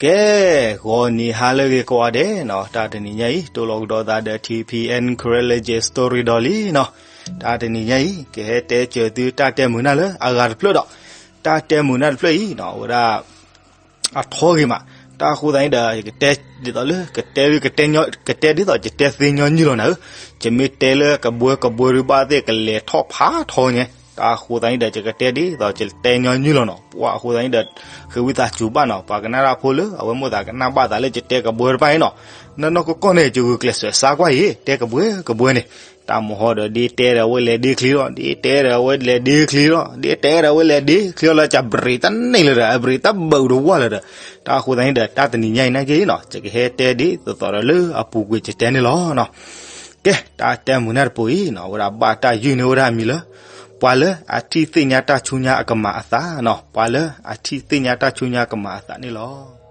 ကဲ, ဂီၤနံၤဟါလၢအဂ့ၤကိးဂၤဒဲးနီၤ, တၢ်တနံၤညါအံၤ တိၢ်လီၤကဒီးသးဒီး ထံဖံအဲၣ် Karen လၢ Story ဒီးလံနီၤ. တၢ်တနံၤညါအံၤ ကဟဲတဲစၢၤသုတၢ်တဲမုာ်နၢ်လၢအဂၤတဖျၢၣ်ဒီး တၢ်တဲမုာ်နၢ်တဖျၢၣ်အံၤနီၤ အဝဲဒၣ် အထီဂ့ၤမး, တၢ်အဃိသတးန့ၣ်ဒီး ယကတဲဒ်သိးလၢ ကတဲဒ် ကတဲဒ်သိး ယတဲသ့ညီနုၢ်လီၤနၤဧၢ, ယမ့ၢ်တဲလၢကဘှဲကဘှဲဒုးဘၣ်သ့ၣ် ကလဲၤထီၣ်ဖးထီညါ, တၢ်အဃိသတးန့ၣ်ဒီး ယကတဲဒ်သိး ယတဲညီနုၢ်လီၤနီၤ. ပှၤအဃိသတးန့ၣ်ဒီး ဃ့ဝံသးစူၤဘၣ်နီၤ ပှၤကနၣ်တၢ်ဖိလၢ အဝဲမိၣ်သးကနၣ်ဘၣ်သးလၢယတဲကဘှဲတဖၣ်န့ၣ်နီၤ, နနီၢ်ကီၢ်ကီၢ်န့ၣ် ယဂုာ်ကျဲးစၢးစါကွၢ်အံၤ တဲကဘှဲကဘှဲန့ၣ်, တၢ်မဟီဒီး ဒ့တဲဒီးအဝဲလဲၤဒ့ချ့လီၤ, ဒ့တဲဒီးအဝဲလဲၤဒ့ချ့လီၤ, ဒ့တဲဒီးအဝဲလဲၤဒ့ချ့လီၤ လၢကဘြ့းတန့ၢ်လၢၤဒီး အဘြ့းတဘၣ်တဝၢ်လၢၤဒီး, တၢ်အဃိသတးန့ၣ်ဒီး တၢ်တနံၤညါအံၤနာ်က့နီၤ ယကဟဲတဲဒ်သိးသိးဒီးလၢအပူၤကွံာ်ယတဲန့ၣ်လီၤ. ကဲ, တၢ်တဲမုာ်နၢ်တပူၤအံၤနီၤ အဝဲဒၣ်ဘၣ်တၢ်ယုၢ်န့ၢ်ဝဲဒၣ်အမံၤလၢ ပှၤလၢအထံၣ်သ့ၣ်ညါတၢ်ဆူညါအကမၤအသးနီၤ, ပှၤလၢအထံၣ်သ့ၣ်ညါတၢ်ဆူညါကမၤအသးန့ၣ်လီၤ.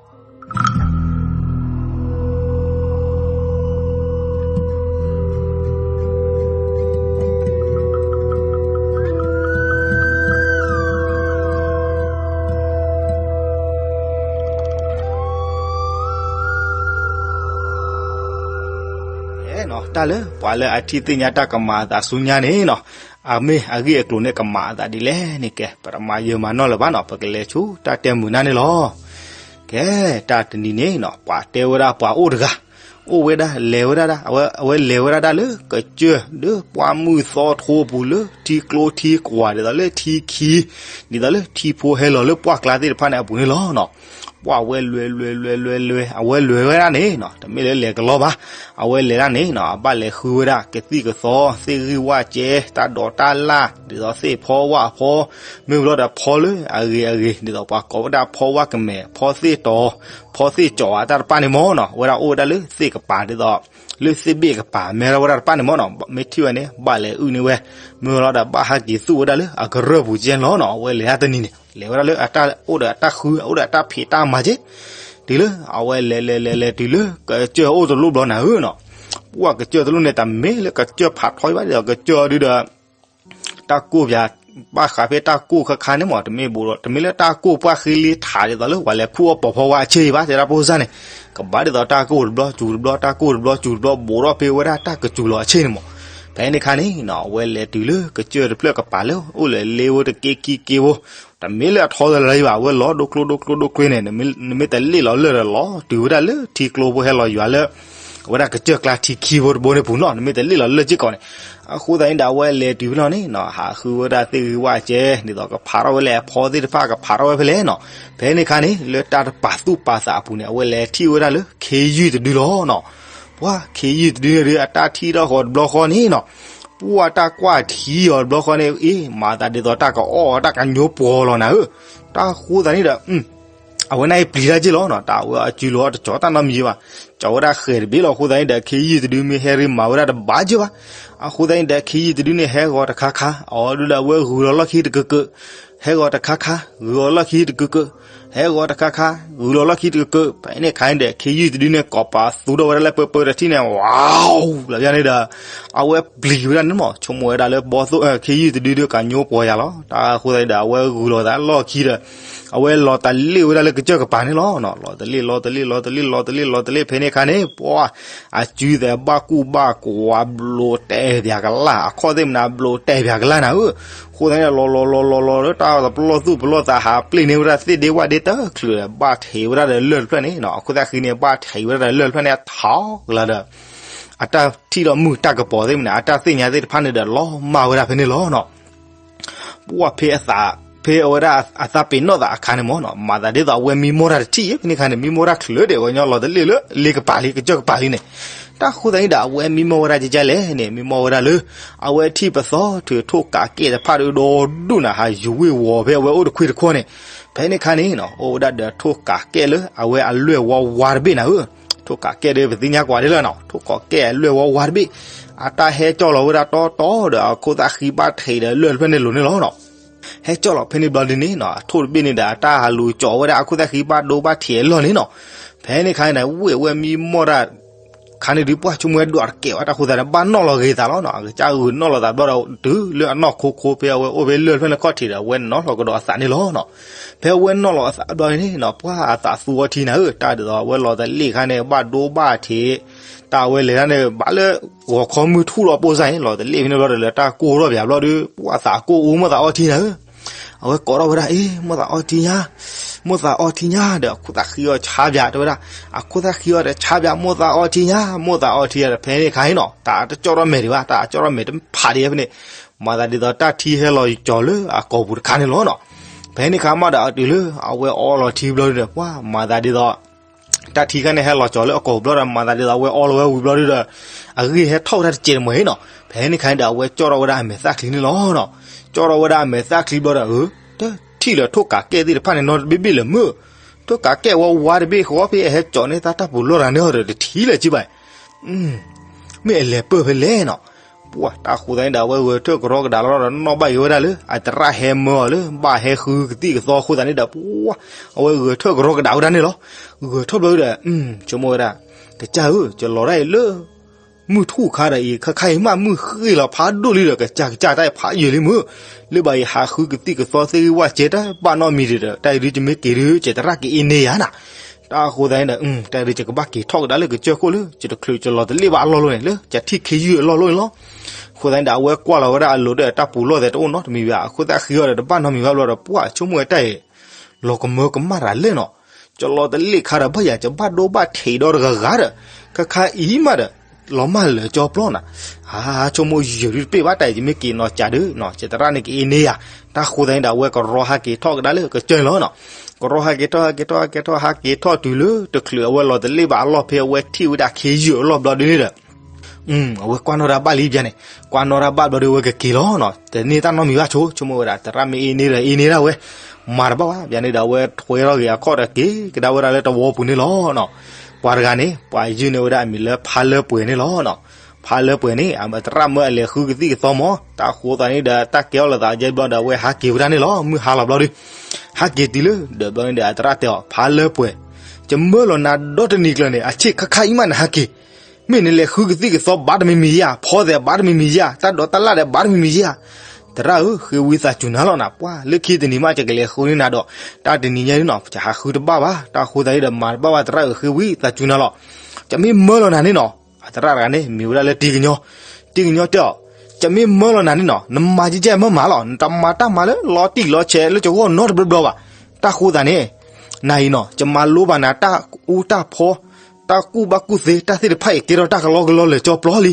တၢ်လၢပှၤလၢအထံၣ်သ့ၣ်ညါတၢ်ကမၤအသးဆူညါန့ၣ်နီၤ, အမ့ၢ်အဂ့ၢ်အကျိၤန့ၣ် ကမၤအသးဒ်လဲၣ်န့ၣ် ကဲ ပတမၤယၢၤမၤနီၢ်လၢၤဘၣ်နီၤ ပကလဲၤဆူတၢ်တဲမုာ်နၢ်န့ၣ်လီၤ. ကဲ, တၢ်တနံၤန့ၣ်နီၤ ပှၤတဲဝဲဒၣ်ပှၤအိၣ်တဂၤ, အိၣ်ဝဲဒၣ်လဲၤဝဲဒၣ်ဒၣ်, အဝဲလဲၤဝဲဒၣ်ဒၣ်လၢကစၢၢ် လၢပှၢ်မုၢ်သီထိအပူၤ လၢထံကျိထံကွၢ်ဒ်သိးလၢထံခံ, ဒ်သိးလၢထံဖိဟဲလီၤလၢပှၢ်ကျါသ့ၣ်တဖၣ်န့ၣ်အပူၤန့ၣ်လီၤနီၤ. ပှၤဝဲလဲၤလဲၤလဲၤလဲၤလဲၤ အဝဲလဲၤဝဲဒၣ်န့ၣ်နီၤ တမ့ၢ်လၢလဲၤကလီဘၣ်, အဝဲလဲၤဒၣ်န့ၣ်နီၤ အဘၣ်လဲၤဃုဝဲဒၣ်ကသံၣ်ကသီ သ့ၣ်ဂံၢ်ဝၣ်ကဲ တၢ်ဒိးတၢ်လၣ် ဒ်သိးသ့ၣ်ဖီဝၣ်ဖီ, မ့ၢ်ဝံၤလီၤဒီးဖီလၢအဂ့ၤအဂ့ၤ ဒ်သိးပှၤကိးဝဲဒၣ်ဖီဝၣ်ကမဲာ် ဖီသ့ၣ်တီၤ ဖီသ့ၣ်ကၠီၤ အတၢ်တပၣ်န့ၣ်မ့ၢ်နီၤ အဝဲဒၣ်အိၣ်ဝဲဒၣ်လၢသ့ၣ်ကပၤဒ်သိး လၢသ့ၣ်ဘ့ၣ်ကပၤ မ့ၢ်ဝဲဒၣ်တပၣ်န့ၣ်မ့ၢ်နီၤ မ့ၢ်ထံၣ်ဝဲန့ၣ် ဘၣ်လဲၤအုၣ်န့ၢ်ဝဲ, မ့ၢ်ဝံၤလီၤဒီးဘၣ်ဟးက့ၤသူၣ်ဝဲဒၣ်လၢအကရၢၢ်ပူၤကဲန့ၣ်လီၤနီၤ အဝဲလဲၤတနံၤန့ၣ် လဲၤဝဲဒၣ်လၢအတၢ်အိၣ်ဒီးအတၢ်ဃု အိၣ်ဒီးအတၢ်ဖံးတၢ်မၤကဲ တုၤလၢ အဝဲလဲၤလဲၤလဲၤလဲၤတုၤလၢ ကစၢၢ်အိၣ်တလိၣ်ဘျီနၤဧၢနီၤ, ပှၤကစၢၢ်တလိၣ်န့ၣ် တမ့ၢ်လၢကစၢၢ်ဖးထီဘၣ်ဒ်သိး ကစၢၢ်ဒုဒီး တၢ်ကိၢ်ပၠး ဘၣ်ဃးဖဲတၢ်ကိၢ်ခါခါန့ၣ်မ့ၢ် တမ့ၢ်ဘိးဒီး တမ့ၢ်လၢတၢ်ကိၢ်ပှၢ်ဃ့လ့ထးဒ်သိးလၢ ပှၤလဲၤခူၣ်အီၣ်ပိာ်ဖီဝါအဆ့ၣ်ဘၣ် တဲဒၣ်ဖိစၢ်န့ၣ်, ကဘၣ်ဒ်သိးတၢ်ကိၢ်တဘျီစူၤတဘျီ တၢ်ကိၢ်တဘျီစူၤတဘျီ ဘိးထီၣ်ဖဲဝဲဒၣ်တၢ်ကစူၤလီၤအဆ့ၣ်န့ၣ်မ့ၢ်, ဖဲန့ၣ်ခါန့ၣ်နီၤ အဝဲလဲၤတုၤလၢကစၢၢ်တဖျၢၣ်ကပၤလၢ အိၣ်လၢလ့ဝဲတက့ခံက့ဖိ တမ့ၢ်လၢအထီသလၢၤဘၣ် အဝဲလီၤဒိၣ်ကျိဒိၣ်ကျိဒိၣ်ကျိန့ၣ် နမ့ၢ်တလ့ၣ်လီၤလၢာ်ဒီးလီၤတုၤဝဲဒၣ်လၢထံကျိဖိဟဲလီၤယွၤလၢ အဝဲဒၣ်ကစၢၢ်ကျါထံခံဖိတဘိန့ၣ်ပူၤနီၤ နမ့ၢ်တလ့ၣ်လီၤလၢာ်စ့ၢ်ကီးန့ၣ်, အဃိသတးန့ၣ်ဒီးအဝဲလဲၤတုၤဖဲလီၤန့ၣ်နီၤ ဟးဃုဝဲဒၣ်သ့ၣ်ဂံၢ်ဝၣ်ကဲ ဒ်သိးကဖးထီၣ်ဝဲလဲၣ်အဖီသ့ၣ်တဖၣ်ကဖးထီၣ်ဝဲဖဲလဲၣ်နီၤ, ဖဲန့ၣ်ခါန့ၣ် လၢတၢ်တပာ်သူၣ်ပာ်သးအပူၤန့ၣ် အဝဲလဲၤထံၣ်ဝဲဒၣ်လၢခ့ယုၢ်တဒုလီၤနီၤ, ပှၤခ့ယုၢ်တဒုန့ၣ်ဒီး အတၢ်ထံၣ်ထီၣ်ဃီၤတဘျီဃီန့ၣ်နီၤ ပှၤတၢ်ကွၢ်ထံအီၤတဘျီဃီန့ၣ် အ့ မၤသးဒ်သိးတၢ်ကအီၣ်တၢ်ကညိပှီၤလီၤနၤဧၢ, တၢ်အဃိသတးန့ၣ်ဒီး အဝဲန့ၣ်ပျံၤတၢ်က့ၢ်လီၤနီၤ တၢ်ဝဲအစုလီၤတကၠီၤတၢ်နီတမံၤဘၣ်, ကၠီၤဝဲဒၣ်ဃဲၤတဘ့ၣ်လီၤ အဃိသတးန့ၣ်ဒီး ခ့ယုၢ်တဒုမ့ၢ်ဟဲရ့မၤဝဲဒၣ်တဘၣ်က့ၢ်ဘၣ်, အဃိသတးန့ၣ်ဒီး ခ့ယုၢ်တဒုန့ၣ် ဟဲဂီၤတခါခါ အီၤဒုဒီးအဝဲဂုာ်လီၤလီၢ်ခံတကၢးကၢး, ဟဲဂီၤတခါခါ ဂုာ်အီၤလီၢ်ခံတကၢးကၢး, ဟဲဂီၤတခါခါ ဂုာ်လီၤလီၢ်ခံတကၢးကၢး, ဖဲန့ၣ်ခါန့ၣ်ဒီး ခ့ယုၢ်တဒုန့ၣ် ကိးပာ်သူထီၣ်ဝဲဒၣ်လၢပၢပၢတထံၣ်န့ၣ် ဝါ လီၤဘၣ်န့ၣ်ဒီး အဝဲပျံၤဝဲဒၣ်န့ၣ်မး ဆိကမိၣ်ဝဲဒၣ်လၢဘီသိၣ် ခ့ယုၢ်တဒုဒီးကညိပှီၤယၤလီၤ, တၢ်အဃိသတးန့ၣ်ဒီး အဝဲဂုာ်လီၤသးလီၢ်ခံဒီး အဝဲလီၤတလ့ၣ်ဝဲဒၣ်လၢကစၢၢ်ကပၤန့ၣ်လီၤ, လီၤတလ့ၣ် လီၤတလ့ၣ် လီၤတလ့ၣ် လီၤတလ့ၣ် လီၤတလ့ၣ် ဖဲန့ၣ်ခါန့ၣ် ပှၤ အစုသးဘၣ်ကူၣ်ဘၣ်ကွၢ်ဘျိးတဲာ်ပၠးကလၢ် အခီၣ်သ့ၣ်မနုၤဘျိးတဲာ်ပၠးကလၢ်နၤဧၢ, အဃိသတးန့ၣ်ဒီး လီၤလီၤလီၤလီၤလီၤလၢတၢ်ပလီၢ်သူၣ်ပလီၢ်သးဟးပျ့ၤန့ၢ်ဝဲဒၣ်သ့ၣ်ဒ့ဝၣ်ဒ့တချုးဒီး ဘၣ်ထံးဝဲဒၣ်ဒီးလၢၢ်တဖျၢၣ်န့ၣ်နီၤ, အခိၣ်သၣ်ဃံန့ၣ် ဘၣ်ထံးဝဲဒၣ်ဒီးလၢၢ်တဖျၢၣ်န့ၣ် ထီကလၢၤဒီး အတၢ်ထံၣ်ဒီးမုၢ်တၢ်ကပီၤသ့ၣ်မနုၤ အတၢ်သ့ၣ်ညါသ့ၣ်တဖၣ်န့ၣ်ဒီး လီၤမၢ်ဝဲဒၣ်ဖဲန့ၣ်လီၤနီၤ. ပှၢ်ဖဲအသး ဖဲအဝဲဒၣ်အသးပ့ၤနီၣ်သးအခါန့ၣ်မ့ၢ်နီၤ မၤသးဒ်သိးအဝဲမံမီၢ်တၢ်တထံၣ်အံၤ ဖဲန့ၣ်ခါန့ၣ် မံမီၢ်တၢ်ချုးဒဲးဝဲညီလီၤတလ့ၣ်လၢလ့ကပၤလံ ကစၢၢ်ကပၤလံန့ၣ်, တၢ်ဃိသတးန့ၣ်ဒီး အဝဲမံမီၢ်ဝဲဒၣ်ကကလဲၣ်န့ၣ် မံမီၢ်ဝဲဒၣ်လၢ အဝဲထံၣ်ပသီထုးထိၣ်ကးကဲၣ်တဖၣ်ဒီးဒီဒူၣ်နၤ ဟးယူၤဝ့ၢ်ဝီၤဖဲအဝဲအိၣ်တခွံတခီန့ၣ်, ဖဲန့ၣ်ခါန့ၣ်နီၤ အိၣ်ဝဲဒၣ်ဒီးထိၣ်ကးကဲၣ်လၢအဝဲအလွဲၢ်ဝီဝါတဘ့ၣ်နၤဧၢ, ထိၣ်ကးကဲၣ်ဒီးပသ့ၣ်ညါကွၢ်ဒ်လၢနီၤ ထိၣ်ကးကဲၣ်အလွဲၢ်ဝီဝါတဘ့ၣ်, အတၢ်ဟဲကၠီၣ်လီၤဝဲဒၣ်တီတီဒီးအခိၣ်သၣ်ဃံဘၣ်ထံးဒီးလၢၢ်တဖျၢၣ်န့ၣ်လိၤန့ၣ်လီၤနီၤ. ဟဲကၠီၣ်လီၤဖဲန့ၣ်ဘျီဒ်န့ၣ်နီၤ အထိၣ်တဘ့ၣ်န့ၣ်ဒီး အတၢ်ဟးလူၤကၠီၣ်ဝဲဒၣ်အခိၣ်သၣ်ဃံဘၣ်ဒိဘၣ်ထံးအလီၢ်န့ၣ်နီၤ. ဖဲန့ၣ်ခါန့ၣ်ဒီး ဝ့ၢ်အဝဲမံမီၢ်တၢ် ခါန့ၣ်ဒုးပှၢ်ဆိကမိၣ်ဝဲဒွးတကဲးဝဲ တၢ်ဃိသတးန့ၣ် ဘၣ်နီၣ်လီၤဂ့ၤသးလီၤနီၤ. အကစၢ်ဂုာ်နီၣ်လီၤသးဘျီဒီး တုၤလၢအနီၢ်ခိခိဖဲအဝဲအိၣ်ဖဲလၢၢ်ဖျၢၣ်န့ၣ်ခီၣ်ထံးဒီး အဝဲနီၣ်လီၤကဒီးအသးန့ၣ်လီၤနီၤ. ဖဲအဝဲနီၣ်လီၤအသးဘျီန့ၣ်နီၤ ပှၢ်အသးသူအီထံနၤဧၢ, တၢ်ဒ်သိးအဝဲလီၤတလ့ၣ်ခါန့ၣ် ဘၣ်ဒိဘၣ်ထံး, တၢ်အဝဲလဲၤတၢ်န့ၣ် ဘၣ်လၢဂီၤခီမုၢ်ထူၣ်လီၤပိၢ်စၢ်န့ၣ် လီၤတလ့ၣ်ဖဲန့ၣ်ဘျီဒီးလၢတၢ်ကိၢ်ထီၣ်ပၠးဘျီဒီး ပှၢ်အသးကိၢ်အူ မိၢ်သးအီထံနၤဧၢ. အဝဲကိးထီၣ်ဝဲဒၣ် အ့ မိၢ်သးအီထံညါ, မိၢ်သးအီထံညါဒီး အခိၣ်သၣ်ဃံအီၤဆါပၠး တဲဝဲဒၣ်, အခိၣ်သၣ်ဃံအီၤဒီးဆါပၠး မိၢ်သးအီထံညါ, မိၢ်သးအီထံညါဒီး ဖဲန့ၣ်ခါအံၤနီၤ တၢ်တကၠီၣ်ထီၣ်မဲာ်ဒံးဘၣ်, တၢ်အကၠီၣ်ထီၣ်မဲာ်တဖးဒံးဖဲန့ၣ်, မၤသးဒ်သိးတၢ်ထံဟဲလီၤကၠီၤလၢအကိာ်ပူၤတခါန့ၣ်လီၤနီၤ. ဖဲန့ၣ်ခါမးဒီး အတုၤလၢအဝဲအီလီၤထံဘျီဒီး ပှၢ်မၤသးဒ်သိး တၢ်ထံခါန့ၣ်ဟဲလီၤကၠီၤလၢအကိာ်ပူၤဘျီဒီး မၤသးဒ်သိးအဝဲအီလီၤဝဲဝံၤဘျီဒီး အဂ့ၢ်ဟဲထီၣ်ဝဲဒၣ်တစဲးတမှဲၤနီၤ. ဖဲန့ၣ်ခါန့ၣ်ဒီး အဝဲကၠီၣ်ထီၣ်ဝဲဒၣ်အမဲာ်သၣ်ချံန့ၣ်လီၤနီၤ. ကၠီၣ်ထီၣ်ဝဲဒၣ်အမဲာ်သၣ်ချံဘျီဒီး အၢ တထံၣ်လၢထိၣ်ကးကဲၣ်သ့ၣ်တဖၣ်န့ၣ် နီတဘ့ၣ်ဘ့ၣ်လၢၤမုၢ်, ထိၣ်ကးကဲၣ်ဝဲဝါတဘ့ၣ်ဃီဖဲအဟဲကၠီၤန့ၢ်တၢ်တၢ်ပူၤလီၢ်တဂၤန့ၣ်ဒီး တထံၣ်လၢၤကံဘၣ်. မ့ၢ်အလဲၤပၢၢ်ဖဲလဲၣ်နီၤ. ပှၢ်တၢ်ဃိသတးန့ၣ်ဒီး အဝဲဂဲၤထၢၣ်ကရီကဒးလီၤဒီး နီၣ်ဘၣ်ယိာ်ဝဲဒၣ်လၢ အသရၣ်ဟဲမၢအီၤလၢ ဘၣ်ဟဲဃုကသံၣ်ကသီအဃိသတးန့ၣ်ဒီး ပှၢ် အဝဲဂဲၤထၢၣ်ကရီကဒးဝဲဒၣ်န့ၣ်လီၤ. ဂဲၤထီၣ်ဘျီဒီး ဆိကမိၣ်ဝဲဒၣ် ကစၢ်ဧၢ ယလီၤဒၣ်အံၤလၢ မုၢ်ထူၣ်ခါဒီးအံၤ ခါခါအံၤမး မုၢ်ဃ့ၢ်လီၤဖးဒိၣ်လံဒီး ကစၢ်ကစၢ်တၢ်အံၤဖးယံာ်လံမုၢ်, လၢဘၣ်ယဟးဃုကသံၣ်ကသီသ့ၣ်ဂံၢ်ဝၣ်စဲတၢ်ဘၣ်နီတမံၤဒီး တၢ်အံၤဒုးယမ့ၢ်က့ၤဒုး ယသရၣ်က့ၤအ့န့ယၤနၤ. တၢ်အဃိသတးန့ၣ်ဒီး တၢ်အံၤဒုးယကဘၣ်က့ၤထီၣ်ကဒါလၢကစၢၢ်ခိၣ်လၢ ယတချုးယလီၤတလ့ၣ်ဘၣ်အလီၢ်လီၤန့ၣ် လၢယထံၣ်ခ့ယုၢ်အလီၢ်လီၤန့ၣ်လီၤ. အဃိသတးန့ၣ်ဒီး အဝဲကွၢ်လီၤဝဲဒၣ်အလိၤဒီးတၢ်ပူၤလီၢ်သဲးတအိၣ်နီတမံၤဘၣ် အခိၣ်သၣ်ဃံအီၤဒီးတဘၣ်နီတမံၤဘၣ်ဘျီဒီး ပှၢ်ဆိကမိၣ်ဝဲတၢ်အံၤ လီၤကမၢကမၣ်တၢ်လဲၣ်နီၤ, ယလီၤတလ့ၣ်ခါဒီးဘၣ်ယၤ ယဘၣ်ဒိဘၣ်ထံးဒီးတဂၤဂၤဒီး ခါခါအံၤမးဒီး လီၤမၢ်လၢာ်ကၠီပျီနၤ, ဟါ ဆိကမိၣ်ယဲၢ်ဒုးတပ့ၢ်ဘၣ်တၢ်အံၤ ယမ့ၢ်က့ၤနီၤကးဒုးနီၤ ယသရၣ်န့ၣ်က့ၤအ့န့ယၤ, တၢ်ဃိသတးန့ၣ်ဒီး အဝဲကရီဟးက့ၤထီၣ်ကဒါလၢကစၢၢ်လီၤနီၤ, ကရီဟးက့ၤထီၣ် ဟးက့ၤထီၣ် ဟးက့ၤထီၣ် ဟးက့ၤထီၣ်တုၤလၢတချုးအဝဲလီၤတလ့ၣ်ဘၣ်အလီၢ်ဖဲအဝဲထံၣ်ဝဲဒၣ် ခ့ယုၢ်အလီၢ်ဘျီဒုးန့ၣ်ဒီး အဝဲကွၢ်နီၣ်တၢ်ဘၣ်လံပျါန့ၣ်, ကွၢ်နီၣ်တၢ်ဘၣ်ဘျီဒီး အဝဲကက့ၤလီၤနီၤ, တန့ၢ်တၢ်နီတမံၤဘၣ်ဆိ ဆိကမိၣ်ဝဲဒၣ် သရၣ်မ့ၢ်အ့န့ဒီး အ့န့ဒၣ်ဝဲ, မၤတဘၣ်ဘၣ် ပျါန့ၣ်ဒီး အဝဲထွဲထီၣ်က့ၤအခီၣ်ဒီးက့ၤကဒါဝဲဒၣ်လၢတဝီပူၤန့ၣ်လီၤနီၤ, ပှၤတဂၤန့ၣ် ပှၤယုၢ်န့ၢ်ဝဲဒၣ်အမံၤလၢဖါလၢပှဲၤန့ၣ်လီၤနီၤ, ဖါလၢပှဲၤန့ၣ် အသရၣ်မၢအလဲၤဃုကသံၣ်ကသီမး, တၢ်ဃိသးန့ၣ်ဒီး တၢ်ကဲထီၣ်လိာ်သးကဲဘျီဒီး အဝဲဟးက့ၤဝဲဒၣ်န့ၣ်လီၤ, မုၢ်ဟါလီၤဘျီဒီး, ဟးက့ၤတုၤလၢ ဒီးဘျီန့ၣ်ဒီး အသရၣ်တဲအီၤ ဖါလၢပှဲၤ, ယမၢလီၤနၤဒီတနံၤကျၢၤန့ၣ် အဆ့ၣ်ခါခါအံၤမးနဟးက့ၤ မ့ၢ်နလဲၤဃုကသံၣ်ကသီဘၣ်တမံၤမံၤဧါ, ဖီသဲးဘၣ်တမံၤမံၤဧါ, တၢ်ဒိးတၢ်လၣ်ဒီးဘၣ်တမံၤမံၤဧါ, သရၣ်ဧၢ ဃ့ဝံသးစူၤနၤလီၤနၤ, ပှၢ်လၢခံတနံၤမး ယကလဲၤဃုန့ၢ်နၤဒီး တၢ်တနံၤညါန့ၣ်နီၤ ယဟးဃုတဘၣ်ဘၣ်, တၢ်ဃိသတးန့ၣ်ဒီး မၤတဘၣ်ဘၣ် သရၣ်ဧၢ ဃ့ဝံသးစူၤနၤလီၤ, ယမ့ၢ်မၢလီၤနၤန့ၣ်နီၤ, အသရၣ်တဂၤန့ၣ် မံၤဝဲဒၣ်လၢတံကညီ, တံကညီတဲအီၤ, ယမ့ၢ်မၢလီၤနၤန့ၣ်နီၤ နမၤကဲကဲမၢမၤလီၤ, နတမၤတၢ်မၤလၢလီၤတံၢ်လီၤဆဲးလၢယဂီၢ်နီတဘျီဘျီဘၣ်, တၢ်ဃိသတးန့ၣ် နၤအံၤနီၤ ယမၤလိဘၣ်နၤတၢ်အူတၢ်ဖီ တၢ်ကူၣ်ဘၣ်ကူၣ်သ့တၢ်သ့ၣ်တဖၣ်အံၤ ကဲထီၣ်တၢ်ကလီကလီလၢာ်ကၠီပျီလံ,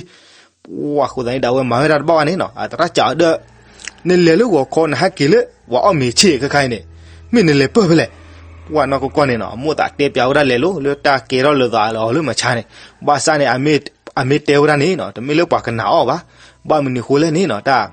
ပှၢ်ဃိသတးန့ၣ်ဒီး အဝဲမၤဝဲဒၣ်တဘၣ်ဘၣ်န့ၣ်နီၤ အသရၣ်စံးအီၤဒီး နလဲၤလၢဂီၤခီ နဟဲက့ၤလၢ ပှၤအီၣ်မ့ၤဆ့ၣ်ခါခါအံၤန့ၣ် မ့ၢ်နလဲၤပၢၢ်ဖဲလဲၣ်, ပှၢ်နီၢ်ကီၢ်ကီၢ်န့ၣ်နီၤ အမိၣ်သးတဲပျးဝဲဒၣ်လဲၤလိၤလၢတၢ်ကဲထီၣ်လိာ်သးအီၤလၢမုၢ်ဆါန့ၣ်, ဘၣ်ဆၣ်န့ၣ် အမ့ၢ်တဲဝဲဒၣ်န့ၣ်နီၤ တမ့ၢ်လၢပှၤကနၣ်အီၣ်ဘၣ်, ဘၣ်မနုၤဃိလဲၣ်န့ၣ်နီၤ တၢ်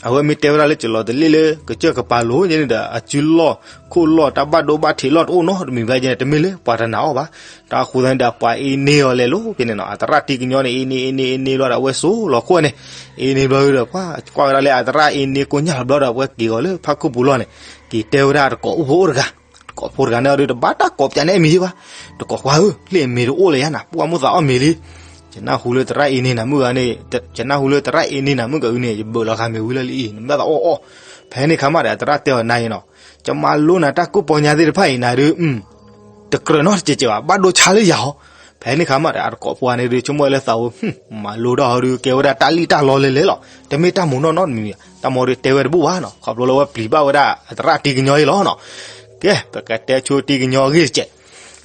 အဝဲမ့ၢ်တဲဝဲဒၣ်လၢ ယလီၤတလ့ၣ်လၢ ကစၢၢ်ကပၤလိၤန့ၣ်ဒီး အစုလီၢ်ခိၣ်လီၢ် တၢ်ဘၣ်ဒိဘၣ်ထံးလီၢ်တအိၣ်နီတမံၤဘၣ်န့ၣ် တမ့ၢ်လၢပှၤတနာ်အီၣ်ဘၣ်. တၢ်အဃိသတးန့ၣ်ဒီး ပှၤအ့န့အီၤလဲၤလိၤဖဲန့ၣ်နီၤ, အသရၣ်တံကညီန့ၣ် အ့န့ အ့န့ အ့န့ဘျီဒီး အဝဲစိာ်လီၤခိၣ်န့ၣ်, အ့န့ဘျီဒီး ပှၤကွၢ်ဝဲဒၣ်လၢအသရၣ်အ့န့ကိညၢ်လီၤဘျီဒီး အဝဲက့ၤအီၤလၢဖးခိၣ်ပူၤလီၢ်န့ၣ်, က့ၤတဲဝဲဒၣ်တကိးအိၣ်ဖိအိၣ်တဂၤ, တကိးဖိတဂၤန့ၣ်အီၤဒီး တဘၣ်တၢ်ကိးပျးန့ၢ်အမံၤယ့ၢ်ဘၣ်. တကိးပှၤဧၢ, လၢအမ့ၤတအိၣ်လၢၤယါနၤ, ပှၢ်မိၣ်သးအီၣ်မ့ၤလံ. ယနၢ်ဟူလၢသရၣ်အ့န့နၤမုၣ်ဂၤန့ၣ်, ယနၢ်ဟူလၢသရၣ်အ့န့နၤမုၣ်ဂၤအုၣ်န့ၣ် ယဘၢၣ်လီၤဂာ်မ့ၢ်ဝံၤလၢလံအံၤ နမ့ၢ်သးအီၣ်အီၣ်. ဖဲန့ၣ်ခါမးဒီး အသရၣ်တဲအီၤနၤအံၤနီၤ, ယမၤလိနၤတၢ်ကိၢ်ပီညါသ့ၣ်တဖၣ်အံၤနၤဒီး တကြၢးနီတစဲးစဲးဘၣ်, ဘၣ်ဒိဆါလၢယၤဟီ. ဖဲန့ၣ်ခါမးဒီး အတကိးပှၤန့ၣ်ဒီး ဆိကမိၣ်ဝဲလၢသးဧၢ, မၤလိတၢ်ဟီဒီး ကဲဝဲဒၣ်တၢ်လံၣ်တၢ်လီလဲၤလဲၤလီၤ, တမ့ၢ်တၢ်မူးနီၢ်နီတမံၤ, တၢ်မူးဒီးတဲဝဲတဘူၣ်ဘၣ်နီၤ, ခီဖျိလၢအဝဲပျံၤဘၣ်ဝဲဒၣ်အသရၣ်တံကညီအံၤလီၤနီၤ. ကဲ ပကတဲဆိတံကညီအဂ့ၢ်တစဲး.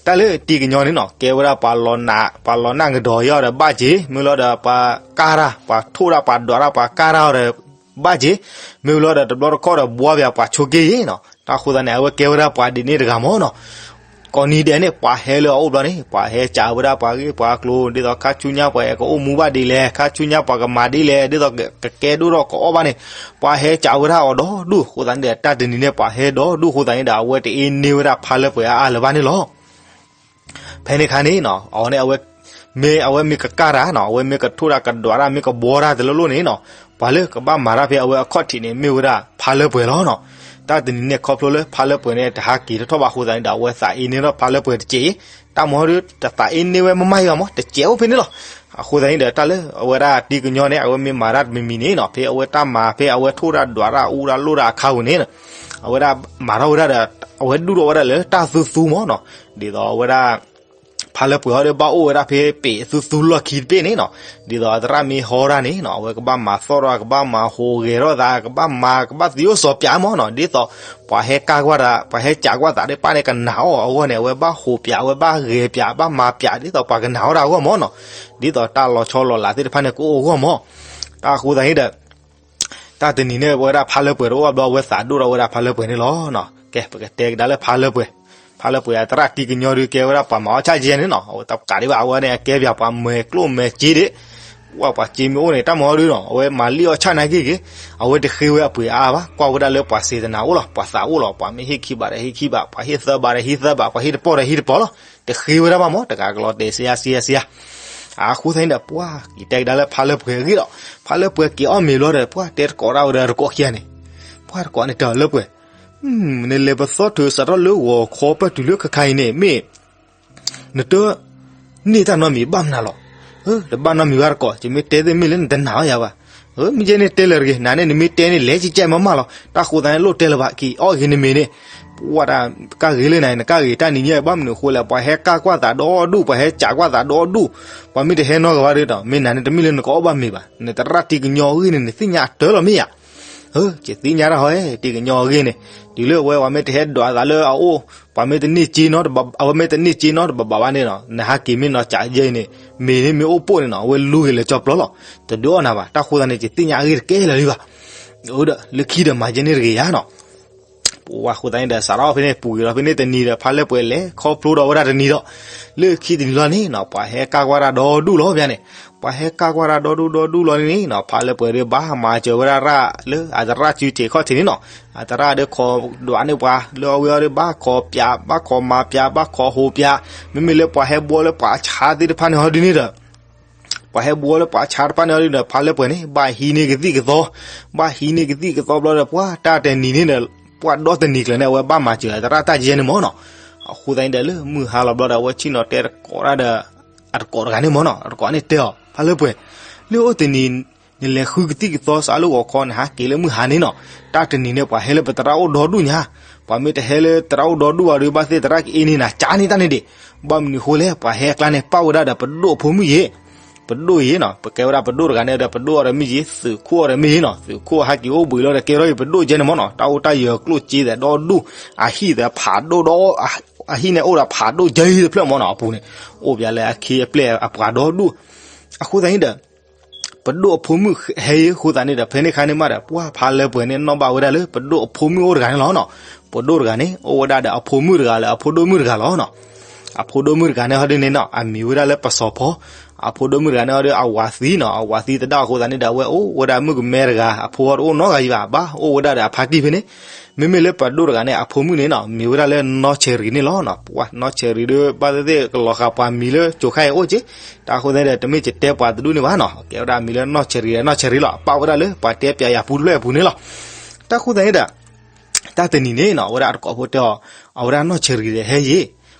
တၢ်လၢတံကညီန့ၣ်နီၤ ကဲဝဲဒၣ်ပှၤလီၤနၢ်ကဒီးအီၤဒီးဘၣ်က့ၤ, မ့ၢ်လီၤဒီးပှၤကၢ်တၢ်, ပှၤထိၣ်တၢ် ပှၤဒွးတၢ် ပှၤကၢ်တၢ်အီၤဒီး ဘၣ်က့ၤ, မ့ၢ်လီၤဒီးတဘျီတခီၣ်ဒီးဘှီပၠးပှၤဆိးက့ယ့ၣ်နီၤ. တၢ်ဃိသတးန့ၣ် အဝဲကဲဝဲဒၣ်ပှၤဒ်န့ၣ်တဂၤမးနီၤ. ကိးနံၤဒဲးန့ၣ် ပှၤဟဲလၢအအိၣ်ဘျီန့ၣ် ပှၤဟဲစံးဝဲဒၣ်ပှၤဂ့ၢ်ပှၤကျိၤ ဒ်သိးခါဆူညါပှၤကအိၣ်မူဘၣ်ဒ်လဲၣ်, ခါဆူညါပှၤကမၤဒ်လဲၣ်, ဒ်သိးကကဲဒိၣ်ထီၣ်ကအီၣ်ဘၣ်န့ၣ် ပှၤဟဲစံးဝဲဒၣ်အီၤဒီဒူၣ်အဃိသတးန့ၣ်ဒီး တၢ်တနံၤန့ၣ် ပှၤဟဲဒီဒူၣ်အဃိသတးန့ၣ်ဒီး အဝဲတအ့န့ဝဲဒၣ်ဖါလၢပှဲၤအါအါလၢၤဘၣ်န့ၣ်လီၤ. ဖဲန့ၣ်ခါန့ၣ်နီၤ အဝဲန့ၣ် အဝဲမ့ၢ်ကကၢ်တၢ်နီၤ, အဝဲမ့ၢ်ကထိၣ်တၢ်ကဒွးတၢ် မ့ၢ်ကဘှီတၢ်တလိၣ်လိၣ်န့ၣ်နီၤ, ပှၤလၢကဘၣ်မၤတၢ်ဖဲအဝဲအခီၣ်ထံးန့ၣ် မ့ၢ်ဝဲဒၣ်ဖါလၢပှဲၤလီၤနီၤ. တၢ်တနံၤန့ၣ် ခီဖျိလၢဖါလၢပှဲၤန့ၣ် တဟးက့ၤထီၣ်ထီၣ်ဘၣ်အဃိသတးန့ၣ်ဒီး အဝဲသးအ့န့ၢ်ထီၣ်ဖါလၢပှဲၤတစဲးအံၤ, တၢ်မၤဟီဒုး တသးအ့န့ၢ်ဝဲမးမးယံၤဘၣ်မး, တစဲးအိၣ်ဖဲန့ၣ်လီၤ. အဃိသတးန့ၣ်ဒီး တၢ်လၢအဝဲဒၣ်တံၤကညီန့ၣ် အဝဲမ့ၢ်မၤတၢ်တမံၤမံၤန့ၣ်နီၤ, ဖဲအဝဲတၢ်မၤ ဖဲအဝဲထိၣ်တၢ်ဒွးတၢ်အူတၢ်လိၣ်တၢ်အခါပူၤန့ၣ် အဝဲဒၣ်မၤထီၣ်ဝဲဒၣ်ဒီး အဝဲဒူၣ်ထီၣ်ဝဲဒၣ်လၢတၢ်သူသူမးနီၤ, ဒ်သိးအဝဲဒၣ် ဖါလၢပှဲၤဟီဒီး ဘၣ်အိၣ်ဝဲဒၣ်ဖဲပ့ၤအသူသူလီၢ်ခံတဘ့ၣ်န့ၣ်နီၤ, ဒ်သိးအသရၣ်မ့ၢ်ဟီတၢ်န့ၣ်နီၤ, အဝဲကဘၣ်မၤသီၣ်ထီၣ် ကဘၣ်မၤဟူးဂဲၤထီၣ်သး ကဘၣ်မၤ ကဘၣ်သ့အိၣ်စီၤပၠးမးနီၤ, ဒ်သိး ပှၤဟဲကၢ်ကွၢ်သး ပှၤဟဲကးကွၢ်သးသ့ၣ်တဖၣ်န့ၣ် ကနာ်အီၤအဂီၢ်န့ၣ် အဝဲဘၣ်ဟူးပၠး အဝဲဘၣ်ဂဲၤပၠး ဘၣ်မၤပၠး ဒ်သိးပှၤကနာ်အီၤတၢ်အဂီၢ်မးနီၤ, ဒ်သိးတၢ်လီၤဆီလီၤလးသ့ၣ်တဖၣ်န့ၣ် ကအိၣ်အဂီၢ်မး. တၢ်အဃိသတးန့ၣ်ဒီး တၢ်တနံၤန့ၣ် ဝဲဒၣ်ဖါလၢပှဲၤတအိၣ်ဘၣ်ဘျီ အဝဲသးဒိၣ်ထီၣ်ဝဲဒၣ်ဖါလၢပှဲၤန့ၣ်လီၤ. ကဲ ပကတဲကဒါလၢဖါလၢပှဲၤ, ဖါလၢပှဲၤအသရၣ်တံၤကညီဒုး ကဲဝဲဒၣ်ပှၤမၤအီၣ်ဆၣ်ကဲန့ၣ်နီၤ, အဝဲတကးဒံးဘၣ် အဝဲန့ၣ် အကဲပၠးပှၤမဲာ်ကျိၣ်မဲာ်စ့ဒံး, ပှၤ ပှၤစ့မ့ၢ်အိၣ်န့ၣ် တၢ်မၤဟီဒုးနီၤ အဝဲမၤလံၣ်အီၣ်ဆၣ်နာ်က့ၢ်က့ၢ်, အဝဲတဃ့ဝဲအပှ့ၤအါဘၣ်, ကွၢ်ဝဲဒၣ်လၢပှၤစ့တနာ်အိၣ်လီၤ, ပှၤသးအိၣ်လီၤ, ပှၤမ့ၢ်ဟ့ၣ်ခံဘးဒီးဟ့ၣ်ခံဘး, ပှၤဟ့ၣ်သၢဘးဒီးဟ့ၣ်သၢဘး, ပှၤဟ့ၣ်တပီၢ်ဒီးဟ့ၣ်တပီၢ်လီၤ, တဃ့ဝဲဒၣ်ဘၣ်မး, တဂၤကလီၤတဲာ်စ့ယါစ့ယါစ့ယါ အဃိသတးန့ၣ်ဒီး ပှၤ ယတဲကဒါလၢဖါလၢပှဲၤအဂ့ၢ်ဒီး ဖါလၢပှဲၤက့ၤအီၣ်မ့ၤဘျီဒီး ပှၤတဲတကိးတၢ်ဝဲဒီးတကိးခံဂၤန့ၣ်, ပှၤတကိးန့ၣ်တဲအီၤလၢပှဲၤ, နလဲၤပသီၣ်ထုးစးထီၣ်လၢဂီၤခီပၢၢ်တုၤလၢခဲခါအံၤန့ၣ် မ့ၢ် နတ န့ၢ်တၢ်နီတမံၤဘၣ်မနုၤလီၤ. တဘၣ်နီတမံၤဘၣ်တကိး, ယမ့ၢ်တဲသ့ၣ်မ့ၢ်လၢနတနာ်အီၤယၤဘၣ်. မ့ၢ်ယဲန့ၣ်တဲလၢာ်တဂ့ၤ, နၤန့ၣ်နမ့ၢ်တဲန့ၣ် လဲၤကဲကဲမးမးလီၤ. တၢ်ဃိသတးန့ၣ် လိၣ်တဲလၢၤဘၣ်, က့ၤအီၣ်ဂ့ၤနမ့ၤန့ၣ်, ပှၤတၢ်ကါဂ့ၤလၢနၤန့ၣ် နကါဂ့ၤတၢ်နံၤညါ ဘၣ်မနုၤအဃိလဲၣ်, ပှၤဟဲကၢ်ကွၢ်သးဒီဒူၣ်, ပှၤဟဲကးကွၢ်သးဒီဒူၣ်, ပှၤမ့ၢ်တဟဲနီတဂၤဘၣ်ဒီး မ့ၢ်နၤန့ၣ် တမ့ၢ်လၢနကအီၣ်ဘၣ်မ့ၤဘၣ်. နသရၣ်တံၤကညီအဂ့ၢ်န့ၣ် နသ့ၣ်ညါအတၢၢ်လီၤမ့ၢ်ဧါ. ယသ့ၣ်ညါတၢ်ဟီ, တံၤကညီအဂ့ၢ်န့ၣ်, တုၤလၢအဝဲ ပှၤမ့ၢ်တဟဲဒွးသးလၢအအိၣ်, ပှၤမ့ၢ်တန့ၢ်က့နီတဘး, အဝဲမ့ၢ်တန့ၢ်က့နီတဘးဘၣ်န့ၣ်နီၤ, နဟးက့ၤမ့ၢ်နီၤ ကးယဲအံၤန့ၣ်, မ့ၤန့ၣ်မ့ၢ်အိၣ်ပိၢ်န့ၣ်နီၤ, အဝဲလူၤဂ့ၤလၢာ်ကၠီပျီလီၤ. တဒုးအီၣ်နၤဘၣ်. တၢ်ဃိသတးန့ၣ် ယသ့ၣ်ညါအဂ့ၢ်တကဲလၢာ်လံဘၣ်. ဒီးလၢခံဒီးမၤယဲန့ၣ်တဂ့ၤယါနီၤ. ပှၤဃိသတးန့ၣ်ဒီး စးထီၣ်ဖဲန့ၣ် ပူၤကွံာ်လီၤဖဲန့ၣ်တနံၤဒီး ဖါလၢပှဲၤလဲၤခီဖျိဒီးဝဲဒၣ်တနံၤဒီး, လၢခံတနံၤလီၤန့ၣ်နီၤ ပှၤဟဲကၢ်ကွၢ်တၢ်ဒီဒူၣ်လီၤဖဲန့ၣ်, ပှၤဟဲကၢ်ကွၢ်တၢ်ဒီဒူၣ်ဒီဒူၣ်လီၤန့ၣ်နီၤ, ဖါလၢပှဲၤဒီးဘၣ်မၤစၢၤဝဲဒၣ်ရၣ်လၢအသရၣ်စုထံးခီၣ်ထံးန့ၣ်နီၤ, အသရၣ်ဒီးခိးဒွးန့ၢ်ပှၤ လၢအဝဲအီၤဒီးဘၣ်ခိးပၠး, ဘၣ်ခိးမၤပၠး, ဘၣ်ခိးဟူးပၠး, မ့မ့ၢ်လၢပှၤဟဲဘှီလၢပှၤဆါသ့ၣ်တဖၣ်န့ၣ်ဟီဒ်န့ၣ်ဒီး ပှၤဟဲဘှီလၢပှၤဆါတဖၣ်န့ၣ်ဒီး ဖါလၢပှဲၤန့ၣ် ဘၣ်ဟံးန့ၢ်ကသံၣ်ကသီ, ဘၣ်ဟံးန့ၢ်ကသံၣ်ကသီဘျီဒီး ပှၤတၢ်တဲနံၤန့ၣ်ဒီး ပှၤဒီတနံၤကျၢၤန့ၣ် အဝဲဘၣ်မၤစၢၤအသရၣ်တၢ်ယဲန့ၣ်မ့ၢ်နီၤ. အဃိသတးန့ၣ်ဒီး လၢမုၢ်ဟါလီၤဘျီဒီး အဝဲဆ့ၣ်နီၤတဲတကိးတၢ်ဒီး အတကိးတဂၤန့ၣ်မ့ၢ်နီၤ, အတကိးန့ၣ်တဲအီၤ ဖါလၢပှဲၤ, လၢအိၣ်တနံၤ နလဲၤဃုကသံၣ်ကသီစးလၢဂီၤခီ နဟးက့ၤလၢမုၢ်ဟါန့ၣ်နီၤ, တၢ်တနံၤန့ၣ် ပှၤဟဲလၢပသရၣ်အိၣ်ဒီဒူၣ်ညါ, ပှၤမ့ၢ်တဟဲလၢသရၣ်အိၣ်ဒီဒူၣ်ဘၣ်ဒီး ဘၣ်သ့ၣ်သရၣ်ကအ့န့ၢ်နၤ ကးန့ၢ်တၢ်န့ၣ်ဒံး, ဘၣ်မနုၤအဃိလဲၣ် ပှၤဟဲအကျါန့ၣ် ပာ်ဝဲဒၣ်ဒီးပဒိၣ်အဖိမုၣ်ယ့ၣ် ပဒိၣ်ယ့ၣ်နီၤ, ပကဲဝဲဒၣ်ပဒိၣ်တဂၤန့ၣ်ဒီး ပဒိၣ်အီၤဒီးမ့ၢ်ယ့ၣ် သုးခိၣ်အီၤဒီးမ့ၢ်ယ့ၣ်နီၤ, သုးခိၣ်ဟဲက့ၤအိၣ်ဘှံးလီၤဒီး ကဲထီၣ်ယပဒိၣ်ကဲန့ၣ်မ့ၢ်နီၤ, တၢ်အိၣ်တၢ်ယၢၤကျိၣ်စ့သးဒီဒူၣ်, အဟံၣ်သးဖးဒိၣ်ဒီး အဟံၣ်န့ၣ်အိၣ်ဒီးဖးဒိၣ်ယဲၢ်တဖျၢၣ်မ့ၢ်နီၤ, အပူၤန့ၣ် အိၣ်ပျဲလၢအခ့အပျဲၢ်အပှၤဒီဒူၣ်, အဃိသတးန့ၣ်ဒီး ပဒိၣ်အဖိမုၣ်ဟဲယ့ၣ်အဃိသတးန့ၣ်ဒီး ဖဲန့ၣ်ခါန့ၣ်မးဒီး ပှၤဖါလၢပှဲၤန့ၣ် နီၣ်ဘၣ်ဝဲဒၣ်လၢ ပဒိၣ်အဖိမုၣ်အိၣ်တဂၤန့ၣ်လီၤနီၤ, ပဒိၣ်တဂၤန့ၣ် အိၣ်ဝဲဒၣ်ဒီးအဖိမုၣ်တဂၤလၢအဖိဒိၣ်မုၣ်တဂၤလီၤနီၤ, အဖိဒိၣ်မုၣ်တဂၤန့ၣ်ဟီဒ်န့ၣ်နီၤ အမံၤဝဲဒၣ်လၢပစီၤဖီ, အဖိဒိၣ်မုၣ်တဂၤန့ၣ်ဟီဒီး အဝၤသံနီၤ, အဝၤသံသဒၣ်အဃိသတးန့ၣ်ဒီး အဝဲအိၣ်ဝဲဒၣ်မုၣ်ကမဲတဂၤ, အဖိဟီတအိၣ်နီတဂၤယံၤဘၣ်, ဘၣ်အိၣ်ဝဲဒၣ်ဒီးအဖါတံၢ်ဖဲန့ၣ်, မ့မ့ၢ်လၢပဒိၣ်တဂၤန့ၣ် အဖိမုၣ်န့ၣ်နီၤ မံၤဝဲဒၣ်လၢနီၢ်ဆဲၤရံၤန့ၣ်လီၤနီၤ, ပှၤနီၢ်ဆဲၤရံၤဒီး ဘၣ်သ့ၣ်သ့ၣ်ကလီၤဃာ်ပှၤမံၤလၢကၠိခါအံၤအိၣ်က့, တၢ်အဃိသတးဒီး တမ့ၢ်ကတဲပှၤတဒူၣ်န့ၣ်ဘၣ်နီၤ, ကဲဝဲဒၣ်မံၤလၢနီၢ်ဆဲၤရံၤဒီး နီၢ်ဆဲၤရံၤလီၤ, ပာ်ဝဲဒၣ်လၢပှၤတဲပၠးယၤပူၤတဖျၢၣ်အပူၤန့ၣ်လီၤ, တၢ်အဃိသတးန့ၣ်ဒီး တၢ်တနံၤန့ၣ်နီၤ အဝဲဒၣ်အတကိးဖိတဲအီၤ, အဝဲဒၣ်နီၢ်ဆဲၤရံၤဒီးဟဲယ့ၣ်,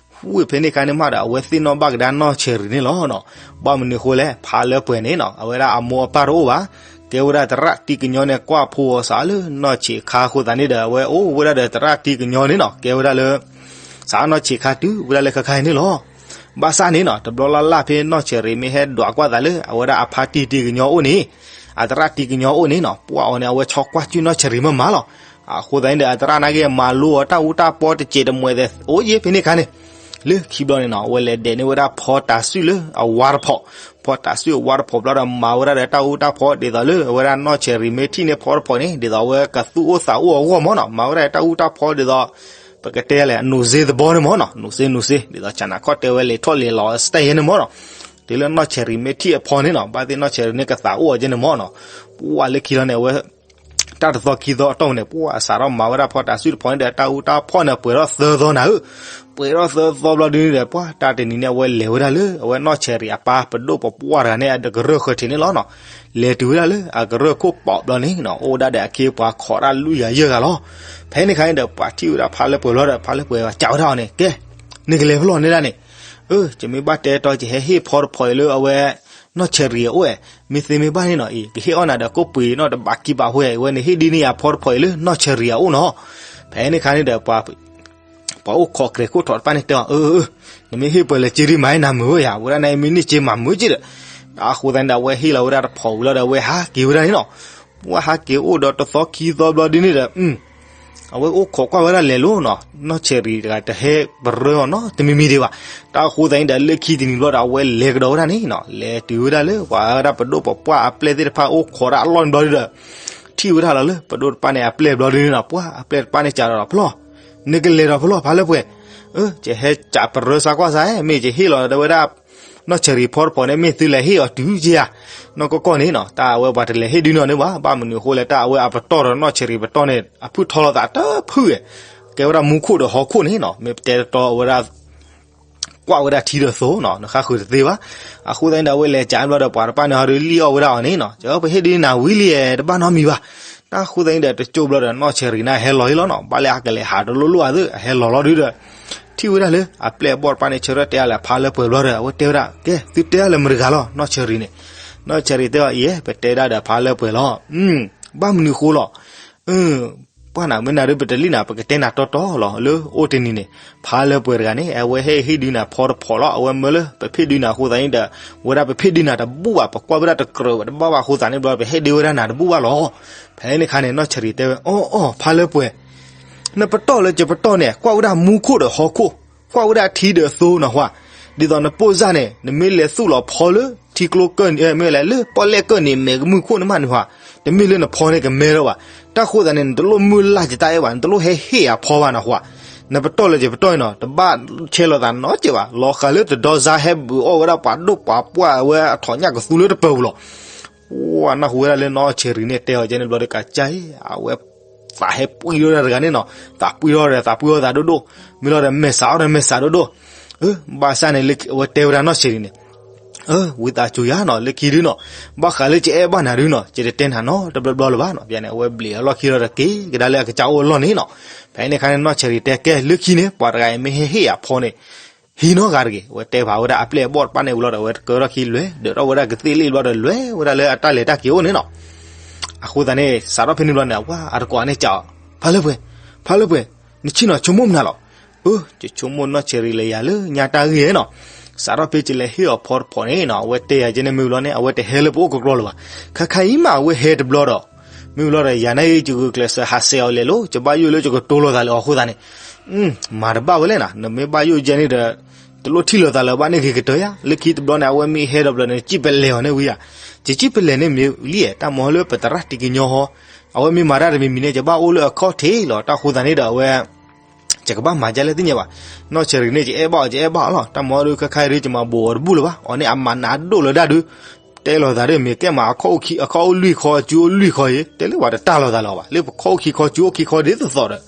ဝ့ၢ်ဖဲန့ၣ်ခါန့ၣ်မးဒီး အဝဲသ့ၣ်နီၣ်ဘၣ်ကဒါနီၢ်ဆဲၤရံၤန့ၣ်လီၤနီၤ, ဘၣ်မနုၤအဃိလဲၣ် ဖါလၢပှဲၤန့ၣ်နီၤ အဝဲဒၣ်အမိၢ်အပၢ်တအိၣ်ဘၣ်, ကဲဝဲဒၣ်သရၣ်တံၤကညီန့ၣ် ကွၢ်ဖိအီၤစးလၢနီၢ်ဆဲၤခါအဃိသတးန့ၣ်ဒီး အဝဲအိၣ်ဝဲဒၣ်ဒီးသရၣ်တံၤကညီန့ၣ်နီၤ ကဲဝဲဒၣ်လၢ စးနီၢ်ဆဲၤခါတုၤဝဲဒၣ်လၢခဲခါအံၤန့ၣ်လီၤ. ဘၣ်ဆၣ်န့ၣ်နီၤ တဘျီလၢ်လၢ်ဖဲနီၢ်ဆဲၤရံၤမ့ၢ်ဟဲဒွးကွၢ်သးလၢ အဝဲဒၣ်အဖါတံၢ်တံၤကညီအိၣ်န့ၣ်, အသရၣ်တံၤကညီအိၣ်န့ၣ်နီၤ ပှၤအီၤန့ၣ် အဝဲဆီကွၢ်စုၣ်နီၢ်ဆဲၤရံၤမးမးလီၤ. အဃိသတးန့ၣ်ဒီး အသရၣ်နာ်က့ မၤလိအီၤတၢ်အူတၢ်ပီတစဲးတမှဲးသဲး အိၣ်ယ့ၣ်ဖဲန့ၣ်ခါန့ၣ်, လၢခံဘျီန့ၣ်နီၤ အဝဲလဲၤဒဲးန့ၢ်ဝဲဒၣ်ဖီတၤစုၣ်လၢအဝါတဖီၣ်, ဖီတၤစုၣ်အဝါတဖီၣ်ဘျီဒီး မၤဝဲဒၣ်ဒီးတၢ်အူတၢ်ပီ ဒ်သိးလၢအဝဲဒၣ်နီၢ်ဆဲၤရံၤမ့ၢ်ထံၣ်န့ၢ်ဖီတဖီၣ်န့ၣ် ဒ်သိးအဝဲကသူၣ်အိၣ်သးအိၣ်အဂီၢ်မးနီၤ မၤဝဲဒၣ်တၢ်အူတၢ်ဖီဒ်သိး ပကတဲလဲၣ် အနိးစ့သဘီန့ၣ်မးနီၤ, နိးစ့နိးစ့ ဒ်သိး ဆၣ်နၤခီၣ်တဲဝဲ လဲၤထီၣ်လဲၤလီၤ style ယဲန့ၣ်မးနီၤ, တုၤလၢနီၢ်ဆဲၤရံၤမ့ၢ်ထံၣ်အဖီန့ၣ်နီၤ ဘၣ်သ့ၣ်နီၢ်ဆဲၤရံၤန့ၣ်ကသးအိၣ်အီၤယဲန့ၣ်မးနီၤ, ပှၤလၢခံလီၤန့ၣ် အဝဲ ထ တၢ်တသီခံသီအတီၢ်ပူၤန့ၣ် ပှၤအစးထီၣ်မၤဝဲဒၣ်ဖီတၢ်စုတဖီန့ၣ်ဒီး တၢ်အူတၢ်ဖီၣ်န့ၣ် ပှဲၤထီၣ်သၢသီနၤဧၢ, ပှဲၤထီၣ်သၢသီဘျီဒုန့ၣ်ဒီး ပှၤတၢ်တနံၤန့ၣ် အဝဲလဲၤဝဲဒၣ်လၢ အဝဲနီၢ်ဆဲးရံၤအပၢ်ပဒိၣ်ပပှၢ်တဂၤန့ၣ် အကရၢၢ်ဃၢၤထံးန့ၣ်လီၤနီၤ. လဲၤတုၤဝဲဒၣ်လၢအကရၢၢ်ခိၣ်ပီးဘျီန့ၣ်နီၤ အိၣ်ဝဲဒၣ်ဒီးအခ့အပှၤခိးတၢ်လွံၢ်ဂၤယဲၢ်ဂၤလီၤ. ဖဲန့ၣ်အခါန့ၣ်ဒီး ပှၤထံၣ်ဝဲဒၣ်ဖါလၢပှဲၤဘျီဒီး ဖါလၢပှဲၤစံးဝဲဒၣ်အီၤန့ၣ် ကဲ နကလဲၤဖဲလဲၣ်န့ၣ်ဒၣ်န့ၣ်, အၢ ယမ့ၢ်ဘၣ်တဲတီ ယဟဲဟ့ၣ်ဖီတဖီအံၤလၢအဝဲ နီၢ်ဆဲးရံၤအအိၣ်ဧါ, မ့ၢ်သ့မ့ၢ်ဘၣ်န့ၣ်နီၤ အံၤ ကဟ့ၣ်အီၣ်နၤဒီးကိၣ်ပှ့ၤနီၣ်တဘးခံဘးဖိဧါ, အဝဲန့ၣ်ဟ့ၣ်ဒုးန့ၢ်ယၤဖီတဖီအံၤလၢနီၢ်ဆဲးရံၤအအိၣ်နီၤ. ဖဲန့ၣ်အခါန့ၣ်ဒီး ပှၤအိၣ်ခိးကြဲးခိၣ်ထိးတဖၣ်န့ၣ်တဲအီၤ အၢ အၢ နမ့ၢ်ဟ့ၣ်ပှဲၤလၢက့ဒုးမၤနမုာ်ဧါ, ဝဲဒၣ်န့ၣ် မ့ၢ်န့ၢ်က့မၤမုာ်က့ဒီး, အဃိသတးန့ၣ်ဒီး အဝဲဟ့ၣ်လီၤဝဲဒၣ်တဖီဝံၤလီၤဒီး အဝဲဟးက့ၤဝဲဒၣ်န့ၣ်နီၤ. ပှၤဟးက့ၤအိၣ်ဒီးတသီခံသီဘျီဒုန့ၣ်ဒီး အဝဲအိၣ်ခိးကွၢ်ဝဲဒၣ်လဲၤလိၤနီၤ, နီၢ်ဆဲးရံၤတဂၤတဟဲပရၢအီၤနီတမံၤမံၤဒံးဘၣ်. တၢ်အဃိသတးန့ၣ်ဒီး လၢခံတနံၤဘျီဒီး အဝဲလဲၤကဒီးဝဲဒၣ်န့ၣ်နီၤ, လဲၤတုၤဝဲဒၣ်လၢပှၤဝဲဒၣ်ပဒိၣ်ပပှၢ်အပျဲၢ်သ့ၣ်တဖၣ်အိၣ်ခိးဒၣ်အလီၢ်န့ၣ်ဘျီဒုဒီး ထံၣ်ဝဲဒၣ်လီၤလၢပဒိၣ်တဖၣ်န့ၣ်အပျဲၢ်ဘျီဒုန့ၣ်နီၤ, ပှၤအပျဲၢ်တဖၣ်န့ၣ်စံးဒီးဖီလီၤ, နကလဲၤဒီးဖီလီၤ ဖါလၢပှဲၤ, အၢ ယဟဲစံးပရၢစါကွၢ်စါဧါ, မ့ၢ်ယဟ့ၣ်လီၤဒီးဝဲဒၣ် နီၢ်ဆဲးရံၤဖီတဖီန့ၣ် မ့ၢ်သုလဲၤဟ့ၣ်အီၤတုၤက့ဧါ, နီၢ်ကီၢ်ကီၢ်န့ၣ်နီၤ, တၢ်အဝဲပှၤတလဲၤဟ့ၣ်ဒုန့ၣ်န့ၣ်ဘၣ်, ဘၣ်မနုၤအဃိလဲၣ် တၢ်အဝဲအပတီၢ်ဒီးနီၢ်ဆဲးရံၤပတီၢ်န့ၣ် အဖုၣ်ထီလီၤသးတဖုၣ်ဧါ, ကဲဝဲဒၣ်မူခိၣ်ဒီးဟီၣ်ခိၣ်န့ၣ်နီၤ, မ့ၢ်ပတဲတတီအဝဲဒၣ် ကွၢ်ဝဲဒၣ်ထံဒီးသိနီၤ, နဃါဃုာ်တသ့ဘၣ်. အဃိသတးန့ၣ်ဒီး အဝဲလဲၤကးဘျီဒီး ပှၤတဖၣ်န့ၣ် ဟီဒုးလံၣ်အီၣ်ဝဲဒၣ်အီၤန့ၣ်နီၤ, ပဟ့ၣ်ဒုးနၤဝံၤလံ တဘၣ်နီတမံၤဘၣ်. တၢ်အဃိသတးန့ၣ်ဒီး တကၠိဘျီဒီး နီၢ်ဆဲးရံၤန့ၣ် အဟဲလီၤလံလီၤနီၤ, ဘၣ်လၢအကလဲၤဟးတလိၣ်လိၣ်အသး အဟဲလီၤလီၤဒုဒီး ထံၣ်ဝဲဒၣ်လၢ အပျဲၢ်အဘီၣ်တဖၣ်န့ၣ် ဆၢထၢၣ်တဲအါလဲၣ် ဖါလၢပှဲၤဘျီဒီး အဝဲတဲဝဲဒၣ် ကဲသုတဲအါလဲၣ်မတၤတဂၤလီၤ နီၢ်ဆဲးရံၤန့ၣ်. နီၢ်ဆဲးရံၤတဲအီၤအံၤ ပတဲဒၣ်ဒီးဖါလၢပှဲၤလီၤ. ဘၣ်မနုၤဃိလီၤ ပှၢ်နၤမ့ၢ်နၤဒုး ပတလံၣ်နၤ ပကတဲနၤတီတီလီၤ လၢအိၣ်တနံၤန့ၣ် ဖါလၢပှဲၤတဂၤန့ၣ် အဝဲဟဲဟ့ၣ်ဒုးနၤဖီတဖီလီၤ, အဝဲမၢလၢပဖ့ၣ်ဒုးနၤအဃိသတးန့ၣ်ဒီး ဝဲဒၣ်ပဖ့ၣ်ဒုးနၤတဘူၣ်ဘၣ်, ပကွၢ်ဝဲဒၣ်တကြၢးဘၣ်တဘၣ်ဘၣ်အဃိသတးန့ၣ်ဘျီ ပဟ့ၣ်ဒုးဝဲဒၣ်နၤတဘူၣ်ဘၣ်လီၤ. ဖဲန့ၣ်အခါန့ၣ် နီၢ်ဆဲးရံၤတဲဝဲ အီအီ ဖါလၢပှဲၤ နပတီၢ်လၢယပတီၢ်န့ၣ် ကွၢ်ဝဲဒၣ်မူခိၣ်ဒီးဟီၣ်ခိၣ်, ကွၢ်ဝဲဒၣ်ထံဒီးသိနီၤဟါ, ဒ်သိးနပိၢ်စၢ်န့ၣ် နမ့ၢ်လဲၤသူၣ်လီၤဖီလၢထံကျိကၢၢ်န့ၣ် မ့ၢ်လဲၤလၢပီၣ်လဲၣ်ကၢၢ်န့ၣ် မဲာ်ကမုၢ်ခိၣ်န့ၣ်မးန့ၣ်ဟါ, တမ့ၢ်လၢနဖီန့ၣ်ကမဲထီၣ်ဘၣ်. တၢ်ဃိသတးန့ၣ် နတလိၣ်မုၢ်လၢ်ယတၢ်အဲၣ်ဘၣ်, နတလိၣ်ဟဲဟ့ၣ်အဖီဘၣ်နီၤဟါ, နပတီၢ်လၢယပတီၢ်အံၤနီၤ တဘၣ်ဆဲးလီၤသးနီတစဲးဘၣ်, လီၤဃာ်လၢတဒီစါဟဲဘုးအီၣ်ဝဲဒၣ်ပှၤဒိၣ်ပှၤပှၢ်ဝဲအထီၣ်ညၣ်ကသူလၢတပၢၤပူၤလီၤ. ပှၢ်နၢ်ဟူဝဲဒၣ်လၢနီၢ်ဆဲးရံၤန့ၣ်တဲအီၤကဲန့ၣ်ဘျီဒီး ကစၢ်အံၤ အဝဲသးဟဲပှံၢ်ထီၣ်တဂၤန့ၣ်နီၤ, သးပှံၢ်ထီၣ်ဒီးသးပှံၢ်ထီၣ်သးဒိၣ်ဒိၣ်, မ့ၢ်လီၤဒီးမဲာ်ဆှးအီၣ်ဒီးမဲာ်ဆှးဒိၣ်ဒိၣ်. ဘၣ်ဆၣ်န့ၣ် လၢအဝဲတဲဝဲဒၣ်နီၢ်ဆဲးရံၤန့ၣ် ဝံသးစူၤယၤနီၤ လၢခံဒုနီၤ, ဘၣ်ဃးလၢယအဲၣ်ဘၣ်နၤဒုနီၤ ယတတဲနၤနီတဘျီဘျီလၢၤဘၣ်နီၤ, ပျဲန့ၣ် အဝဲဘျံးအလီၢ်ခံလီၤဒီးက့ၤကဒါလၢအကစၢ်အိၣ်အလီၢ်န့ၣ်နီၤ. ဖဲန့ၣ်အခါန့ၣ် နီၢ်ဆဲးရံၤတဲကဲလၢခံန့ၣ် ပှၤတဂၤအံၤမ့ၢ်ဟဲဟ့ၣ်အဖီန့ၣ် ဟံးနီတဂၤတဂ့ၤ, အဝဲတဲဖးဝဲဒၣ်အပျဲၢ်အဘီၣ်တဖၣ်န့ၣ်ဝံၤလီၤဒီး အဝဲတကၢထီၣ်ခံလွဲၢ် ဒၢးထီၣ်ဝဲဒၣ်ကသ့ၣ်လ့ၣ်ဘျီဒီးလွဲၢ်ဝဲဒၣ်လၢအတၢ်လဲၤတၢ်က့ၤအိၣ်န့ၣ်နီၤ. အဃိသတးန့ၣ် စးထီၣ်ဖဲန့ၣ်ဘျီန့ၣ် အဝဲအတကိးန့ၣ်စံးအီၤ ဖါလၢပှဲၤ, ဖါလၢပှဲၤ, နဆ့ၣ်နီၤဆိကမိၣ်မနုၤလီၤ. အၢ ယဆိကမိၣ်နီၢ်ဆဲးရံၤလၢယၤလၢညါတၢ်ဂ့ၢ်နီၤ. စးထီၣ်ဖဲယလဲၤဟ့ၣ်အီၤဖီတဖီန့ၣ်နီၤ အဝဲတဲယၤကဲန့ၣ်မ့ၢ်ဝံၤလီၤန့ၣ် အဝဲတဟဲလၢပအိၣ်ကကျီလၢၤဘၣ်. ခါခါအံၤမးအဝဲဟဲတဘျီဒီး မ့ၢ်ဝံၤလီၤဒီး ယၤန့ၣ်အံၤ ယဂုာ်ကျဲးစၢးဟးဆှဲးအီၤလဲၤလိၤ ယဘၣ်ယိၣ်လၢယကတိၤလိာ်သးလၢအီၤအဃိသတးန့ၣ် မၤတဘၣ်ဝဲလဲၣ်နီၤ, နမ့ၢ်ဘၣ်ယိၣ်ယဲန့ၣ်ဒီး တလိၣ်ထံၣ်လိာ်သးလၢၤဘၣ်န့ၣ်ဂ့ၤကတၢၢ်ယၤ, လၢခံတဘျီန့ၣ် အဝဲမ့ၢ်ဟဲဒီးဘျီန့ၣ် စံၣ်ပလဲၤအီၤန့ၣ်ဝံၤယၤ, ယစံၣ်ပလဲၤန့ၣ်မ့ၢ်လံ, တၢ်မၤလၢပသရၣ်တံၤကညီဟီ, အဝဲမ့ၢ်မၤတၢ်တမံၤမံၤန့ၣ် ယဘၣ်အိၣ်လၢအခီၣ်ထံးလီၤ, တၢ်ဃိသတးန့ၣ်ဒီးအဝဲ ယကဘၣ်မၤဒ်လဲၣ်သ့ၣ်ညါဘၣ်. နီၢ်ဆဲးရံၤန့ၣ် ယအဲၣ်ဘၣ်အီၤ ယအဲၣ်ဘၣ်အီၤလီၤ, တၢ်မၤဒီးခါခါအံၤဒီး ယမၤဘူးအီၤတဘူၣ်လၢၤဘၣ်, အီၤန့ၣ်အမၤနးဒိၣ်လၢၤဒၣ်ဒုး တဲလိာ်သးဒီး မ့ၢ်ကဲမး အခီၣ်အိၣ်လွံၢ်ခီ အစုအိၣ်လွံၢ်ခီအံၤ တဲလၢပှၤတတၢ်လိာ်သးလၢၤဘၣ်, လၢပခီၣ်အိၣ်ခံခီ စုအိၣ်ခံခီဒ်သိးသိးဒီး,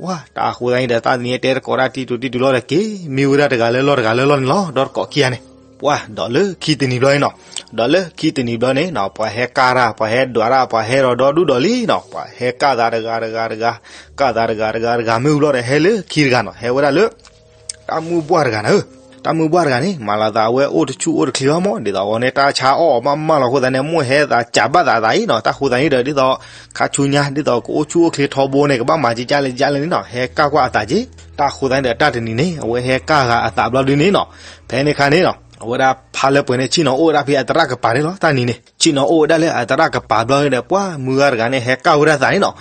ဝါ တၢ်အဃိသတးန့ၣ်ဒီး တၢ်တနံၤအံၤတဲတကိးတၢ်တံၤတူၤတံၤတူၤလီၤဒီးက့ၤ မ့ၢ်ဝဲဒၣ်တဂၤလၢလီၢ်တဂၤလၢလီၢ်န့ၣ်လီၤ, ဒီးတကိးခံဂၤန့ၣ်, ပှၤဒီးလၢခံတနံၤဘျီန့ၣ်နီၤ, ဒီးလၢခံတနံၤဘျီန့ၣ်နီၤ ပှၤဟဲကၢ်တၢ် ပှၤဟဲဒွးတၢ် ပှၤဟဲဒီးဒီဒူၣ်ဒီးလံနီၤ, ပှၤဟဲကၢ်သးတဂၤတဂၤတဂၤ, ကၢ်သးတဂၤတဂၤတဂၤ မ့ၢ်ဝံၤလီၤဒီး ဟဲလၢခံတဂၤနီၤ ဟဲဝဲဒၣ်လၢ တၢ်မုၢ်ဘှၢ်တဂၤန့ၣ်ဧၢ, တၢ်မုၢ်ဘှၢ်တဂၤန့ၣ် မၤလီၤသးအဝဲအိၣ်တဆူၣ်အိၣ်တချ့ဘၣ်မး, ဒ်သိးအဝဲန့ၣ် တၢ်ဆါအီၣ်အီၤမးမးလီၤအဃိသတးန့ၣ် မိၢ်ဟဲသးစံးဘၣ်သးအသးအံၤနီၤ, တၢ်ဃိသတးန့ၣ်ဒီး ဒ်သိး ခါဆူညါ ဒ်သိးကအိၣ်ဆူၣ်အိၣ်ချ့ထီဘိန့ၣ် ကဘၣ်မၤကကၢ်လဲၣ်ကကၢ်လဲၣ်န့ၣ်နီၤ ဟဲကၢ်ကွၢ်အသးက့ၤ, တၢ်ဃိသတးန့ၣ်ဒီး တၢ်တနံၤန့ၣ် အဝဲဟဲကၢ်ဂၤအသးဘျီဒုန့ၣ်နီၤ, ဖဲန့ၣ်ခါန့ၣ်နီၤ အဝဲဒၣ်ဖါလၢပှဲၤန့ၣ် ဆ့ၣ်နီၤအိၣ်ဝဲဒၣ်ဖဲအသရၣ်ကပၤန့ၣ်လီၤ, တၢ်နံၤန့ၣ် ဆ့ၣ်နီၤအိၣ်ဝဲဒၣ်လၢအသရၣ်ကပၤဘျီဒီး ပှၤမုၢ်ဂၤတဂၤန့ၣ် ဟဲကၢ်ဝဲဒၣ်သးန့ၣ်နီၤ,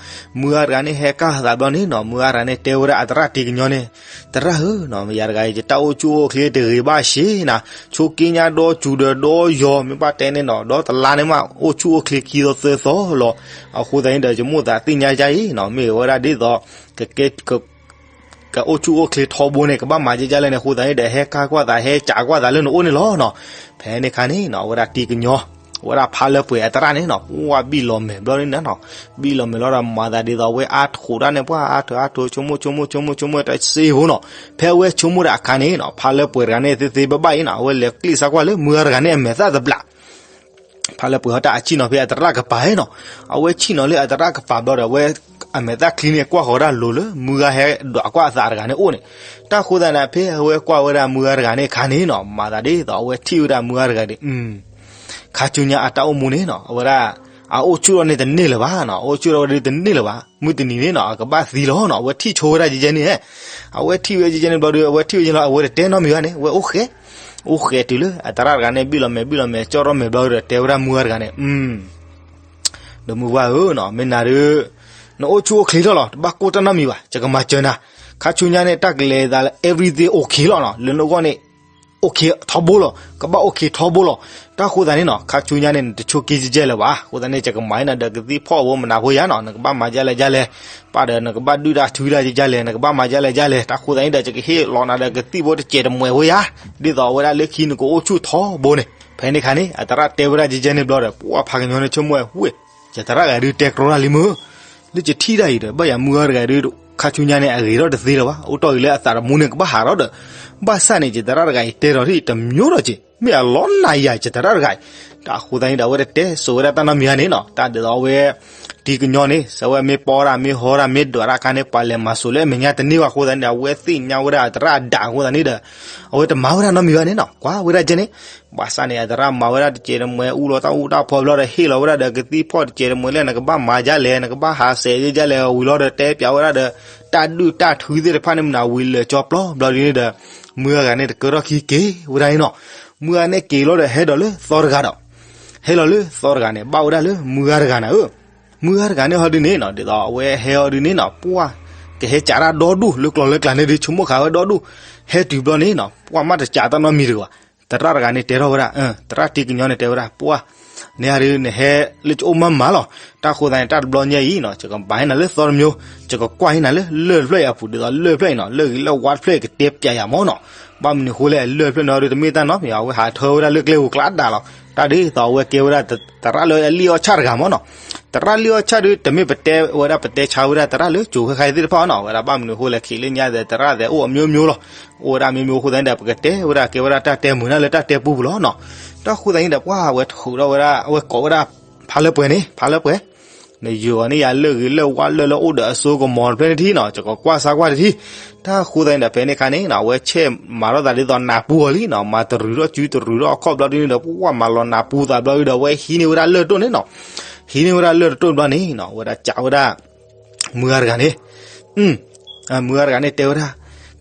မုၢ်ဂၤတဂၤန့ၣ် ဟဲကၢ်သးဘျီန့ၣ်နီၤ မုၢ်ဂၤတဂၤန့ၣ် တဲဝဲဒၣ်အသရၣ်တံၤကညီန့ၣ်, သရၣ်ဧၢနီၤ ယၤတဂၤအံၤ ယတၢ်အိၣ်ဆူၣ်အိၣ်ချ့တဂ့ၤဘၣ်ရှ့နၤ, ဆိက့ညါဒီစူၤဒီးဒီယီၤ မ့ၢ်ဘၣ်တဲန့ၣ်နီၤ ဒီတလါန့ၣ်မး အိၣ်ဆူၣ်အိၣ်ချ့ခံသီသၢသီလီၤ, အဃိသတးန့ၣ်ဒီး ယမိၢ်သးသ့ၣ်ညါယါအံၤနီၤ မ့ၢ်ဝဲဒၣ်ဒ်သိး ကကဲ ကအိၣ်ဆူၣ်အိၣ်ချ့ထီဘိန့ၣ် ကဘၣ်မၤကကၢ်လဲၣ်န့ၣ် အဃိသတးန့ၣ်ဒီး ဟဲကၢ်ကွၢ်သး ဟဲစံးကွၢ်သးလၢနအိၣ်န့ၣ်လီၤနီၤ, ဖဲန့ၣ်ခါန့ၣ်နီၤ အဝဲဒၣ်တံၤကညီ အဝဲဒၣ်ဖးလၢပှဲၤအသရၣ်န့ၣ်နီၤ ပှၢ်ဘံၣ်လီၤမဲာ်ဘျီန့ၣ်နီၤ, ဘံၣ်လီၤမဲာ်လီၤဒီးမၤသးဒ်သိးအဝဲအါထီၣ်တၢ်န့ၣ် ပှၢ်အါထီၣ်အါထီၣ် ဆိကမိၣ်ဆိကမိၣ်ဆိကမိၣ်ဆိကမိၣ်တစ့ဖိနီၤ, ဖဲအဝဲဆိကမိၣ်တၢ်အခါန့ၣ်နီၤ ဖးလၢပှဲၤတဂၤန့ၣ်သ့သ့ဘၣ်ဘၣ်အံၤနီၤ အဝဲလဲၤကျံၣ်စါကွၢ်လၢမုၢ်ဂၤတဂၤန့ၣ်အမဲာ်သၣ်တဘျး ဖးလၢပှဲၤဟီတၢ်အဆံၣ်နီၤဖဲအသရၣ်ကပၤနီၤ, အဝဲဆံၣ်နီၤလၢအသရၣ်ကပၤဘျီဒီး အဝဲအမဲာ်သၣ်ချံန့ၣ်ကွၢ်ဃီၤတၢ်လိၤလၢ မုၢ်ဂၤဟဲဒွးကွၢ်အသးတဂၤန့ၣ်အိၣ်န့ၣ်, တၢ်ဃိသတးန့ၣ် ဖဲအဝဲကွၢ်ဝဲဒၣ်မုၢ်ဂၤတဂၤန့ၣ်အခါန့ၣ်နီၤ မၤသးဒ်သိးအဝဲထံၣ်ဝဲဒၣ်မုၢ်ဂၤတဂၤဒီး ခါဆူညါအတၢ်အိၣ်မူန့ၣ်နီၤ အဝဲဒၣ် အအိၣ်ဆူၣ်ထီၣ်န့ၢ်တန့ၢ်လၢၤဘၣ်နီၤ, အအိၣ်ဆူၣ်ထီၣ်ဝဲဒၣ်တန့ၢ်လၢၤဘၣ်, မုၢ်တနံၤန့ၣ်နီၤ အကဘၣ်သံလီၤနီၤ, အဝဲထံၣ်ဆိဝဲဒၣ်ကဲကဲန့ၣ်, အဝဲထံၣ်ဝဲကဲကဲန့ၣ်ဘျီဒီး အဝဲထံၣ်ဝဲကဲလီၤ အဝဲတတဲနီတမံၤဘၣ်န့ၣ် အဝဲအိၣ်ဃဲ, အိၣ်ဃဲတုၤလၢအသရၣ်တဂၤန့ၣ် ဘံၣ်လီၤမဲာ်ဘံၣ်လီၤမဲာ် ကၠီထီၣ်မဲာ်ဘျီဒီး တဲဝဲဒၣ်မုၢ်ဂၤတဂၤန့ၣ် ဒီးမုၢ်ဝါဧၢနီၤ မ့ၢ်နၤဒီး နအိၣ်ဆူၣ်အိၣ်ချ့ထီၣ်လီၤ တဘၣ်ကိၢ်တၢ်နီတမံၤဘၣ် ယကမၤစၢၤနၤ, ခါဆူညါန့ၣ် တၢ်ကလဲၤသးလၢ everything okay လီၤနီၤ, လၢနဂီၢ်န့ၣ် okay ထီဘိလီၤ, ကဘၣ် okay ထီဘိလီၤ, တၢ်ဃိသတးန့ၣ်နီၤ ခါဆူညါန့ၣ် နတဆိးက့ယဲၢ်လၢၤဘၣ်, အဃိသတးန့ၣ် ယကမၤနၤဒီးကသံၣ်ဖီၣ်ဖိမနၤဖိယါနီၤ, နကဘၣ်မၤဒ်လဲၣ်ဒ်လဲၣ်, ပၢ်ဒီးနကဘၣ်ဒုၣ်တၢ်ထုတၢ်ယဲၢ်လဲၣ်, နကဘၣ်မၤဒ်လဲၣ်ဒ်လဲၣ်, တၢ်ဃိသတးန့ၣ်ဒီး ယကဟ့ၣ်လီၤနၤဒီးကသံၣ်ဖိတစဲးတမှဲးဖိယါ, ဒ်သိးအဝဲဒၣ်လၢခံနကအိၣ်ဆူၣ်ထီဘိန့ၣ်, ဖဲန့ၣ်အခါန့ၣ် အသရၣ်တဲဝဲဒၣ်ကဲကဲန့ၣ်ဘျီဒီး ပှၢ်ဖးကညီန့ၣ်ဆိကမိၣ်ဝဲ ယသရၣ်တဂၤဒုးတဲကြီတၢ်လံမ့ၢ်, လၢယထံၣ်တၢ်အံၤဒီး ဘၣ်ယၤမုၢ်ဂၤတဂၤဒုး ခါဆူညါန့ၣ် အဂ့ၤထီၣ်တသ့လၢၤဘၣ်, အိၣ်တီၢ်ဂ့ၤလၢအသးတမူန့ၣ် ကဘၣ်ဟးထီၣ်ဒီး, ဘၣ်ဆၣ်န့ၣ် ယသရၣ်တဂၤအံၤတဲထီၣ်တမံၤဒီးက့ၤ, မ့ၢ်အလီၤနၤယၤယသရၣ်တဂၤအံၤ, တၢ်အဃိသတးန့ၣ်ဒီး အဝဲတတဲစိာ်ဝဲဒၣ်တၢ်နီတမံၤဧါန့ၣ်နီၤ, တၢ်ဒ်သိးအဝဲ တံၤကညီန့ၣ် စးဝဲမ့ၢ်ပီတၢ်မ့ၢ်ဟီတၢ်မ့ၢ်ဒွးတၢ်အခါန့ၣ် ပှၤလဲၤမၤစိာ်လၢအမဲာ်ညါတန့ၢ်ဘၣ်အဃိသတးန့ၣ်ဒီး အဝဲသ့ၣ်ညါဝဲဒၣ်အသရၣ်အဒၣ်အဃိသတးန့ၣ်ဒီး အဝဲတမၤဝဲဒၣ်နီတမံၤဘၣ်န့ၣ်နီၤ, ကွၢ်ဝဲဒၣ်ကဲန့ၣ်, ဘၣ်ဆၣ်န့ၣ် အသရၣ်မၤဝဲဒၣ်တစဲးတမှဲးအူလီၤတၢ်အူတၢ်ဖီဘျီဒီး ဟ့ၣ်လီၤဝဲဒၣ်ဒီးကသံၣ်ဖီၣ်တစဲးတမှဲးလၢ နကဘၣ်မၤဒ်လဲၣ် နကဘၣ်ဟးဆှဲးဒ်လဲၣ်ဝံၤလီၤဒီး တဲပျးဝဲဒၣ်ဒီး တၢ်ဒုၣ်တၢ်ထုသ့ၣ်တဖၣ်န့ၣ်မနုၤဝံၤလၢာ်ကၠီပျီဘျီဒ်န့ၣ်ဒီး မုၢ်ဂၤန့ၣ်တကၢထီၣ်ခံက့ၤဝဲဒၣ်န့ၣ်နီၤ, မုၢ်ဂၤန့ၣ်က့ၤလီၤဒီးဟဲဒီးလၢသီတဂၤဒီး ဟဲလီၤလၢသီတဂၤန့ၣ် ဘၣ်ဝဲဒၣ်လၢမုၢ်ဂၤတဂၤနၤဧၢ, မုၢ်ဂၤတဂၤန့ၣ်ဟီဒုန့ၣ်နီၤ ဒ်သိးအဝဲဟဲဟီဒုန့ၣ်နီၤ ပှၢ် ကဟဲကးတၢ်ဒီဒူၣ်လၢကျီလၢကျါန့ၣ်ဒုး ဆိကမိၣ်ဃာ်ဝဲဒီဒူၣ်, ဟဲတုၤဘျီန့ၣ်နီၤ ပှၢ်မ့ၢ်တကးတၢ်နီတမံၤတဂ့ၤဘၣ်, သရၣ်တဂၤန့ၣ်တဲထီၣ်ဝဲဒၣ်, သရၣ်တံၤကညီန့ၣ်တဲဝဲဒၣ် ပှၢ် နဟါဒုးနဟဲလၢကအိၣ်မၤမၤလီၤ, တၢ်ဃိသတးန့ၣ် တၢ်တဘျီညါအံၤနီၤ ယကဘၣ်ဟ့ၣ်နၤလၢသီတမျိုး, ယကကွၢ်ဟ့ၣ်နၤလၢလၢၢ်တဖျၢၣ်အံၤအပူၤ ဒ်သိးလၢၢ်တဖျၢၣ်အံၤနီၤ လၢၢ်ဂ့ၤလၢၢ်ဝါတဖျၢၣ်အံၤကတဲပျးယၤမ့ၢ်နီၤ, ဘၣ်မနုၤအဃိလဲၣ် လၢၢ်တဖျၢၣ်န့ၣ်ဒုးတမ့ၢ်တၢ်နီတမံၤ အဝဲဟးထၢဝဲဒၣ်လၢကျဲဧိၤကျါဒၣ်လီၤ, တၢ်ဒ်သိးအဝဲကဲဝဲဒၣ်သရၣ်လၢအလံၣ်အီၣ်ဆၣ်တဂၤမ့ၢ်နီၤ, သရၣ်လံၣ်အီၣ်ဆၣ်ဒုး တမ့ၢ်ပတဲဝဲဒၣ်ပတဲဆါဝဲဒၣ်သရၣ်လၢကၠိၤဃဲခါအံၤသ့ၣ်တဖၣ်အီၤနီၤ, ဝဲဒၣ်ဘၣ်မနုၤအဃိလဲၣ် ခံးလၢညါဒီးသရၣ်သဲးအိၣ်အမျိုးမျိုးလီၤ, အိၣ်ဝဲဒၣ်အမျိုးမျိုးအဃိသတးန့ၣ်ဒီး ပကတဲဝဲဒၣ်ကဲဝဲဒၣ်တၢ်တဲမုာ်နၢ်လၢတၢ်တဲပူပူၤလီၤနီၤ, တၢ်ဃိသတးန့ၣ်ဒီး ပှၢ်ဝဲထုးထီၣ်ဝဲဒၣ် အဝဲကိးဝဲဒၣ် ဖါလၢပှဲၤန့ၣ် ဖါလၢပှဲၤ နယုၢ်အီၤန့ၢ်ယၤလၢၢ်ဂ့ၤလၢၢ်ဝါလၢၢ်လၢအိၣ်ဒီးအစိကမီၤတဖျၢၣ်န့ၣ်ထံၣ်နီၤ ယကကွၢ်စါကွၢ်တထံၣ်, တၢ်ဃိသတးန့ၣ်ဒီး ဖဲန့ၣ်အခါန့ၣ်နီၤ အဝဲဆဲးမၤထီၣ်သးဒ်သိးနးပူအီၤလံနီၤ မၤတရုၤထီၣ်စုတရုၤထီၣ်အခီၣ်ဘျီဒ်န့ၣ်ဒီး ပှၢ်မၤလီၤနးပူသးဘျီဒ်ဒီး အဝဲဟံးန့ၢ်ဝဲဒၣ်လၢၢ်တတိၢ်န့ၣ်နီၤ, ဟံးန့ၢ်ဝဲဒၣ်လၢၢ်တတိၢ်ဘျီန့ၣ်နီၤ ဝဲဒၣ်ကးဝဲဒၣ် မုၢ်ဂၤတဂၤန့ၣ် မုၢ်ဂၤတဂၤန့ၣ်တဲဝဲဒၣ်,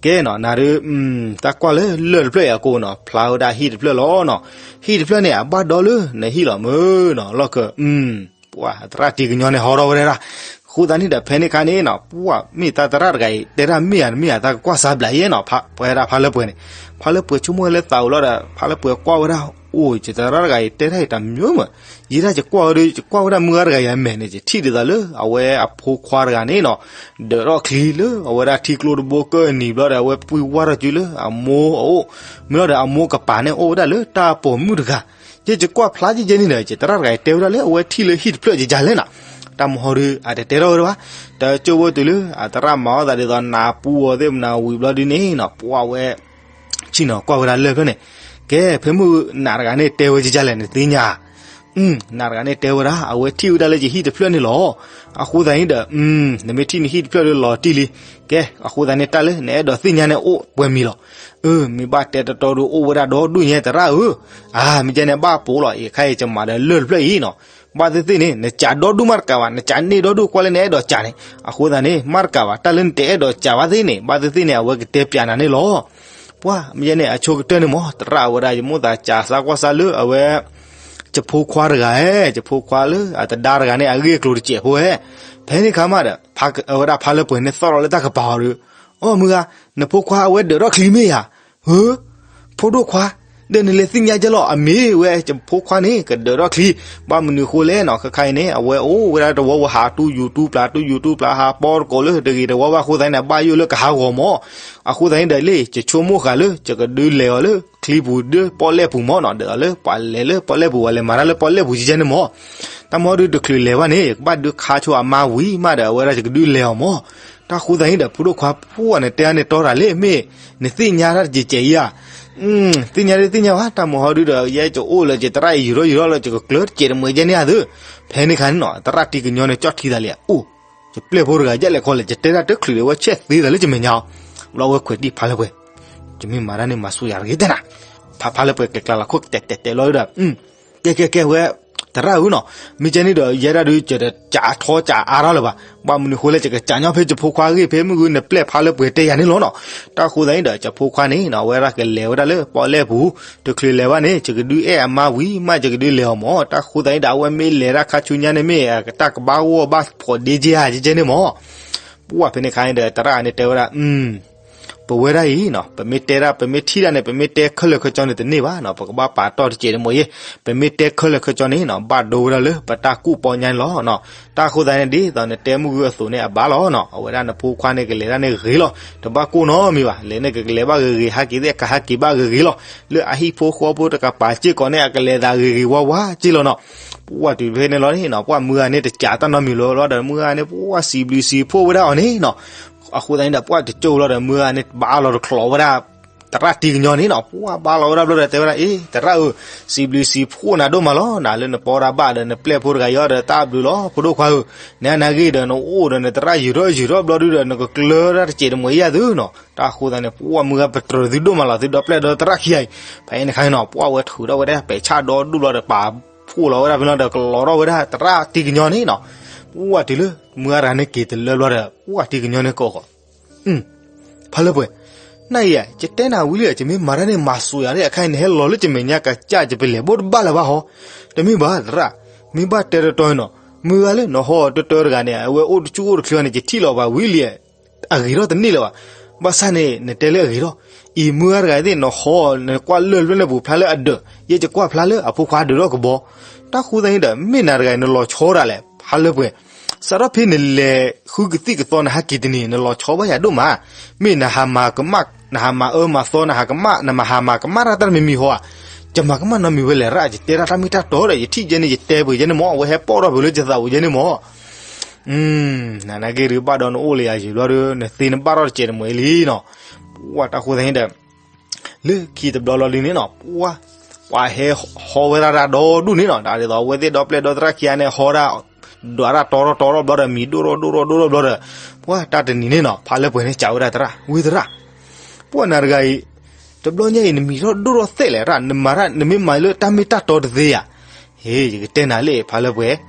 ကဲနီၤ နၤဒုး တၢ်ကွၢ်လၢလၢၢ်တဖျၢၣ်အံၤအကိးနီၤ ဖျါဝဲဒၣ်ဟံၣ်တဖျၢၣ်လီၤနီၤ, ဟံၣ်တဖျၢၣ်န့ၣ် အဘၣ်ဒီလၢနဟံၣ်လီၤမ့ၢ်နီၤ လီၢ်ခၢၣ် ပှၢ်သရၣ်တံၤကညီန့ၣ်ဟီထီၣ်ဝဲဒၣ်, ဃိသတးန့ၣ်ဒီး ဖဲန့ၣ်အခါန့ၣ်နီၤ ပှၢ်မ့ၢ်တၢ်သရၣ်တဂၤအံၤ တဲဒၣ်မ့ၢ်ဧါတမ့ၢ်ဧါ တၢ်ကကွၢ်စါဘျးယဲနီၤ ပှၤဝဲဒၣ်ဖါလၢပှဲၤန့ၣ်, ဖါလၢပှဲၤဆိကမိၣ်ဝဲလၢသးအိၣ်လီၤဒီး ဖါလၢပှဲၤကွၢ်ဝဲဒၣ်, အိၣ် ယသရၣ်တဂၤအံၤတဲဒၣ်အံၤတမျိုးမး, ယဲဒၣ်ယကွၢ်ဝဲဒီး ယကွၢ်ဝဲဒၣ်မုၢ်ဂၤတဂၤအံၤအမဲာ်န့ၣ် ယထံၣ်ဒ်သိးလၢ အဝဲအဖိခွါတဂၤန့ၣ်နီၤ ဒၢးထီၣ်ချံလၢအဝဲဒၣ်ထံကျိတဘိကၢၢ်နံၤဘျီဒီး အဝဲပှံၤဝါထီၣ်စုလၢအမိၢ်အအိၣ်, မ့ၢ်လီၤဒီးအမိၢ်ကပၤန့ၣ်အိၣ်ဝဲဒၣ်လၢတၢ်ပိာ်မုၣ်တဂၤ, ယဲယကွၢ်ဖျါယဲယဲန့ၣ်ဒီး ယသရၣ်တဂၤအံၤတဲဝဲဒၣ်လၢအဝဲထံၣ်လၢဟံၣ်တဖျၢၣ်ယဲယါလဲၣ်နီၤ, တၢ်မဟီဒုး အတတဲထီၣ်ဝဲဒၣ်ဘၣ်, တကၠိဝဲတုၤလၢ အသရၣ်မၤအီၣ်သးဒ်သိးနးပူအီၤသ့ၣ်မနၤဝံၤဘျီဒ်န့ၣ်နီၤ ပှၢ်ဝဲ ဆ့ၣ်နီၤကွၢ်ဝဲဒၣ်လၢၢ်ဖျၢၣ်န့ၣ်, ကဲ ဖဲမုၢ်နၤတဂၤန့ၣ်တဲဝဲယဲယါလဲၣ်နသ့ၣ်ညါ, နၤတဂၤန့ၣ်တဲဝဲဒၣ် အဝဲထံၣ်ဝဲဒၣ်လၢယဟံၣ်တဖျၢၣ်န့ၣ်လီၤ, အဃိသတးန့ၣ်ဒီး နမ့ၢ်ထံၣ်နဟံၣ်တဖျၢၣ်ဒီးလီၤတံၢ်လံ, ကဲ အဃိသတးန့ၣ် တၢ်လၢနအဲၣ်ဒိးသ့ၣ်ညါန့ၣ်အိၣ်ပှဲၤမံၤလီၤ, အၢ မ့ၢ်ဘၣ်တဲတတီဒုးအိၣ်ဝဲဒၣ်ဒီဒူၣ်ညါသရၣ်ဧၢ, အါ မ့ၢ်ကဲန့ၣ်ဘၣ်ပိာ်လီၤ အံၤခါအံၤယမၤဒီးလၢၢ်တဖျၢၣ်အံၤနီၤ ဘၣ်သ့ၣ်သ့ၣ်န့ၣ် နကးဒီဒူၣ်မးတကးဘၣ် နကးန့ၢ်ဒီဒူၣ်ကွၢ်လၢနအဲၣ်ဒိးကးန့ၣ် အဃိသတးန့ၣ် မးတကးဘၣ် တၢ်လၢနတအဲၣ်ဒိးကးဘၣ်သ့ၣ်န့ၣ် ဘၣ်သ့ၣ်သ့ၣ်န့ၣ် အဝဲကတဲပျးနၤန့ၣ်လီၤ. ပှၢ် မ့ၢ်ယဲန့ၣ် အဆိကတၢၢ်န့ၣ်မး သရၣ်ဝဲဒၣ် ယမိၣ်သးကးစၢ်ကွၢ်စၢ်လၢအဝဲ ယဖိခွါတဂၤဧၢ ယဖိခွါလၢအသဒါတဂၤန့ၣ် အဂ့ၢ်အကျိၤတစဲးဖိဧၢ, ဖဲန့ၣ်ခါမးဒီး အဝဲဒၣ်ဖါလၢပှဲၤန့ၣ်သီၣ်လီၤလၢတၢ်ကပၤအီၤဒီး အိ မုၢ်ဂၤ နဖိခွါအဝဲဒၢးထီၣ်ချံမ့ၢ်ဧါ, ဧၢ ဖိဒိၣ်ခွါ ဒီးနလဲၤသ့ၣ်ညါကဲလီၤ အမ့ၢ်ဝဲယဖိခွါန့ၣ် ကဒၢးထီၣ်ချံ, ဘၣ်မနုၤဃိလဲၣ်နီၤ ခဲခါအံၤန့ၣ် အဝဲအိၣ်ဝဲဒၣ်တဝီဝဲဟးတူၢ်ယူၤတူၢ်ပျၢ် တူၢ်ယူၤတူၢ်ပျၢ် ဟးပီတကိးလၢတဂ့ၤတဝီဘၣ်အဃိသတးန့ၣ် ဘၣ်ယိၣ်လၢကဟးဂီၤမး, အဃိသတးန့ၣ်ဒီးလၢ ယဆိကမိၣ်ဃာ်လၢ ယကဒုးလဲၤအီၤလၢ ချံပူၤဒၢပီၣ်လဲၣ်ပူၤမၢ်နီၤ, ဒီးလၢပှၤလဲၤလၢပီၣ်လဲၣ်ပူၤ ပှၤလဲၤမၤတၢ်လၢပီၣ်လဲၣ်ပူၤကဲန့ၣ်မၢ်. တၢ်မဟီဒုတချုးလဲၤဘၣ်န့ၣ် ယကဘၣ်ဒုးခါဆိအမါဝံၤမးဒီး အဝဲဒၣ်ယကဒုးလဲၤအီၤမၢ်. တၢ်ဃိသတးန့ၣ်ဒီး ဖိဒိၣ်ခွါ ဖှိၣ်န့ၣ်တဲန့ၣ်တီတၢ်လၢ မ့ၢ်နသ့ၣ်ညါတၢ်တစဲးကဲးအံၤဧါ. သ့ၣ်ညါဒုးသ့ၣ်ညါဘၣ်, တၢ်မဟီဒုဒီး ယဲကအိၣ်လၢယတရၣ်အံၤယူၤထီၣ်ယူၤထီၣ်လၢ ယကကျၢၤတစဲးတမှဲးကဲန့ၣ်ဧါသု. ဖဲန့ၣ်အခါန့ၣ်နီၤ သရၣ်တံၢ်ကညီန့ၣ် ကၠီၣ်ထံသးလံ, အိၣ် ယပျဲၢ်ဖိတဂၤ ယဲလဲၤခီလဲၣ် ယတဲတၢ်တချုးဒီး အဝဲဆဲးသ့သးလၢယမဲာ်ညါအီၤ, ဘျီဝဲခွဲးတံၢ်ဖးလၢပှဲၤ, ယမ့ၢ်မၤတၢ်န့ၣ် မၤဆူၣ်ယၤတဂ့ၤတဲနၤ. ဖးဖးလၢပှဲၤ ကျဲၤကျါလီၤခိၣ် တဲတဲတဲလီၤဒီး ကဲကဲကဲဝဲ သရၣ်ဧၢနီၤ, မ့ၢ်ကဲန့ၣ်ဒီး ယဲဒၣ်ဒုး ယတကးထီကးအါထီၣ်လၢၤဘၣ်, ဘၣ်မနုၤဃိလဲၣ် ယကစးညီဖဲယဖိခွါအဂ့ၢ် ဖဲမုၢ်ဂုၢ်နပျဲၢ်ဖးလၢပှဲၤတဲယၤန့ၣ်လီၤနီၤ. တၢ်ဃိသတးန့ၣ်ဒီး ယဖိခွါန့ၣ်နီၤ အဝဲဒၣ်ကလဲၤဝဲဒၣ်လၢပီၣ်လဲၣ်ပူၤ, တချုးလဲၤဘၣ်န့ၣ် ယကဒုးအဲၣ်အမါဝံၤမး ယကဒုးလဲၤအီၤမၢ်. တၢ်ဃိသတးန့ၣ်ဒီး အဝဲမ့ၢ်လဲၤတၢ်ခါဆူညါန့ၣ် မ့ၢ်တၢ်ကဘၣ်ဂီၢ်ဘၣ်ဖိးဒ့ကဲဧါ ကဲန့ၣ်မၢ်. ပှၢ်ဖဲန့ၣ်အခါန့ၣ်ဒီး သရၣ်န့ၣ်တဲဝဲဒၣ် ပဝဲဒၣ်အံၤနီၤ ပမ့ၢ်တဲဒၣ် ပမ့ၢ်ထံၣ်ဒၣ်န့ၣ် ပမ့ၢ်တဲခဲလၢာ်ခဲဆ့န့ၣ်တန့ၢ်ဘၣ်နီၤ, ပကဘၣ်ပာ်တီၢ်တစဲးတမှဲးအံၤ, ပမ့ၢ်တဲခဲလၢာ်ခဲဆ့န့ၣ်နီၤ ဘၣ်ဒိဝဲဒၣ်လၢပတၢ်ကူၣ်ပီညါန့ၣ်လီၤနီၤ. တၢ်ဃိသတးန့ၣ် ဒ်သိးနတဲမုၢ်ဂုၢ်အသိးန့ၣ်အဘၣ်လီၤနီၤ, အဝဲဒၣ်နဖိခွါန့ၣ် ကလဲၤတၢ်န့ၣ်ဂ့ၤလီၤ, တဘၣ်ကိၢ်နီတမံၤဘၣ်, လဲၤန့ၣ်ကကလဲၤဘၣ်ဂ့ၤဂ့ၤ ဟးက့ၤသ့ၣ်ကဟးက့ၤဘၣ်ဂ့ၤဂ့ၤလီၤ, လၢအဟံၣ်ဖိဃီဖိတကပၤစ့ၢ်ကီးန့ၣ် အကလဲၤသးဂ့ၤဂ့ၤဝါဝါက့လီၤနီၤ. ပှၢ်တုၤဖဲန့ၣ်လီၤန့ၣ်နီၤ ပှၢ်မုၢ်ဂၤန့ၣ် တကးတၢ်နီတမံၤလီၤလီၤဒီး မုၢ်ဂၤန့ၣ် ပှၢ်စံးဘျုးစံးဖှိၣ်ဝဲဒၣ်အီၤန့ၣ်နီၤ. အဃိသတးန့ၣ်ဒီး ပှၢ်တကၠိလီၤဒီး မုၢ်ဂၤန့ၣ် ဘါလီၤတချီးဝဲဒၣ် သရၣ်တံၢ်ကညီန့ၣ်နီၤ, ပှၢ်ဘါလီၤဝဲဒၣ်ဘျီဒီး တဲဝဲဒၣ် အ့ သရၣ်ဧၢ, စံးဘျုးစံးဖှိၣ်နၤဒိၣ်မးလီၤ, နၤလၢနပီဒၣ်ဘၣ်ဒီး နပျဲၢ်ဖိတဂၤအံၤဒီး တၢ်ဘျုးလီၤ ဖိဒိၣ်ခွါဧၢ, နနာ်ဂ့ၤဒီး နအိၣ်ဒီးနသရၣ်ယူၤထီၣ်ယူၤထီၣ်ဘျီဒုဒီး နကကျၢၤဒၣ်တစဲးတမှဲးအံၤသုနီၤ. တၢ်ဃိသတးန့ၣ် ပှၢ်မုၢ်ဂၤ ပတြၢၤသုဒိၣ်မးလီၤ, သုဒီပျဲၢ်ဒီသရၣ်ခံဂၤအံၤ. ဖဲန့ၣ်အခါန့ၣ်နီၤ ပှၢ်ဝဲထုးထီၣ်ဝဲဒၣ်ပဲာ်ဆၣ်ဒီဒူၣ်ဘျီဒီး ပာ်ဖှိၣ်လီၤဝဲဒၣ်ဖဲန့ၣ်ဒီး ကလီၤထီၣ်ဝဲဒၣ်သရၣ်တံၢ်ကညီန့ၣ်နီၤ. ပှၢ်တုၤလၢ မုၢ်ဂၤတဂၤန့ၣ်က့ၤတလၢဘျီဒီး ပှၢ်တံၢ်ကညီန့ၣ်ကိးဃီ ဖးလၢပှဲၤ, နၢ်အံၤဧါ, ယတဲနၤဝံၤလံဧါ, ယမ့ၢ်မၤတၢ်န့ၣ် မၤစိၤယၤလံ, အခါအံၤ နဟဲလီၤလၢယမဲာ်ညါကစၢ် ယပလဲၤဘိၣ်တဘၣ်လၢၤဘၣ်ဟီ, တမ့ၢ်ဘၣ်သရၣ်, မ့ၢ်ဘၣ်တဲတတီၤန့ၣ်နီၤ, မုၢ်ဂၤလၢနဟီတတၢတဂၤန့ၣ် အဝဲအိၣ်တဆူၣ်အိၣ်တချ့န့ၣ် ယထံၣ်လီၤဘၣ်ဝံၤလံ, အဂ့ၤထီၣ်တန့ၢ်လၢၤဘၣ်, ဘၣ်ဆၣ်န့ၣ် နတဲလၢအဂ့ၤထီၣ်, အံၤမုၢ်ဂၤတဂၤသ့ၣ် နဟီ နကွၢ်လၢၢ်တဖျၢၣ်န့ၣ်ပူၤဖျါလၢအဒၢး, ယဲယကွၢ်ဖျါလၢအဖိခွါဒၢးထီၣ်ကဘီ, တၢ်ဃိသတးန့ၣ်ဒီး မ့ၢ်နၤတဂၤအံၤ နလီၤဆီဒၣ်လဲာ် ဖးလၢပှဲၤ စးထီၣ်ဖဲနလဲၤဃုကသံၣ်ကသီ နဟးက့ၤတနံၤ နလီၤဆီဘၣ်ယၤဒိၣ်မး, မ့ၢ်နဟးမၤကမၣ် နဟးမၤအၢမၤသီ နဟးကမၣ် နမၤဟးမၤကမၣ်တၢ်တၢ်တမံၤမံၤဟီဧါ, ယမၤကမၣ်နီတမံၤဝဲလဲၣ်ရၣ်, ယတဲတၢ်တၢ်မ့ၢ်တၢ်တီဒီး ယထံၣ်ကဲန့ၣ် ယတဲပှဲၤကဲန့ၣ်မၢ်, အဝဲဟဲပိာ်ထီၣ်ပှဲၤလၢယသးပူၤကဲန့ၣ်မၢ်. နနာ်က့ဒုး ဘၣ်ဒီးနအိၣ်လၢယၤယံာ်ဘျီဒီး နသ့နဘၣ်ထီၣ်တစဲးတမှဲးလံနီၤ, ပှၢ်တၢ်ဃိသတးန့ၣ်ဒီး လၢခံတဘျီလီၤလံန့ၣ်နီၤ, ပှၢ် ပှၤဟဲဟီဝဲဒၣ်တၢ်ဒီဒူၣ်န့ၣ်နီၤ, တၢ်ဒ်သိးအဝဲသ့ၣ်ဒီပျဲၢ်ဒီသရၣ်ခံဂၤန့ၣ် ဟီဒၣ် ဒွးတၢ်တီထီၣ်တီထီၣ်ဘျီဒီး မံၤဒိၣ်ထီၣ်ဒိၣ်ထီၣ်ဒိၣ်ထီၣ်ဘျီဒီး, ပှၢ်တၢ်တနံၤန့ၣ်နီၤ ဖးလၢပှဲၤန့ၣ် စံးဝဲဒၣ်သရၣ်, ဝံသရၣ်, ပှၢ်နၤတဂၤအံၤ တဘျီညါအံၤ နမံၤထီၣ်ဒိၣ်ထီၣ်သဲလဲၣ်ရၣ်, နမၤတၢ် နမ့ၢ်မၤလၢတၢ်မ့ၢ်တၢ်တီတသ့ဧါ. ဟ့ၣ် ယကတဲနၤလၢဖးလၢပှဲၤ,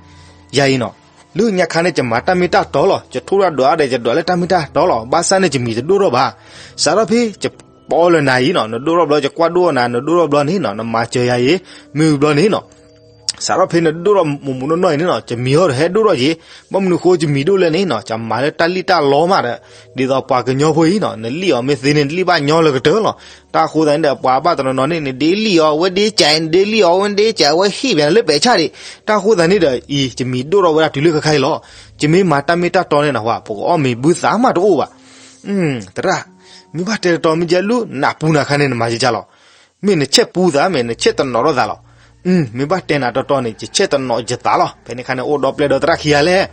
ယၤအံၤနီၤ, လၢညါခါန့ၣ် ယမၤတၢ်မ့ၢ်တၢ်တီလီၤ, ယထိၣ်တၢ်ဒွးဒီး ယဒွးလၢတၢ်မ့ၢ်တၢ်တီလီၤ, ဘၣ်ဆၣ်န့ၣ် ယမံၤတဒိၣ်ထီၣ်ဘၣ်. စးထီၣ်ဖဲယပီလၢနၤအံၤနီၤ, နဒိၣ်ထီၣ်ဘျီ ယကွၢ်ဒိၣ်အီၤနၤ နဒိၣ်ထီၣ်ဘျီန့ၣ်နီၤ, နမၤစၢၤယၤအံၤ မ့ၢ်ဝံၤဘျီန့ၣ်နီၤ, စးထီၣ်ဖဲနဒိၣ်ထီၣ်မုၢ်မုၢ်နီၢ်နီၢ်အံၤန့ၣ်နီၤ, ယမံၤအီၤဒီးဟဲဒိၣ်ထီၣ်ယံၤ, ဘၣ်မနုၤဃိယမံၤဒိၣ်လဲၣ်န့ၣ်နီၤ, ယမၤလၢတၢ်လံၣ်တၢ်လီမးဒီး, ဒ်သိးပှၤကညီဖိအံၤနီၤ, နလံၣ်အီၤမ့ၢ်သ့န့ၣ် နလံၣ်ဘၣ်ညီလၢကတၢၢ်လီၤ. တၢ်ဃိသတးန့ၣ်ဒီး ပှၤဘၣ်တနီၤနီၤန့ၣ် နဒ့လံၣ်အီၤ အဝဲဒ့ကး နဒ့လံၣ်အီၤ အဝဲဒ့ကး အဝဲဟ့ၣ်ဘၣ်နၤလၢပဲာ်ဆၣ်ဒံး, တၢ်ဃိသတးန့ၣ်ဒီး အံၤ ယမံၤဒိၣ်ထီၣ်ဝဲဒၣ်တုၤလၢခဲခါအံၤလီၤ. ယမ့ၢ်မၤတၢ်မ့ၢ်တၢ်တီန့ၣ်နီၤ, ပကအီၣ်မ့ၤဘုသးမးတအိၣ်ဘၣ်. သရၣ်, မ့ၢ်ဘၣ်တဲတတီၤမ့ၢ်ယဲလူ နပူၤနၤခါန့ၣ် နမၤယကလီၤ. မ့ၢ်နဆဲးပူသး မ့ၢ်နဆဲးတနီၤထီၣ်သးလီၤ. မ့ၢ်ဘၣ်တဲနၤတတီၤန့ၣ် ယဆဲးတနီၤယသးလီၤ. ဖဲန့ၣ်ခါန့ၣ် အိၣ်ဒီပျဲၢ်ဒီသရၣ်ခံဂၤလဲၣ်.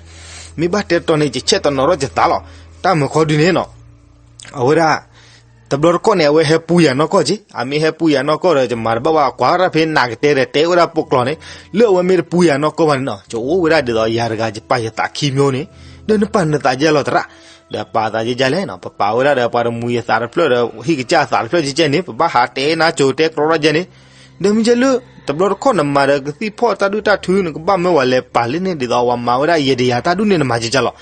မ့ၢ်ဘၣ်တဲတတီၤန့ၣ် ယဆဲးတနီၤထီၣ်ယသးလီၤ. တၢ်မုၢ်ခီဒုန့ၣ်နီၤ, အဝဲဒၣ် တဘျီတခီၣ်န့ၣ် အဝဲဟဲပူယၤနီၢ်ကီၢ်က့, အမ့ၢ်ဟဲပူယၤနီၢ်ကီၢ်ဒီး ယမၤတဘၣ်ဘၣ် ကွၢ်တၢ်ဖဲနၤကတဲဒီး တဲဝဲဒၣ်ပိာ်ကျိာ်န့ၣ်, လၢအဝဲမ့ၢ်တပူယၤနီၢ်ကီၢ်ဘၣ်န့ၣ်နီၤ, ယအိၣ်ဝဲဒၣ်ဒ်သိးယၤတဂၤ ယပာ်ယသးခံမျိုးန့ၣ်, ဒီးနပာ်နသးယဲလီၤသရၣ်, ဒီးပာ်သးယဲလဲၣ်နီၤ, ပပာ်ဝဲဒၣ်ဒီးပှၤတမှံၤအသးတဖျၢၣ်ဒီး ဟံၣ်ကစၢ်အသးတဖျၢၣ်ကဲန့ၣ်, ပဘၣ်ဟးတဲနါစိၤတဲကျိးထီၣ်ယဲန့ၣ်, ဒီးမ့ၢ်ယဲလၢ တဘျီတခီၣ်နမၤဒီးကသံၣ်ဖီၣ်တၢ်ဒုၣ်တၢ်ထု နကဘၣ်မၢဝဲလဲၤပာ်လၢန့ၣ် ဒ်သိးဝဲမၤဝဲဒၣ်ယဲဒ်ယၤတၢ်ဒုၣ်န့ၣ် နမၤယကလီၤ.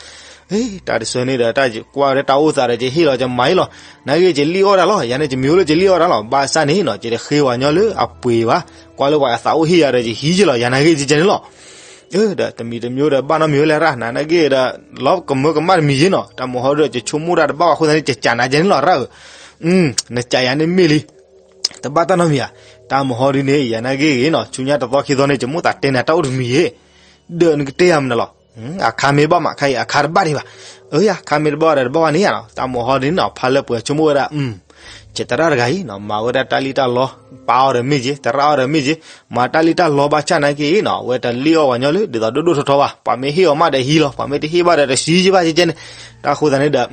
တၢ်တဆၢန့ၣ်ဒီး တၢ်ကွၢ်ဝဲဒၣ်တၢ်အိၣ်သးဒီး ယဟ့ၣ်လီၤ ယမၤအံၤလီၤ. နာ်ဂ့ၤ ယလံၣ်အီၣ်တၢ်လီၤ. ယၤန့ၣ် ယမံၤအိၣ်လၢယလံၣ်အီၣ်တၢ်လီၤ. ဘၣ်ဆၣ်န့ၣ်နီၤ ယတဃ့ဝဲညီလၢအပှ့ၤဘၣ်. ကွၢ်လၢပှၤအသးအိၣ်ဟ့ၣ်ယၤဒီး ယဟံးယလီၤ. ယၤနာ်ဂ့ၤ ယကဲန့ၣ်လီၤ. ဒီးတမံၤတမံၤဒီး ဘၣ်နီတမံၤဝဲလဲၣ်ရၣ် နာ်ဂ့ၤဒီး လီၤကမၢကမၣ်တမံၤယ့နီၤ. တၢ်မုၢ်ဟီဒီး ယဆိကမိၣ်တၢ်တဘၣ်ဘၣ်အဃိသတးန့ၣ် ယကးနၤယဲန့ၣ်လီၤရၣ်ဧၢ. နကးယၤန့ၣ်မ့ၢ်လံ တဘၣ်တၢ်နီတမံၤဧါ. တၢ်မုၢ်ဟီဒ်န့ၣ် ယၤနာ်ဂ့ၤဂ့ၤနီၤ ဆူညါတသီခံသီန့ၣ် ယမိၣ်သးတဲနၤတၢ်အိၣ်တမံၤယ့ ဒီးနကတဲယၤမနုၤလီၤ. အခါမ့ၢ်ဘၣ်မး အခါအံၤအခါတဘၣ်ဒံးဘၣ်. အခါမ့ၢ်တဘၣ်ဒီးတဘၣ်ဘၣ်န့ၣ်ဧါနီၤ. တၢ်မုၢ်ဟီဒ်န့ၣ်နီၤ ဖးလၢပှဲၤဆိကမိၣ်ဝဲဒၣ် ယသရၣ်တဂၤအံၤနီၤ မၤဝဲဒၣ်တၢ်လံၣ်တၢ်လီ ပၢ်အီၤဒီးမ့ၢ်က့ သရၣ်အီၤဒီးမ့ၢ်က့ မၤတၢ်လံၣ်တၢ်လီဘၣ်ဆၣ်နာ်က့အံၤနီၤ အဝဲတလံၣ်အီၣ်ပှၤညီလၢ ဒ်သိးဒိၣ်ဒိၣ်ထီထီဘၣ် ပှၤမ့ၢ်ဟ့ၣ်အီၤမးဒီးဟံးလီၤ ပှၤမ့ၢ်တဟ့ၣ်ဘၣ်ဒီးတဆံယဘၣ်ကဲကဲန့ၣ် တၢ်ဃိသတးန့ၣ်ဒီး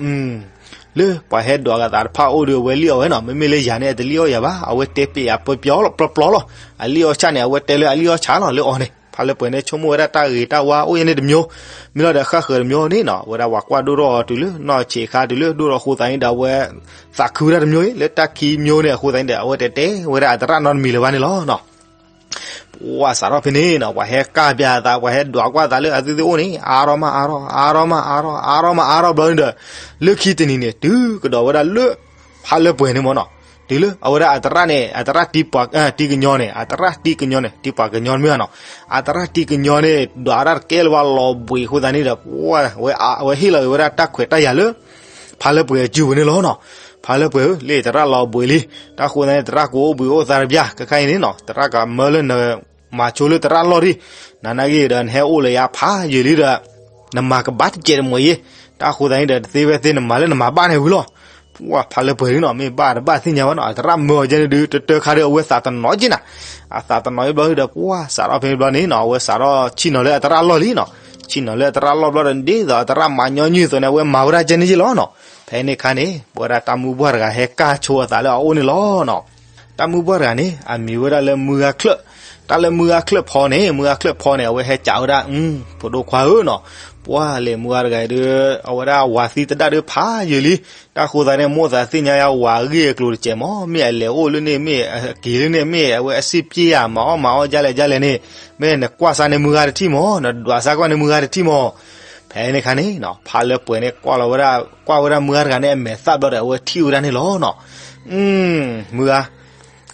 လၢပှၤဟဲဒွးကသးတဖၣ်အိၣ်ဒီးအဝဲလံၣ်အီၣ်ဝဲနီၤ မ့မ့ၢ်လၢယၤန့ၣ် အတလံၣ်အီၣ်ယၤဘၣ် အဝဲတဲပျးယၤပျီပျီလီၤ အလံၣ်အီၣ်ဆၣ်န့ၣ် အဝဲတဲလၢအလံၣ်အီၣ်ဆၣ်လီၤ လၢအီၤန့ၣ် ဖးလၢပှဲၤန့ၣ် ဆိကမိၣ်ဝဲဒၣ်တၢ်ဂ့ၤတၢ်ဝါအိၣ်ယဲန့ၣ်တမျိုး မ့ၢ်လီၤဒီးဃၣ်ဃၢၤတမျိုးန့ၣ်နီၤ အဝဲဒၣ်ပှၤကွၢ်ဒိၣ်ထီၣ်အီၤတုၤလၢနီၢ်ဆံးခါတုၤလၢဒိၣ်ထီၣ်ဃိသတးန့ၣ်ဒီးအဝဲ သးခုဝဲဒၣ်တမျိုးအံၤ လၢတၢ်ခံမျိုးန့ၣ်အဃိသတးန့ၣ်ဒီး အဝဲတတဲဝဲဒၣ်အသရၣ်နီတမံၤလၢၤဘၣ်န့ၣ်လီၤနီၤ ပှၢ်စးထီၣ်ဖဲန့ၣ်နီၤ ပှၤဟဲကၢ်ပျးအသး ပှၤဟဲဒွးကွၢ်သးလၢအသုသ့ၣ်အိၣ်န့ၣ် အါထီၣ်မးအါထီၣ် အါထီၣ်မးအါထီၣ် အါထီၣ်မးအါထီၣ်ဘျီန့ၣ်ဒီး လၢခံတနံၤန့ၣ် တုၤကဒီးဝဲဒၣ်လၢ ဖးလၢပှဲၤန့ၣ်မ့ၢ်နီၤ တုၤလၢအဝဲဒၣ်အသရၣ်န့ၣ် အသရၣ်တံပှၤ တံကညီန့ၣ် အသရၣ်တံကညီန့ၣ် တံပှၤကညီမ့ၢ်နီၤ အသရၣ်တံကညီန့ၣ် ဒွးဒၣ်တကဲလၢၤဘၣ်လီၤဘှံးအဃိသတးန့ၣ်ဒီး ပှၢ် အဝဲဟ့ၣ်လီၤက့ၤဝဲဒၣ်တၢ်ခွဲးတၢ်ယာ်လၢ ဖးလၢပှဲၤအစုပူၤန့ၣ်လီၤနီၤ ဖးလၢပှဲၤဧၢ လၢသရၣ်လီၤဘှံးလံ တၢ်ဃိသတးန့ၣ် သရၣ်ကအိၣ်ဘှံးအိၣ်သါတဘျီ ခဲခါအံၤန့ၣ်နီၤ သရၣ်ကမၢလၢန မၤဆိလၢသရၣ်လီၢ်ဒံး နနာ်က့ဒီးနဟဲအိၣ်လၢယၤဖးယံာ်လံဒီး နမၤကဘၣ်တစဲးတမှဲၤအံၤ တၢ်ဃိသတးန့ၣ်ဒီး တသ့ဝဲသ့နမၤလၢနမၤဘၣ်န့ၣ်ဝံၤလီၤ ပှၢ်ဖးလၢပှဲၤလံနီၤ မ့ၢ်ဘၣ်တဘၣ်သ့ၣ်ညါဘၣ်နီၤ အသရၣ်မၢအီၤကဲန့ၣ်ဒုး တတၢခါဒီးအဝဲသးတနီၤက့နၤ အသးတနီၤအံၤဘျီဒုးဒီး ပှၢ်စးထီၣ်ဖဲန့ၣ်ဘျီန့ၣ်နီၤ အဝဲစးထီၣ်ဆံၣ်နီၤလၢအသရၣ်လီၢ်လံနီၤ ဆံၣ်နီၤလၢအသရၣ်လီၢ်ဘျီဒီး ဒ်သိးအသရၣ်မၤညီနုၢ်အသိးန့ၣ် အဝဲမၤဝဲဒၣ်ကဲန့ၣ်ယ့လီၤနီၤ ဖဲန့ၣ်ခါန့ၣ် ပဝဲဒၣ်တၢ်မုၢ်ပှၢ်တဂၤဟဲကၢ်ဆိအသးလၢအအိၣ်န့ၣ်လီၤနီၤ တၢ်မုၢ်ပှၢ်တဂၤန့ၣ် အမံၤဝဲဒၣ်လၢမုၢ်ဂၤချၢၣ်, တၢ်လၢမုၢ်ဂၤချၢၣ်ဖီန့ၣ် မုၢ်ဂၤချၢၣ်ဖီန့ၣ် အဝဲဟဲကးဝဲဒၣ် ဖိဒိၣ်ခွါဧၢနီၤ, ပှၢ်လဲၤမုၢ်ဂၤတဂၤအံၤဒီး အဝဲဒၣ်ဝၤသံသဒၣ်ဒီးဖးယံာ်လံ, တၢ်ဃိသးန့ၣ် မိၣ်သးသ့ၣ်ညါယါဝၤအဂ့ၢ်အကျိၤတစဲးမး, မ့ၢ်အလဲၤအိၣ်လၢန့ၣ် မ့ၢ်အက့ၤလၢန့ၣ် မ့ၢ်အဝဲအစံၣ်ပျ့ၢ်ဧါ မၤအီၣ်မၤအီၣ်ဒ်လဲၣ်ဒ်လဲၣ်န့ၣ်, မ့ၢ်နကွၢ်စၢ်န့ၣ်မုၢ်ဂၤတထံၣ်မး, နဒွးစၢ်ကွၢ်န့ၣ်မုၢ်ဂၤတထံၣ်မး, ဖဲန့ၣ်ခါန့ၣ် ဖးလၢပှဲၤန့ၣ် ကွၢ်လီၤဝဲဒၣ် ကွၢ်ဝဲဒၣ်မုၢ်ဂၤတဂၤန့ၣ် အမဲာ်သၣ်ဘျီဒီး အဝဲထံၣ်ဝဲဒၣ်န့ၣ်လီၤနီၤ. မုၢ်ဂၤ,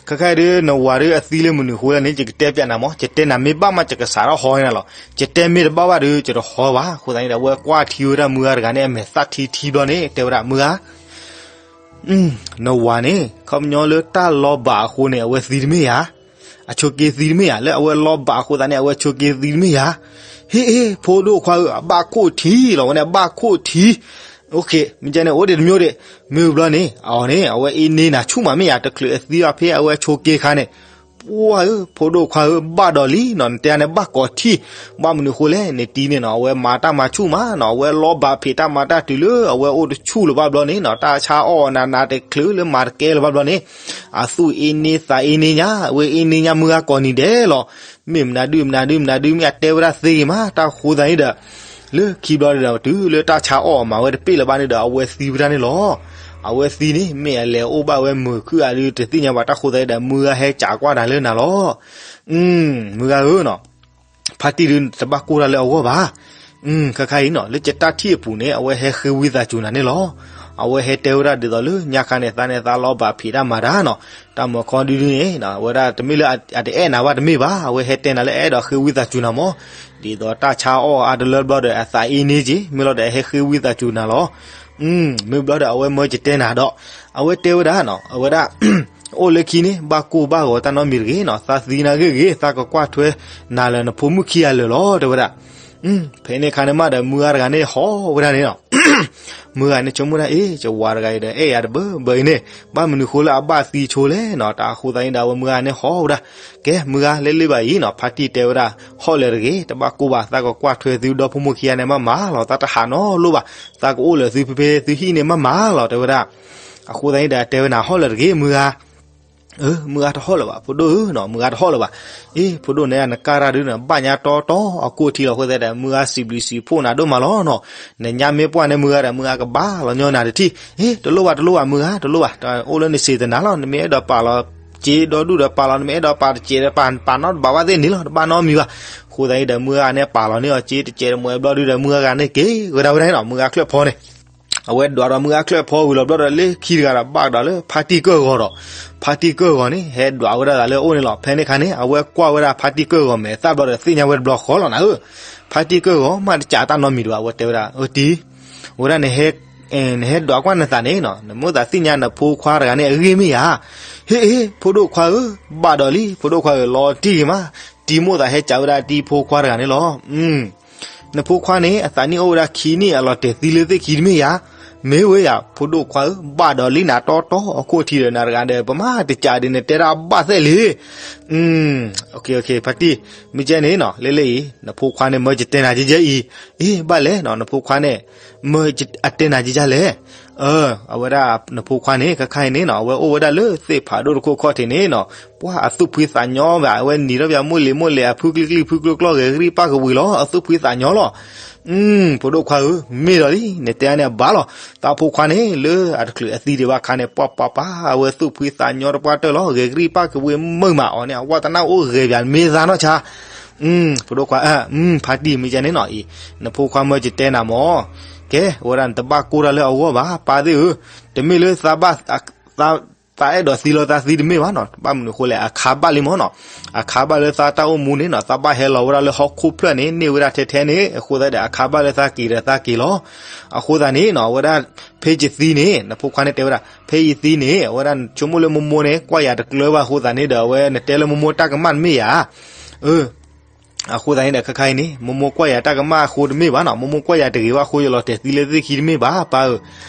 ခဲခါအံၤဒုး နဝၤဒုးအသံလၢမနုၤအဃိလဲၣ်န့ၣ် ယကတဲပျးနၤမး, ယတဲနၤမ့ၢ်ဘၣ်မး ယကစးထီၣ်ဟီန့ၣ်လီၤ, ယတဲမ့ၢ်တဘၣ်ဘၣ်ဒီး ယတဟီဘၣ်, အဃိသတးန့ၣ်ဒီး အဝဲကွၢ်ထံဝဲဒၣ်မုၢ်ဂၤတဂၤန့ၣ် အမဲာ်သၣ်ထံထံဘျီန့ၣ် တဲဝဲဒၣ် မုၢ်ဂၤ နဝၤန့ၣ် ခီပညီလၢတၢ်လီၤဘၣ်အဃိန့ၣ် အဝဲသံတမ့ၢ်ဧါ, အဆိးက့သံတမ့ၢ်ဧါ, လၢအဝဲလီၤဘၣ်အဃိသတးန့ၣ် အဝဲဆိးက့သံတမ့ၢ်ဧါ, ဟ့ၣ် ဟ့ၣ် ဖိဒိၣ်ခွါဧၢ, အဘၣ်ခိၣ်ထံလီၤ, အဝဲန့ၣ်အဘၣ်ခိၣ်ထံ, မ့ၢ်ကဲန့ၣ် အိၣ်ဒံးတမံၤဒံး, မ့ၢ်ဘျီန့ၣ် အီၤန့ၣ် အဝဲအ့န့နၤဆူၣ်မးမ့ၢ်ဧါ, တချုးအသံဘၣ်ဖဲအဝဲဆိးက့ခါန့ၣ် ပှၢ်ဧၢ, ဖိဒိၣ်ခွါဧၢ, ဘၣ်ဒီးလံနီၤ, နတဲန့ၣ်ဘၣ်ကိးထံ, ဘၣ်မနုၤဃိလဲၣ်, နတံၤန့ၣ်နီၤ အဝဲမၤတၢ်မၤဆူၣ်မးနီၤ, အဝဲလီၤဘၣ်ဖံးတၢ်မၤတၢ်တုၤလၢ အဝဲအိၣ်တဆူၣ်လၢၤဘၣ်ဘျီန့ၣ်နီၤ, တၢ်ဆါအီၣ်အီၤနးနးတချုးလၢမၤတကဲလၢၤဘၣ်ဘျီန့ၣ်, အသူၣ်အ့န့သးအ့န့ညါ, အဝဲအ့န့ညါမုၢ်ဂၤကိးနံၤဒဲးလီၤ. မ့ၢ်မနုၤဒုး မနုၤဒုး မနုၤဒုး မ့ၢ်အတဲဝဲဒၣ်သ့ဂ့ၤမး, တၢ်ဃိသတးန့ၣ်ဒီး လၢခံဘျီဒီး တုၤလၢတၢ်ဆါအီၣ်အီၤမၤဝဲတပ့ၢ်လၢၤဘၣ်န့ၣ်ဒီး အဝဲသံဝဲဒၣ်န့ၣ်လီၤ. အဝဲသံန့ၣ် မ့ၢ်အလဲၤအိၣ်ဘၣ်ဝဲမုာ်ခုၣ်အါဒုး တသ့ၣ်ညါဘၣ်, တၢ်ဃိသတးဒီး မုၢ်ဂၤဟဲကးကွၢ်တၢ်လၢနၤလီၤ. မုၢ်ဂၤဧၢနီၤ, ဖါတံၢ်ဒုးတဘၣ်ကိၢ်တၢ်လၢအဂီၢ်ဘၣ်. ခဲခါအံၤနီၤ လၢယတၢ်ထံၣ်အပူၤန့ၣ် အဝဲဟဲဃ့ဝံသးစူၤနၤန့ၣ်လီၤ. အဝဲဟဲတဲဝဲဒၣ်ဒ်သိးလၢညါခါန့ၣ် သးန့ၣ်သးလီၤဘၣ်ဖံးတၢ်မၤတၢ်နီၤ, တၢ်မၤခီဒုဒုန့ၣ် အဝဲဒၣ်တမ့ၢ်လၢအတအဲၣ်နၤဘၣ်တမ့ၢ်ဘၣ်, အဝဲဟဲတဲနၤလၢအဲၣ်ဒိးဃ့ဝံသးစူၤနၤမး, ဒ်သိးတၢ်ဆါအီၣ်အါတလၢဘျီဒီး အသးအ့န့က့ၤ မ့ၢ်လီၤဒီးအဟဲဃ့ဝံသးစူၤနၤလီၤ. မ့ၢ်ဘျီဒီး အဝဲမၢယတဲနၤဒီး အဝဲတဲဝဲဒၣ်နီၤ, အဝဲဒၣ် အိၣ်လၢခံန့ၣ် ဘၣ်ကိၢ်ဘၣ်ဂီၤတၢ်နီတမံၤတဂ့ၤနီၤ, သးသံနၤဂ့ၤဂ့ၤ သးကကွၢ်ထွဲနၤလၢနဖိမုၣ်ခံဂၤလၢာ်လီၤ တဲဝဲဒၣ်. ဖဲန့ၣ်ခါန့ၣ်မးဒီး မုၢ်ဂၤတဂၤန့ၣ်ဟီၣ်ဝဲဒၣ်န့ၣ်နီၤ. မုၢ်ဂၤန့ၣ်ဆိကမိၣ်ဒၣ် အ့ ယဝၤတဂၤအံၤဒီး အဲၣ်ယၤတဘၢဘၢအံၤန့ၣ် ဘၣ်မနုၤဃိလၢအဘၣ်သံဆိလဲၣ်နီၤ, တၢ်ဃိသတးန့ၣ်ဒီး အဝဲမုၢ်ဂၤန့ၣ်ဟီၣ်ဝဲဒၣ်, ကဲ မုၢ်ဂၤလၢလၢဘၣ်အံၤနီၤ, ဖါတံၢ်တဲဝဲဒၣ် ဟီၣ်လၢာ်တဂ့ၤ, တဘၣ်ကိၢ်ဘၣ်, သးကကွၢ်ထွဲသုဒီဖိမိၢ်ခံဂၤန့ၣ်မးမးလီၤ, သးတဟးနီတလိၣ်ဘၣ်, သးကအိၣ်လၢာ်သုဖဲဖဲသုဟံၣ်န့ၣ်မးမးလီၤ တဲဝဲဒၣ်. အဃိသတးန့ၣ်ဒီး တဲဝဲနၤဟီၣ်လၢာ်တဂ့ၤ မုၢ်ဂၤ အၢ မုၢ်ဂၤတဟီၣ်လၢၤဘၣ် ဖိဒိၣ်ဧၢနီၤ, မုၢ်ဂၤတဟီၣ်လၢၤဘၣ်. အ့ ဖိဒိၣ်နဲ နကၢ်တၢ်ဒုးနဘၣ်ညါတီတီအကိၢ်ထံလီၤ, အဃိသတးဒီး မုၢ်ဂၤစံးဘျုးစံးဖှိၣ်နၤဒိၣ်မးလီၤနီၤ, နညါမ့ၢ်ပှၢ်န့ၣ် မုၢ်ဂၤဒီး မုၢ်ဂၤကဘၣ်လီၤညီနၤတထံၣ်. အ့ တလိၣ်ဘၣ် တလိၣ်ဘၣ် မုၢ်ဂၤ တလိၣ်ဘၣ်, အိၣ်လၢနစံးတနၤလီၤ, နမ့ၢ်အဲၣ်ဒိးပာ်လီၤစ့ဒီဒူၣ်ဒီးပာ်လီၤ, နမ့ၢ်အဲၣ်ဒိးပာ်တစဲးဒီးပာ်, ပာ်နီတဘၣ်ဘၣ်သ့ၣ်န့ၣ်လီၤ, တဘၣ်နီတမံၤဘၣ်. အဃိသတးန့ၣ်ဒီး မုၢ်ဂၤန့ၣ်ပာ်လီၤန့ၢ်အီၤစ့တစဲးတမှဲၤဘျီဒုးဒီး မုၢ်ဂၤဂၤန့ၣ်က့ၤဝဲဒၣ်ဝဲဒၣ်နီၤ, မုၢ်ဂၤချၢၣ်ဖီန့ၣ် အဝဲဒွးဒီးမုၢ်ဂၤချၢၣ်ဖီဝံၤလီၤဘျီဒီး လၢခံတဂၤဒီးဘၣ်ကဒီးလၢဖါတံၢ်ကၢၢ်ဂီၤဒီး ဖါတံၢ်ကၢၢ်ဂီၤန့ၣ် ဟဲဒွးဝဲဒၣ်သးလၢအအိၣ်န့ၣ်လီၤ. ဖဲန့ၣ်ခါန့ၣ် အဝဲကွၢ်ဝဲဒၣ်ဖါတံၢ်ကၢၢ်ဂီၤမဲာ်သၣ်ဘျီဒီး သ့ၣ်ညါဝဲတဘျီဃီလီၤနၤဧၢ, ဖါတံၢ်ကၢၢ်ဂီၤမးတစးတၢ်နီတမံၤဒံးဘၣ်, အဝဲတဲဝဲဒၣ် အၢ တံၢ်, အဝဲဒၣ် နဟဲဒွးကွၢ်နသးန့ၣ်နီၤ, နမိၣ်သးသ့ၣ်ညါနဖိခွါတဂၤန့ၣ် အဂ့ၢ်မ့ၢ်ဧါ. ဟ့ၣ် ဟ့ၣ် ဖိဒိၣ်ခွါဧၢ, ဘၣ်ဒီးလံ ဖိဒိၣ်ခွါဧၢ, လီၤတံၢ်ဂ့ၤမး, တံၢ်မိၣ်သးဟဲကးဝဲဒၣ်တံၢ်ဖိခွါတဂၤန့ၣ်လီၤ. နဖိခွါန့ၣ် အသးနံၣ်အိၣ်ဝဲဒၣ်ခံနံၣ် အလီၤတဲာ်သံလၢသ့ၣ်ခံတမ့ၢ်ဧါ. မ့ၢ်ဝဲယၤ ဖိဒိၣ်ခွါဧၢ, ဘၣ်ဒီးလံနၤတီတီအခိၣ်ထံးဒီး နၤတဂၤဒီး ပမၤတကးဒ်နတဲတၢ်ဘၣ်သ့ၣ်လံ. ဖါတံၢ်, မ့ၢ်ကဲန့ၣ်နီၤ လၢလၢအံၤ နဖိခွါန့ၣ် မၢကတဲနၤကဲကဲအံၤ, အ့ ဘၣ်လဲၣ်နီၤ နဖိခွါန့ၣ် မၢအတဲနၤကဲကဲလဲၣ်. အဝဲဒၣ်နဖိခွါန့ၣ် ခဲခါအံၤန့ၣ်နီၤ အဝဲအိၣ်ဝဲဒၣ်လၢသ့ၣ်ဖးဒိၣ်တခိၣ်ခီၣ်ထံးန့ၣ်နီၤ, ပှၢ်အသူၣ်ဖှံသးညီဘၣ်, အဝဲနံၤထီၣ်ပၠးမိၢ်လံၤမိၢ်လဲၤ အဖုကျံကျံဖုကျိကျိ ဂဲၤကရံၣ်ပၣ်ကဝံၤလီၤ, အသူၣ်ဖှံသးညီလီၤ. ဖိဒိၣ်ခွါဧၢ, မ့ၢ်ဒီးလံ နတဲန့ၣ်အဘၣ်လီၤ. သးဖိခွါန့ၣ် လၢအတချုးအသံဒံးဘၣ်အခါန့ၣ် ပှၤပှၤပှၤ အဝဲသူၣ်ဖှံသးညီတပှၢ်တၢၢ်လီၤ, ဂဲၤကရံၣ်ပၣ်ကဝံၤမုာ်မးအီၤန့ၣ် အဝဲတနၢ်အိၣ်ဂဲၤပၠးမ့ၢ်သးနီၢ်ဆါ. ဖိဒိၣ်ခွါ, ဖါတံၢ် မ့ၢ်ကဲန့ၣ်နီၤအံၤ နဖိခွါမၢကတဲနၤမၢ်, ကဲ အဝဲဒၣ်နတဘၣ်ကိၢ်တၢ်လၢအဂီၢ်ဘၣ် ပၢ်သ့ၣ်ဧၢ, တမ့ၢ်လၢ သးအဲၣ်ဒိးသံလၢသးသံတမ့ၢ်ဘၣ်နီၤ, ဘၣ်မနုၤအဃိလဲၣ် အခါဘၣ်လံမၢ်နီၤ, အခါဘၣ်လၢသးတၢ်အိၣ်မူန့ၣ်နီၤ သးဘၣ်ဟဲလီၤဝဲဒၣ်လၢဟီၣ်ခိၣ်ဖျၢၣ်န့ၣ် န့ၢ်ဝဲဒၣ်ထဲထဲန့ၣ် အဃိသတးဒီး အခါဘၣ်လၢသးက့ၤဒီးသးက့ၤလီၤ. အဃိသတးန့ၣ်နီၤ အဝဲဒၣ် ဖဲယသံန့ၣ် နဖိခွါန့ၣ်တဲဝဲဒၣ် ဖဲယသံန့ၣ် အဝဲဒၣ်နဆိကမိၣ်လၢမိၢ်မိၢ်န့ၣ် ကွၢ်ယၤတကျၢၤဘၣ်အဃိသတးန့ၣ်ဒီး အဝဲနတဲလၢမိၢ်မိၢ်တၢ်ကမၣ်တမ့ၢ်ယၤ အဃိသတးန့ၣ်ဒီး ခဲခါအံၤန့ၣ် မိၢ်မိၢ်ကွၢ်ယၤတၢ်ကမၣ်အဃိတမ့ၢ်ဘၣ်နီၤ, မိၢ်မိၢ်ကွၢ်ယၤတဂ့ၤဘၣ်အဃိ ယလီၤတဲာ်သံလၢသ့ၣ်ခံတမ့ၢ်ဘၣ် ပၢ်ဧၢ.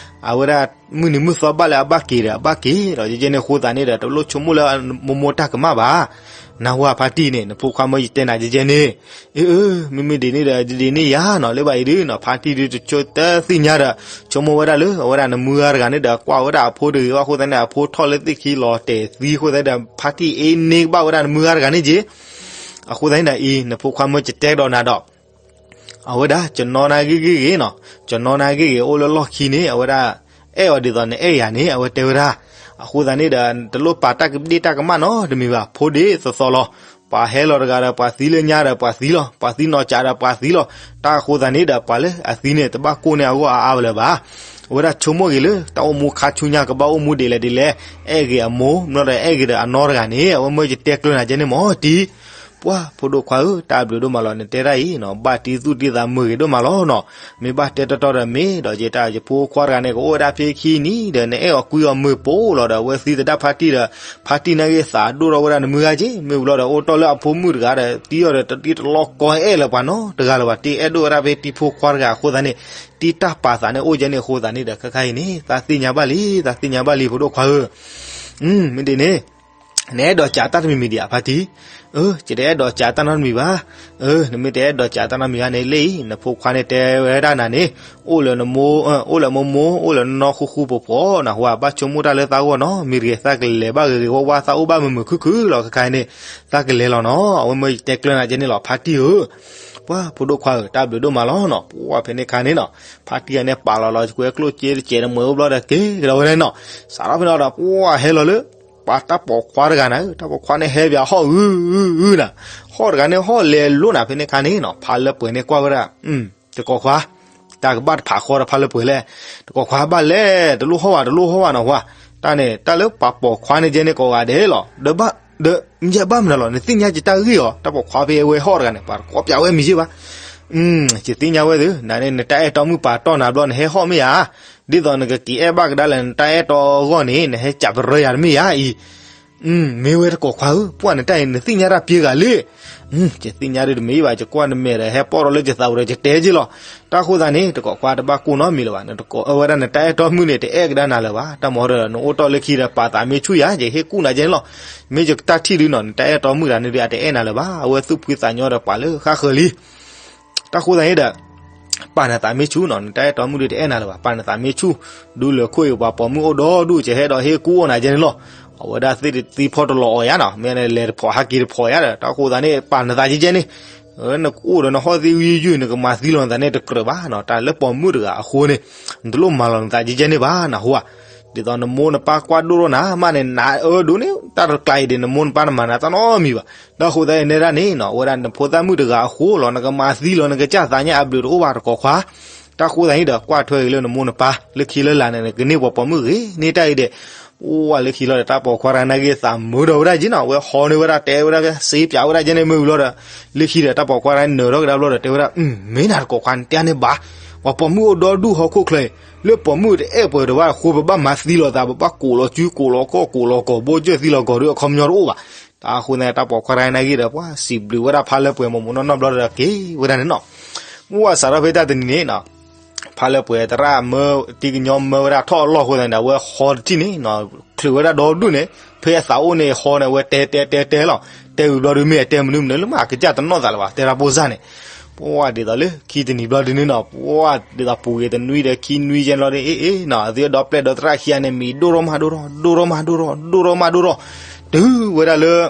အဝဲဒၣ်မုၢ်နံၤမုၢ်သီဘၣ်လၢအဘၣ်က့ၤဒီးအဘၣ်က့ၤဒီး ယကဲန့ၣ်အဃိသတးန့ၣ်ဒီး တလိၣ်ဆိကမိၣ်လၢမိၢ်မိၢ်တၢ်ကမၣ်ဘၣ်. နၢ်ဟူဧါ ဖါတံၢ်န့ၣ် နဖိခွါမၢယတဲနၤယကဲန့ၣ်, အ့ အ့ မ့မ့ၢ်ဒ်န့ၣ်ဒီး ဒ်န့ၣ်ယၤနီၤ လၢဘၣ်အံၤဒုနီၤ ဖါတံၢ်ဒုတဆိတသ့ၣ်ညါဒီး ဆိကမိၣ်ဝဲဒၣ်လၢ အဝဲဒၣ်နမုၢ်ဂၤတဂၤန့ၣ်ဒီး ကွၢ်ဝဲဒၣ်အဖိတဂ့ၤဘၣ်အဃိသတးန့ၣ် အဖိထီၣ်လၢသ့ၣ်ခံလီၤတဲာ်သံအဃိသတးဒီး ဖါတံၢ်အ့န့ၢ်ကဘၣ်ဝဲဒၣ်နမုၢ်ဂၤတဂၤန့ၣ်က့ အဃိသတးန့ၣ်ဒီးအံၤ နဖိခွါမၢကတဲကဒီးနၤဒီး အဝဲဒၣ် ကနီနၤဂ့ၤဂ့ၤဂ့ၤနီၤ, ကနီနၤဂ့ၤဂ့ၤ အိၣ်လၢလီၢ်ခံန့ၣ် အဝဲဒၣ် အဲၣ်အီၤဒ်သိးနအဲၣ်ယၤန့ၣ် အဝဲတဲဝဲဒၣ်. အဃိသတးန့ၣ်ဒီး တလိၣ်ပာ်တၢ်ကဒ့ၣ်တၢ်ကမၣ်နီတမံၤဘၣ်, ဖိဒ်သိးသိးလီၤ. ပှၤဟဲလီၤတဂၤဒီး ပှၤသံလၢညါဒီး ပှၤသံလီၤ, ပှၤသံနီၢ်ကးဒီး ပှၤသံလီၤ. တၢ်အဃိသတးန့ၣ်ဒီး ပှၤလၢအသံန့ၣ် တဘၣ်ကိၢ်န့ၢ်အဂီၢ်အါအါဝဲလၢၤဘၣ်. အဝဲဒၣ်ဆိကမိၣ်ဂ့ၤလၢ တၢ်အိၣ်မူခါဆူညါကဘၣ်အိၣ်မူဒ်လဲၣ်ဒ်လဲၣ်, အဲၣ်ဂ့ၤအမိၢ် မ့ၢ်ဒီးအဲၣ်ဂ့ၤဒီးအနီၢ်တဂၤန့ၣ် အဝဲမၢယတဲကျၢၤနၤကဲန့ၣ်မၢ်တံၢ် ပှၢ်ဖိဒိၣ်ခွါဧၢ, တၢ်ဘျုးဒိၣ်မးလီၤ နတဲတၢ်အံၤနီၤ, ဘၣ်တံၢ်သူၣ်တံၢ်သးမုာ်ဂ့ၤဒိၣ်မးလီၤနီၤ. မ့ၢ်ဘၣ်တဲတီတီဒီးမ့ၢ်ဒီး ယတၢ်ယဖိခွါတဂၤန့ၣ် ကအိၣ်ဝဲဒၣ်ဖဲခံနံၤဒီး နအဲၣ်အီၤကွံအီၤမုာ်ပိာ်လီၤဒီး အဝဲသံသဒၣ်ဖါတံၢ်ဒီး ဖါတံၢ်နာ်က့သးဒိၣ်ထီၣ်ဝဲဒၣ်နမုၢ်ဂၤက့ မ့ၢ်ဝံၤလီၤဒီး အိၣ်တီၢ်လၢအဖိမုၣ်တဂၤဒီး တံၢ်အီၤဒီးတတံၢ်တလီၢ်ကီအဲၣ်လၢၤပှၤနီတဂၤလၢၤဘၣ်, တံၢ်အဲၣ်ဒိၣ်ဝဲဒၣ်ဖဲတံၢ်ဖိခွါတဂၤအဃိသတးန့ၣ် တံၢ်တၢ်ပာ်သးန့ၣ်အိၣ်ကဲန့ၣ်အဃိသတးန့ၣ်ဒီး ခဲခါအံၤန့ၣ် သးသ့ၣ်ညါဘၣ်လံ သးသ့ၣ်ညါဘၣ်လံ ဖိဒိၣ်ခွါဧၢ. မ့ၢ်ဒ်န့ၣ် နအဲၣ်ဒိးစံးတၢ်တမံၤမံၤဒံးဧါ ဖါတံၢ်. အၢ ယတအဲၣ်ဒိးစံးတၢ်နီတမံၤဘၣ်. အၢ နမ့ၢ်တအဲၣ်ဒိးစံးတၢ်နီတမံၤဘၣ်န့ၣ် လၢအံၤ နဖိခွါန့ၣ်တဲဝဲဒၣ်နၤန့ၣ် အိၣ်လၢနမိၢ် အိၣ်လၢမိၢ်မိၢ် အိၣ်လၢနနီၢ်ဃူဃူဖိးဖိး နၢ်ဟူဧါ, ဘၣ်ဆိကမိၣ်တၢ်လၢသးဂီၢ်နီၤ, မ့ၢ်တဂ့ၤ သးကလဲၤဘၣ်ဂ့ၤဂ့ၤဝါဝါ သးအိၣ်ဘၣ်မုာ်မုာ်ခုၣ်ခုၣ်လီၤ ခဲခါအံၤန့ၣ် သးကလဲၤလီၤနီၤ, အဝဲမၢယတဲကျၢၤနၤကဲန့ၣ်လီၤ ဖါတံၢ်ဧၢ. ပှၢ်ဖိဒိၣ်ခွါဧၢ, တၢ်ဘျုးဒိၣ်မးလီၤနီၤ, ပှၢ်ဖဲန့ၣ်ခါန့ၣ်နီၤ, ဖါတံၢ်အန့ၣ်ပာ်လီၤလီၤ ကွဲကျိၣ်စ့တစဲးတမှဲးအိၣ်ဘျီဒီး က့ၤကဒီးဝဲန့ၣ်နီၤ, စးထီၣ်ဖဲန့ၣ်ဒီး ပှၢ်ဟဲလီၤလၢ ပှၤတၢ်ပိာ်ခွါတဂၤနၤ, တၢ်ပိာ်ခွါန့ၣ်ဟဲပၠးဟီၣ်အုအုအုနၤ, ဟီၣ်တဂၤန့ၣ် ဟီၣ်လဲၤလိၤနၤဖဲန့ၣ်ခါန့ၣ်နီၤ, ဖါလၢပှဲၤန့ၣ်ကွၢ်ဝဲဒၣ် တကိးခွါ, တၢ်ကဘၣ်တဖးဃီဒီးဖါလၢပှဲၤလဲၣ်, တကိးခွါဘၣ်လဲၣ်, တလိၣ်ဟီၣ်ဘၣ် တလိၣ်ဟီၣ်ဘၣ်နီၤ, ပှၢ် တၢ်န့ၣ် တၢ်လၢပှၤပိာ်ခွါန့ၣ်ကဲန့ၣ်ကိးဂၤဒဲးလီၤ, ဒီးဘၣ် ဒီးမ့ၢ်ဘၣ်မနုၤလီၤ, နသ့ၣ်ညါယတၢ်ဂ့ၢ်အီၤ, တၢ်ပိာ်ခွါဖဲအဝဲဟီၣ်တဂၤန့ၣ် ပှၤတကိးပၠးဝဲမံၤယ့ၢ်ဘၣ် ယသ့ၣ်ညါဝဲသု, နန့ၣ် နတၢ်အဲၣ်တီမုၣ်ပာ်တီၢ်နၤဘျီ နဟဲဟီၣ်မ့ၢ်ဧါ, ဒ်သိးနကက့ၤအဲၣ်ဘၣ်ကဒါလၢနတၢ်အဲၣ်တီအဂီၢ်န့ၣ် နဟဲစံးပရၢယၤတမ့ၢ်ဧါအံၤ, မ့ၢ်ဝဲတကိးခွါဧၢ, ပှၢ်နတၢ်အံၤ နသ့ၣ်ညါတၢ်ပျ့ၤဂၤလံ, ယသ့ၣ်ညါဒ်တမ့ၢ်ဘၣ်, ယကွၢ်နမဲာ်ဒီး ဟဲပိာ်ထီၣ်လၢယသးပူၤဒီး ယတဲက့ၤလီၤ, တၢ်ဃိသးန့ၣ် တကိးခွါတဘၣ်ကိၢ်နီတမံၤလၢၤဘၣ်, နတကိးအဝဲဒၣ်နတၢ်အဲၣ်တီမုၣ်န့ၣ် တအဲၣ်ကဒါနၤလၢၤဘၣ်, တၢ်မၤဒီး နအိၣ်တီၢ်လၢခံဒီး ပာ်သးမ့ၢ်ဆူၣ်ယၤ, ယဟ့ၣ်ကူၣ်နၤကဲန့ၣ်လီၤ, မ့ၢ်ယကတၢ်ထံၣ်ဒုနီၤ နတၢ်အဲၣ်တီမုၣ်တဂၤန့ၣ်ဒု အတအဲၣ်နၤလၢၤဘၣ်, အဝဲသူၣ်ဖှံသးညီဒီးပှၤလၢဃၣ်ဃၢၤလံ တၢ်ဃိသတးန့ၣ်ဒီး ပာ်နသးမ့ၢ်ဆူၣ်နီၤ, နတၢ်အဲၣ်တီမုၣ်ဒုတအဲၣ်နၤလၢၤဘၣ်, ပာ်နသးမ့ၢ်ဆူၣ်, ဒူလၢာ်ခိၣ်အံၤ ပှၤပိာ်မုၣ်အိၣ်ဒီဒူၣ် ကဟဲဒီးဟ့ၣ်ကူၣ်အိၣ်နၤကဲန့ၣ်လီၤ, အဝဲဒၣ်သ့ၣ်တသံဖီတလီၤအီၤယါနီၤ, မ့ၢ်လဲၤတဖိးဟးက့ၤတဖိးယါဒီး တၢ်ဃိသတးန့ၣ် ပာ်နသးကဲကဲန့ၣ်, နကအိၣ်ဒီးနဟီၣ်သ့ၣ်ဝံယုၢ် နကမၤသံလီၤနသးန့ၣ်တကြၢးဘၣ်နီၤ, တၢ်လၢပိာ်မုၣ်တဂၤအဃိန့ၣ် နတလိၣ်မၤလီၤနသးကဲကဲန့ၣ်ဘၣ် နၢ်ဟူဧါ, ဒ်သိးနမိၢ်နပၢ်ကွၢ်ဒိၣ်ထီၣ်နၤ မ့ၢ်န့ၣ် နအၢဒိၣ်န့ၣ် တၢ်တကျါအံၤဒီး နမိၢ်နပၢ်တမၤနၤတၢ်နီတမံၤဘၣ်, တၢ်ဃိသတးန့ၣ်ဒၣ်န့ၣ်နီၤ အဝဲဒၣ်နဖိသၣ်မုၣ်တဂၤအဃိလီၤ, နကမၤသံလီၤ နကစၢ်သးညါအဘျုးတအိၣ်ဘၣ်တကိးခွါ, တၢ်ဃိသတးန့ၣ်ဒီး ကွၢ်ထွဲက့ၤလၢနမိၢ်နပၢ် လၢခံလၢလာ်န့ၣ် နကန့ၢ်ပှၤပိာ်မုၣ်ဂ့ၤန့ၢ်တၢ်အံၤဒီး, အိၣ်ဝဲလၢခံလီၤဒီး တၢ်ပိာ်ခွါတဂၤနာ်က့သးမုာ်ဒီးဝဲဒၣ်က့နီၤ, အဝဲဟီန့ၢ်ဝဲဒၣ် တဲဝဲဒၣ် စ့ပၠးဝဲဒၣ်ကဲန့ၣ် မ့ၢ်ဝံၤလီၤဒီး လၢခံဒီး တၢ်ပိာ်ခွါတဂၤန့ၣ်နၢၤထီၣ်ကဒါဘျီဒီး တဲဝဲဒၣ် မ့ၢ်နၤတကိးခွါန့ၣ် တဲန့ၣ်ဘၣ်, ပှၤပိာ်မုၣ်အိၣ်ဒီဒူၣ်ဟီၣ်ခိၣ်ချၢအံၤ လၢပိာ်မုၣ်တအဲၣ်ပှဲၤဒီးဘၣ်အဃိ ပဘၣ်မၤသံလီၤသး ပဘၣ်ကိးလီၤစုကိးလီၤကီၢ်ကိးလီၤကီး ဘိကၢၢ်သံလီၤကီးဒီးအခီပညီတအိၣ်ဘၣ်, တၢ်ဃိန့ၣ် တၢ်ပိာ်ခွါတဂၤနာ်က့ဒီး ပှၤစံးဘျုးဝဲဒၣ်ဖါလၢပှဲၤမိၢ်မိၢ်နီၢ်နီၢ်ဘျီဒီးက့ၤဝဲဒၣ်န့ၣ်နီၤ, မ့ၢ်ဝဲစးထီၣ်ဖဲတၢ်တနံၤန့ၣ်နီၤ ဖါလၢပှဲၤသရၣ်မၢ တံကညီမၢဝဲဒၣ်ထီၣ်အလီၢ်အဃိသတးန့ၣ်ဒီး အဝဲဟီတထံၣ်န့ၣ်နီၤ, ချုးဝဲဒၣ်ဒီဒူၣ်န့ၣ်, ဖဲအသးအိၣ်န့ၣ်ဟီန့ၣ် အဝဲတဲတဲတဲတဲလီၤ. တဲဝံၤဘျီဒုးမ့ၢ်အတဲမနုၤမနုၤလၢမ့ၢ်အကစၢ်တနီၣ်သးလၢၤဘၣ်, တဲတၢ်ပိၢ်စၢ်န့ၣ်, ပှၢ်ဒ်သိးလၢခံတနံၤဘျီဒုးန့ၣ်နီၤ, ပှၢ်ဒ်သိးပူၤဂ့ၤတနွံဒီးခံနွံယဲၢ်ဘျီဒုး အ့ၣ်အ့ၣ်နီၤ, အသုဒီပျဲၢ်ဒီသရၣ်ခံဂၤန့ၣ် မံၤဒိၣ်ထီၣ်မးဒိၣ်ထီၣ် ဒိၣ်ထီၣ်မးဒိၣ်ထီၣ် ဒိၣ်ထီၣ်မးဒိၣ်ထီၣ်, တုၤဝဲဒၣ်လၢ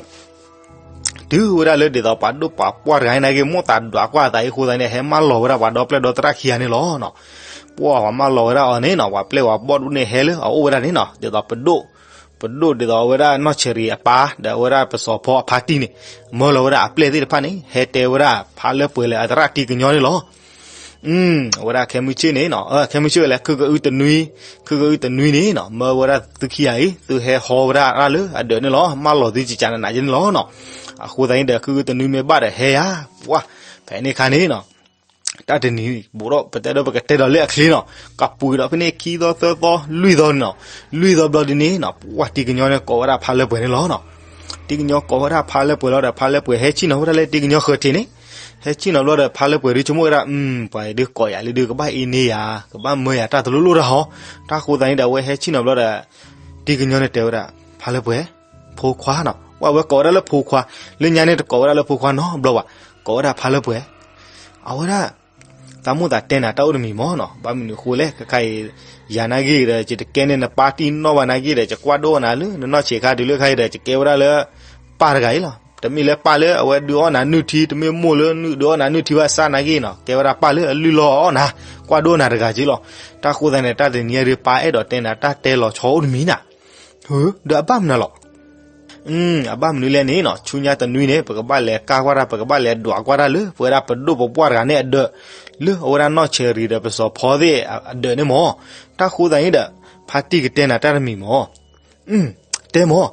တုၤဝဲဒၣ်လၢဒ်သိးပှၤဒိၣ်ပှၤပှၢ်တဂၤန့ၣ်က့ၤ မိၣ်သးဒွးကွၢ်အသးအံၤအဃိသတးန့ၣ် ဟဲမၢလီၤဝဲဒၣ်ပှၤဒီပျဲၢ်ဒီသရၣ်ခံဂၤန့ၣ်လီၤ. ပှၢ်ပှၤမၢလီၤဝဲဒၣ်အီၤန့ၣ်နီၤ, ပှၤပျဲၢ်ပှၤဘီၣ်ဒိၣ်န့ၣ်ဟဲလၢအအိၣ်ဝဲဒၣ်န့ၣ်နီၤ, ဒ်သိးပဒိၣ်, ပဒိၣ်ဒ်သိးဝဲဒၣ်နီၢ်ဆၢၤရံၤအပၢ် ဒီးဝဲဒၣ်ပစီၤဖီအဖါတံၢ်န့ၣ်, မၢလီၤဝဲဒၣ်အပျဲၢ်သ့ၣ်တဖၣ်န့ၣ် ဟဲတဲဝဲဒၣ်ဖါလၢပှဲၤလၢအသရၣ်တံကညီန့ၣ်လီၤ. အဝဲဒၣ်ခဲမုၢ်ဆ့ၣ်န့ၣ်နီၤ, ခဲမုၢ်ဆ့ၣ်ဝဲလဲၣ် ခုကအုတနွံ, ခုကအုတနွံန့ၣ်နီၤ, မၢဝဲဒၣ်သုခံဂၤအံၤ သုဟဲဟီဝဲဒၣ်လၢအဒၢးန့ၣ်လီၤ, မၢလီၤသုကကးနးနးယဲန့ၣ်လီၤနီၤ. အဃိသတးန့ၣ်ဒီး ခုကအုတနွံမ့ၢ်ဘၣ်ဒီးဟဲယၤ, ပှၢ်, ဖဲန့ၣ်အခါန့ၣ်နီၤ, တၢ်တနံၤ ဘူးဒီးပတဲဒီးပကတဲဒီးလၢအချ့နီၤ, ကပှ့ၤဒီးဖဲန့ၣ်ခံသီသၢသီလွံၢ်သီန့ၣ်နီၤ, လွံၢ်သီဘျီဒ်န့ၣ်နီၤ, ပှၢ်တံကညီန့ၣ်ကိးဝဲဒၣ်ဖါလၢပှဲၤန့ၣ်လီၤနီၤ. တံကညီကိးဝဲဒၣ်ဖါလၢပှဲၤလီၤဒီး ဖါလၢပှဲၤဟဲဆ့ၣ်နီၤဝဲဒၣ်လၢတံကညီဃၢၤထံးန့ၣ်, ဟဲဆ့ၣ်နီၤဘျီဒီး ဖါလၢပှဲၤဒုးဆိကမိၣ်ဝဲဒၣ်, ပှၤအံၤဒုးကိးယၤလံဒုး ကဘၣ်အ့န့ယၤ, ကဘၣ်မၢယၤတၢ်တလိၣ်လိၣ်တၢ်ဟီ, တၢ်ဃိသတးန့ၣ်ဒီး အဝဲဟဲဆ့ၣ်နီၤဘျီဒီး တံကညီန့ၣ်တဲဝဲဒၣ် ဖါလၢပှဲၤ, ဖိခွါနီၤ, ပှၢ်ဝဲကိးဝဲဒၣ်လၢဖိခွါ, လၢညါန့ၣ်တကိးဝဲဒၣ်လၢဖိခွါနီတဘျီဘၣ်, ကိးဝဲဒၣ်ဖါလၢပှဲၤ, အဝဲဒၣ် သးမိၣ်သးတဲနၤတၢ်အိၣ်တမံၤမၢ်နီၤ, ဘၣ်မနုၤအဃိလဲၣ်, ခဲခါအံၤ ယၤနာ်ဂ့ၤဒီး ယတကဲန့ၢ်နပၢ်တံၢ်နီၣ်ဘၣ်နာ်ဂ့ၤဒီး ယကွၢ်ဒိၣ်နၤလၢနနီၢ်ဆံးခါတုၤလၢခါအံၤဒီး ယကဲဝဲဒၣ်လၢ ပၢ်တဂၤအံၤလီၤ. တမ့ၢ်လၢပၢ်လၢအဝဲဒုးအီၣ်နၤနုၢ်ထံ, တမ့ၢ်မိၢ်လၢဒုးအီၣ်နၤနုၢ်ထံဘၣ်ဆၣ်နာ်ဂ့ၤနီၤ, ကဲဝဲဒၣ်ပၢ်လၢအလုၢ်လီၢ်အီၣ်နၤ, ကွၢ်ဒိၣ်နၤတဂၤက့လီၤ. တၢ်ဃိသတးန့ၣ် တၢ်တနံၤအံၤဒုး ပၢ်အဲၣ်ဒိးတဲနၤတၢ်တဲလီၤဆီအိၣ်တမံၤနၤ, ဒီးအဘၣ်မနုၤလီၤ. အဘၣ်မနုၤလဲၣ်န့ၣ်နီၤ, ဆူညါတနွံန့ၣ် ပကဘၣ်လဲၤကၢ်ကွၢ်တၢ် ပကဘၣ်လဲၤဒွးကွၢ်တၢ်လၢ ပဝဲဒၣ်ပဒိၣ်ပပှၢ်တဂၤန့ၣ်အဒၢး, လၢအဝဲဒၣ်နီၢ်ဆၢၤရံၤဒီးပစီၤဖီသ့ၣ်အဒၢးန့ၣ်မၢ်. တၢ်ဃိသတးန့ၣ်ဒီး ဖါတံၢ်ကတဲနၤတၢ်တမံၤမၢ်. တဲမၢ်.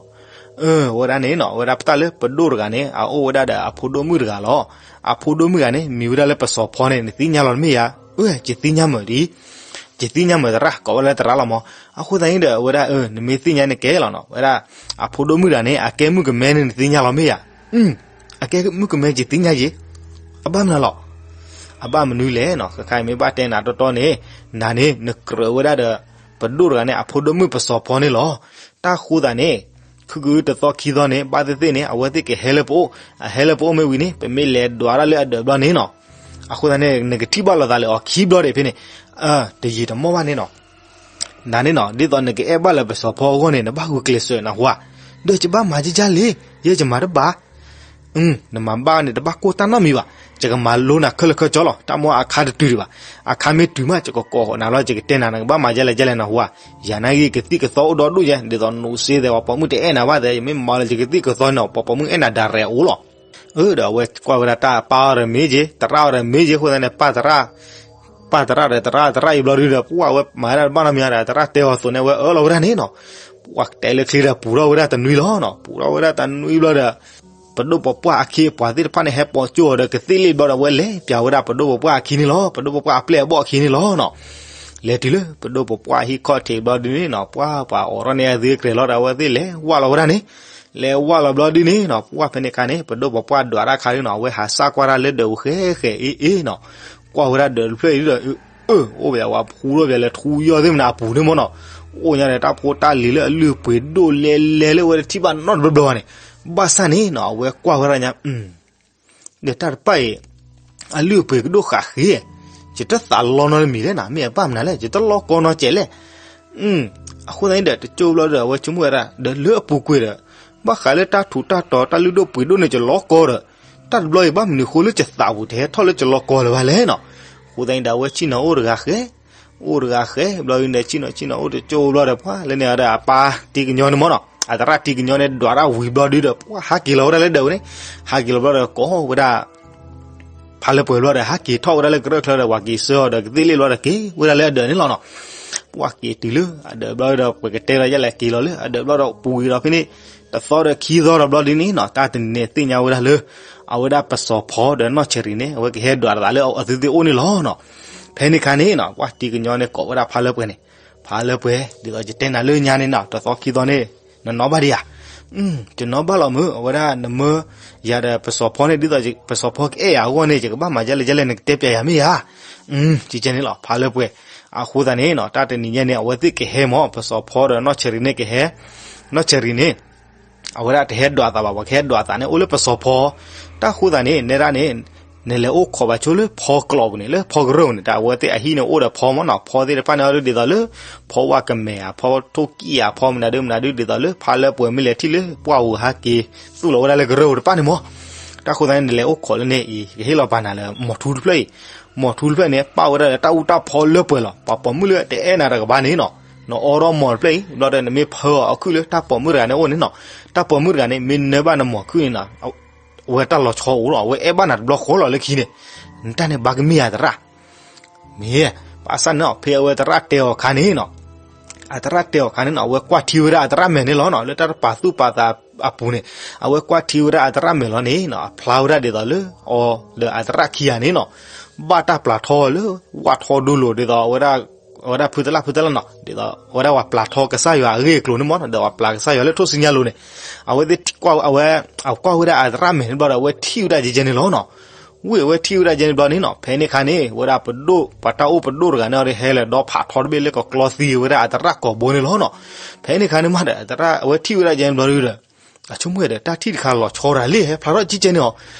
အဝဲဒၣ်န့ၣ်နီၤ, အဝဲဒၣ်ပတၢ်လၢပဒိၣ်တဂၤန့ၣ် အအိၣ်ဝဲဒၣ်ဒီးအဖိဒိၣ်မုၣ်တဂၤလီၤ. အဖိဒိၣ်မုၣ်တဂၤန့ၣ် မံၤဝဲဒၣ်လၢပစီၤဖီန့ၣ် နသ့ၣ်ညါလီၤတမ့ၢ်ဧါ. အၢ ယသ့ၣ်ညါမၢ်ဒ် ယသ့ၣ်ညါမၢ်သရၣ်, ကိးဝဲဒၣ်လၢသရၣ်လီၤမၢ်. အဃိသတးန့ၣ်ဒီး အဝဲဒၣ် အၢ နမ့ၢ်သ့ၣ်ညါန့ၣ်ကဲလီၤနီၤ, ဝဲဒၣ် အဖိဒိၣ်မုၣ်တဂၤန့ၣ် အကဲမုၣ်ကမဲန့ၣ် နသ့ၣ်ညါလီၤမ့ၢ်ဧါ. အကဲမုၣ်ကမဲ ယသ့ၣ်ညါယ့ၣ်. အဘၣ်မနုၤလီၤ. အဘၣ်မနုၤလဲၣ်နီၤ, ခဲခါအံၤမ့ၢ်ဘၣ်တဲနၤတီတီန့ၣ်, နၤန့ၣ် နကြၢးဝဲဒၣ်ဒီး ပဒိၣ်တဂၤန့ၣ် အဖိဒိၣ်မုၣ်ပစီၤဖီန့ၣ်လီၤ. တၢ်ဃိသတးန့ၣ် ခုကတသီခံသီန့ၣ် ဘၣ်သ့ၣ်သ့ၣ်န့ၣ် အဝဲသ့ၣ်ကဟဲလၢပအိၣ်, အဟဲလၢပအိၣ်မ့ၢ်ဝံၤန့ၣ် ပမ့ၢ်လဲၤဒွးတၢ်လၢအဒၢးဘျီန့ၣ်နီၤ, အဃိသတးန့ၣ် နကထံၣ်ဘၣ်လိာ်သးလၢအီၤခံဘျီဒံးဖဲန့ၣ်, တယံာ်တမီၢ်ဘၣ်န့ၣ်နီၤ. နၤန့ၣ်နီၤ, ဒ်သိးနကအဲၣ်ဘၣ်လၢပစီၤဖီအဂီၢ်န့ၣ် နဘၣ်ဂုာ်ကျဲးစၢးနဟူဧါ, ဒီးယဘၣ်မၤဒ်လဲၣ်, ယဲယမၤတဘၣ် နမၤဘၣ်န့ၣ် တဘၣ်ကိၢ်တၢ်နီတမံၤဘၣ်, ယကမၤလိနၤခဲလၢာ်ခဲဆ့လီၤ. တၢ်မ့ၢ်အခါတတုၤဒံးဘၣ်, အခါမ့ၢ်တုၤမး ယကကိးနၤလီၤ, ယကတဲနၤ နကဘၣ်မၤဒ်လဲၣ်ဒ်လဲၣ်နဟူဧါ. ယၤနာ်ဂ့ၤ ကသံၣ်ကသီအိၣ်ဒီဒူၣ်ယဲ, ဒ်သိးနအိၣ်စ့သဲး ပှၤပိာ်မုၣ်တအဲၣ်နၤဘၣ်သဲး, ယမ့ၢ်မၤလၢယကသံၣ်ကသီန့ၣ် ပှၤပိာ်မုၣ်အဲၣ်နၤဒၣ်ရဲၣ်အိၣ်လီၤ. အၢ ဒီးအဝဲကွၢ်ဝဲဒၣ်တၢ်ပၢ်အီၤဒီးမ့ၢ်က့ၤ, သရၣ်အီၤဒီးမ့ၢ်က့ၤအဃိသတးန့ၣ် ပၢ်သရၣ်, ပၢ်သရၣ်ဒီးသရၣ်, သရၣ်အံၤဘျီဒုဒီး ပှၢ်ဝဲမၤဝဲဒၣ်တဘၣ်နီတမံၤဒီး သရၣ်တဲအီၤအသိးန့ၣ် အဝဲအၢၣ်လီၤဝဲဒၣ်န့ၣ်နီၤ. ပှၢ်တဲလၢချ့ဒီး ပူၤထီၣ်ဝဲဒၣ်တနွံလီၤနီၤ. ပူၤထီၣ်ဝဲဒၣ်တနွံဘျီဒီး ပဒိၣ်ပပှၢ်အခံအပှၤသ့ၣ်တဖၣ်န့ၣ် ဟဲပိာ်ကၠိအီၤဒီးကသ့ၣ်လ့ၣ်ဘျီဒီး အဝဲလဲၤပၠးဝဲဒၣ်ပဒိၣ်ပပှၢ်အခံန့ၣ်လီၤ. ပဒိၣ်ပပှၢ်အပျဲၢ်အဘီၣ်အခံန့ၣ်လီၤနီၤ. လဲၤတုၤလၢပဒိၣ်ပပှၢ်ဟံၣ်ခီၣ်ထံးဘျီဒုန့ၣ်နီၤ, ပှၢ်ပှၤအိးထီၣ်န့ၢ်အသုကြဲးလီၤဒီး အဝဲသ့ၣ်လဲၤဝၢ်လီၤဝဲဒၣ်န့ၣ်. လဲၤဝၢ်လီၤဘျီဒုန့ၣ်နီၤ, ပှၢ်ဖဲန့ၣ်အခါန့ၣ် ပဒိၣ်ပပှၢ်ဒွးတၢ်ခါဒုနီၤ, အဝဲဟးစၢ်ကွၢ်တၢ်လၢဒၢးပူၤဃဲဃဲအ့ၣ်အ့ၣ်နီၤ. ကွၢ်ဝဲဒၣ်ဒၢးတဖျၢၣ်အံၤဒီး အၢ အိၣ်ပယဝဲဖူထီၣ်ပယလဲၤထူယီၢ်သ့ၣ်မနုၤအပူၤန့ၣ်မ့ၢ်နီၤ. အိၣ်ညါဒီးတၢ်ဖိတၢ်လံၤလၢအလုၢ်အပှ့ၤဒိၣ်လဲလဲလၢအဝဲတထံၣ်ဘၣ်နီတဘျီဘျီဘၣ်န့ၣ်. ဘၣ်ဆၣ်န့ၣ်နီၤ, အဝဲကွၢ်ဝဲဒၣ်ညါ ဒီးတၢ်တဖၣ်အံၤ အလုၢ်အပှ့ၤကဒိၣ်ဃာ်ဃ့, ယတသးလီနီတမံၤလဲၣ်နီၤ, မ့ၢ်အဘၣ်မနုၤလဲၣ်, ယတလီကီနီတစဲးလဲၣ်. အဃိသတးန့ၣ်ဒီး တကၠိဘျီဒီး အဝဲဆိကမိၣ်ဝဲဒၣ် ဒီးလၢအပူၤကွံာ်ဒီး ဘၣ်ဃးလၢတၢ်ထူးတၢ်တီၤ တၢ်လုၢ်ဒိၣ်ပှ့ၤဒိၣ်န့ၣ် ယလီကီဒီး တၢ်တဘျီအံၤဘၣ်မနုၤအဃိလၢယသးပူၤတဟဲထီၣ်လၢယလီကီလၢၤဘၣ်လဲၣ်နီၤ. အဃိသတးန့ၣ်ဒီး အဝဲဆ့ၣ်နီၤအိၣ်တဂၤဃဲ အိၣ်တဂၤဃဲ ဘျီဒုန့ၣ် ဆ့ၣ်နီၤဆ့ၣ်နီၤအိၣ်တကၠိဘျီဒီး ပှၢ်လၢန့ၣ်ဒီး အပၢ်တံၤကညီန့ၣ်မ့ၢ်နီၤ, အသရၣ်တံၤကညီန့ၣ် ဒွးတၢ်ဝံၤဘျီဒုဒီး ပှၢ်ဟးက့ၤလီၤဝဲဒၣ်လၢဒၢးပူၤန့ၣ်, ဟးက့ၤလီၤဘျီဒီး ကိးဝဲဒၣ် ဖါလၢပှဲၤဘျီဒီး ဟးက့ၤထီၣ်ဝဲဒၣ်လၢကရၢၢ်ချၢဒီး ပှၤက့ၤဆှၢအီၤဒီး ကသ့ၣ်လ့ၣ်ဘျီဒီး က့ၤဝဲဒၣ်လၢအဒၢးန့ၣ်လီၤနီၤ. ပှၢ်က့ၤတုၤလၢအဒၢးဘျီဒီး ပကတဲလီၤယဲလဲၣ် က့ၤလီၤလၢအဒၢးဘျီဒီး ပူၤဝံၤဒီးဖဲန့ၣ် တသီဒီးခံသီဒီးဘျီဒုန့ၣ်နီၤ, တၢ်တနံၤန့ၣ်သ့ၣ်ညါဝဲဒၣ်လၢ အဝဲဒၣ်ပစီၤဖီဒီးနီၢ်ဆဲးရံၤန့ၣ် အဝဲကဟဲဒွးတသးလၢအသုသ့ၣ်အိၣ်န့ၣ်လီၤနီၤ. ဖဲန့ၣ်အခါန့ၣ်နီၤ ပှၢ်တံၤကညီန့ၣ် ကိးဝဲဒၣ်ဖါလၢပှဲၤန့ၣ်, ဖါလၢပှဲၤ ဒ်သိးယတဲနၤလၢညါန့ၣ်နီၤ တသီခံသီန့ၣ် နနီၣ်ဘၣ်ဒံးဧါ. ယနီၣ်ဘၣ်လီၤမုၢ်, အဝဲဒၣ်နမၢယၤဒီးပစီၤဖီန့ၣ် ဒ်သိးပစီၤဖီကအဲၣ်ယၤအဂီၢ်န့ၣ် ယကဘၣ်မၤဒ်လဲၣ်ဒ်လဲၣ် နကတဲပျးယၤမ့ၢ်ဧါ. ကကဲန့ၣ်လီၤ ဖးလၢပှဲၤ. အဃိသတးန့ၣ်နီၤ တၢ်တနံၤညါန့ၣ် အဝဲသ့ၣ်ကဟဲမၢ် ပစီၤဖီဒီးနီၢ်ဆၢရံၤန့ၣ်ကဟဲ, နီၢ်ဆၢရံၤန့ၣ် အဝဲဒၣ်တဟဲဒွးသးဘၣ် ပှၤကဟဲဒွးသးန့ၣ် အိၣ်လၢပစီၤဖီ. တၢ်ဃိသတးန့ၣ် နဲဒၣ်န့ၣ် နလဲၤအိၣ်ခိးဘၣ်ဆိလၢဖီကျိးပူၤန့ၣ် လၢဖီကရၢၢ်ပူၤန့ၣ် တၢ်အဝဲသ့ၣ်အဟံၣ်န့ၣ်အိၣ်ဒီးဖီမၢ်နီၤ. ဖီသ့ၣ်တဖၣ်န့ၣ်အီၤဒ်သိးလၢ ဖီဝၣ်ကမဲာ်ဧါ ဖီထိၣ်ကံၣ်ဧါ ဖီမနုၤဒုမနုၤဒု ဒ်သိးလၢဖးလၢပှဲၤမ့ၢ်လဲၤထံၣ်လၢပှၢ်ဧိၤဟးက့ၤ သူၣ်လီၤဝဲဒၣ်လၢကရၢၢ်ပူၤတဖၣ်န့ၣ်မၢ်. တၢ်ဃိသတးန့ၣ် နလဲၤအိၣ်ခိးလၢန့ၣ်အံၤ ယကဟ့ၣ်လီၤပာ်နၤလၢ မီၤထူတဖျၢၣ်အံၤ, မီၤထူတဖျၢၣ်န့ၣ် ပာ်ဝဲဒၣ်လၢတၢ်အူတၢ်ဖီလၢပှဲၤလီၤ. ပှၤပိာ်မုၣ်လၢတအဲၣ်နၤတကပၤန့ၣ်နီၤ, နအိးထီၣ်မီၤတဖျၢၣ်အံၤ ဘျီဒီးနမ့ၢ်ဖၢအီၤအခုၣ်လၢတၢ်ပိာ်မုၣ်တဂၤန့ၣ်အိၣ်န့ၣ်နီၤ, တၢ်ပိာ်မုၣ်တဂၤန့ၣ် မ့ၢ်နၢဘၣ်နမီၤခုၣ်န့ၣ်နီၤ အဝဲတၢ်လီၤဆီအိၣ်လီၤ. အဝဲအဲၣ်ဘၣ်နၤတဘျီဃီလီၤလၢခံန့ၣ်, နတၢ်န့ၣ်ဘၣ်ကမ့ၢ်ဧါသရၣ်. မ့ၢ်, ဘၣ်ဆၣ်န့ၣ်နီၤ ဖဲအဝဲသရၣ်တဲအီၤအခါန့ၣ်နီၤ, အသရၣ်တဲအီၤအခါန့ၣ်နီၤ အဝဲကွၢ်ထံဝဲဒၣ်အသရၣ်မဲာ်န့ၣ်လီၤနီၤ, လၢတၢ်တပာ်သူၣ်ပာ်သးအပူၤန့ၣ်, အဝဲကွၢ်ထံဝဲဒၣ်အသရၣ်မဲာ်လီၤန့ၣ်နီၤ အဖျါဝဲဒၣ်ဒ်သိးလၢ အီၤဒီးအသရၣ်ခံဂၤန့ၣ်နီၤ ဘၣ်တၢ်ပျၢ်ထီလၢ ဝၣ်ထီဒိလိာ်ဒ်သိး အဝဲဒၣ်ဖုသလၣ်ဖုသလၣ်နီၤ ဒ်သိး အဝဲဒၣ်ပှၤပျၢ်ထီကစၢ်ယွၤအဂ့ၢ်အကျိၤန့ၣ်မၢ်နီၤ, ဒီးပှၤပျၢ်ကစၢ်ယွၤလၢထိၣ်စုညါလိၤန့ၣ်, အဝဲသ့ၣ်ကွၢ်ဝဲ, အကွၢ်ဝဲဒၣ်အသရၣ်မဲာ်န့ၣ်ဘျီဒီး အဝဲထံၣ်ဝဲဒၣ်ကဲကဲန့ၣ်လီၤနီၤ. ဝံၤအဝဲထံၣ်ဝဲဒၣ်ကဲန့ၣ်ဘျီန့ၣ်နီၤ ဖဲန့ၣ်အခါန့ၣ် ဝဲဒၣ်ပဒိၣ် ပှၤတၢ်အိၣ်ပဒိၣ်တဂၤန့ၣ်အီၤဒီး ဟဲလၢဒီဖးထီတဘ့ၣ်လၢကကျီသံဝဲဒၣ်အသရၣ်ကိာ်ဘိန့ၣ်လီၤနီၤ. ဖဲန့ၣ်အခါန့ၣ်မးဒီး အသရၣ်အဝဲထံၣ်ဝဲဒၣ်ကဲန့ၣ်ဘျီဒီး အဆိကမိၣ်ဒီး တၢ်ထံၣ်တခါလီၤဆီတဂၤလံ ဟဲဖျါထီၣ်ကဲကဲန့ၣ်အီၤ,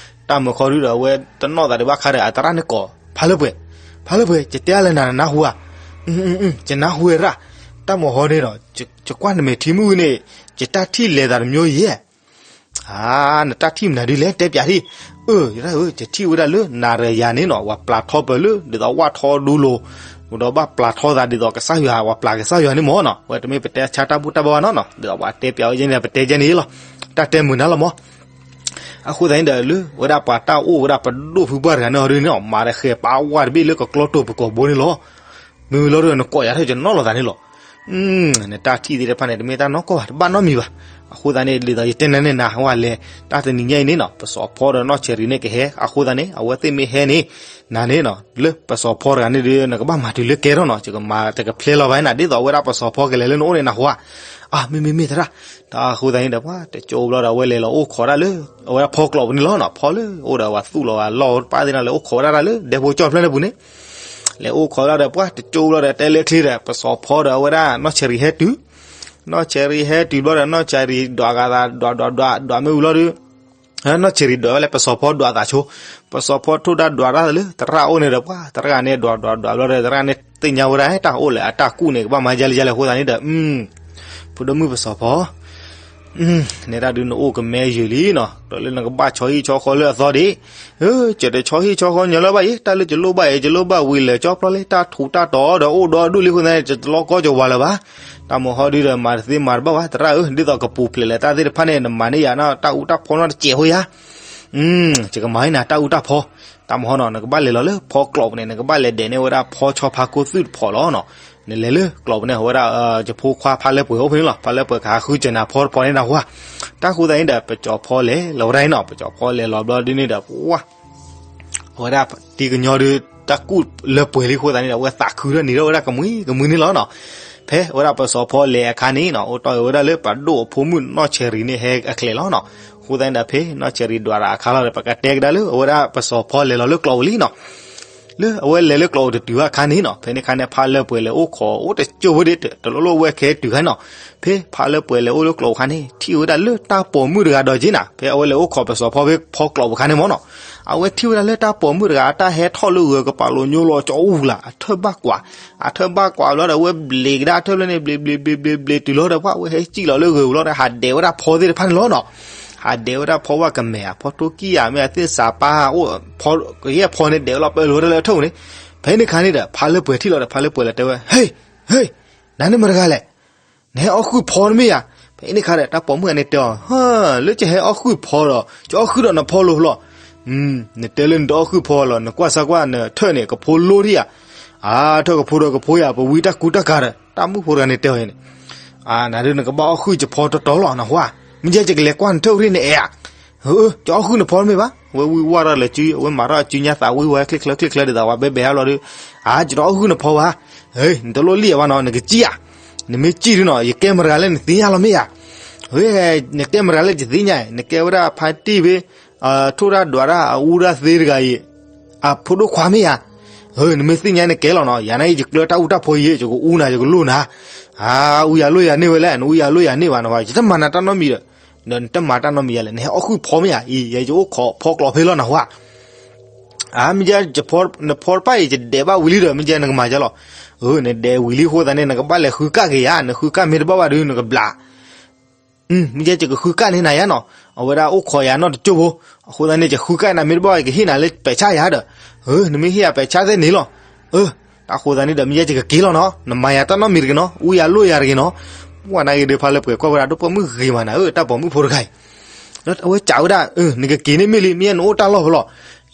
တၢ်မၢခီဒုဒီး အဝဲတနီၣ်သးဒံးဘၣ်ခါဒီး အသရၣ်န့ၣ်ကိး ဖးလၢပှဲၤ, ဖးလၢပှဲၤ ယတဲလၢနၤနနၢ်ဟူဧါ, ယနၢ်ဟူဝဲရၣ်, တၢ်မၢဟီန့ၣ်ဒီး ယကွၢ်နမဲာ်ထံမုၢ်န့ၣ် ယတၢ်ထံၣ်လဲၤသးတမျိုးယဲၢ် ဧါ, နတၢ်ထံၣ်မနုၤဒ်လဲၣ် တဲပျးဒံး, အၢ ယရၣ်ဧၢ ယထံၣ်ဝဲဒၣ်လၢနၤဒီးယၤန့ၣ်နီၤ ပှၤပျၢ်ထီပၢၤလၢ ဒ်သိးဝၣ်ထီဒိလိာ်, ဒီးဘၣ်ပျၢ်ထီသးဒ်သိးကစၢ်ယွၤ ပှၤပျၢ်ကစၢ်ယွၤန့ၣ်မၢ်နီၤ ဝဲတမ့ၢ်ပတဲဆါတၢ်ဘူၣ်တၢ်ဘါဘၣ်နီၤနီၤ ဒ်သိးပှၤတဲပျးဝဲကဲန့ၣ် ပတဲကဲန့ၣ်လီၤ, တၢ်တဲမုာ်နၤလီၤမၢ်. အဃိသတးန့ၣ်ဒီး လၢဝဲဒၣ်ပှၤတၢ်အိၣ်ဝဲဒၣ်ပဒိၣ်ဖုပှၢ်တဂၤန့ၣ်အီၤဒ်န့ၣ်နီၤ မၤဒီးဃဲၤပာ်ဝဲတဘ့ၣ်လၢကကျီတိာ်ပကိာ်ဘိန့ၣ်လီၤ. မ့ၢ်ဝံၤလီၤဒီးနကိးယၤထဲယနီၣ်လီၤသးန့ၣ်လီၤ. နတၢ်ထံၣ်သ့ၣ်တဖၣ်န့ၣ် တမ့ၢ်တၢ်နီၢ်ကီၢ်ဘၣ် တဘၣ်နီတမံၤဘၣ်. အဃိသတးန့ၣ် ဒ်သိးယတဲနၤန့ၣ်နၤ ဟဲဝဲလဲၤ တၢ်တနံၤညါအံၤန့ၣ်နီၤ ပစီၤဖီဒီးနီၢ်ဆဲးရံၤန့ၣ်ကဟဲ အဃိသတးန့ၣ် အဝဲသ့ၣ်မ့ၢ်ဟဲန့ၣ် နၤန့ၣ်နီၤ လၢပစီၤဖီတဂၤန့ၣ်ဒီး နကဘၣ်မၤတုၤလၢကဲထီၣ်နီၤ ယကမၤတကဖျဲလီၤဘၣ်နၤ ဒ်သိးအဝဲဒၣ်ပစီၤဖီကလဲၤလၢနအိၣ်န့ၣ်နၢ်ဟူဧါ. အၢ မ့မ့ၢ်မ့ၢ်သရၣ်, တၢ်အဃိသတးန့ၣ်ဒီး ပှၤတကၠိဘျီဒီး အဝဲလဲၤလီၤအိၣ်ခိးဒၣ်လၢ အဝဲဒၣ်ဖီကျိးပူၤန့ၣ်လီၤနီၤ ဖီလၢအိၣ်ဒီးပှၤသူၣ်လီၤဝဲလီၢ်တပၣ်သ့ၣ်နီၤ လဲၤအိၣ်ခိးဝဲဒၣ်တၢ်လၢဒဲဖိကၠီၣ်ဖျၢၣ်န့ၣ်ပူၤန့ၣ် လဲၤအိၣ်ခိးဝဲဒၣ်ဒီး ပှၤတကၠိဘျီဒီး တဲလၢချ့ဒီး ပစီၤဖီဒီးအဝဲဒၣ်နီၢ်ဆဲးရံၤဟဲတုၤ, နီၢ်ဆဲးရံၤဟဲတုၤဘျီဒီး နီၢ်ဆဲးရံၤဒွးဂၤသး ဒွးဒွးဒွး ဒွးမ့ၢ်ဝံၤလီၤဒီး နီၢ်ဆဲးရံၤဒွးဝဲလၢပစီၤဖီဒွးသးဆိ, ပစီၤဖီထိၣ်တၢ်ဒွးတၢ်လၢသရၣ်အိၣ်န့ၣ်ဒီး ပှၤသရၣ်န့ၣ်ဒွးဒွးဒွးဘျီဒီး သရၣ်န့ၣ်သ့ၣ်ညါဝဲဒၣ် တၢ်အိၣ်လဲၣ်အတၢ်ကူၣ်န့ၣ် ကဘၣ်မၤယါလံယါလဲၣ်အဃိသတးန့ၣ်ဒီး ဖိဒိၣ်မုၣ်ပစီၤဖီ နဲဒၣ်ဒုးနအိၣ်ကမဲယုာ်လံနီၤ, ဒီးလၢနကဘၣ်ဆီဟံၣ်ဆီဃီလၢအသီဒံး, ယတဆီဟံၣ်ဆီဃီညီလၢၤဘၣ်အံၤ, တၢ်လၢယလိၣ်ဘၣ်အံၤ ယလိၣ်ဘၣ်ဝံၤလၢာ်ကၠီဖျီလံ တၢ်ထူးတၢ်တီၤဒီးအိၣ်ဒီဒူၣ်လံအဃိသတးန့ၣ် ယတလီကီကဝၤလၢၤဘၣ်. တၢ်မၢဟီဒုဒီးမၤတသ့မၤတဘၣ်ဘၣ်, သရၣ်ဧၢ, ဒ်သိးကပူၤဖျဲးလဲၣ်တၢ်သ့ၣ်တဖၣ်န့ၣ် နမၤန့ၢ်ယၤနီၤ တၢ်အူတၢ်ဖီနီတစဲးဖိယၤ ယကမၤန့ၢ်နၤတၢ်အူတၢ်ဖီ, တၢ်မၢဟီနီၤ နကဘၣ်လဲၤလီၤလၢဖီကျိးပူၤန့ၣ် နကဘၣ်လဲၤဒဲးန့ၢ်ဝဲဒၣ်ဖီဆီဖါကိၢ်သုၣ်တဖီလီၤနီၤ, နလဲၤလၢကျိးပူၤန့ၣ် အဝဲဒၣ် ယဖိခွါဖးလၢပှဲၤအိၣ်ဖဲန့ၣ်လီၤ, ဖးလၢပှဲၤကဟးဃုစၢၤနၤဖီတဖီန့ၣ်နၢ်ဟူဧါ. တၢ်ဃိသတးန့ၣ်ဒီး ပစီၤဖီလဲၤလီၤဝဲဒၣ်န့ၣ်နီၤ, ပစီၤဖီလဲၤလီၤဘျီဒ်န့ၣ်ဒီး ပှၤ အဝဲဒၣ်တံၤကညီဒုး တၢ်ကူၣ်လၢပှဲၤလံအဃိသတးန့ၣ်ဒီး အဝဲသးခုထီၣ်နံၤထီၣ်ဝဲဒၣ်ကမှံကမှံန့ၣ်လီၤနီၤ. ဖဲအဝဲဒၣ်ပစီၤဖီလဲၤအခါန့ၣ်နီၤ အိၣ်တီၢ်ဝဲဒၣ်လၢပဒိၣ်အဖိမုၣ်နီၢ်ဆဲးရံၤန့ၣ်ဟဲအကျဲလီၤနီၤ. အဃိသတးန့ၣ်ဒီး ဖဲနီၢ်ဆဲးရံၤဒွးတၢ်အခါလီၤဒီး ပကတဲကဒါလၢအဝဲဒၣ်ပစီၤဖီလဲၤလီၤလၢကျိးပူၤလံနီၤ. လၢအဝဲလဲၤလၢကျိးပူၤတတုၤဘၣ်အခါန့ၣ်နီၤ ဖဲန့ၣ်အခါန့ၣ် ဖးလၢပှဲၤလဲၤအိၣ်ခိး အိၣ်တကၠိဖိဒံး တလိၣ်လိၣ်ဝဲခဲတုၤခါန့ၣ်နီၤ. ဖဲဖးလၢပှဲၤလဲၤအိၣ်လၢကျိးပူၤအခါန့ၣ် ထံၣ်ဝဲဒၣ်လၢတၢ်ပိာ်မုၣ်တဂၤဒီးက့ၤနၤ ဖဲအဝဲလဲၤအိၣ်ခိးပစီၤဖီဖဲဖီကျိးပူၤအခါန့ၣ်မၢ်နီၤ. အဝဲထံၣ်ဝဲဒၣ်လၢတၢ်ပိာ်မုၣ်တဂၤ အတၢ်ဟဲထီၣ်လၢဂၢၤကပာ်လိာ်ညိလီၤကၠီအူၣ်လၢ အထၢၣ်ဘၣ်ကွၢ်, အထၢၣ်ဘၣ်ကွၢ်ဘျီဒီး အဝဲဘျ့းကဒါအထၢၣ်ဖျၢၣ်န့ၣ် ဘျ့းဘျ့းဘျ့းဘျ့းဘျ့းတုၤလီၤဒီး ပှၤအဝဲဟဲစံၣ်လီၤလၢဂၢၤပူၤလီၤဒီး ဟးဒဲးဝဲဒၣ်ဖီသ့ၣ်တဖၣ်န့ၣ်လီၤနီၤ. ဟးဒဲးဝဲဒၣ်ဖီဝၣ်ကမဲာ်ဧါ ဖီထိၣ်ကံၣ်ဧါ မ့ၢ်အသ့ၣ်စးပၢ် ကယဲၢ်ဖီန့ၣ် ဒဲးဝဲလီၤပၢလိာ်ဝဲဒၣ်လၢအထၢၣ်ပူၤန့ၣ်. ဖဲန့ၣ်အခါန့ၣ်ဒီး ဖးလၢပှဲၤထံၣ်လီၤဒီး ဖးလၢပှဲၤလီၤတဲဝဲ ဟ့ၣ်, ဟ့ၣ်, နၤန့ၣ်မတၤတဂၤလဲၣ် နဟဲအီၣ်ဃုာ်ဖီတမ့ၢ်ဧါ. ဖဲန့ၣ်အခါဒီး တၢ်ပိာ်မုၣ်အန့ၣ်တဲအီၤ, ဟၢ, လၢကဟဲအီၣ်ဃုာ်ဖီဒီး ကအီၣ်ဃုာ်ဒီးနဖီလိၤလီၤ. နတဲလၢနတအီၣ်ဃုာ်ဖီလီၤ နကွၢ်စၢ်ကွၢ်နထၢၣ်န့ၣ် ကဖိလိထံၣ်ဧါ. အါ, ထၢၣ်ကဖိဒီးကဖိယၤ ပဝံတၢ်ကူတၢ်ကၤဒီး တၢ်မုၣ်ဖိတဂၤန့ၣ်တဲအီၤန့ၣ်, အါ, နဒုးနကဘၣ်အီၣ်ဃုာ်ယဖီတီတီလီၤ နဟါ, မ့ၢ်ယဲယကလဲၤကွၢ်နထၢၣ်ရ့ၣ်နအဲၣ်ဧါ. အၢ, ကအီၣ်ဃုာ်နဖီတမ့ၢ်ဘၣ်. အဝဲဝံဝၢ်ထီၣ်လၢစု အဝဲမၤထီၣ်အစုညါသးဝံဝဲချ့ချၢချ့ချၢဒ်သိးဝဲဘဲဘဲအါလီၤဒီး, အါ, ယတအီၣ်ဃုာ်နဖီဘၣ်. ဟ့ၣ်, နတလိၣ်လံၣ်အဘၣ်နီၤ နကစံၣ်ဧါ. နမ့ၢ်စံၣ်ဒုနီၤ ယကဲမတၤတဂၤလဲၣ်နသ့ၣ်ညါလီၤမ့ၢ်ဧါ. ဝဲ နတဲမတၤလၢယသ့ၣ်ညါ, နကဲဝဲဒၣ်ဖါတံၢ်ဖဲ ထိၣ်တၢ်ဒွးတၢ်အူတၢ်သ့တဂၤအံၤ အဖိဒိၣ်ခွါမ့ၢ်ဧါ. နမ့ၢ်သ့ၣ်ညါနကဲလီၤနီၤ, ယၤန့ၣ်ယကျၢၤတၢ်အူတၢ်ဖိအံၤ ယကအူနၤ ယကလိၣ်နၤ. အါ အူယၤလိၣ်ယၤန့ၢ်ဝဲလဲၣ်, နအူယၤလိၣ်ယၤန့ၢ်ဘၣ်နဝဲ, ယတမၤနၤတၢ်နီတမံၤဒီး, ဒီးနတမၤတၢ်နီတမံၤယၤလဲၣ်, နဟဲအီၣ်ဃုာ်ဖီမ့ၢ်ဧါအံၤ, ယအိၣ်ခိးဖီကျိးဖဲလီၤနဟါ. အါ မ့ၢ်ကဲ နဖီတဖၣ်အံၤ ယဒဲးဘၣ်ဝံၤလံဒီး မ့ၢ်ကဲနကမၤယါလီၤ. နဒဲးဝံၤလံအဃိသတးန့ၣ် နကဘၣ်လဲၤဃုကၣ်က့ၤယၤ, နဃုကၣ်မ့ၢ်တဘၣ်ဘၣ်ဒီး နကဘျး မ့ၢ်ကဲယကဃုကၣ်န့ၢ်နၤယါနီၤ, အဝဲဒၣ်အိၣ်ခိးယၤနီတကၠိၢ်ဖိ, အဃိသတးန့ၣ် ယဃုကၣ်နၤမ့ၢ်တဘၣ်ဘၣ် ယကဟ့ၣ်နၤလၢပဲာ်ဆၣ်ယၤဒီး, နမ့ၢ်ဟ့ၣ်ယၤပဲာ်ဆၣ်သ့ၣ်န့ၣ်လီၤ. တၢ်ဃိသတးန့ၣ်ဒီး မ့ၢ်ကဲယကက့ၤလီၤနီၤ, နမၤယၤတၢ်နီတမံၤတဂ့ၤနီၤ, အူယၤလိၣ်ယၤတဂ့ၤနီၤ. ပှၤနာ်က့ဒီး ဖါလၢပှဲၤကွၢ်ဝဲဒၣ် ဒိၣ်ပှၢ်မုၣ်ဂ့ၤမးနၤဧၢ, တၢ်ပိာ်မုၣ်ဖိတဂၤအံၤ အဝဲစံးဝဲဒၣ်, နကက့ၤန့ၣ်မ့ၢ်လံ, မ့ၢ်ယဲနအိၣ်တၢ်လီၢ်ဖဲလီၤ.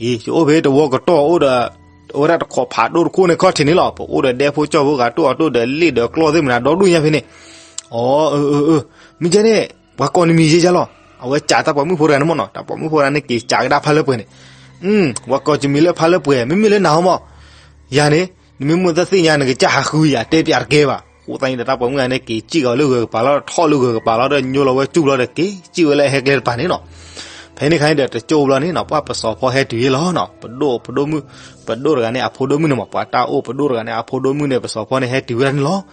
အံၤ ယအိၣ်ဖဲတဝီကတီၢ်အိၣ်ဒီး အဝဲဒၣ်တခိးဖးဒိၣ်တခိၣ်န့ၣ်ခီၣ်ထံးန့ၣ်လီၤ. ပအိၣ်ဒီးဒဲဖိကၠီၣ်ဖိဂၤတိၢ်အီၤတိၢ်ဒီးလ့ၣ်ဒီးကျီၢ်သ့ၣ်မနုၤဒီဒူၣ်ညါဖဲန့ၣ်. အီ မ့ၢ်ကဲန့ၣ် ပှၤကိးနမံၤယဲယါလီၤ. အဝဲစံးတၢ်ပိာ်မုၣ်ဖိတဂၤန့ၣ်မ့ၢ်နီၤ, တၢ်ပိာ်မုၣ်ဖိတဂၤန့ၣ်က့ၤစံးကဒါဖါလၢပှဲၤန့ၣ်, ပှၤကိးယမံၤလၢဖါလၢပှဲၤ, မ့မ့ၢ်လၢနၤဟီမး ယၤန့ၣ် နမ့ၢ်မိၣ်တသ့ၣ်ညါ နကစၢ်ဟးဃုယၤတဲပျးတကဲဘၣ်. အဃိသတးန့ၣ်ဒီး တၢ်ပိာ်မုၣ်တဂၤန့ၣ် က့ၤစံၣ်ကီၤလၢဂၢၤကပၤလီၤဒီး ထီၣ်လၢဂၢၤကပၤလီၤဒီး ညိလီၤဝဲစူၣ်ဘျီဒီး က့ၤစံၣ်ဝဲလၢအဟဲကျဲတပၤန့ၣ်နီၤ. ဖဲန့ၣ်ခါန့ၣ်ဒီး တကၠိၢ်ဘျီန့ၣ်နီၤ ပှၤပစီၤဖီဟဲတုၤယဲလီၤနီၤ. ပဒိၣ်ပဒိၣ်မုၣ်, ပဒိၣ်တဂၤန့ၣ် အဖိဒိၣ်မုၣ်န့ၣ်မး, ပှၤတၢ်အိၣ်ပဒိၣ်တဂၤန့ၣ် အဖိဒိၣ်မုၣ်န့ၣ် ပစီၤဖီန့ၣ် ဟဲတုၤဝဲဒၣ်န့ၣ်လီၤ.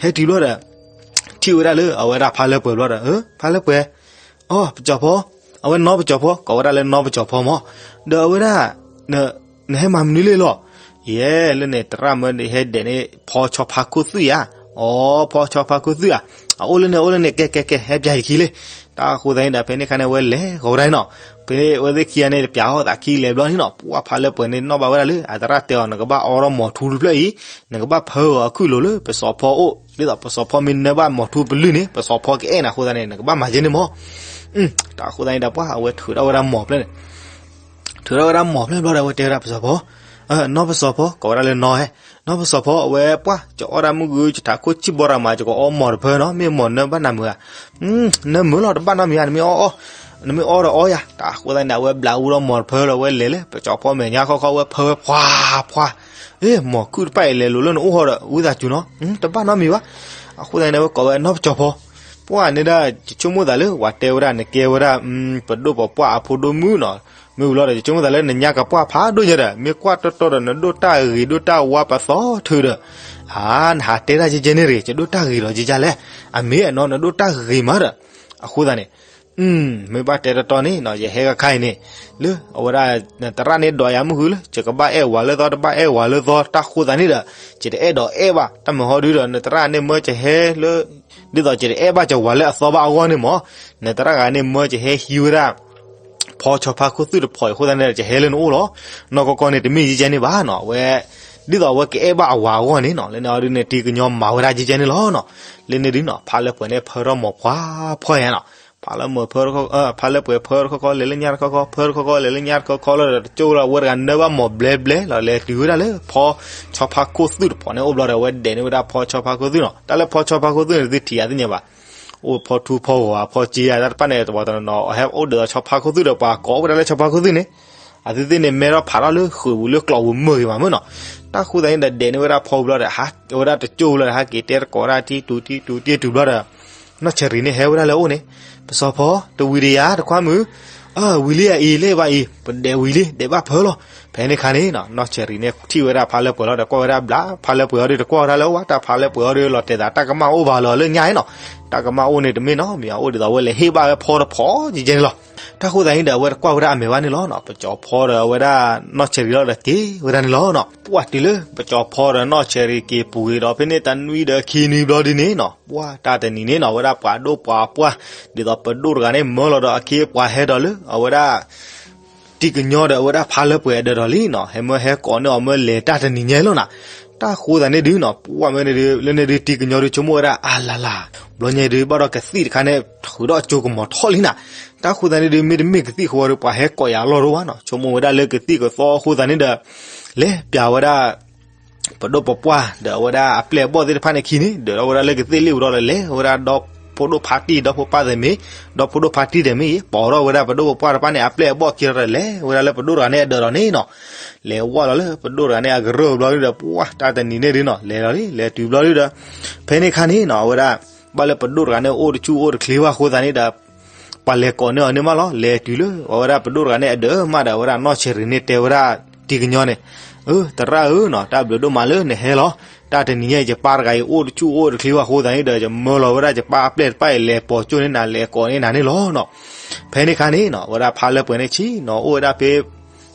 ဟဲတုၤဘျီဒီး ထံၣ်ဝဲဒၣ်လၢအဝဲဒၣ်ဖါလၢပှဲၤဘျီဒီး, ဖါလၢပှဲၤ, အီ ပစီၤဖီ, အဝဲနီၢ်ပစီၤဖီ, ကိးဝဲဒၣ်လၢနီၢ်ပစီၤဖီမး, ဒီးအဝဲဒၣ် နဟဲမၤမနုၤလံလီၤ. ယဲ လၢန့ၣ် သရၣ်မၢန့ၣ်ဟဲဒဲးန့ၣ် ဖီဆီဖါခိၣ်သွံၣ်ဧါ. အီ ဖီဆီဖါခိၣ်သွံၣ်ဧါ. အအိၣ်လၢန့ၣ် အိၣ်လၢန့ၣ် ကဲ ကဲ ကဲ ဟဲပျးယခံလံ. တၢ်အဃိသတးန့ၣ်ဒီး ဖဲန့ၣ်ခါန့ၣ် အဝဲလဲၤဃီၤဝဲဒၣ်န့ၣ်နီၤ. ဖဲအဝဲသ့ၣ်ခံဂၤန့ၣ် တပျးအီၣ်သးခံလဲၤဘျီန့ၣ်နီၤ, ပှၤဖါလၢပှဲၤန့ၣ် နီၣ်ဘၣ်ဝဲဒၣ်လၢ အသရၣ်တဲအီၤ နကဘၣ်အီထီၣ်မီၤထူတဖျၢၣ်အံၤ, နကဘၣ်ဖၢဂီၤအခုၣ်လိၤလၢပစီၤဖီအိၣ်, ဒ်သိးပစီၤဖီမ့ၢ်နၢဘၣ်မီၤထူပလုၢ်န့ၣ် ပစီၤဖီကအဲၣ်နၤအဃိသတးန့ၣ် နကဘၣ်မၤယဲန့ၣ်မး. တၢ်အဃိသတးန့ၣ်ဒီး ပှၤအဝဲထုးထီၣ်ဝဲဒၣ်မီၤဖျၢၣ်န့ၣ် ထုးထီၣ်ဝဲဒၣ်မီၤဖျၢၣ်ဘျီဒီး အဝဲတဲဝဲဒၣ်ပစီၤဖီ, နီၢ်ပစီၤဖီ, ကိးဝဲဒၣ်လၢနီၢ်ဟဲ, နီၢ်ပစီၤဖီ, အဝဲပှၢ် ယအီၣ်ဒၣ်မုၢ်ဂုၢ် ယထးခိၣ်ဆံၣ်ဘီရၤမး ယကအီမီၤတဖၢနီၤ, မ့ၢ်မီၤနၢဘၣ်နၤမုာ်ဧါ. နၢမုာ်လီၤ တဘၣ်နီတမံၤဧါ, နမ့ၢ်အီၣ်အီၣ်, နမ့ၢ်အီၣ်ဒီးအီၣ်ယၤ. တၢ်အဃိသတးန့ၣ် အဝဲဘျးအူဒီးမီၤတဖၢဒီး အဝဲလဲၤလၢပစီၤဖီမဲာ်ညါခီခီ အဝဲဖၢဝဲပှၤပှၤ အ့ မီၤခုၣ်တဖၣ်အံၤလဲၤလိၤလၢနအိၣ်ဟီဒီး ဝံသးစူၤနီၤ, တဘၣ်နီတမံၤဘၣ်. အဃိသတးန့ၣ် အဝဲကိးဝဲနီၢ်ပစီၤဖီ, ပှၢ်န့ၣ်ဒၣ် ယဆိကမိၣ်သးလၢ ပှၤတဲဝဲဒၣ် နကဲဝဲဒၣ် ပဒိၣ်ပပှၢ်အဖိဒိၣ်မုၣ်နီၤ, မ့ၢ်ဝံၤလီၤဒီး ယဆိကမိၣ်သးလၢနညါကပှၢ်ဖးဒိၣ်ညါဒီး မ့ၢ်ကွၢ်တီတီဒီး နဒိၣ်တၢ်ဂ့ၤဒိၣ်တၢ်ဝါပသီထုးဒီး အါ နဟးတဲတၢ်ကဲကဲန့ၣ်ရ့ၣ် ယဒိၣ်တၢ်ဂ့ၤဒီးကဲကဲလဲၣ်, အမ့ၢ်အနီၤ နဒိၣ်တၢ်ဂ့ၤမးဒီး အဃိသတးန့ၣ် မ့ၢ်ဘၣ်တဲတီတီန့ၣ်နီၤ ယဟဲကခါအံၤန့ၣ် လၢအဝဲဒၣ် နသရၣ်န့ၣ်ဒိးယၤမုၢ်ဃုလၢ ယကဘၣ်အဲၣ်ဝၤလၢသီ တဘၣ်အဲၣ်ဝၤလၢသီ တၢ်ဃိသတးန့ၣ်ဒီး ယတအဲၣ်ဒိးအဲၣ်ဘၣ် တၢ်မုာ်ဟီဒုဒီး နသရၣ်န့ၣ်မၢယဟဲလၢ ဒ်သိးယတအဲၣ်ဘၣ်ယဝၤလၢအသီဘၣ်အဂီၢ်န့ၣ်မး, နသရၣ်ဂၤန့ၣ်မၢယဟဲဟံးဝဲဒၣ် ဖီဆီဖါခိၣ်သွံၣ်တဖီအံၤအဃိသတးန့ၣ်ဒီး ယဟဲလၢနအိၣ်လီၤ. နီၢ်ကီၢ်ကီၢ်န့ၣ် တမ့ၢ်ယကဲန့ၣ်ဘၣ်နီၤ အဝဲ ဒ်သိးအဝဲကအဲၣ်ဘၣ်အဝၤအဂီၢ်န့ၣ်နီၤ လၢန့ၣ်အီၤဒုန့ၣ် တံၤကညီမၤဝဲဒၣ်ကဲကဲန့ၣ်လီၤနီၤ. လၢန့ၣ်ဒုနီၤ ဖါလၢပှဲၤန့ၣ် ဖၢထီၣ်မီၤပှၤဖှီၣ်ယါနီၤ, ဖါလၢမၢဖၢ ဖါလၢပှဲၤဖၢတခီခီ လဲၤလၢညါတခီခီ ဖၢတခီခီလၢဒီး တကၠိလီၤ အဝဲတဂၤနၢဘၣ်မီၤဘျဲဘျဲလီၤ လဲၤတုၤဝဲဒၣ်လၢဖီဆီဖါခိၣ်သွံၣ်တဖီန့ၣ် အိၣ်ဘျီဒီး အဝဲဒဲးန့ၢ်ဝဲဒၣ်ဖီဆီဖါခိၣ်သွံၣ်နီၤ. တၢ်လၢဖီဆီဖါခိၣ်သွံၣ်န့ၣ် သုထံၣ်ယၤသ့ၣ်ညါဘၣ် အိၣ်ဖီထူဖီဂီၤဖီစ့ဧါ တၢ်တဖၣ်န့ၣ် တဘၣ်တနီၤနီၤ ဟဲအိၣ်ဒၣ်ဒီးဆီဖါခိၣ်သွံၣ်ဒီး ပှၤကိးဝဲဒၣ်လၢဆီဖါခိၣ်သွံၣ်န့ၣ် အသုသ့ၣ်န့ၣ် မဲထီၣ်ဖးထီၣ်လၢဃုာ်ပူၤလၢကျီၢ်ပူၤမုာ်ဂ့ၤမးမုာ်နီၤ. တၢ်ဃိသတးန့ၣ်ဒီး ဒဲးန့ၢ်ဝဲဒၣ်ဖီဝံၤဘျီဒီး ဟးဝဲဒၣ်တကၠိလီၤဒီး ဟဲက့ၤတဲတကိးဝဲဒၣ်ထံတူၤထံတူၤတ့တူၤဘျီဒီး နီၢ်ဆဲးရံၤန့ၣ်ဟဲဝဲဒၣ်လၢအအိၣ်န့ၣ် ပစီၤဖီ တဝံၤတယၤတခွါမုၣ်, ဝံၤလံဧါအံၤ လၢဘၣ်အံၤ ပဒဲးဝံၤလံ ဒဲးဘၣ်ဖၢလီၤ. ဖဲန့ၣ်ခါန့ၣ်နီၤ နီၢ်ဆဲးရံၤန့ၣ် ထံၣ်ဝဲဒၣ်ဖါလၢပှဲၤလီၤဒီး ကွၢ်ဝဲဒၣ်ဘျး ဖါလၢပှဲၤအီၤဒီး တကွၢ်ဝဲဒၣ်လၢအဝဲ တၢ်ဖါလၢပှဲၤအီၤဒီး လီၤတဲာ်သး တၢ်ကမၣ်အိၣ်ဘၣ်လီၤလၢညါနီၤ. တၢ်ကမၣ်အိၣ်န့ၣ်တမ့ၢ်နီတမံၤ အိၣ်ဒ်သိးအဝဲလဲၤဟ့ၣ်ဘၣ်ဝဲဖီတဖီကဲကဲန့ၣ်လီၤ. တၢ်ဃိသတးန့ၣ်ဒီး အဝဲတကွၢ်ဝဲဒၣ်အမဲာ်ဘၣ်န့ၣ်လီၤနီၤ. ပစီၤဖီဒီးအဝဲဒၣ်နီၢ်ဆဲးရံၤလီၤဒီးက့ၤဝဲဒၣ်န့ၣ်လီၤနီၤ. ပှၢ်တုၤလၢပစီၤဖီဒီးနီၢ်ဆဲးရံၤက့ၤပူၤဂ့ၤဒီး ဖဲန့ၣ်တနွံဒီးခံနွံဘျီဒ်န့ၣ်နီၤ ပှၢ်တၢ်တနံၤန့ၣ်နီၤ အဝဲဒၣ်ပှၤဒိၣ်ပှၤပှၢ် ဒ်သိးပဒိၣ်တဂၤန့ၣ် မၢလီၤဒီးအခ့အပှၤဟဲဒီးလၢ အဝဲဒၣ် တံၤကညီဒီးအဝဲဒၣ်ဖါလၢပှဲၤအဒၢးဒီးလံနီၤ ဟဲမၢဟဲကိးန့ၢ်အီၤမၢလဲၤတၢ်တနံၤညါလီၤနီၤ. တၢ်ဃိသတးန့ၣ်ဒုနီၤ ပှၢ်မၢန့ၣ်ဒု လၢန့ၣ်ဒု တံၤကညီဒု ဆိကမိၣ်ဝဲဒၣ်အါလၢ်လၢ် ဘျီညါဒုဘၣ်ဒီးကသံၣ်တခါန့ၣ် ထုးဒီးအကၠိကမီၤထီၣ်လံနီၤ. တၢ်ဃိသတးန့ၣ်ဒု မ့တမ့ၢ်ကသံၣ်ဃိဒီး ပှၤဟဲကိးယၤအလီၢ်တအိၣ်ဘၣ်နီၤ. ဆိကမိၣ်ဝဲဒၣ်လၢကသံၣ်ကသီအဃိသတးန့ၣ်ဒီး လဲၤပျးဝဲဒၣ် ပဒိၣ်ပပှၢ်ဒီးအဝဲဒၣ်အပျဲၢ်အဘီၣ်သ့ၣ်တဖၣ်န့ၣ်ခံန့ၣ် ဒၢးထီၣ်ဝဲဒၣ်လၢကသ့ၣ်လ့ၣ်ပူၤဒီး လဲၤဝဲဒၣ်ဒီဖိဒိၣ်ဖါတံၢ် ဒီဖိပၢ်သ့ၣ်မ့ၢ် ဒီဖိဒိၣ်ဖါတံၢ်သ့ၣ်မ့ၢ်အံၤ ပိာ်ထီၣ်ဝဲဒၣ်ပဒိၣ်ပပှၢ်တဖၣ်န့ၣ် အပျဲၢ်အဘီၣ်ခံဒီး လဲၤဝဲဒၣ်လၢပဒိၣ်တဂၤန့ၣ်အဒၢးဒီးန့ၣ်နီၤ. လဲၤဝဲလီၤလၢပဒိၣ်တဂၤန့ၣ် အကရၢၢ်ဘျီဒုဒီး ပှၢ်တၢ်တနံၤန့ၣ်ဒုနီၤ လဲၤလီၤလံ လဲၤတုၤဘျီဒုဒီး ဖဲန့ၣ်ခါန့ၣ်နီၤ အဝဲဒၣ် ဘၣ်လၢပဒိၣ်တဂၤန့ၣ်အိၣ်တဆူၣ်အိၣ်တချ့ဘၣ်အဃိသတးန့ၣ်ဒီး ပှၤလဲၤကိးန့ၢ်အီၤန့ၣ်မးလီၤ. လဲၤတုၤလၢအဝဲဒၣ်ပဒိၣ်တဂၤန့ၣ်အဒၢးမးဒီး အဝဲဒၣ်နီၢ်ဆဲးရံၤန့ၣ်တဲဝဲဒၣ်တံၤကညီန့ၣ်, အၢ သရၣ်ဧၢနီၤ, တၢ်ဘျုးဒိၣ်မးလၢနဟဲလီၤ. တၢ်တနံၤညါအံၤ ယပၢ်တဂၤအံၤအိၣ်တဆူၣ်အိၣ်တချ့ဘၣ်အဃိသတးန့ၣ်ဒီး ယမၢလီၤဝဲဒၣ်ယပၢ်အပျဲၢ်တဖၣ်အံၤ လဲၤပိာ်ကၠိန့ၢ်နၤ လဲၤကိးန့ၢ်နၤန့ၣ်လီၤနီၤ. ဖဲန့ၣ်ခါန့ၣ်နီၤ အဝဲဒၣ်ဖါလၢပှဲၤန့ၣ်ဆ့ၣ်နီၤ အိၣ်ဝဲဒၣ်ဖဲ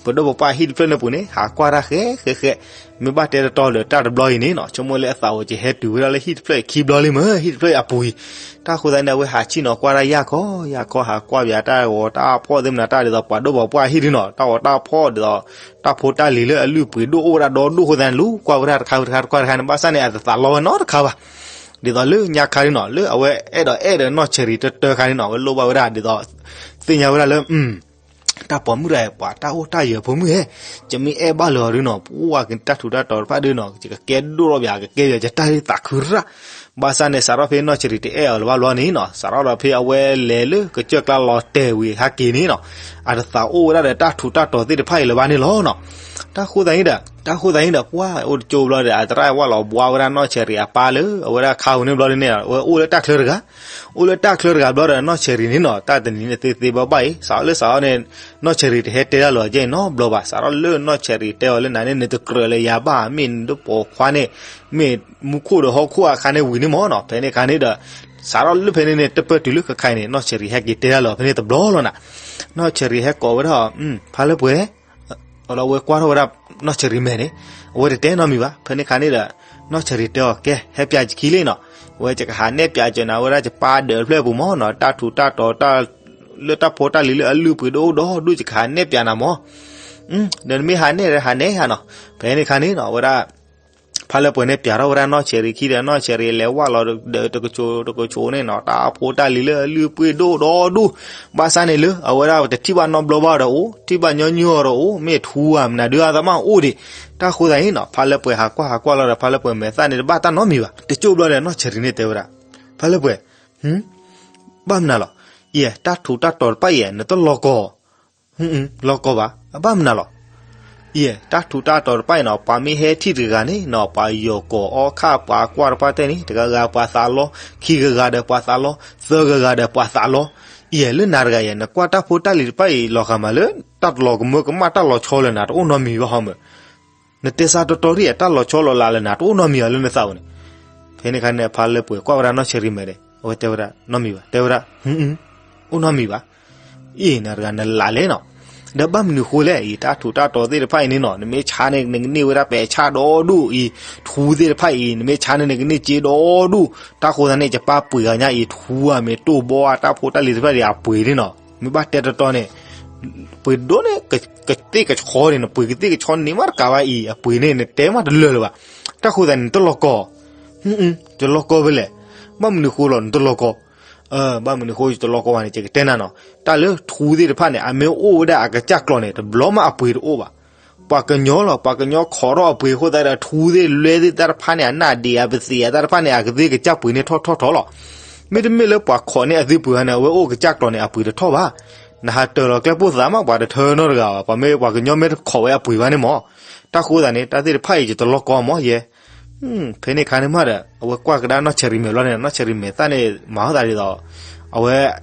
ပဒိၣ်ပပှၢ်ဟံၣ်တဖျၢၣ်န့ၣ်ပူၤန့ၣ် ဟးကွၢ်တၢ်ဃဲဃဲဃဲ, မ့ၢ်ဘၣ်တဲတတီဒီးတၢ်တဘျီအံၤန့ၣ်နီၤ ဆိကမိၣ်လၢအသးအိၣ်ကဟဲတုၤဝဲဒၣ်လၢဟံၣ်တဖျၢၣ်အံၤခံဘျီလံမ့ၢ် ဟံၣ်တဖျၢၣ်အံၤအပူၤအံၤ. တၢ်ဃိသတးန့ၣ် အဝဲဟးဆ့ၣ်နီၤကွၢ်တၢ်ယၢ်ခီယၢ်ခီ ဟးကွၢ်ပၠးတၢ်ဂီၤတၢ်ဖီၣ်သ့ၣ်မနုၤ တၢ်ဒ်သိးပှၤဒိၣ်ပပှၢ်ဟံၣ်ဒုနီၤ တၢ်ဂီၤတၢ်ဖီၣ်ဒ်သိး တၢ်ဖိတၢ်လံၤလၢအလုၢ်အပှ့ၤဒိၣ်အိၣ်ဝဲဒၣ်ဒီဒိၣ်အဃိသတးန့ၣ် လူၤကွၢ်ဝဲဒၣ်တခါဝံၤတခါတခါတခါန့ၣ် ဘၣ်ဆၣ်န့ၣ် အတသးလီဝဲနီတခါဘၣ်. ဒ်သိးလၢညါခါဒုနီၤ လၢအဝဲအဲၣ်ဒိးအဲၣ်ဒီးနီၢ်ဆဲးရံၤတၢတၢခါန့ၣ်နီၤ အဝဲလိၣ်ဘၣ်ဝဲဒၣ်ဒ်သိး သ့ၣ်ညါဝဲဒၣ်လၢ တၢ်ပိာ်မုၣ်တဂၤအံၤ ပှၤတၢ်အိၣ်တၢ်ယၢၤဖိမုၣ်ဧၢ, ယမ့ၢ်အဲၣ်ဘၣ်လၢၤအီၤဒုနီၤ ပှၤကတၢ်ထူးတၢ်တီၤတဖၣ်ဒုနီၤ ယကကဲဒိၣ်ထီၣ်ပှၤ ကကဲပှၤယတၢ်သးခုရၣ်. ဘၣ်ဆၣ်န့ၣ် စးထီၣ်ဖဲနီၢ်ဆဲးရံၤတအဲၣ်အီၤလၢၤဘၣ်ဘျီန့ၣ်နီၤ စးထီၣ်ဒီးဖဲအဝဲလဲၤလၢကစၢၢ်ကျါလီၤတဲာ်ဝံၤဟဲက့ၤန့ၣ်နီၤ အတသးအိၣ်ဝဲဒၣ်ဒီးတၢ်ထူးတၢ်တီၤသ့ၣ်တဖၣ်အံၤလၢၤဘၣ်န့ၣ်လီၤနီၤ. တၢ်ဃိသတးန့ၣ်ဒီး တၢ်ဃိသတးန့ၣ်ဒီး ပှၤအိၣ်တကၠိဘျီဒီး အသရၣ်ဝၢ်လီၤဘှါဝဲဒၣ်နီၢ်ဆဲးရံၤအပၢ်လၢ အဝဲဒၣ်ခါပူၤန့ၣ်ဘျီဒုန့ၣ် အဝဲအိၣ်လၢတၢ်ချၢတဂၤ အိၣ်လၢတၢ်ချၢတဂၤဘျီဒီး နီၢ်ဆဲးရံၤန့ၣ်နီၤ တၢ်တနံၤန့ၣ်သ့သ့ဘၣ်ဘၣ်အံၤ စးထီၣ်လၢစးထီၣ်န့ၣ် နီၢ်ဆဲးရံၤတဟဲတဲတၢ်လၢၤကဲနီတဘျီဘၣ်. စးထီၣ်လၢနီၢ်ဆဲးရံၤတဲအီၤလၢနၤန့ၣ် နတကြၢးလၢၤယၤဘၣ် မ့ၢ်နတပိာ်ခွါန့ၣ် မ့ၢ်မူခိၣ်ဒီးဟီၣ်ခိၣ်အခါန့ၣ်ဝံၤန့ၣ်မ့ၢ်နီၤ ဖဲန့ၣ်အခါန့ၣ်ဒီး စးထီၣ်လၢဖဲန့ၣ်န့ၣ် တပၢၢ်တုၤလၢခဲခါအံၤန့ၣ် နီၢ်ဆဲးရံၤဟဲက့ၤတဲတၢ်လၢၤဖဲန့ၣ်တဘျီလီၤနၤ. နီၢ်ဆဲးရံၤဟဲကိးဝဲဒၣ် ဖါလၢပှဲၤ ဒီးအဝဲကွၢ်ထီၣ်ဝဲဒၣ်နီၢ်ဆဲးရံၤမဲာ်န့ၣ် အဝဲတတဲနီတမံၤဘၣ်. ဖဲန့ၣ်အခါန့ၣ်ဒီး နီၢ်ဆဲးရံၤတဲအီၤ ကဲ ဟဲပၠးယခံလံနီၤ အဝဲယကဟးနဲၣ်ပၠးကၠီနၤဝဲဒၣ်ယပၢ်ဒၢးတဖျၢၣ်အပူၤမ့ၢ်နီၤ တၢ်ထူးတၢ်တီၤ လၢတၢ်ဖိတၢ်လံၤလၢအလုၢ်အပှ့ၤဒိၣ်ဒိၣ်ဒိၣ် ယကဟးနဲၣ်ပၠးနၤမ့ၢ် ဒီးနမ့ၢ်ဟးနဲၣ်ဒီးဟးနဲၣ်ဧါနီၤ. ဖဲန့ၣ်အခါန့ၣ်နီၤ အဝဲဒၣ် ဖါလၢပှဲၤန့ၣ်ပၠးထီၣ်ဝဲဒၣ်နီၢ်ဆဲးရံၤခံဒီး နီၢ်ဆဲးရံၤလဲၤဝၢ်လီၤဒီးတကဆိးတကဆိးန့ၣ်နီၤ တၢ်ဖိတၢ်လံၤလၢအလုၢ်အပှ့ၤဒိၣ်ဒိၣ်ဒိၣ် ဘၣ်ဆၣ်န့ၣ်လၢအဝဲဒၣ်တထံၣ်ဘၣ်နီတဘျီဘၣ်ဒီးအိၣ် ထံၣ်ဘၣ်ညီနုၢ်အီၤဒီးအိၣ် မ့ၢ်ထူဧါမနုၤဒုအသးမးအိၣ်ဒံး. တၢ်ဃိသတးန့ၣ်နီၤ ဖါလၢပှဲၤဟးကွၢ်ဟးကွၢ်လီၤဒီး ဖါလၢပှဲၤမဲာ်သၣ်န့ၣ်တဘၣ်တၢ်နီတမံၤဘၣ်. တကၠိဘျီဒီး နီၢ်ဆဲးရံၤန့ၣ်တဲဝဲဒၣ် ဖါလၢပှဲၤ ဘၣ်မနုၤလီၤ. ယဲ တၢ်ထူးတၢ်တီၤတဖၣ်အံၤ နတလီၤကီၢ် လီၤကီၢ်ဘၣ် အဘၣ်မနုၤလီၤ. ယဲ တၢ်ထူးတၢ်တီၤတဖၣ်အံၤနီၤ ပှၤမ့ၢ်ဟဲထံၣ်တဂၤန့ၣ်နီၤ ပှၤယီၤကိာ်အီခၣ် ပှၤကွၢ်တဖၣ်တဲန့ၣ် တဂၤဂၤပှၤသးလီ ခံဂၤဂၤဒီးပှၤသးလီ သၢဂၤဂၤဒီးပှၤသးလီ. ယဲ လၢနၤတဂၤယဲ နကွၢ်တၢ်ဖိတၢ်လံၤတဖၣ်အံၤ လီၤဂာ်မးလၢ တၢ်တလီၤကမၢကမၣ်တၢ်လီၤဆီလၢနၤတအိၣ်နီတမံၤဘၣ်ဟီမး နတဲစးတီတီရံၣ် တၢ်လီၤဆီလီၤလးလၢနၤတအိၣ်နီတမံၤဘၣ်လၢနသးအိၣ်န့ၣ်. ဖဲန့ၣ်အခါန့ၣ် ဖါလၢပှဲၤကွၢ်ဝဲဒၣ်နီၢ်ဆဲးရံၤမဲာ်န့ၣ် အဝဲတဲဝဲဒၣ်နီတမံၤဘၣ် တဲဝဲဒၣ် အိၣ်နီတမံၤဘၣ်. အ့ၣ် နၤတဂၤနလးလဲၣ်နီၤ. ဒီးဘၣ်မနုၤဃိလဲၣ်အံၤ တၢ်ထူးတၢ်တီၤသ့ၣ်တဖၣ်အံၤန့ၣ်နီၤ နမ့ၢ်ဆါန့ၣ် နကန့ၢ်ဝဲဒၣ်ပဲာ်ဆၣ်ဒီဒူၣ်အံၤ ထူသ့ၣ်တဖၣ်အံၤ နမ့ၢ်ဆါန့ၣ် နကန့ၢ်စ့ဒီဒူၣ် တၢ်ဃိသတးန့ၣ် ယပၢ်ပှ့ၤဂၤညါအံၤ ထူဧါ မ့ၢ်တိၢ်ဘီဧါ တၢ်ဖိတၢ်လံၤသ့ၣ်တဖၣ်အံၤ အပှ့ၤန့ၣ်နီၤ မ့ၢ်ဘၣ်တဲတီတီန့ၣ် ပှ့ၤဒိၣ်န့ၣ် ကသ့ၣ်ကဆီန့ၣ် နပှ့ၤကသ့ၣ်ကဆီန့ၣ်မးတကးဘၣ်အံၤ အပှ့ၤန့ၣ် နတဲမးတလၢာ်လၢၤဘၣ်. တၢ်ဃိသတးန့ၣ် နတလီၤကီၢ် တလီၤကီၢ်ဖဲလဲၣ်. ဘၣ်မနုၤဃိလီၤ နတလီၤကီၢ်. ဘၣ်မနုၤဃိယတလီၤကီၢ်ဘၣ်န့ၣ် ယကတဲနၤနီၤ. တၢ်လၢထူသ့ၣ်တဖၣ်န့ၣ် အမ့ၢ်အိၣ်ဝဲဒၣ်အကစၢ်ကျီၤန့ၣ် တဘျီမးအပှ့ၤတအိၣ်ဘၣ်. ပှၤကညီလီၤ ပှၤကညီခိးထီၣ်အပှ့ၤအဃိသတးဒီး ထူသ့ၣ်လွဲသ့ၣ်တၢ်တဖၣ်န့ၣ် အနၢ်ဒံးအပသံးအတၢ်တဖၣ်န့ၣ် အကသ့ၣ်ကစၢ်ပှ့ၤန့ၣ်ထီၣ်ထီၣ်ထီၣ်လီၤ. မ့တမ့ၢ်လၢပှၤခိးန့ၢ်အသုပှ့ၤဘၣ်န့ၣ် အဝဲအိၣ်ကစၢ်ကျီၤန့ၣ် အပှ့ၤတထီၣ်ဘၣ်. နဟးတၢၤလီၤကျဲပိၢ်သးမး ပှၤတထၢနီတဂၤဘၣ် ပှၤမ့ၢ်ပှၤကညီမ့ၢ်တခိးဝဲအပှ့ၤဘၣ်န့ၣ်မး. တၢ်ဃိသတးန့ၣ် တၢ်သ့ၣ်တဖၣ်အံၤ ယတလီၤကီၢ်မးယဲ ဖဲန့ၣ်အခါန့ၣ်မးဒီး အဝဲကွၢ်ကဒါနီၢ်ဆဲးရံၤမဲာ်ဘျီန့ၣ် နီၢ်ဆဲးရံၤမဲာ်သၣ်န့ၣ် မၤအသးဒ်သိး အဝဲ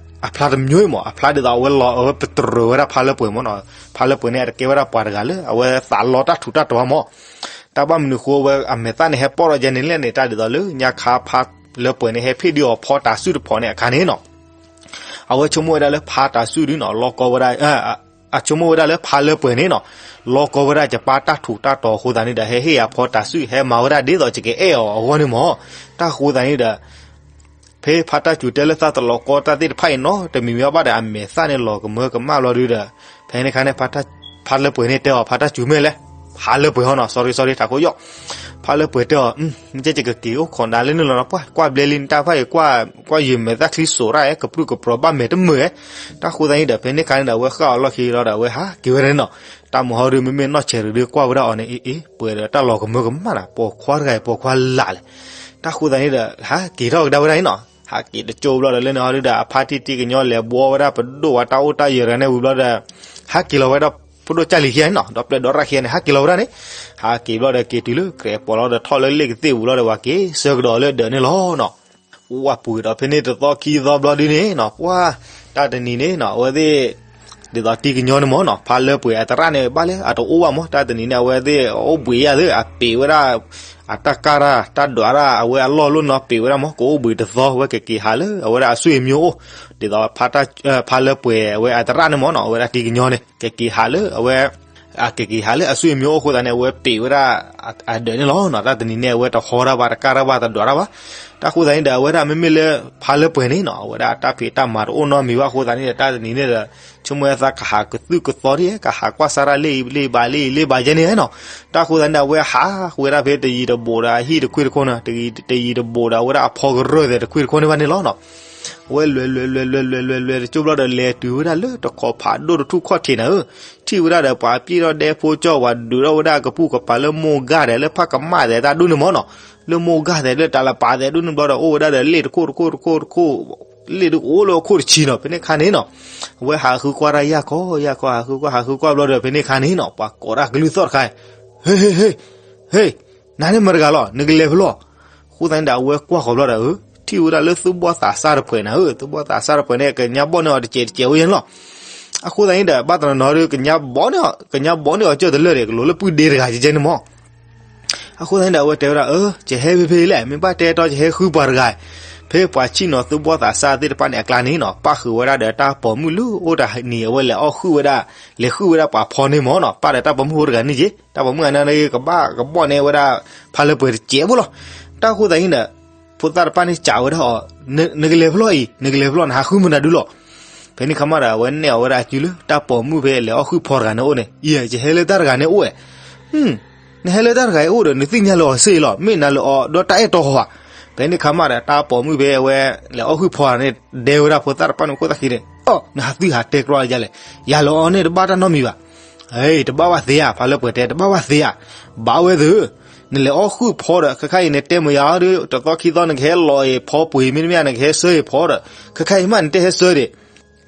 အဖျါတမျိုးမး အဖျါဒ်သိးအဝဲလီၤ အဝဲပတရၢၤဝဲဒၣ်ဖါလၢပှဲၤမးနီၤ ဖါလၢပှဲၤန့ၣ် အတကဲဝဲဒၣ်ပှၤတဂၤလၢ အဝဲသးလီတၢ်ထူးတၢ်တီၤမး တၢ်ဘၣ်မနုၤဃိဝဲအမဲာ်သၣ်န့ၣ် ဟဲပိာ်ထီၣ်ယဲန့ၣ်လဲၣ်န့ၣ် တၢ်ဒ်သိးလၢညါခါဖါလၢပှဲၤန့ၣ် ဟဲဖ့ၣ်ဒုးအီၤဖီတၤစုၣ်တဖီန့ၣ်အခါန့ၣ်နီၤ အဝဲဆိကမိၣ်ဝဲဒၣ်လၢဖါတၤစုၣ်ဒုနီၤ လီၤကီဝဲဒၣ် အဆိကမိၣ်ဝဲဒၣ်လၢဖါလၢပှဲၤန့ၣ်နီၤ လီၤကီဝဲဒၣ်ယပၢ်တၢ်ထူးတၢ်တီၤအဃိသတးန့ၣ်ဒီး ဟဲဟ့ၣ်ယၤဖီတၤစုၣ် ဟဲမၤဝဲဒၣ်ဒ်သိးယကအဲၣ်အီၤအဂီၢ်န့ၣ်မး တၢ်ဃိသတးန့ၣ်ဒီး ဖဲဖါတၢ်စူၤတဲလၢသးတလီၤကီတၢ်သ့ၣ်တဖၣ်အံၤနီတမံၤမံၤဘၣ်ဒီး အမဲာ်သၣ်န့ၣ်လီၤကမၢကမၣ်ဘျီဒုဒီး ဖဲန့ၣ်အခါန့ၣ် ဖါလၢပှဲၤန့ၣ်တဲအီၤ ဖါတၢ်စူၤမ့ၢ်လဲၣ် ဖါလၢပှဲၤဟီနီၤ sorry sorry ထးခိၣ်ယီၣ် ဖါလၢပှဲၤတဲအီၤ မ့ၢ်ကဲယကက့ၤအိၣ်ခိးနၤလၢန့ၣ်လီၤနီၤ ပှၢ်ကွၢ်ဘျဲလံနတၢ်ဖၣ်အံၤ ကွၢ်ယမဲာ်သၣ်ချံစိးတၢ် ကပြုၢ်ကပြီၤဘၣ်မဲာ်တမုာ်ဧဲ တၢ်ဃိသတးန့ၣ်ဒီး ဖဲန့ၣ်အခါန့ၣ်ဒီး အဝဲဃၣ်အီၤလီၢ်ခံလီၤဒီး အဝဲဟးက့ၤဝဲဒၣ်န့ၣ်နီၤ တၢ်မုၢ်ဟီဒု မ့မ့ၢ်နီၢ်ဆဲးရံၤဒုကွၢ်ဝဲဒၣ်အီၤန့ၣ် အ့ၣ်အ့ၣ် ပှဲၤဒီးတၢ်လီၤကမၢကမၣ်နၤ ပိာ်ခွါတဂၤအံၤ ပိာ်ခွါလးလဲၣ် တၢ်ဃိသတးန့ၣ်ဒီး ဟးက့ၤထီၣ်ကဒါဝဲဒၣ်န့ၣ်နီၤ ဟးက့ၤတကၠိဘျီဒီး လၢန့ၣ်ဟီဒုဒီး အဖါတံၢ်တံၢ်ကညီလဲၤဘှီဝဲဒၣ်ပဒိၣ်ဝဲတၢ်အိၣ်တၢ်ယၢၤတဂၤန့ၣ်ဝံၤဘျီဒီး ဟးက့ၤလီၤဝဲဒၣ် ဖိဒိၣ်ကၢ်လံၤခံဂၤန့ၣ်နီၤ ဒီးပျဲၢ်ဒီရၣ်ခံဂၤန့ၣ် ဟးက့ၤလီၤဝဲဒၣ်န့ၣ် ဟးက့ၤဘျီဒီးက့ၤတုၤလၢကြဲးပိာ်လီၤဒီးထီၣ်လၢလ့ၣ်ကသ့ၣ်ပူၤလီၤဒီး ပှၤက့ၤဆၢကဒီးလၢဒၢးန့ၣ်လီၤနီၤ ဝၢ်ပှ့ၤဒီးဖဲန့ၣ်တသီခံသီဘျီဒုန့ၣ်နီၤ, ပှၤ တၢ်တနံၤန့ၣ်နီၤ အဝဲသ့ၣ် ဒ်သိးတံၤကညီန့ၣ်မ့ၢ်နီၤ ဖါလၢပှဲၤအသရၣ်န့ၣ် ဘၣ်လၢအတအိၣ်ဘၣ်မ့ၢ် တၢ်တနံၤန့ၣ် အဝဲသ့ၣ်အိၣ်ဘှံးယၢ်သ့ၣ် အပ့ၤဝဲဒၣ် အတၢ်ကၢ်တၢ် တၢ်ဒွးတၢ် အဝဲအလီၢ်လိၣ်နီၤ ပ့ၤဝဲဒၣ်မ့ၢ် ကအိၣ်ဘှံးတသီ ဝဲကက့ၤဟးလၢအဝဲဒၣ်အဆွေမျိုးအိၣ် ဒ်သိး ဖါလၢပှဲၤအဝဲအသရၣ်န့ၣ်မ့ၢ်နီၤ အဝဲဒၣ်တံၤကညီန့ၣ် ကက့ၤဟးလၢအဝဲ အကက့ၤဟးလၢအဆွေမျိုးအိၣ်အဃိသတးန့ၣ် အဝဲပ့ၤဝဲဒၣ် အဒၢးန့ၣ်လီၤနီၤ, တၢ်တနံၤန့ၣ် အဝဲတဟီတၢ်ဘၣ် တကၢ်တၢ်ဘၣ် တဒွးတၢ်ဘၣ်. တၢ်အဃိသတးန့ၣ်ဒီး အဝဲဒၣ်မ့မ့ၢ်လၢ ဖါလၢပှဲၤန့ၣ်နီၤ အဝဲဒၣ်အတၢ်ဖံးတၢ်မၤတအိၣ်နီတမံၤဘၣ်အဃိသတးန့ၣ်ဒီး တၢ်တနံၤန့ၣ်ဒီး ဆိကမိၣ်ဝဲသးကဟးကသုၣ်ကသီဒ် ကဟးကွၢ်စၢ်တၢ်လ့ၣ်အံၤလ့ၣ်ဘၣ် လ့ၣ်အံၤလ့ၣ်ဘၣ်ယဲန့ၣ်နီၤ. တၢ်အဃိသတးန့ၣ်ဒီး အဝဲဟးဃုာ်ဝဲဒၣ်ဖဲတယံၤတဘူးဒီးအဟံၣ်တခွ့ၣ်တခိၣ်န့ၣ် တယံၤတဘူးဒီးအဝဲဒၣ်အဖီကရၢၢ်သဲးတခွ့ၣ်တခိၣ်န့ၣ်ဘၣ်န့ၣ်လီၤနီၤ. အဝဲလဲၤလဲၤလဲၤလဲၤလဲၤလဲၤလဲၤတကၠိဘျီဒီး လဲၤတုၤဝဲဒၣ်လၢတခိးဖးဒိၣ်တထူၣ်ခီၣ်ထံးနၤဧၢ, ထံၣ်ဝဲဒၣ်ဒီးပှၤပျဲၢ်ထီၣ်ဒဲဖိကၠီ ပှၤဒုးထီၣ်ဝဲဒၣ်ကပုၢ်ကပၤလၢမိၢ်ဂၢ်ဒဲး လၢဖးကမၣ်သဲးတၢ်ဒိၣ်န့ၣ်မ့ၢ်နီၤ, လၢမိၢ်ဂၢ်သဲးလၢတၢ်လၢပာ်သဲးဒိၣ်န့ၣ်ဘျီဒီး အိၣ်ဝဲဒၣ်ဒီးလ့ၣ်တခိၣ်တခိၣ်တခိၣ်တခိၣ် လ့ၣ်တအိၣ်လၢအခိၣ်တဆံနီၤ ဖဲန့ၣ်ခါန့ၣ်နီၤ. အဝဲဟးဃုကွၢ်တၢ်ယၢ်ခီယၢ်ခီ ဟးဃုကွၢ်ဟးဃုကွၢ်ဘျီဒီး ဖဲန့ၣ်ခါန့ၣ်နီၤ ပှၤကိးတၢ်ကလုၢ်သီၣ်တခါ ဟ့ၣ်ဟ့ၣ်ဟ့ၣ် ဟ့ၣ် နၤန့ၣ်မတၤတဂၤလီၤ နကလဲၤဖဲလဲၣ်. အဃိသတးန့ၣ်ဒီး အဝဲကွၢ်ဃီၤဘျီဒီး ထံၣ်ဝဲဒၣ်လၢသူၣ်ဘီၣ်သးစၢ်တဖှဲးနၤဧၢ, သူၣ်ဘီၣ်သးစၢ်တဖှဲးန့ၣ် ကညးဘီၣ်န့ၢ်အီၤတစဲးတစဲးဝဲယဲန့ၣ်လီၤ. အဃိသတးန့ၣ်ဒီး ဘၣ်တနီၤနီၤဒီး ကညးဘီၣ်န့ၢ်အီၤ ကညးဘီၣ်န့ၢ်အီၤကၢၢ်တလၢာ်ဒီး ကလိၤလၢပုၢ်ဒ့တဂၤကဲန့ၣ်မ့ၢ်. အဃိသတးန့ၣ်ဒီး အဝဲတဲဝဲဒၣ် အၢ ယဟဲဖဲဖဲလဲၣ် မ့ၢ်ဘၣ်တဲတီယဟဲဃုပှၤတဂၤ ဖဲပှၤဆံၣ်နီၤသူၣ်ဘီၣ်သးစၢ်သ့ၣ်တဖၣ်န့ၣ်အကျါန့ၣ်နီၤ ပၣ်ဃုာ်ဝဲဒၣ်ဒီးတၢ်ပိာ်မုၣ်လၢအိၣ်တနံၤ အဝဲလဲၤအီၣ်ဃုာ်ဝဲဒၣ် လဲၤဃုာ်ဝဲဒၣ်ပှၤဖီန့ၣ်မ့ၢ်နီၤ ပၣ်ဒီးတၢ်ပိာ်မုၣ်ဖိတဂၤန့ၣ်က့ၤ တၢ်ပိာ်မုၣ်အန့ၣ်ကဘၣ်ကဘီၣ်န့ၢ်ဝဲဒၣ် ဖါလၢပှဲၤတစဲးဖိလီၤ. တၢ်အဃိသတးန့ၣ်ဒီး ဖိသၣ်တဖၣ်န့ၣ်စံးဝဲဒၣ်အီၤ နကလဲၤဖဲလဲၣ်အံၤ နကလဲၤဖဲလဲၣ် နဟးဃုမနုၤဒုလီၤ. ဖဲန့ၣ်ခါမးဒီး အဝဲနဲၣ်အီၤဝဲဒၣ်အစုလၢ တၢ်ပိာ်မုၣ်ဖဲလဲၤအီၣ်ဃုာ်ဖီတဂၤန့ၣ်အိၣ်န့ၣ် အံၤ ယဟဲလၢတၢ်တဂၤန့ၣ်အိၣ်ဝဲ နဟဲလၢတၢ်တဂၤအံၤအိၣ်ဒီး နသ့ၣ်ညါလၢအီၤစ့ၢ်လီၤ မ့ၢ်နၤလၢအီၤဒီးတၢ်အဲၣ်တီဃီဧါ. ဖဲန့ၣ်ခါမးဒီး တၢ်ပိာ်မုၣ်ဖဲအဝဲ လဲၤအီၣ်ဃုာ်ဖီတဂၤန့ၣ် ဒဲဝဲဒၣ်ဖိသၣ်တဖၣ်န့ၣ်ခိၣ်သၣ်ခံန့ၣ် အိ နဟးသုဟးတဲကြီယလဲၣ်, ယၤလၢအီၤန့ၣ်တဘၣ်တၢ်နီတမံၤဘၣ်. တဘၣ်ဘၣ်သ့ဧါ ဖါလၢပှဲၤတဲ တဘၣ်ဘၣ်သ့ဧါ, ဘၣ်ဝဲသ့ၣ်, နလဲၤအီၣ်ဃုာ်ဖီဒီး ခဲခါအံၤနတဲမုာ်ယၤအီၤဒီး တသီခံသီနကဟဲလီၤအံၤဖီပှ့ၤ မ့တမ့ၢ်နကဟဲစၢအံၤဖီဒီး ခဲခါအံၤမးနတဲဟဲစၢဒံး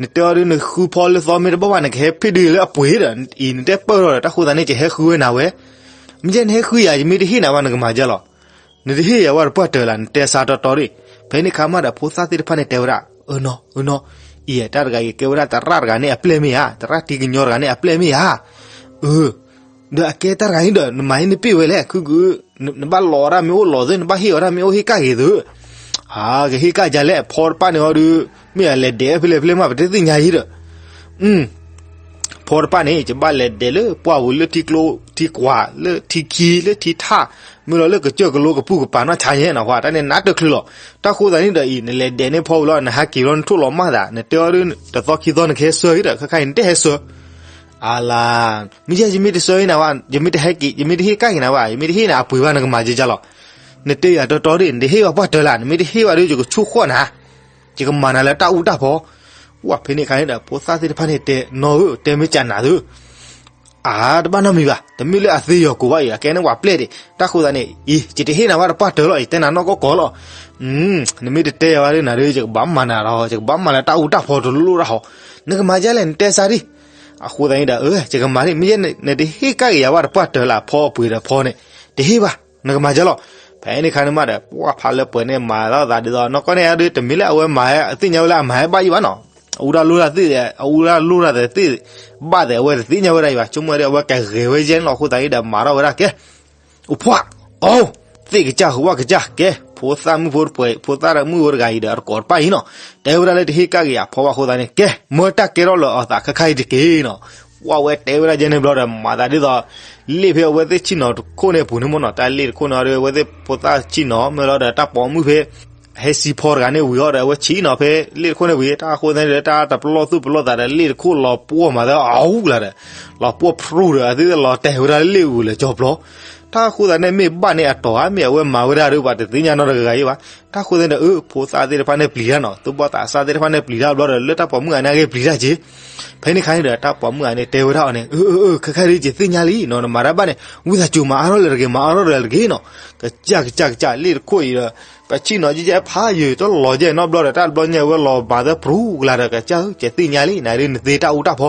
နတဲအီၤဒုး နဃုဖီလၢသီမ့ၢ်တဘၣ်ဘၣ် နကဟဲဖ့ၣ်ဒုးလၢအပှ့ၤဒီး အံၤနတဲပၢၢ်ထီၣ်ဒီး တၢ်ဃိသတးန့ၣ် ယဟဲဃုဝဲနၤဝဲ, မ့ၢ်ယဲနဟဲဃုယၤ ယမ့ၢ်တဟ့ၣ်နၤဘၣ် နကမၤယဲလီၤ. နတဟ့ၣ်ယၤဝဲတပှၢ်တၢၢ်လၢ နတဲစးတီတီဒံး, ဖဲန့ၣ်ခါမးဒီးဖိသၣ်သ့ၣ်တဖၣ်န့ၣ်တဲဝဲဒၣ်, အၢနီၤ, အၢနီၤ, အံၤတၢ်တဂၤအံၤကဲဝဲဒၣ်သရၣ်တဂၤန့ၣ်အပျဲၢ်မ့ၢ်ဧါ, သရၣ်တံၤကညီတဂၤန့ၣ်အပျဲၢ်မ့ၢ်ဧါ, အၢ ဒီးအကဲတၢ်တဂၤအံၤဒီး နမၤဟ့ၣ်နပ့ၢ်ဝဲလဲၣ် ခုကု, နဘၣ်လီၤအီၤတၢ်မ့ၢ်အိၣ်လီၤသ့ နဘၣ်ဟ့ၣ်အီၤတၢ်မ့ၢ်အိၣ်ဟ့ၣ်ကၣ်က့ၤသ့, အကဟ့ၣ်ကၣ်ယလဲၣ် ဖီတဖၣ်န့ၣ်အီၤဒုး, မ့ၢ်အလဲၤဒဲးဖဲလဲၣ်ဖဲလဲၣ်မး ပတသ့ၣ်ညါအံၤဒီး, ဖီတဖၣ်န့ၣ် ယဘၣ်လဲၤဒဲးလၢပှၢ်ပူၤလၢထံကျိထံကွၢ် လၢထံခံလၢထံထၣ်, မ့ၢ်လီၤလၢကစၢၢ်ကလိကပူၤကပၤနီၢ်ဆါယဲနီၤ တၢ်န့ၣ်နးတချုးလီၤ. တၢ်ဃိသတးန့ၣ်ဒီးအံၤ နလဲၤဒဲးန့ၢ်ဖီဝံၤလီၤ နဟးက့ၤလီၤ နထိၣ်လီၤမၢ်သး နတဲအီၤဒုး တသီခံသီနကဟဲစၢအံၤဒီး ခဲခါအံၤနတဟဲစၢ အလၤ, မ့ၢ်ယဲယမ့ၢ်တစၢအံၤနၤဝဲ ယမ့ၢ်တဟဲက့ၤ ယမ့ၢ်တဟ့ၣ်ကၣ်က့ၤနၤဘၣ် ယမ့ၢ်တဟ့ၣ်နၤအပှ့ၤဘၣ် နကမၤယဲယဲလီၤ. နတဲယၤတီတီဒံး နတဟ့ၣ်ဘၣ်ပှၢ်တၢၢ်လၢ နမ့ၢ်တဟ့ၣ်ဘၣ်ဒီး ယကဆူၣ်ဃီၣ်နၤ, ယကမၤနၤလၢတၢ်အူတၢ်ဖီ, ဝဲဖဲန့ၣ်အခါန့ၣ်ဒီး ဖိသၣ်သ့ၣ်တဖၣ်န့ၣ်တဲနီၢ်ဧၢ တဲမ့ၢ်ကနၤသု, အတဘၣ်နီတမံၤဘၣ် တမ့ၢ်လၢအသ့ယီၤကိာ်ဘၣ်အံၤ အကဲန့ၣ်ပှၤပျဲၢ်ဒံး တၢ်ဃိသတးန့ၣ် အံၤ ယတဟ့ၣ်နၤဘၣ်တပှၢ်တၢၢ်လီၤ ယတဲနၤနီၢ်ကီၢ်ကီၢ်လီၤ. နမ့ၢ်တတဲယၤဘၣ်ဒ်နၤဒီး ယကဘၣ်မၤနၤဒီး ယကဘၣ်မၤလၢတၢ်အူတၢ်ဖီတလိၣ်တၢ်ဟီ, နကမၤယဲလဲၣ် နတဲစးဒံး, အဃိသတးန့ၣ်ဒီး အၢ ယကမၤဒံး မ့ၢ်ယဲ နတဟ့ၣ်ကၣ်က့ၤယၤဘၣ်တပှၢ်တၢၢ်လၢ အဖီအပှ့ၤဒီးဖီန့ၣ် တဟ့ၣ်ဘၣ် နကမၤယဲလီၤ. ဖဲန့ၣ်ခါန့ၣ်မးဒီး ပှၢ်ဖါလၢပှဲၤန့ၣ် မၤသးဒ်သိး နီၢ်ကီၢ်န့ၣ်အဒုး တမ့ၢ်လၢအဝဲမၤ အသ့ၣ်ညါဝဲလၢအမၤဟဲဘၣ်ယံၤဘၣ်နီၤ, အူတၢ်လိၣ်တၢ်သ့ၣ် အူတၢ်လိၣ်တၢ်သ့ၣ် ဘၣ်သ့ၣ်အဝဲတသ့ၣ်ညါဝဲဒၣ်ယံၤဘၣ် ဆိကမိၣ်ဒီး အဝဲကဂဲၤဝဲယဲန့ၣ်လီၤ အဃိသတးန့ၣ်ဒီး မၤထီၣ်ဝဲဒၣ်ကဲ အိၣ်ဖှၣ်, အိၣ်, သ့ၣ်ကစၢ်ဃုာ်ဝၣ်ကစၢ် ကဲ ဖိသၣ်မုၣ်ဖိတပှဲၤ ဖိသၣ်မုၣ်ဖိတဂၤအံၤဒီး အတကိးတပၣ်အံၤနီၤ, တဲဝဲဒၣ်လၢတဟ့ၣ်ကၣ်က့ၤယၤဖီဘၣ်အဃိသတးန့ၣ် ကဲ မၢတၢ်ကဲထီၣ်လၢအသးခဲခါအံၤတက့ၢ်နီၤ. ဝဲတဲဝဲဒၣ်ယဲန့ၣ်ဘျီဒီး မၤသးဒ်သိး လ့ၣ်ဖဲအဝဲသ့ၣ်ဆံၣ်နီၤတခိၣ်န့ၣ်အပူၤန့ၣ်မ့ၢ်နီၤ, တၢ်လ့ၣ်တခိၣ်န့ၣ်ဒီး အဝဲသ့ၣ်ဖိသၣ်ဆံၣ်နီၤ မ့ၢ်လီၤဒီးတၢ်ပိာ်မုၣ်ဖဲ ဟဲစံဖီတဂၤန့ၣ်ဝံၤအီၤဒီး အဝဲဆံၣ်နီၤဖဲလ့ၣ်တခိၣ်န့ၣ်ဝံၤ တၢ်အဃိသတးန့ၣ်ဒီး တၢ်တပလီၢ်သူၣ်ပလီၢ်သးဒီး လ့ၣ်တခိၣ်လီၤပှီၢ်မးသးအူလၢဒီး လီၤပှီၢ်ဖြူဒီး အသ့ၣ်လီၤတဲာ်ဝဲဒၣ်လၢလ့ၣ်အူၤလၢကၠီပျီ တၢ်အဃိသတးန့ၣ် မ့ၢ်ဘၣ်န့ၣ်အတီၤဧါ, မ့ၢ်အဝဲမၤဝဲဒၣ်ဒီး ပှၤတသ့ၣ်ညါနီတဂၤဂၤအံၤဘၣ်. တၢ်အဃိသတးန့ၣ်ဒီး အၢ ဖိသၣ်သ့ၣ်တဖၣ်န့ၣ်ပျံၤတၢ်နီၤ, သူၣ်ဘီၣ်သးစၢ်သ့ၣ်တဖၣ်န့ၣ်ပျံၤတၢ်ဘျီဒီး လၢတၢ်ပိာ်မုၣ်အန့ၣ်အဂ့ၢ်ပျံၤတၢ်က့ၤ. ဖဲန့ၣ်ခါန့ၣ်ဒီး တၢ်ပိာ်မုၣ်အန့ၣ်တဲဝဲဒၣ်အီၤန့ၣ်, အၢ အၢ အၢ ခဲခါဒ်ယသ့ၣ်ညါလံနီၤ, နမၤတၢ်ဘၣ်န့ၣ် ဝံသးစူၤမၤအါထီၣ်လၢာ်တဂ့ၤ, မၤအါထီၣ်လၢာ်တဂ့ၤနီၤ. ကစၢ် ကစၢ် ကစၢ် လ့ၣ်တခိၣ်အံၤဒီး ပဆံၣ်နီၤကဲကဲဖးယံာ် တလီၤကဲနီတဘျီဒီး တၢ်တဘျီညါဝဲလီၤမၤသၢပရူၤကလာ်ဒီး ကစၢ်ဧၢ ယသ့ၣ်ညါလံ နဒ်နသ့တၢ်အူတၢ်ဖီ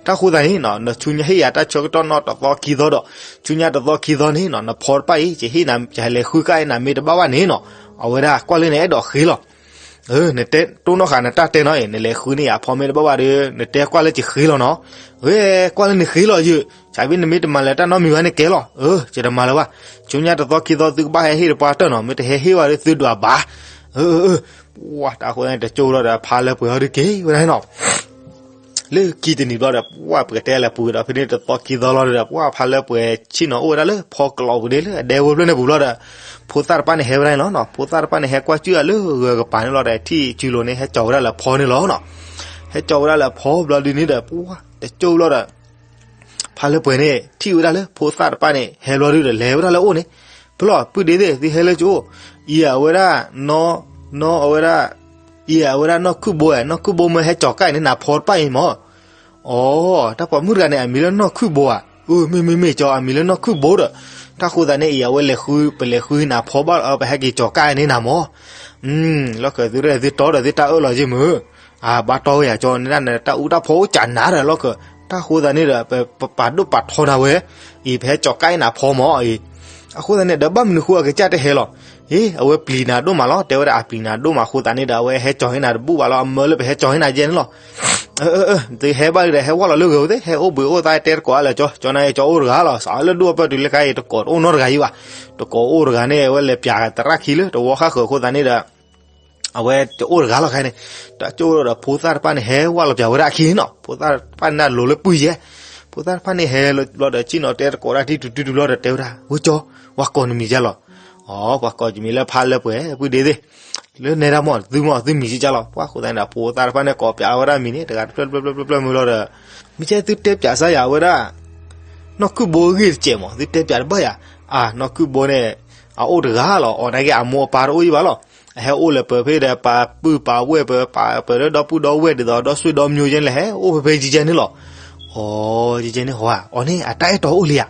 တၢ်ဃိသတးန့ၣ်နီၤ နဆူညါဟ့ၣ်ယၤတၢ်ဆၢကတီၢ်နီၢ်တသီခံသီဒီး ဆူညါတသီခံသီန့ၣ်နီၤ နဖီတဖၣ်အံၤ ယဟ့ၣ်နၤ ယဟဲလဲၤဃုကၣ်အံၤနၤမ့ၢ်တဘၣ်ဘၣ်န့ၣ်နီၤ. အဝဲဒၣ်ကွၢ်လၢနအဲၣ်ဒိးဃ့လီၤ. နတဲတိၢ်နီၣ်ဃာ်နတၢ်တဲနီၤအံၤ နလဲၤဃုန့ၢ်ယၤဖီမ့ၢ်တဘၣ်ဘၣ်ဒီး နတဲကွၢ်လၢကဃ့လီၤနီၤ. ဝဲကွၢ်လၢနဃ့လီၤယုာ် ဆၣ်ဘၣ်နမ့ၢ်တမၤလၢၤတၢ်နီတမံၤဘၣ်န့ၣ်ကဲလီၤ. ယတမၤလၢၤဘၣ်. ဆူညါတသီခံသီသုကဘၣ်ဟဲဟ့ၣ်တပှၢ်တၢၢ်နီၤ မ့ၢ်တဟဲဟ့ၣ်ဘၣ်ဒီးသုဒွးဘၣ်. တၢ်ဃိသတးန့ၣ် တကၠိလီၤဒီးဖါလၢပှဲၤဟီဒုက့ၤဝဲဒၣ်နီၤ လၢခံတနံၤဘျီဒီး ပှၢ်ပကတဲလဲၤပူၤဒီး ဖဲန့ၣ်တသီခံသီလီၤဒီး ပှၢ်ဖါလၢပှဲၤဆ့ၣ်နီၤအိၣ်ဝဲဒၣ်လၢဖီကျိးပူၤန့ၣ်လၢအဒဲဝဲဖျၢၣ်န့ၣ်ပူၤဘျီဒီး ဖိသၣ်တဖၣ်န့ၣ်ဟဲဝဲဒၣ်န့ၣ်လီၤနီၤ. ဖိသၣ်တဖၣ်န့ၣ် ဟဲကွၢ်စုၣ်အလၢဂၢၤကပၤန့ၣ်လီၤဒီး ထံၣ်စုလိၤန့ၣ် ဟဲကၠီၤဝဲဒၣ်လၢဖီန့ၣ်လီၤနီၤ. ဟဲကၠီၤဝဲဒၣ်လၢဖီဘျီဒုန့ၣ်ဒီး ပှၢ်တကၠိဘျီဒီး ဖါလၢပှဲၤန့ၣ် ထံၣ်ဝဲဒၣ်လၢဖိသၣ်တဖၣ်န့ၣ် ဟဲဘျီဒုဒီး လဲၤဝဲဒၣ်လၢအအိၣ်န့ၣ်, ဖဲလီၤ ပုၢ်ဒ့သ့ၣ် သုဟဲလၢကအိၣ်, အံၤအဝဲဒၣ် နီၢ် နီၢ်အဝဲဒၣ် အံၤအဝဲဒၣ်နီၢ်ခုၣ်ဘိဧါ, နီၢ်ခုၣ်ဘိမ့ၢ်ဟဲကၠီၤကၣ်အံၤန့ၣ် နၤဖီတဖၣ်အံၤမၢ်. အိ တၢ်ပိာ်မုၣ်တဂၤန့ၣ် အမံၤလၢနီၢ်ခုၣ်ဘိဧါ. အၢ မ့ၢ်မ့ၢ်မ့ၢ်ကၠီ အမံၤလၢနီၢ်ခုၣ်ဘိဒီး, တၢ်ဃိသတးန့ၣ် အံၤအဝဲလဲၤဃု ပလဲၤဃုနၤဖီဘၣ် ပဟဲက့ၤကၠီၤကၣ်အံၤန့ၣ်နၤမၢ်. လီၢ်ခၢၣ်သုရဲၣ်သုတီဒီးသုတၢ်အၢၣ်လီၤယ့ၢ်မုၢ်, အဘၣ်တီဝဲယၤကၠီန့ၣ်ဒၣ်နတၢ်အူတၢ်ဖီအိၣ်ကၠးနၤဒီးလီၢ်ခၢၣ်, တၢ်ဃိသတးန့ၣ်ဒီး ပပာ်ဒိၣ်ပာ်ထီနၤဝဲ, အံၤပဟဲကၠီၤကၣ်အံၤနၤဖီမၢ်အံၤ. အဃိသတးန့ၣ်ဒီး ဘၣ်မနုၤဃိအကစၢ်တဟဲလီၤ. အ့ အဝဲပျံၤနၤဒိၣ်မးလီၤ, တဲဝဲဒၣ်အပျံၤနၤဒိၣ်မးအဃိသတးန့ၣ်ဒီး အဝဲဟဲကၠီၤဟ့နၤတဘူၣ်ဘၣ်လီၤ, အမၢလၢပဟဲကၠီၤဟ့နၤယဲန့ၣ်လီၤ. သုဟဲဘၣ်ဒီး ဟဲဝဲလီၤလၢဂဲၤအိၣ်သ့ၣ်, ဟဲအိၣ်ဘှံးအိၣ်သါတဲတကိးအါလၢာ်ကၠီ, ကၠီနၤအံၤကၠီအိၣ်တဂၤလီၤ, စးလၢဒိၣ်အပၢၢ်တုၤလၢခါအံၤ တကိးတအိၣ်နီတဂၤယံၤဘၣ်, တကိးအိၣ်တဂၤန့ၣ် အဝဲလဲၤပျးသရၣ်ခံလၢတဝီဃၣ်ဃၢၤအဃိသတးန့ၣ်ဒီး အဝဲတအိၣ်တဂၤလီၤခဲန့ၣ်, တၢ်ကၠိဒီးဖိသၣ်တဖၣ်န့ၣ် ဟဲဝဲလီၤပျးဝဲဒၣ်အခံန့ၣ်နီၤ, ဖိသၣ်တဖၣ်န့ၣ်လိၤလၢပုၢ်ယဲၢ်, ဖိသၣ်တဖၣ်န့ၣ်ဟဲလီၤဘျီဒီး ဆ့ၣ်နီၤတဲတကိးဒၣ်ထံၣ်တုၤတုၤတုၤဘျီဒီးတဲဝဲဒၣ်, ဝဲကၠီ, ပှၤကိးနမံၤယဲၢ်လီၤ. အီ ပှၤကိးယမံၤလၢဖါလၢပှဲၤ ပုၢ်ဒ့သ့ၣ်, လၢနဲဒၣ်မၢ် သုမၢ်သုမံၤကၠၢ်လီၤ. ပှၤဃိသတးန့ၣ်ဒီး ဖိသၣ်တဖၣ်န့ၣ် ကိးပျးဝဲဒၣ်မံၤန့ၣ် တဂၤတဖျၢၣ်တဖျၢၣ်တဖျၢၣ်တဖျၢၣ်မုၢ်လီၤဒီး, မ့ၢ်ကဲသုတဲပျးစါယၤဝဲဒၣ် နီၢ်ခုၣ်ဘိအဂ့ၢ်တစဲးမၢ်, သုတဲပျးတဘၣ်ယၤ, အါ နီၢ်ခုၣ်ဘိန့ၣ် အအိၣ်တဂၤလီၤ, အီၣ်နာ်က့အမိၢ်အပၢ်တအိၣ်ယံၤဘၣ်လီၤ. အဟဲအိၣ်လၢပၢၤဖဲဒီး ပာ်ပုၢ်ပာ်ဝဲၢ်ပၢၤ ပာ်ပၢၤလၢဒီပုၢ်ဒီဝဲၢ်ဒ်သိးဒီဆွေဒီမျိုးယဲန့ၣ်လီၤ, ဟဲအိၣ်ဖဲဖဲယံၤယဲန့ၣ်လီၤ. အီ ယံၤယဲန့ၣ်ဟီဧါ, အီၤန့ၣ် အတၢ်အဲၣ်တီအိၣ်လံဧါ.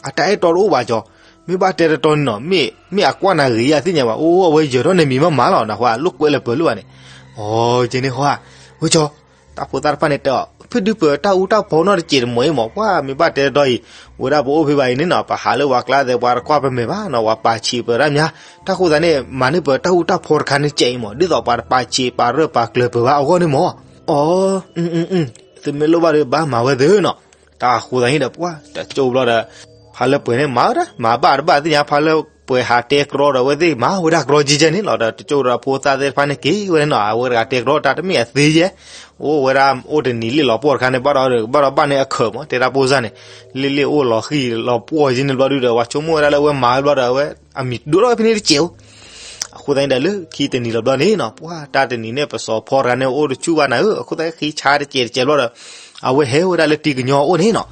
အတၢ်အဲၣ်တီတအိၣ်ဘၣ်ကၠီ, မ့ၢ်ဘၣ်တဲတတီန့ၣ်နီၤ, မ့ၢ် မ့ၢ်အကွၢ်နၤဂ့ၤယၤသ့ၣ်ညါဘၣ်, အိၣ် အဝဲယၢၤထီၣ်န့ၣ်မံၤမးမးလီၤ, နၢ်ဟူဧါ, လိာ်ကွဲလၢပၢၤလိာ်ဘၣ်န့ၣ်. အီ ယံၤန့ၣ်ဟီဧါ, ဝဲကၠီ တၢ်ဖိသၣ်တဖၣ်န့ၣ်တဲအီၤ, ဖုဒုပၢၤတၢ်အူတၢ်ဖီနီတစဲးတမီၤအံၤမၢ်, ပှၤမ့ၢ်ဘၣ်တဲတတီအံၤ, ဝဲဒၣ်ပအိၣ်ဖဲဘၣ်အံၤန့ၣ်နီၤ, ပဟးလၢပှၤကျါသဲး ပှၤတကွၢ်ပမဲာ်ဘၣ်နီၤ, ပှၤပာ်ဆံးပၢၤတၢ်မၠါ, တၢ်ဃိသတးန့ၣ် မၤန့ၢ်ပၢၤတၢ်အူတၢ်ဖီတခါန့ၣ်စဲးအံၤမၢ်, ဒ်သိးပှၤတပာ်ဆံးပာ်ရၢၢ်ပာ်ကျၢၤပၢၤဘၣ်အဂီၢ်န့ၣ်မၢ်. အီ အၢ သုမ့ၢ်လိၣ်ဘၣ်ဒီး ဘၣ်မၤဝဲသ့နီၤ. တၢ်ဃိသတးန့ၣ်ဒီး ပှၤတကၠိဘျီဒီး ဖါလၢပှဲၤန့ၣ် မၤဝဲဒၣ် မၤဘၣ်တဘၣ်သ့ၣ်ညါ, ဖါလၢပှဲၤဟးတဲကြီဒီး အဝဲသ့ၣ်မၤဝဲဒၣ်ကြီကဲကဲန့ၣ်လီၤ. ဒီးတကၠိဒီးဖိသၣ်သ့ၣ်တဖၣ်န့ၣ်က့ၤဝဲန့ၣ်နီၤ, အဝဲတဂၤတဲကြီတၢ်တမ့ၢ်အသ့ယဲၢ်, အိၣ်ဝဲဒၣ်အိၣ်တနံၤလ့ၣ်လီၤပှီၢ်တခါန့ၣ် ဘၣ်ဒီး ဘၣ်ဒီးဘၣ်န့ၣ်အခၢးမၢ်, တဲတၢ်ပိၢ်စၢ်န့ၣ် လ့ၣ်လ့ၣ်အိၣ်လီၤဃံၤလီၤပှီၢ်ယဲန့ၣ်ဘျီဒုဒီး ပှၤဆိကမိၣ်ဝဲဒၣ်လၢအဝဲမၤဝဲဘျီဒီး အဝဲအမံၤဒိၣ်ထီၣ်ဖဲန့ၣ်တစဲးဧိၤ. အဃိသတးန့ၣ်ဒီး လၢခံတနံၤလီၤဘျီန့ၣ်နီၤ, ပှၤတၢ်တနံၤန့ၣ် ပစီၤဖီတဂၤန့ၣ် အိၣ်တဆူၣ်ဘၣ်နၤဧၢ, အဃိသတးဃံဆါတစဲးတစဲးဘျီဒီး အဝဲဟဲဝဲဒၣ်လၢတံၤကညီအိၣ်န့ၣ်နီၤ.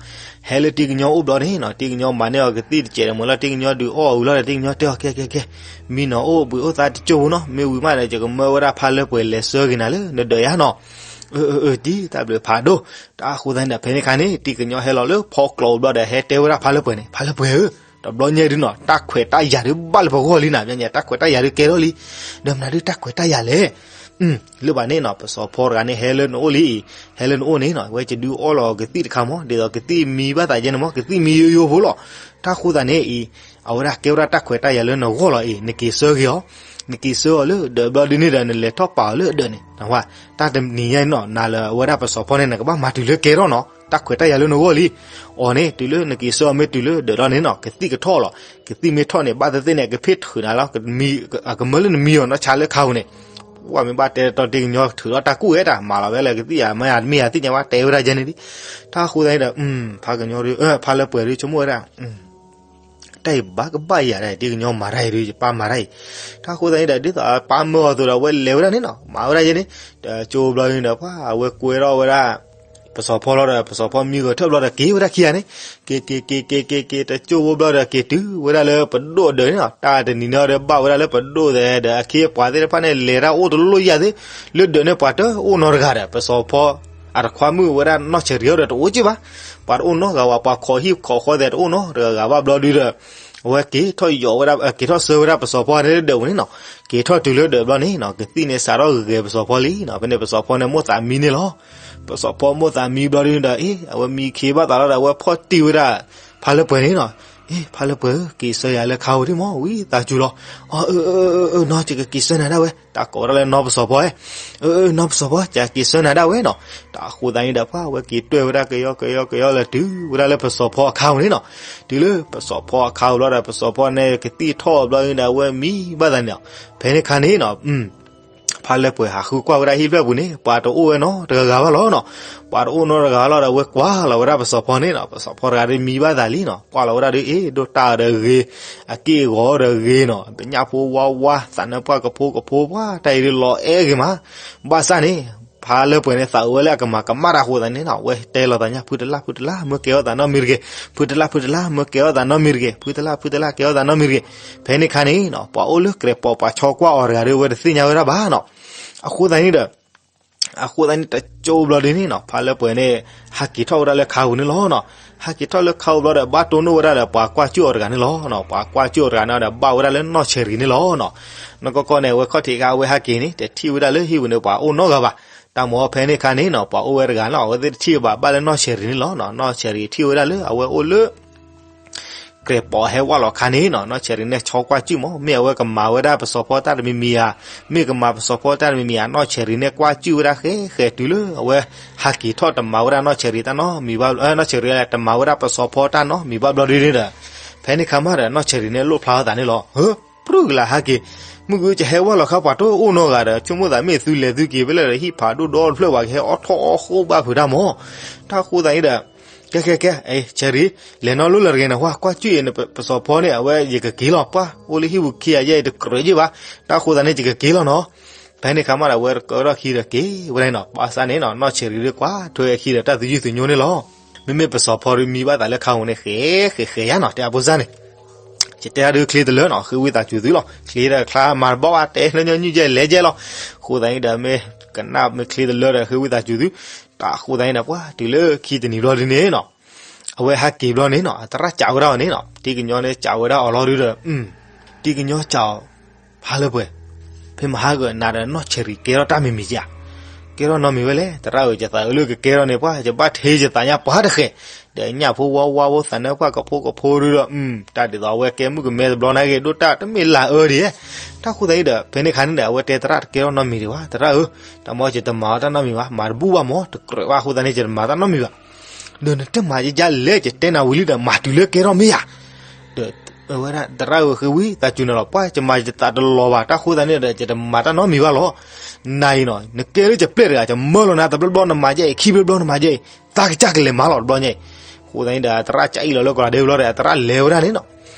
ဟဲလၢတံၤကညီအိၣ်ဘျီန့ၣ်နီၤ, တံၤကညီမၤန့ၢ်အီၤကသံၣ်တစဲးဒီး မ့ၢ်လၢတံၤကညီဒုးအီၣ်အီၤဝံၤလီၤဒီး တံၤကညီတဲအီၤ ကဲကဲကဲ, မံနီၤအိၣ်ဘှံးအိၣ်သါတကၠိဖိနီၤ, မ့ၢ်ဝံၤမးဒီး ယကမၢဝဲဒၣ်ဖါလၢပှဲၤလဲၤဆှၢက့ၤနၤလၢနဒၢးယါနီၤ. အၢ အၢ အၢ တံၤ တၢ်ဘျုးဖးဒိၣ်. တၢ်ဃိသတးန့ၣ်ဒီး ဖဲန့ၣ်ခါန့ၣ် တံၤကညီဟဲလီၤလၢဖီကျိးဘျီဒီး ဟဲတဲဝဲဒၣ်ဖါလၢပှဲၤန့ၣ်, ဖါလၢပှဲၤဧၢ, တဘျီညါဒုနီၤ တၢ်ခွဲးတၢ်ယာ်ဒုးဘၣ်လၢပဂီၢ်လံနၤ, တၢ်ခွဲးတၢ်ယာ်ဒုးကဲထီၣ်လံ, ဒီးမနုၤဒုးတၢ်ခွဲးတၢ်ယာ်လဲၣ်. လၢဘၣ်န့ၣ်နီၤ ပစီၤဖီတဂၤန့ၣ် ဟဲလၢနအိၣ်လံအံၤ, ဟဲလၢနအိၣ်န့ၣ်နီၤ ဝဲကဒုးအီၣ်လီၤကသံၣ်တခါမၢ်, ဒ်သိးကသံၣ်မံဘၣ်သးယဲန့ၣ်မၢ်, ကသံၣ်မံယိယိဖိလီၤ. တၢ်ဃိသတးန့ၣ်အံၤ အဝဲဒၣ်ကဲဝဲဒၣ်တၢ်ခွဲးတၢ်ယာ်လၢနဂီၢ်လီၤအံၤ, နက့ၤဆှၢက့ၤအီၤ, နက့ၤဆှၢအီၤလၢဒၢးဘျီဒုန့ၣ်ဒီး နလဲၤထီၣ်ပာ်အီၤလၢဒၢးန့ၣ်, တၢ်တနံၤညါနီၤ နၤလၢအဝဲဒၣ်ပစီၤဖီန့ၣ် နကဘၣ်မၤတုၤလၢကဲထီၣ်နီၤ, တၢ်ခွဲးတၢ်ယာ်လၢနဂီၢ်လံ. အီၤန့ၣ် တုၤလၢနက့ၤဆှၢအီၤမ့ၢ်တုၤလၢဒၢးလီၤန့ၣ်နီၤ ကသံၣ်ကထီၣ်လီၤ, ကသံၣ်မ့ၢ်ထီၣ်န့ၣ် ဘၣ်သ့ၣ်သ့ၣ်န့ၣ် ကဖ့ၣ်ထုးနၤလီၤ, ကမၢလၢနမံအီၤနီၢ်ဆါလၢခါပူၤန့ၣ် ပှၤမ့ၢ်ဘၣ်တဲတတီတံၤကညီထုးထီၣ်တၢ်ကူၣ်ဝဲတၢ်မၤလီၤဝဲလၢကသံၣ်ယါမ့ၢ်ယါတမ့ၢ်ယါသ့ၣ်ညါဘၣ် တဲဝဲဒၣ်ယဲန့ၣ်လံ. တၢ်ဃိသတးန့ၣ်ဒီး ဖါကညီဒုး ဖါလၢပှဲၤဒုးဆိကမိၣ်ဝဲဒၣ် တၢ်အံၤဘၣ်ကဘၣ်ယၤဒၣ်အံၤ တံၤကညီမၤတၢ်အံၤဒုး ယပၢ်မၤတၢ်အံၤ. တၢ်ဃိသတးန့ၣ်ဒီး ဒ်သိးပၢ်မၢအီၤအသိးဒီး အဝဲလဲၤဝဲဒၣ်န့ၣ်နီၤ မၤဝဲဒၣ်ယဲန့ၣ်, တကၠိဘျီန့ၣ်ဒီး ပှၤအဝဲကွဲထီၣ်ဝဲဒၣ် ပစီၤဖီလီၤဒီး ပစီၤဖီမံဂဲၤထၢၣ်ဘျီဒီး က့ၤဝဲဒၣ်ခံဂၤန့ၣ်, က့ၤက့ၤက့ၤက့ၤက့ၤက့ၤ တကၠိဖိဘျီဒီး က့ၤတုၤဝဲဒၣ်လၢပဒိၣ်အဒၢးန့ၣ်နီၤ. တၢ်တနံၤန့ၣ်ဒီး ဘၣ်ဝဲဒၣ်လၢပဒိၣ်သဲးဒီး အခ့အပှၤသ့ၣ်တဖၣ်န့ၣ် လဲၤတၢ်အိၣ်တလိၣ်ယၤသ့, လၢဒၢးန့ၣ်ပှၤတအိၣ်နီတဂၤဒီး ပစီၤဖီ အတခွါမုၣ်ဝဲဒၣ်နီၢ်ဆဲးရံၤအီၤဒီး တအိၣ်က့ၢ်ဘၣ်, ပှၤတအိၣ်နီတဂၤဝဲ ပှၤခိးဟံၣ်ခိးဃီသဲးတအိၣ်နီတဂၤဘၣ်ဘျီဒုဒီး အဝဲက့ၤထီၣ်ယီၤဝဲဒၣ် က့ၤထီၣ်ဆှၢဝဲဒၣ်ပစီၤဖီန့ၣ်လၢဒၢးပူၤန့ၣ်နီၤ. က့ၤထီၣ်တုၤလၢဒၢးဘျီန့ၣ်နီၤ ကသံၣ်န့ၣ်စးထီၣ်ဂဲၤပစီၤဖီလံနီၤ. ဖဲန့ၣ်ပစီၤဖီန့ၣ် မိၣ်သးမံန့ၣ်လီၤ. ပစီၤဖီမိၣ်သးမံဘျီဒုဒီး အ့ အဝဲမံခ့ဘၣ်သးလီၤဒီး အဝဲဖီၣ်တံၢ်ဝဲဒၣ် ဖါလၢပှဲၤန့ၣ်နီၤ. ဖါလၢပှဲၤဧၢ, က့ၤဆှၢယၤလၢခါဧိၤဒ်မး ဝံသးစူၤလီၤ. အၢ အၢ အၢ အၢ နီၢ် ယကက့ၤဆှၢနၤဒၣ်ဝဲ, တၢ်ကိးဝဲဒၣ်လၢနီၢ်ပစီၤဖီ, အၢ အၢ နီၢ်ပစီၤဖီ ယက့ၤဆှၢနၤဒၣ်ဝဲနီၤ. တၢ်အဃိသတးန့ၣ်ဒီး ပှၤဝဲက့ၤတွဲၢ်ဝဲဒၣ်ကယီကယီကယီလၢတုၤဝဲဒၣ်လၢပစီၤဖီအခါဧိၤန့ၣ်နီၤ. တုၤလၢပစီၤဖီအခါဧိၤဘျီဒီး ပစီၤဖီန့ၣ်ကသံၣ်ထီၣ်ဘျီဒီး အဝဲမံဘၣ်သးန့ၣ်လီၤ. ဖဲန့ၣ်အခါန့ၣ်နီၤ ဖါလၢပှဲၤဟးဃုကွၢ်ဝဲဒၣ်ဟံၣ်ဖျၢၣ်ပူၤန့ၣ် ပှၤတအိၣ်ဝဲနီတဂၤဂၤဘၣ်လီၤနီၤ. ပှၤတအိၣ်နီတဂၤလီၤဒီး အဝဲကွၢ်လီၤဝဲဒၣ်ပစီၤဖီန့ၣ်နီၤ. ပစီၤဖီတဂၤဒီးမံဘၣ်သးလံနီၤ. ကွၢ်လီၤဝဲဒၣ်ဒီး အ့ၣ် ဒိၣ်တၢ်ဒီးဂ့ၤ, အက့ၢ်အဂီၤဒီးဂ့ၤနီၤ, ပညၣ်ဖိဝါဝါ, သးနၢပှၢ်ကဖိကဖိ ပှၤတၢ်အံၤဒီးလီၤအဲၣ်ဂ့ၤမး. ဘၣ်ဆၣ်န့ၣ် ဖါလၢပှဲၤန့ၣ် သးအုးဝဲလၢအကမၤကမၣ်တၢ်အဃိသတးန့ၣ်နီၤ, အဝဲတဲလီၤသးညါ ဖုတလၢ် ဖုတလၢ် မၢကဲထီၣ်သးနီတမံၤတဂ့ၤ, ဖုတလၢ် ဖုတလၢ် မၢကဲထီၣ်သးနီတမံၤတဂ့ၤ, ဖုတလၢ် ဖုတလၢ် ကဲထီၣ်သးနီတမံၤတဂ့ၤ. ဖဲန့ၣ်အခါန့ၣ်နီၤ ပှၤအိၣ်လၢကြဲးပိာ်ပှၤဆီကွၢ်အီၤတဂၤဒီး အဝဲတသ့ၣ်ညါဝဲဒၣ်ဘၣ်နီၤ. အဃိသတးန့ၣ်ဒီး အဃိသတးန့ၣ် တကၠိဘျီဒ်န့ၣ်နီၤ ဖါလၢပှဲၤန့ၣ် ဟးက့ၤထီၣ်ဝဲဒၣ်လၢခါပူၤန့ၣ်လီၤနီၤ. ဟးက့ၤထီၣ်လၢခါပူၤဘျီဒီး ဘၣ်တိၢ်နီၣ်ဝဲဒၣ်ဒီးပှၤကွၢ်စူၣ်အီၤတဂၤန့ၣ်လီၤနီၤ. ပှၤကွၢ်စူၣ်အီၤတဂၤန့ၣ်ဒီး ဘၣ်ဝဲဒၣ်လၢနီၢ်ဆဲၤရံၤန့ၣ်လီၤနီၤ. နီၢ်ကီၢ်ကီၢ်န့ၣ် အဝဲခီၣ်ထံးခါ အဝဲဟဲက့ၤန့ၣ် တထံၣ်ဝဲဒၣ်လၢဟံၣ်ပူၤန့ၣ် ပှၤအိၣ်နီတဂၤဘၣ်. တၢ်မၤအီၤဖဲန့ၣ်အခါန့ၣ်နီၤ ပှၤအိၣ်ဝဲတဂၤနီၤ အဝဲသ့ၣ်တထံၣ်ဘၣ် ဘၣ်လၢနီၢ်ဆဲၤရံၤန့ၣ်လီၤနီၤ. နီၢ်ဆဲၤရံၤထံၣ်ဝဲဒၣ်လၢအဝဲအိၣ်လၢ ကြဲးပိာ်ဟဲဝဲလီၤခါန့ၣ်နီၤ နီၢ်ဆဲၤရံၤန့ၣ် ဆီကွၢ်စူၣ်မး မ့ၢ်အဝဲကမၤဝဲဒၣ်ပစီၤဖီတၢ်တမံၤမံၤဧါ, မ့ၢ်ကမၤပစီၤဖီတၢ်တမံၤမံၤဧါ, နီၢ်ဆဲၤရံၤန့ၣ် ကွၢ်စူၣ်ဝဲဒၣ်ဃဲဃဲတုၤလၢအဝဲဟးက့ၤထီၣ်တမၤဝဲဒၣ်နီၢ်ဆဲၤရံၤတၢ်နီတမံၤဘၣ်, နီၢ်ဆဲၤရံၤ တမၤဝဲဒၣ်ပစီၤဖီတၢ်နီတမံၤဘၣ်ဘျီဒ်န့ၣ်ဒီး ဖဲန့ၣ်ခါမးဒီး နီၢ်ဆဲၤရံၤန့ၣ် လိၣ်ဖျါအသးန့ၣ်လီၤ. ဟၢ ပြူၢ်ကလာ်ဟဲက့ၤ, မုၢ်ဂုၢ်ကဟဲဝဲလီၤခါ ပှၤတအိၣ်နီတဂၤဒီး ဆိကမိၣ်သးမ့ၢ်သုလဲၤသုက့ၤဖဲလဲၣ်ဒီး ဟံၣ်ဖးဒိၣ်ဒီတဖျၢၣ် ပှၤကဟဲအီၣ်ထီၣ်အီၣ်ဃိၣ်ဘၣ်ဖုးတၢ်မး. တၢ်အဃိသတးန့ၣ်ဒီး ကဲ ကဲ ကဲ ဆဲၤရံၤ လဲၤနီတလၢလၢၤတဂ့ၤန့ၣ် ကွၢ်စူၣ်အံၤန့ၣ် ပစီၤဖီန့ၣ် အဝဲယကက့ၤလီၤ ပှၢ် အိၣ်လၢဟံၣ်ပူၤခံဂၤယဲအံၤ တကြၢးယ့ၢ်ဘၣ်. တၢ်အဃိသတးန့ၣ် ယကက့ၤလီၤနီၤ. ဖဲန့ၣ်ခါမးဒီး အဝဲတကဲထီၣ်ခံဒီးက့ၤဝဲဒၣ်နီၤ. ဘၣ်ဆၣ်န့ၣ်နီၤ နီၢ်ဆဲၤရံၤဒီးကွၢ်ထွဲအခံဒီးတၢ်သူၣ်ယုၢ်သူၣ်ညိန့ၣ်လီၤ. မ့မ့ၢ်ပစီၤဖီဒီးမံဘၣ်သးလၢခါပူၤန့ၣ် ဃဲဃဲဃဲယါနီၤ တဲအဖိစၢ်န့ၣ် ယတဲဒၣ်ဒုးချ့တလၢနီၤ ဃ့ဝံသးစူၤသုလီၤ. ချ့ဒီးချါမၤတဘၣ်ဘၣ် တဲလၢညီနုၢ်ယဲလဲၤယဲလီၤ. အဃိသတးန့ၣ်ဒီး မ့ၢ်ကနၣ်မ့ၢ်ချ့တလၢဒီး ဃ့ဝံသးစူၤသု. တၢ်အဃိသတးန့ၣ်ဒီး ပှၢ်တုၤလၢခံတနံၤဘျီဒ်န့ၣ်နီၤ အဝဲဟဲက့ၤဘျီန့ၣ်နီၤ အသရၣ်စံးဝဲဒၣ်အီၤန့ၣ်နီၤ တံၤကညီန့ၣ်စံးဝဲဒၣ်အီၤလီၤဒုဒီး တံၤကညီစံးအီၤ ဖါလၢပှဲၤ ဖဲမဟါကနၤဒီးနီၢ်ဆဲၤရံၤကဲထီၣ်တၢ်မံၤမံၤဧါ. ကဲထီၣ်နီတမံၤဝဲလဲၣ် သရၣ်ဧၢ ယသးအုးလၢကကဲထီၣ်န့ၣ် ပှၢ်ယဘၣ်ထဲယသးညါပှၢ်တဃဲၤ ဒီးညၣ်ဖိဝါဝါဖိ သးနၢပှၢ်ကဖိကဖိဒုဒီး တၢ်ဒ်သိးအဝဲကဲမုၣ်ကမဲတဘျီန့ၣ်ဂ့ၤ ဒိၣ်တၢ်တမ့ၢ်လၢအၢဒ်ဧါ. တၢ်အဃိသတးန့ၣ်ဒီး ဖဲန့ၣ်ခါန့ၣ်ဒီး အဝဲတဲသရၣ်တကဲထီၣ်နီတမံၤဒံးဘၣ် သရၣ်ဧၢ, တၢ်မ့ၢ်ယတမၤအီၤတၢ်နီတမံၤဘၣ် မၤတဘူၣ်ဘၣ်မး တကြၢးဘၣ်အဃိသတးန့ၣ် ယတမၤတၢ်နီတမံၤဘၣ်. ဒီးနတမၤယလဲၣ် ယတဲနၤဝံၤလံဒီး မၤတုၤလၢကဲထီၣ်မ့ၢ်ဧါ. ဒီးအဝဲဒၣ်သရၣ်ဧၢ ဃ့ဝံသးစူၤနၤလီၤ ပှၢ်ယမၤယသးတလီၤဘၣ် တၢ်အဃိသတးန့ၣ်ဒီး ယတမၤတၢ်နီတမံၤဘၣ်လီၤ. နၤအံၤနီၤ နကဲလၢယပျဲၢ်တဂၤ ယမၢလီၤနၤတဘျီဘျီနမၤယဲအံၤ ခံဘျီဘျီနမၤယဲအံၤ သးကစၢ်ကလဲၤမၤလီၤတဘျီညါအံၤ. အဃိသတးန့ၣ်ဒီး သရၣ်ကအံၣ်လီၤလၢကီးလၤဒဲဘျီဒီး အသရၣ်လဲၤဝဲဒၣ်န့ၣ်နီၤ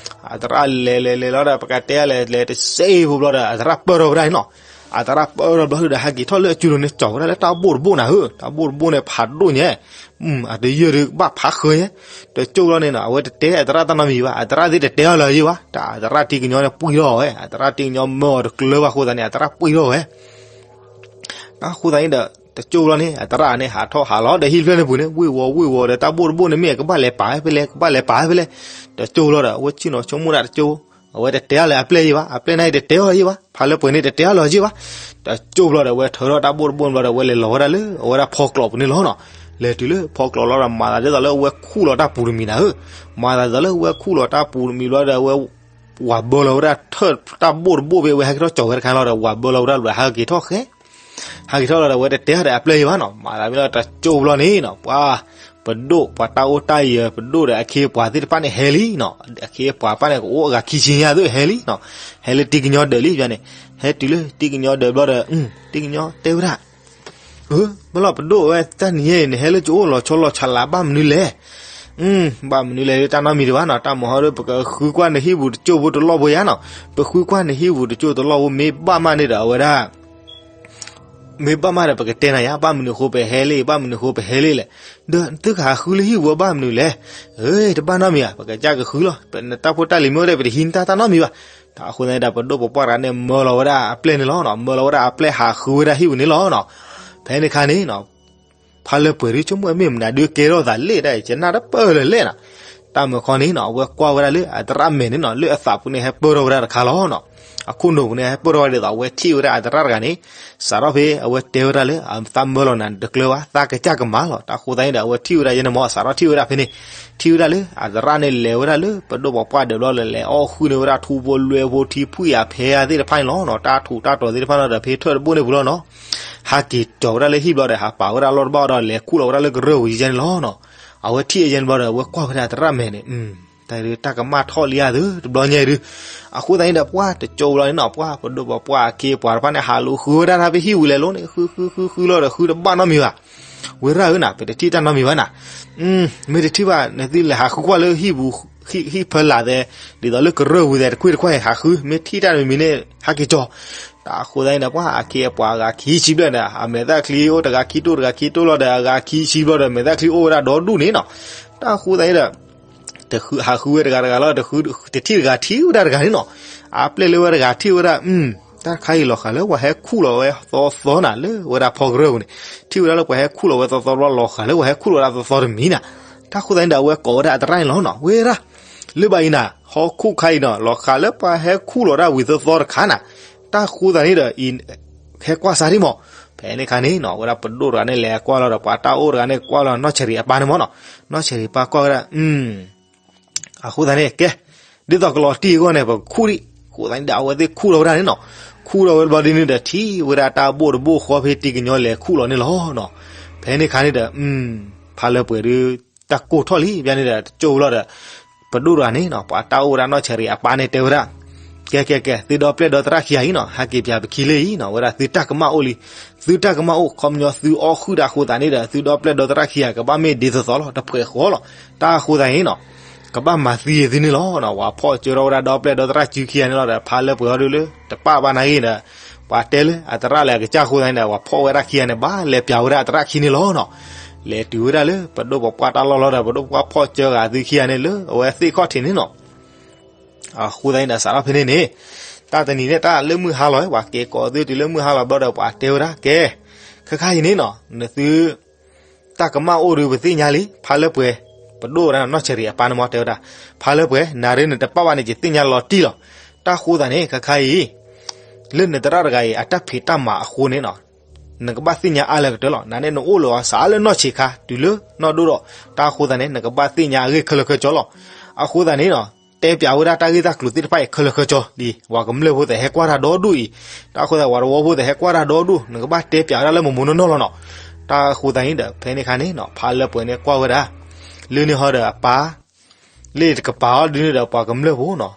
အသရၣ်လဲၤလဲၤလဲၤလီၤဒီး ပကတဲလဲၤလဲၤတစဲးဖိဘျီဒီး အသရၣ်ပၢၢ်ထီၣ်ဝဲဒၣ်န့ၣ်နီၤ. အသရၣ်ပၢၢ်ထီၣ်ဘျီဒီး ဟဲက့ၤထီၣ်လၢအစုလိၤန့ၣ် ကၠီၤဝဲဒၣ်လၢတၢ်ဘိၣ်တဘိၣ်နၤဧၢ, တၢ်ဘိၣ်တဘိၣ်န့ၣ်ဖးဒိၣ်ညါ အတယၢၢ်ဒီးဘၣ်ဖးဃၢၤညါ. တကၠိဘျီန့ၣ်နီၤ အဝဲတတဲအသရၣ်တၢ်နီတမံၤဘၣ်, အသရၣ်သ့ၣ်တတဲအီၤလၢၤယ့ၢ်ဘၣ်, တၢ်အသရၣ်တံၤကညီန့ၣ်ပှံၢ်ထီၣ်ဝဲ, အသရၣ်တံၤကညီမၢအီၤတကျၢၤဘၣ်အဃိသတးန့ၣ် အသရၣ်ပှံၢ်ထီၣ်ဝဲ. တၢ်အဃိသတးန့ၣ်ဒီး တကၠိဘျီန့ၣ် အသရၣ်န့ၣ် ဟးထီၣ်ဟးလီၤဒီးဟံၣ်ဖျၢၣ်န့ၣ်ပူၤန့ၣ် ဝ့ၢ်ဝီၤဝ့ၢ်ဝီၤဒီး တၢ်ဘိၣ်တဘိၣ်န့ၣ်မ့ၢ်ကဘၣ်လဲၤပာ်ဝဲဖဲလဲၣ် ကဘၣ်လဲၤပာ်ဝဲဖဲလဲၣ်. တကၠိဘျီဒီး အဝဲဆ့ၣ်နီၤဆိကမိၣ်ဒၣ်တကၠိ, အဝဲတတဲအီၤလၢအပျဲၢ်ယ့ၢ်ဘၣ်, အပျဲၢ်န့ၣ်တတဲအီၤယ့ၢ်ဘၣ်, ဖါလၢပှဲၤန့ၣ်တတဲအီၤလၢၤယ့ၢ်ဘၣ်. တကၠိဘျီဒီး အဝဲထၢထီၣ်တၢ်ဘိၣ်တဘိၣ်ဘျီဒီး အဝဲလဲၤလီၤဝဲဒၣ်လၢအဝဲဒၣ်ဖီကျိးပူၤန့ၣ်လီၤနီၤ.လဲၤတုၤလၢဖီကျိးလီၤဒီး မၤသးဒ်သိးလၢအဝဲခူၣ်လီၤတၢ်ပူၤတမံၤနၤဧၢ, မၤသးဒ်သိးလၢအဝဲခူၣ်လီၤတၢ်ပူၤတမံၤဘျီဒီး အဝဲ ဝၤဘၢလီၤဝဲဒၣ်ထၢၣ်တၢ်ဘိၣ်တဘိၣ်ဖဲ အဝဲဟဲက့ၤထီၣ်ကၠီၤဝဲတခါလီၤဒီး ဝၤဘၢလီၤဝဲဒၣ်ဘျီ ဟဲက့ၤထီၣ်ဃဲ ဟဲက့ၤထီၣ်လီၤဒီး အဝဲတတဲအီၤဒီးအပျဲၢ်ယ့ၢ်ဘၣ်နီၤ. မၤသးမ့ၢ်လီၤတကၠိဘျီန့ၣ်နီၤ ပှၤ ပဒိၣ် ပှၤတၢ်အိၣ်တၢ်ယၢၤ ပဒိၣ်ဒီးအခ့အပှၤသ့ၣ်တဖၣ်န့ၣ်ဟဲလံနီၤ. အခ့အပှၤတဖၣ်န့ၣ် ကအိၣ်အဂၤခံဆံညါသုဟဲလံနီၤ. ဟဲလၢတံၤကညီဒၢးလံန့ၣ်, ဟဲတုၤလၢတံၤကညီဒၢးဘျီဒီး တံၤကညီတဲဝဲဒၣ် အၢ မ့ၢ်လီၤပဒိၣ်ဝဲတနံၤအံၤ နဟဲလၢကအိၣ်လီၤဆီလီၤဆီလး ဘၣ်မနုၤလဲၣ်. ဘၣ်မနုၤလဲၣ် တၢ်နီတမံၤတဘၣ်နီၤ, တၢ်မၤဟီဒီး ပကဃုကွၢ်နဟံၣ်ပူၤတကၠိဖိတလီၢ်ဖိယါနီၤ. ပဃုကွၢ်နဟံၣ်ပူၤတကၠိတလီၢ်ဖိ မ့ၢ်ဘၣ်မးန့ၣ်ဒီး အဝဲဒၣ် မ့ၢ်ဘၣ်မးဒီး ပကတဲနၤယါ ဘၣ်မနုၤအဃိပဟဲလံ ဘၣ်မနုၤအဃိပဟဲလံလဲၣ်. ဒီးသုကဟးဃုလၢဟံၣ်ပူၤဘၣ်မနုၤလဲၣ်. အၢ တဘၣ်နီတမံၤဧါ ပကစၢ်ကဃုလီၤ. နတၢ်ဖိတၢ်လံၤမ့ၢ်အိၣ်ဒီး ပတဟံးနတၢ်တၢ်နီတမံၤဘၣ်. တၢ်အဃိသတးန့ၣ်ဒီး ပဒိၣ်ပပှၢ်တဂၤန့ၣ် မၢလီၤဝဲဒၣ်အပျဲၢ်န့ၣ်လီၤနီၤ. မၢလီၤဝဲဒၣ်အပျဲၢ်ဟးဃုဝဲဒၣ်ဟံၣ်ပူၤန့ၣ်လီၤနီၤ. ဖဲန့ၣ်အခါန့ၣ်နီၤ ဖါလၢပှဲၤဒုးဆိကမိၣ် မ့ၢ်မနုၤဒုးကဲထီၣ်သးလဲၣ်ဒၣ်အံၤ ယနၢ်တပၢၢ်လၢၤလဲၣ်နီၤ. တၢ်မၤခီန့ၣ်နီၤ အဝဲကွၢ်ဝဲဒၣ်လၢအသရၣ်မဲာ်န့ၣ်နီၤ လၢအသးပူၤန့ၣ် ဟဲပၢၢ်ထီၣ်ဝဲဒၣ်တခါလီၤနီၤ. အခိၣ်နူာ်ပူၤန့ၣ် ဟဲပၢၢ်ထီၣ်ဝဲဒ်သိး အဝဲထံၣ်ဝဲဒၣ်အသရၣ်တဂၤန့ၣ်, စးထီၣ်ဖဲအဝဲတဲဝဲဒၣ်လၢ အသးမၢလီၤနၤတကျၢၤဘၣ်, သးကစၢ်ကမၣ်လီၤ. တၢ်အဃိသတးန့ၣ်ဒီး အဝဲထံၣ်ဝဲဒၣ်ယဲန့ၣ်မ့ၢ် စးထီၣ်ထံၣ်ဝဲဒၣ်ဖဲန့ၣ်, ထံၣ်ဝဲဒၣ်လၢ အသရၣ်န့ၣ်လဲၤဝဲဒၣ်လၢ ပဒိၣ်ပပှၢ်ဒၢးဘျီဒီး လဲၤအီၣ်ဃုာ်န့ၢ်ဝဲဒၣ်ထူဖိလွဲဖိ ထံဖှံၣ်အဖဲအသ့ၣ်တဖၣ်န့ၣ်လီၤနီၤ. တၢ်ထူးတၢ်တီၤသ့ၣ်တဖၣ်န့ၣ်ဒီး ဖဲထၢၣ်တဘိၣ်န့ၣ်ပူၤလီၤနီၤ. ဟးက့ၤကၠီၤဝဲဒၣ်လၢဟံၣ်ဘျီဒီး ဟးပာ်ဝဲဒၣ်လီၢ်တဘၣ်ဒီး လဲၤခူၣ်လီၤဝဲဒၣ်လၢကရၢၢ်ပူၤယဲန့ၣ်လီၤနီၤ. အဝဲထံၣ်အယဲန့ၣ်ဘျီဒီး အဝဲကွၢ်ဝဲဒၣ်သရၣ်မဲာ်န့ၣ်, တၢ်ဒုးတၢ်ကမၣ်ထီၣ်လံဧါသ့ တဘျီညါအံၤဒုး. အဃိသတးန့ၣ်ဒီး ပှၢ်တကၠိဘျီန့ၣ်နီၤ, ပှၢ်ပဒိၣ်ပပှၢ်အခ့အပှၤတဖၣ်န့ၣ် ဟးလူၤဃုဝဲဒၣ်တၢ်ဖဲဟံၣ်ပူၤလဲၤလိၤန့ၣ်, ဃုဃုဃုဃုလီၤဒီး ဃုတဘၣ်နီတမံၤဘၣ်. ဝဲဒၣ်ဧၢနၤ, ပတထံၣ်တၢ်နီတမံၤဘၣ်နၤ. မ့ၢ်တထံၣ်ဘၣ် နသုလဲၤဟးဃုကွၢ်လၢဟံၣ်ပူၤ, ဟံၣ်ဖၢလာ်သဲး, ဒ်သိးလၢကရၢၢ်ပူၤသဲး တကွ့ၢ်တကွၢ် ဟးဃု, မ့ၢ်ထံၣ်တၢ်တမံၤမံၤန့ၣ် ဟးက့ၤကၠီၤ. တၢ်အဃိသတးန့ၣ်ဒီး ပှၢ်အခ့အပှၤအဂၤခံဆံဘျဲၣ်ဒီး အမဲာ်သၣ်ချံအိၣ်တဂၤခံတိၢ် တဂၤခံတိၢ်လီၤဒီး အဂၤခံဆံဘျီဒီး မဲာ်သၣ်ချံအိၣ်ဝဲဒၣ်ဒီဒူၣ်န့ၣ်နီၤ. တၢ်အဃိသတးန့ၣ်ဒီး တဃု ဟးဃုဝဲတဂၤတဂၤလီၤ, တဃု တထံၣ်တဂၤထံၣ်ဝဲဒၣ်တဂၤန့ၣ်နီၤ. အပျဲၢ်လၢဝဲတဂၤထံၣ်ဝဲဒၣ်, တၢ်တခါအံၤလီၤဃာ်လၢပှၤဟဲခူၣ်လီၤဝဲသီသီနၤ လၢဝဲဒၣ်ဖီကရၢၢ်ပူၤန့ၣ်, ထံၣ်ဝဲဒၣ်လၢပှၤဟဲခူၣ်လီၤဝဲသီသီဘျီ လီၤဃာ်လၢပှၤဟဲခူၣ်လီၤဝဲဒၣ်သီသီတမံၤနၤ. တၢ်အဃိသတးန့ၣ်ဒီး အဝဲကိးဝဲဒၣ်အသရၣ်န့ၣ်လီၤနီၤ, ဝဲဒၣ် လၢဘၣ်အံၤနၤ, ဟီၣ်ခိၣ်ခါအံၤနီၤ လီၤဃာ်လၢပှၤဟဲခူၣ်လီၤဒၣ်ဝံၤသီသီတခါနၤ. တၢ်အဃိသတးန့ၣ်ဒီး အံၤ ဟဲကွၢ်စၢ်ဒံးမး. ဖဲန့ၣ်ခါန့ၣ်နီၤ ဝဲဒၣ်ပဒိၣ်တဂၤန့ၣ် လဲၤကွၢ်လီၤဒီး ပှၤတၢ်အိၣ်တဂၤန့ၣ် ကွၢ်လီၤနီၢ်ဆရံးအပၢ်န့ၣ်မးနီၤ. နီၢ်ဆရံးပၢ်ကွၢ်ဝဲဒၣ်, အဃိသတးန့ၣ် ကဲ, ဒ်သိးကလီၤတံၢ်အဂီၢ်န့ၣ် ပကခူၣ်ဒံး. အဃိသတးန့ၣ်ဒီး အဝဲသ့ၣ်ခူၣ်လီၤဝဲဒၣ်န့ၣ်နီၤ. ခူၣ်လီၤဝဲတဘျီဒ်န့ၣ်ဒီး ထံၣ်ဝဲဒၣ်တၢ်ဘိၣ်တဘိၣ်ဃီဖဲတံၤကညီလဲၤခူၣ်လီၤန့ၣ်လီၤနီၤ. ဖဲန့ၣ်ခါန့ၣ်ဒီး ဖါလၢပှဲၤဒုး တၢ်ကိၢ်ထီၣ်လံ ဘၣ်န့ၣ်ဒီး တကၠိလီၤဒီး ပဒိၣ်တဂၤန့ၣ်နီၤ ပှၤတၢ်အိၣ်ဝဲဒၣ်နီၢ်ဆဲးရံးအပၢ်န့ၣ်တဲဝဲဒၣ်, ကဲကဲကဲ သုဒီပျဲၢ်ဒီသရၣ်ခံဂၤအံၤနီၤ ဟဲက့ၤပၠးပခံလၢအံၤနီၤ ဝဲဒၣ်သုတၢ်ကမၣ်အိၣ်လံ, သုတၢ်ကမၣ်အိၣ် ခီပညီသုအီၣ်ဃုာ်တၢ်အဃိသတးန့ၣ်ဒီး သုဒီပျဲၢ်ဒီသရၣ်ခံဂၤ ကဘၣ်မ့ၢ်ဒ်သိးသိးလီၤ တပှဲၤဃီလီၤ. တၢ်အဃိသတးန့ၣ်နီၤ ကဘၣ်မၤသံသုန့ၣ်လီၤ. ပှၤဖီၣ်ကၢထီၣ်ဝဲဒၣ်ဒီပျဲၢ်ဒီသရၣ်စုခံဂၤန့ၣ်လီၤဒီး ဖါလၢပှဲၤအီၤဒုးလၢ တပၣ်ဘၣ်နာ်က့ဒီး ပှၤတဲလၢအသရၣ်လၢအကစၢ်အဃိသတးန့ၣ်ဒီး ပှၤဖီၣ်ဝဲဒၣ်ခံဂၤန့ၣ် ဘၣ်လဲၤပၠးဝဲဒၣ်အသရၣ်ခံန့ၣ်လီၤနီၤ. လဲၤတုၤဝဲဒၣ်လၢပဒိၣ်ပပှၢ်တၢ်လီၢ်လီၤဒီး ပဒိၣ်ပပှၢ်ဖီၣ်ကၢဂၤသုခံဂၤန့ၣ်လၢအဝဲသ့ၣ်ခီၣ်ထံးန့ၣ်နီၤ. အဃိသတးန့ၣ်ဒီး စးထီၣ်ဖဲန့ၣ်န့ၣ် တၢ်တနံၤန့ၣ် တၢ်လၢမုၢ်ဟါလီၤ ပှၤက့ၤကိးသုတုၤလၢမုၢ်ဟါလီၤဘျီဒီး ပှၤတဲဝဲဒၣ် ကဲ ခဲခါအံၤန့ၣ်နီၤ နသု တၢ်ကမၣ်အိၣ်ဒုးပသ့ၣ်ညါလံ ဖါလၢပှဲၤ, ပဒိၣ်ဝဲဒၣ်နီၢ်ဆဲးရံးအပၢ်န့ၣ်မ့ၢ်တဲဝဲဒၣ်, ဖါလၢပှဲၤ နၤဒုးနတပၣ်ဘၣ်န့ၣ် ယသ့ၣ်ညါလီၤတံၢ်လီၤ. တၢ်ဃိသတးန့ၣ် ခဲခါအံၤ လၢနသရၣ်တဂၤအံၤ အတၢ်ဖံးတၢ်မၤအဃိန့ၣ်နီၤ နကဘၣ်သ့ၣ်ညါအါလၢကတၢၢ်လီၤ. နန့ၣ်နအိၣ်လၢၤအီၤစးလၢနီၢ်ဆံးခါ တုၤလၢနီၢ်ဒိၣ်ဒီး တၢ်ဃိသတးန့ၣ် နကဘၣ်သ့ၣ်ညါအဂ့ၢ်ခဲလၢာ်ခဲဆ့လီၤ. အဃိသတးန့ၣ်နီၤ တဲပၠးဝဲဒၣ်တၢ်ဂ့ၢ်တၢ်ကျိၤသ့ၣ်တဖၣ်အံၤခဲလၢာ်ခဲဆ့လံ. ပှၤကမျၢၢ်ဖိသ့ၣ်ဟဲကွၢ်တၢ်ဒီဒူၣ်အံၤ, တၢ်ဃိသတး ပှၤတဝီဖိသ့ၣ်ဟဲကွၢ်တၢ်ဒီဒူၣ် နကဘၣ်တဲပၠးဝဲဒၣ်လၢမုၢ်မုၢ်နီၢ်နီၢ်လီၤနီၤ. တၢ်ဃိသတးန့ၣ်ဒီး ဖဲန့ၣ်ခါန့ၣ်နီၤ ဖါလၢပှဲၤန့ၣ်ကွၢ်ဝဲဒၣ် လၢန့ၣ်ဟီဒီးအပၢ် လၢတကပၤအီၤဒုးန့ၣ်ဒီးပှၤကမျၢၢ်ဖိနီၤ.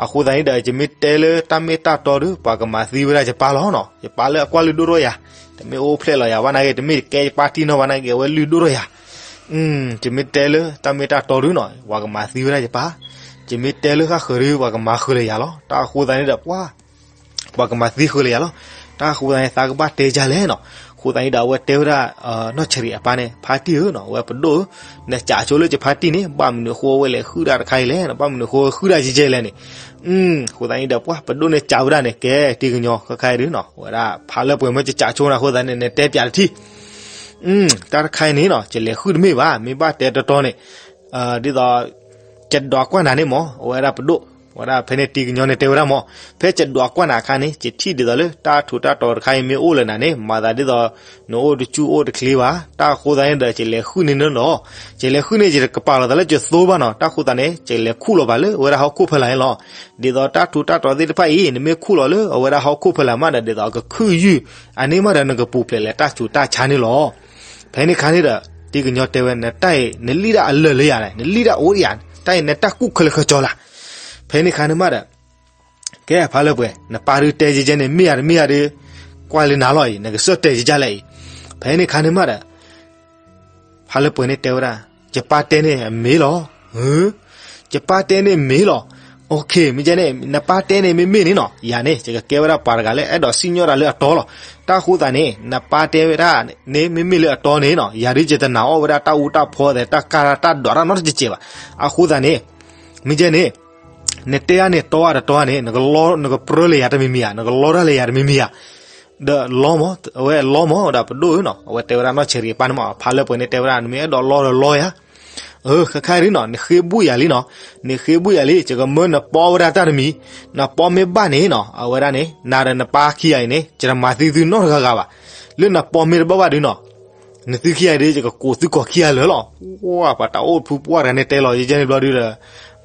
အဃိသတးန့ၣ်ဒီး ယမ့ၢ်တဲလၢတၢ်မ့ၢ်တၢ်တီဒုး ပှၤကမၤသံဝဲဒၣ်ယပၢ်လီၤနီၤ. ယပၢ်လၢအကွၢ်လုၢ်ဒိၣ်ထီၣ်ယၤ, တမ့ၢ်အိၣ်ဖျဲၣ်လီၤယၤဘၣ်နာ်က့, တမ့ၢ်ကဲယပၢ်တံၢ်နီၢ်ဘၣ်နာ်က့, အဝဲလုၢ်ဒိၣ်ထီၣ်ယၤ. ယမ့ၢ်တဲလၢတၢ်မ့ၢ်တၢ်တီဒုးနီၤ ပှၤကမၤသံဝဲဒၣ်ယပၢ်, ယမ့ၢ်တဲလၢဃၣ်ဃၢၤဒုး ပှၤကမၤဃၢၤလၢယၤလီၤ. တၢ်အဃိသတးန့ၣ်ဒီး ပှၤ ပှၤကမၤသံဃၢၤလၢယၤလီၤ. တၢ်အဃိသတးန့ၣ် သးကဘၣ်တဲယၤလဲၣ်နီၤ. အဃိသတးန့ၣ်ဒီး အဝဲတဲဝဲဒၣ် နီၢ်ဆဲးရံးအပၢ်န့ၣ် ဖါတံၢ်ဧၢနီၤ, အဝဲပဒိၣ်ဧၢ, နစးဆိလၢယဖါတံၢ်န့ၣ် ဘၣ်မနုၤအဃိဝဲလဲၤဃုာ်တၢ်တခါအံၤလဲၣ်နီၤ, ဘၣ်မနုၤအဃိဃုာ်တၢ်ယဲလဲၣ်န့ၣ်. အဃိသတးန့ၣ်ဒီး ပှၤပဒိၣ်န့ၣ်စံးဝဲဒၣ်န့ၣ် ကဲတံၤကညီ ခဲခါအံၤဒုးနီၤ, ဝဲဒၣ်ဖါလၢပှဲၤမ့ၢ်ယစးဆိနၤအဃိသတးန့ၣ် နတဲပၠးတထံၣ် တၢ်တခါအံၤန့ၣ်နီၤ ယလဲၤဃုာ်တမ့ၢ်ဘၣ်, မ့ၢ်ဘၣ်တဲတီတီန့ၣ် ဒ်သိး ယဒွးကွၢ်နၤန့ၣ်မ့ၢ် အဝဲဒၣ်ပဒိၣ်, ဝဲဒၣ်ဖဲန့ၣ်တံၤကညီန့ၣ်တဲဝဲဒၣ်မ့ၢ်, ဖဲယဒွးကွၢ်နၤအခါန့ၣ် ယထံၣ်ဒ်သိးလၢတၢ်ထူးတၢ်တီၤတခါအံၤမ့ၢ်အိၣ်လၢနၤန့ၣ် မၤသးဒ်သိး နအိၣ်တဆူၣ်အိၣ်တချ့ဘၣ်. တၢ်အဃိသတးန့ၣ်ဒီး ယလဲၤဃုာ်န့ၢ်နၤလီၤ. ယလဲၤဃုာ်န့ၢ် ယကပာ်လီၤသးလၢယသိဘၣ်နီၤ, တၢ်အဃိသတးန့ၣ် ယလဲၤခူၣ်လီၤဘၣ်လၢအဝဲဒၣ်ဟီၣ်ခိၣ်ဖီလာ်န့ၣ်လီၤ. ဒ်သိးတၢ်ထူးတၢ်တီၤသ့ၣ်တဖၣ်အံၤ နမ့ၢ်ခူၣ်လီၤလၢအဝဲဒၣ်ဟီၣ်ခိၣ်ဖီလာ်မးဒီး ဒ်သိးအကခုၣ်ယုၢ် အန့ၣ်မးဒီး နကပူၤဖျဲးလၢတၢ်ဆူးတၢ်ဆါန့ၣ်လီၤ. ဖဲန့ၣ်ခါန့ၣ်ဒီး တံၤကညီတဲဝဲ နတၢ်အံၤ နလံၣ်ဒၣ်အလၢာ်လၢယၤန့ၣ်, နလံၣ်ဒၣ်အိၣ်ယၤ, တၢ်အံၤနတၢ်ကူၣ်ခဲလၢာ်ခဲဆ့လီၤ. ဖဲန့ၣ်ခါန့ၣ်မးဒီး ကဲဖါလၢပှဲၤ နပၢ်ဒုးတဲယဲယဲန့ၣ် မ့ၢ်ဧါတမ့ၢ်ဧါဒီး ကွၢ်လၢနၤလီၤအံၤ, နကစၢၢ်တဲယဲယဲလဲၣ်အံၤ. ဖဲန့ၣ်ခါန့ၣ်မးဒီး ဖါလၢပှဲၤန့ၣ်တဲဝဲဒၣ်, ယပၢ်တဲန့ၣ်အမ့ၢ်လီၤ. ယပၢ်တဲန့ၣ်မ့ၢ်လီၤ. အိၣ်ခ့ မ့ၢ်ကဲန့ၣ် နပၢ်တဲန့ၣ်မ့မ့ၢ်န့ၣ်နီၤ, ယၤန့ၣ် ယကကဲဝဲဒၣ်ပှၤတဂၤလၢအဲၣ်ဒိးစံၣ်ညီၣ်တၢ်လၢအတီလီၤ. တၢ်အဃိသတးန့ၣ် နပၢ်တဲဝဲဒၣ်န့ၣ် မ့မ့ၢ်လၢအတီန့ၣ်နီၤ, ယၤဒုးယတနာ်အီၣ်ဝဲဒၣ်တၢ်အူတၢ်ဖီသဲး တၢ်ကၢ်တၢ်ဒွးတၢ်နီတစဲးဘၣ်. အဃိသတးန့ၣ် မ့ၢ်ကဲန့ၣ် နတဲအါန့ၣ်တီအါတတီဧါန့ၣ် နကပြၢလၢယၤတမံၤမံၤဧါ, နကလီတၢ်လၢယၤတမံၤမံၤဧါ. ဒီးလီမး, အဝဲလီမး, ဒီးပဒိၣ်ဧၢနီၤ, အဝဲတဲဝဲဒၣ်နီၢ်ဆဲးရံးအပၢ်န့ၣ်မး, ဖါလၢပှဲၤန့ၣ်တဲဝဲဒၣ် နမ့ၢ်အဲၣ်ဒိးလီဒီးလီယၤ. အၢ ခဲခါဒုနီၤ နဃ့ဘူၣ်ယၤလံနီၤ, နဃ့ဘူၣ်ယၤလံ ယကမၢနပီဝဲဒၣ်တၢ်တမံၤ, နပီမ့ၢ်ဘၣ်န့ၣ်နီၤ အဝဲဒၣ်န့ၣ် နၤဒီးနပၢ်ခံဂၤအံၤန့ၣ် ယတမၤသံသုနီတဂၤဂၤဘၣ်. လၢနပီမ့ၢ်တဘၣ်ဘၣ်ဒုနီၤ နသုခံဂၤဒု ယကကိးသုကိးခံဂၤလၢာ်လီၤ. ပှၤတၢ်အိၣ်တဖုပှၢ်တဂၤန့ၣ်တဲလီၤ ယကဲန့ၣ်ဘျီဒုဒီး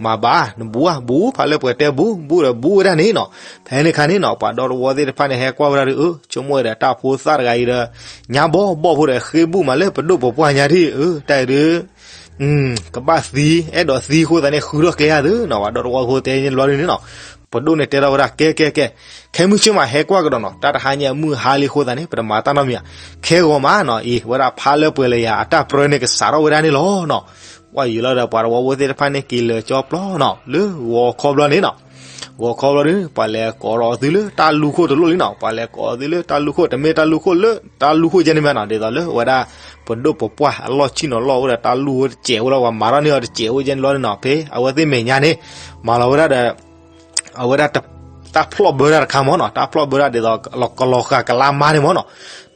မၤဘၣ် နဘူးဧါ ဘူး ဖါလၢပှဲၤတဲဘူး ဘူးဒီးဘူးဝဲဒၣ်န့ၣ်နီၤ. ဖဲန့ၣ်ခါန့ၣ်နီၤ ပှၤဒီတဝီသ့ၣ်တဖၣ်န့ၣ် ဟဲကွၢ်ဝဲဒၣ်ဒီး အၢ ဆိကမိၣ်ဝဲဒီးတၢ်ဖိသၣ်တဂၤအံၤဒီး ညါဘီဘီဖိဒီး ဃ့ဘူၣ်မးလၢပဒိၣ်ပပှၢ်ညါဒံး အၢ တၢ်အံၤဒု ကဘၣ်သံ အဲၣ်ဒိးသံအဃိသတးန့ၣ် ဃုထီၣ်ကျဲဧါသုနီၤ. ပှၤဒီတဝီဖိတဲန့ၣ်ဘျီဒုန့ၣ်နီၤ ပဒိၣ်န့ၣ်တဲထီၣ်ဝဲဒၣ် ကဲ ကဲ ကဲ ခဲမုၢ်ဆ့ၣ်မးဟဲကွၢ်ကဒီးနီၤ တၢ်တဟါညါအမုၢ်ဟါလံအဃိသတးန့ၣ် ပတမၤတၢ်နီတမံၤဧါ. ခဲဂီၤမးနီၤ အံၤ ဝဲဒၣ်ဖါလၢပှဲၤလၢယၤ အတၢ်ပြၢန့ၣ်ကစးထီၣ်ဝဲဒၣ်န့ၣ်လီၤနီၤ. ပှၤယံာ်လီၤဒီး ပှၤတဝီဖိသ့ၣ်တဖၣ်န့ၣ် က့ၤလၢာ်ကၠီပျီနီၤ လၢဂီၤခီဘျီန့ၣ်နီၤ ဂီၤခီဘျီဒု ပှၤလဲၤကိးဒီးအီၤသုလၢတၢ်လူၢ်ခိၣ်တလိၣ်လံနီၤ. ပှၤလဲၤကိးအီၤသုလၢတၢ်လူၢ်ခိၣ် တမ့ၢ်တၢ်လူၢ်ခိၣ်လၢ တၢ်လူၢ်ခိၣ်ကဲန့ၣ်မးနီၤ ဒ်သိးလၢအဝဲဒၣ် ပဒိၣ်ပပှၢ်အလီၢ်ဆံၣ်နီၤလီၢ်အိၣ်ဒီး တၢ်လူၢ်အိၣ်တစဲးအိၣ်လီၤ ပှၤမၤထီၣ်န့ၢ်အီၤတစဲးအိၣ်ကဲန့ၣ်ဘျီန့ၣ်နီၤ ဖဲအဝဲသ့ၣ်မဲာ်ညါန့ၣ် မၤလီၤဝဲဒၣ်ဒီး အဝဲဒၣ် တၢ်ဖျီၣ်ဘၢတၢ်တခါမးနီၤ တၢ်ဖျီၣ်ဘၢတၢ်ဒ်သိး ကလီၤဃာ်ကလါမါန့ၣ်မးနီၤ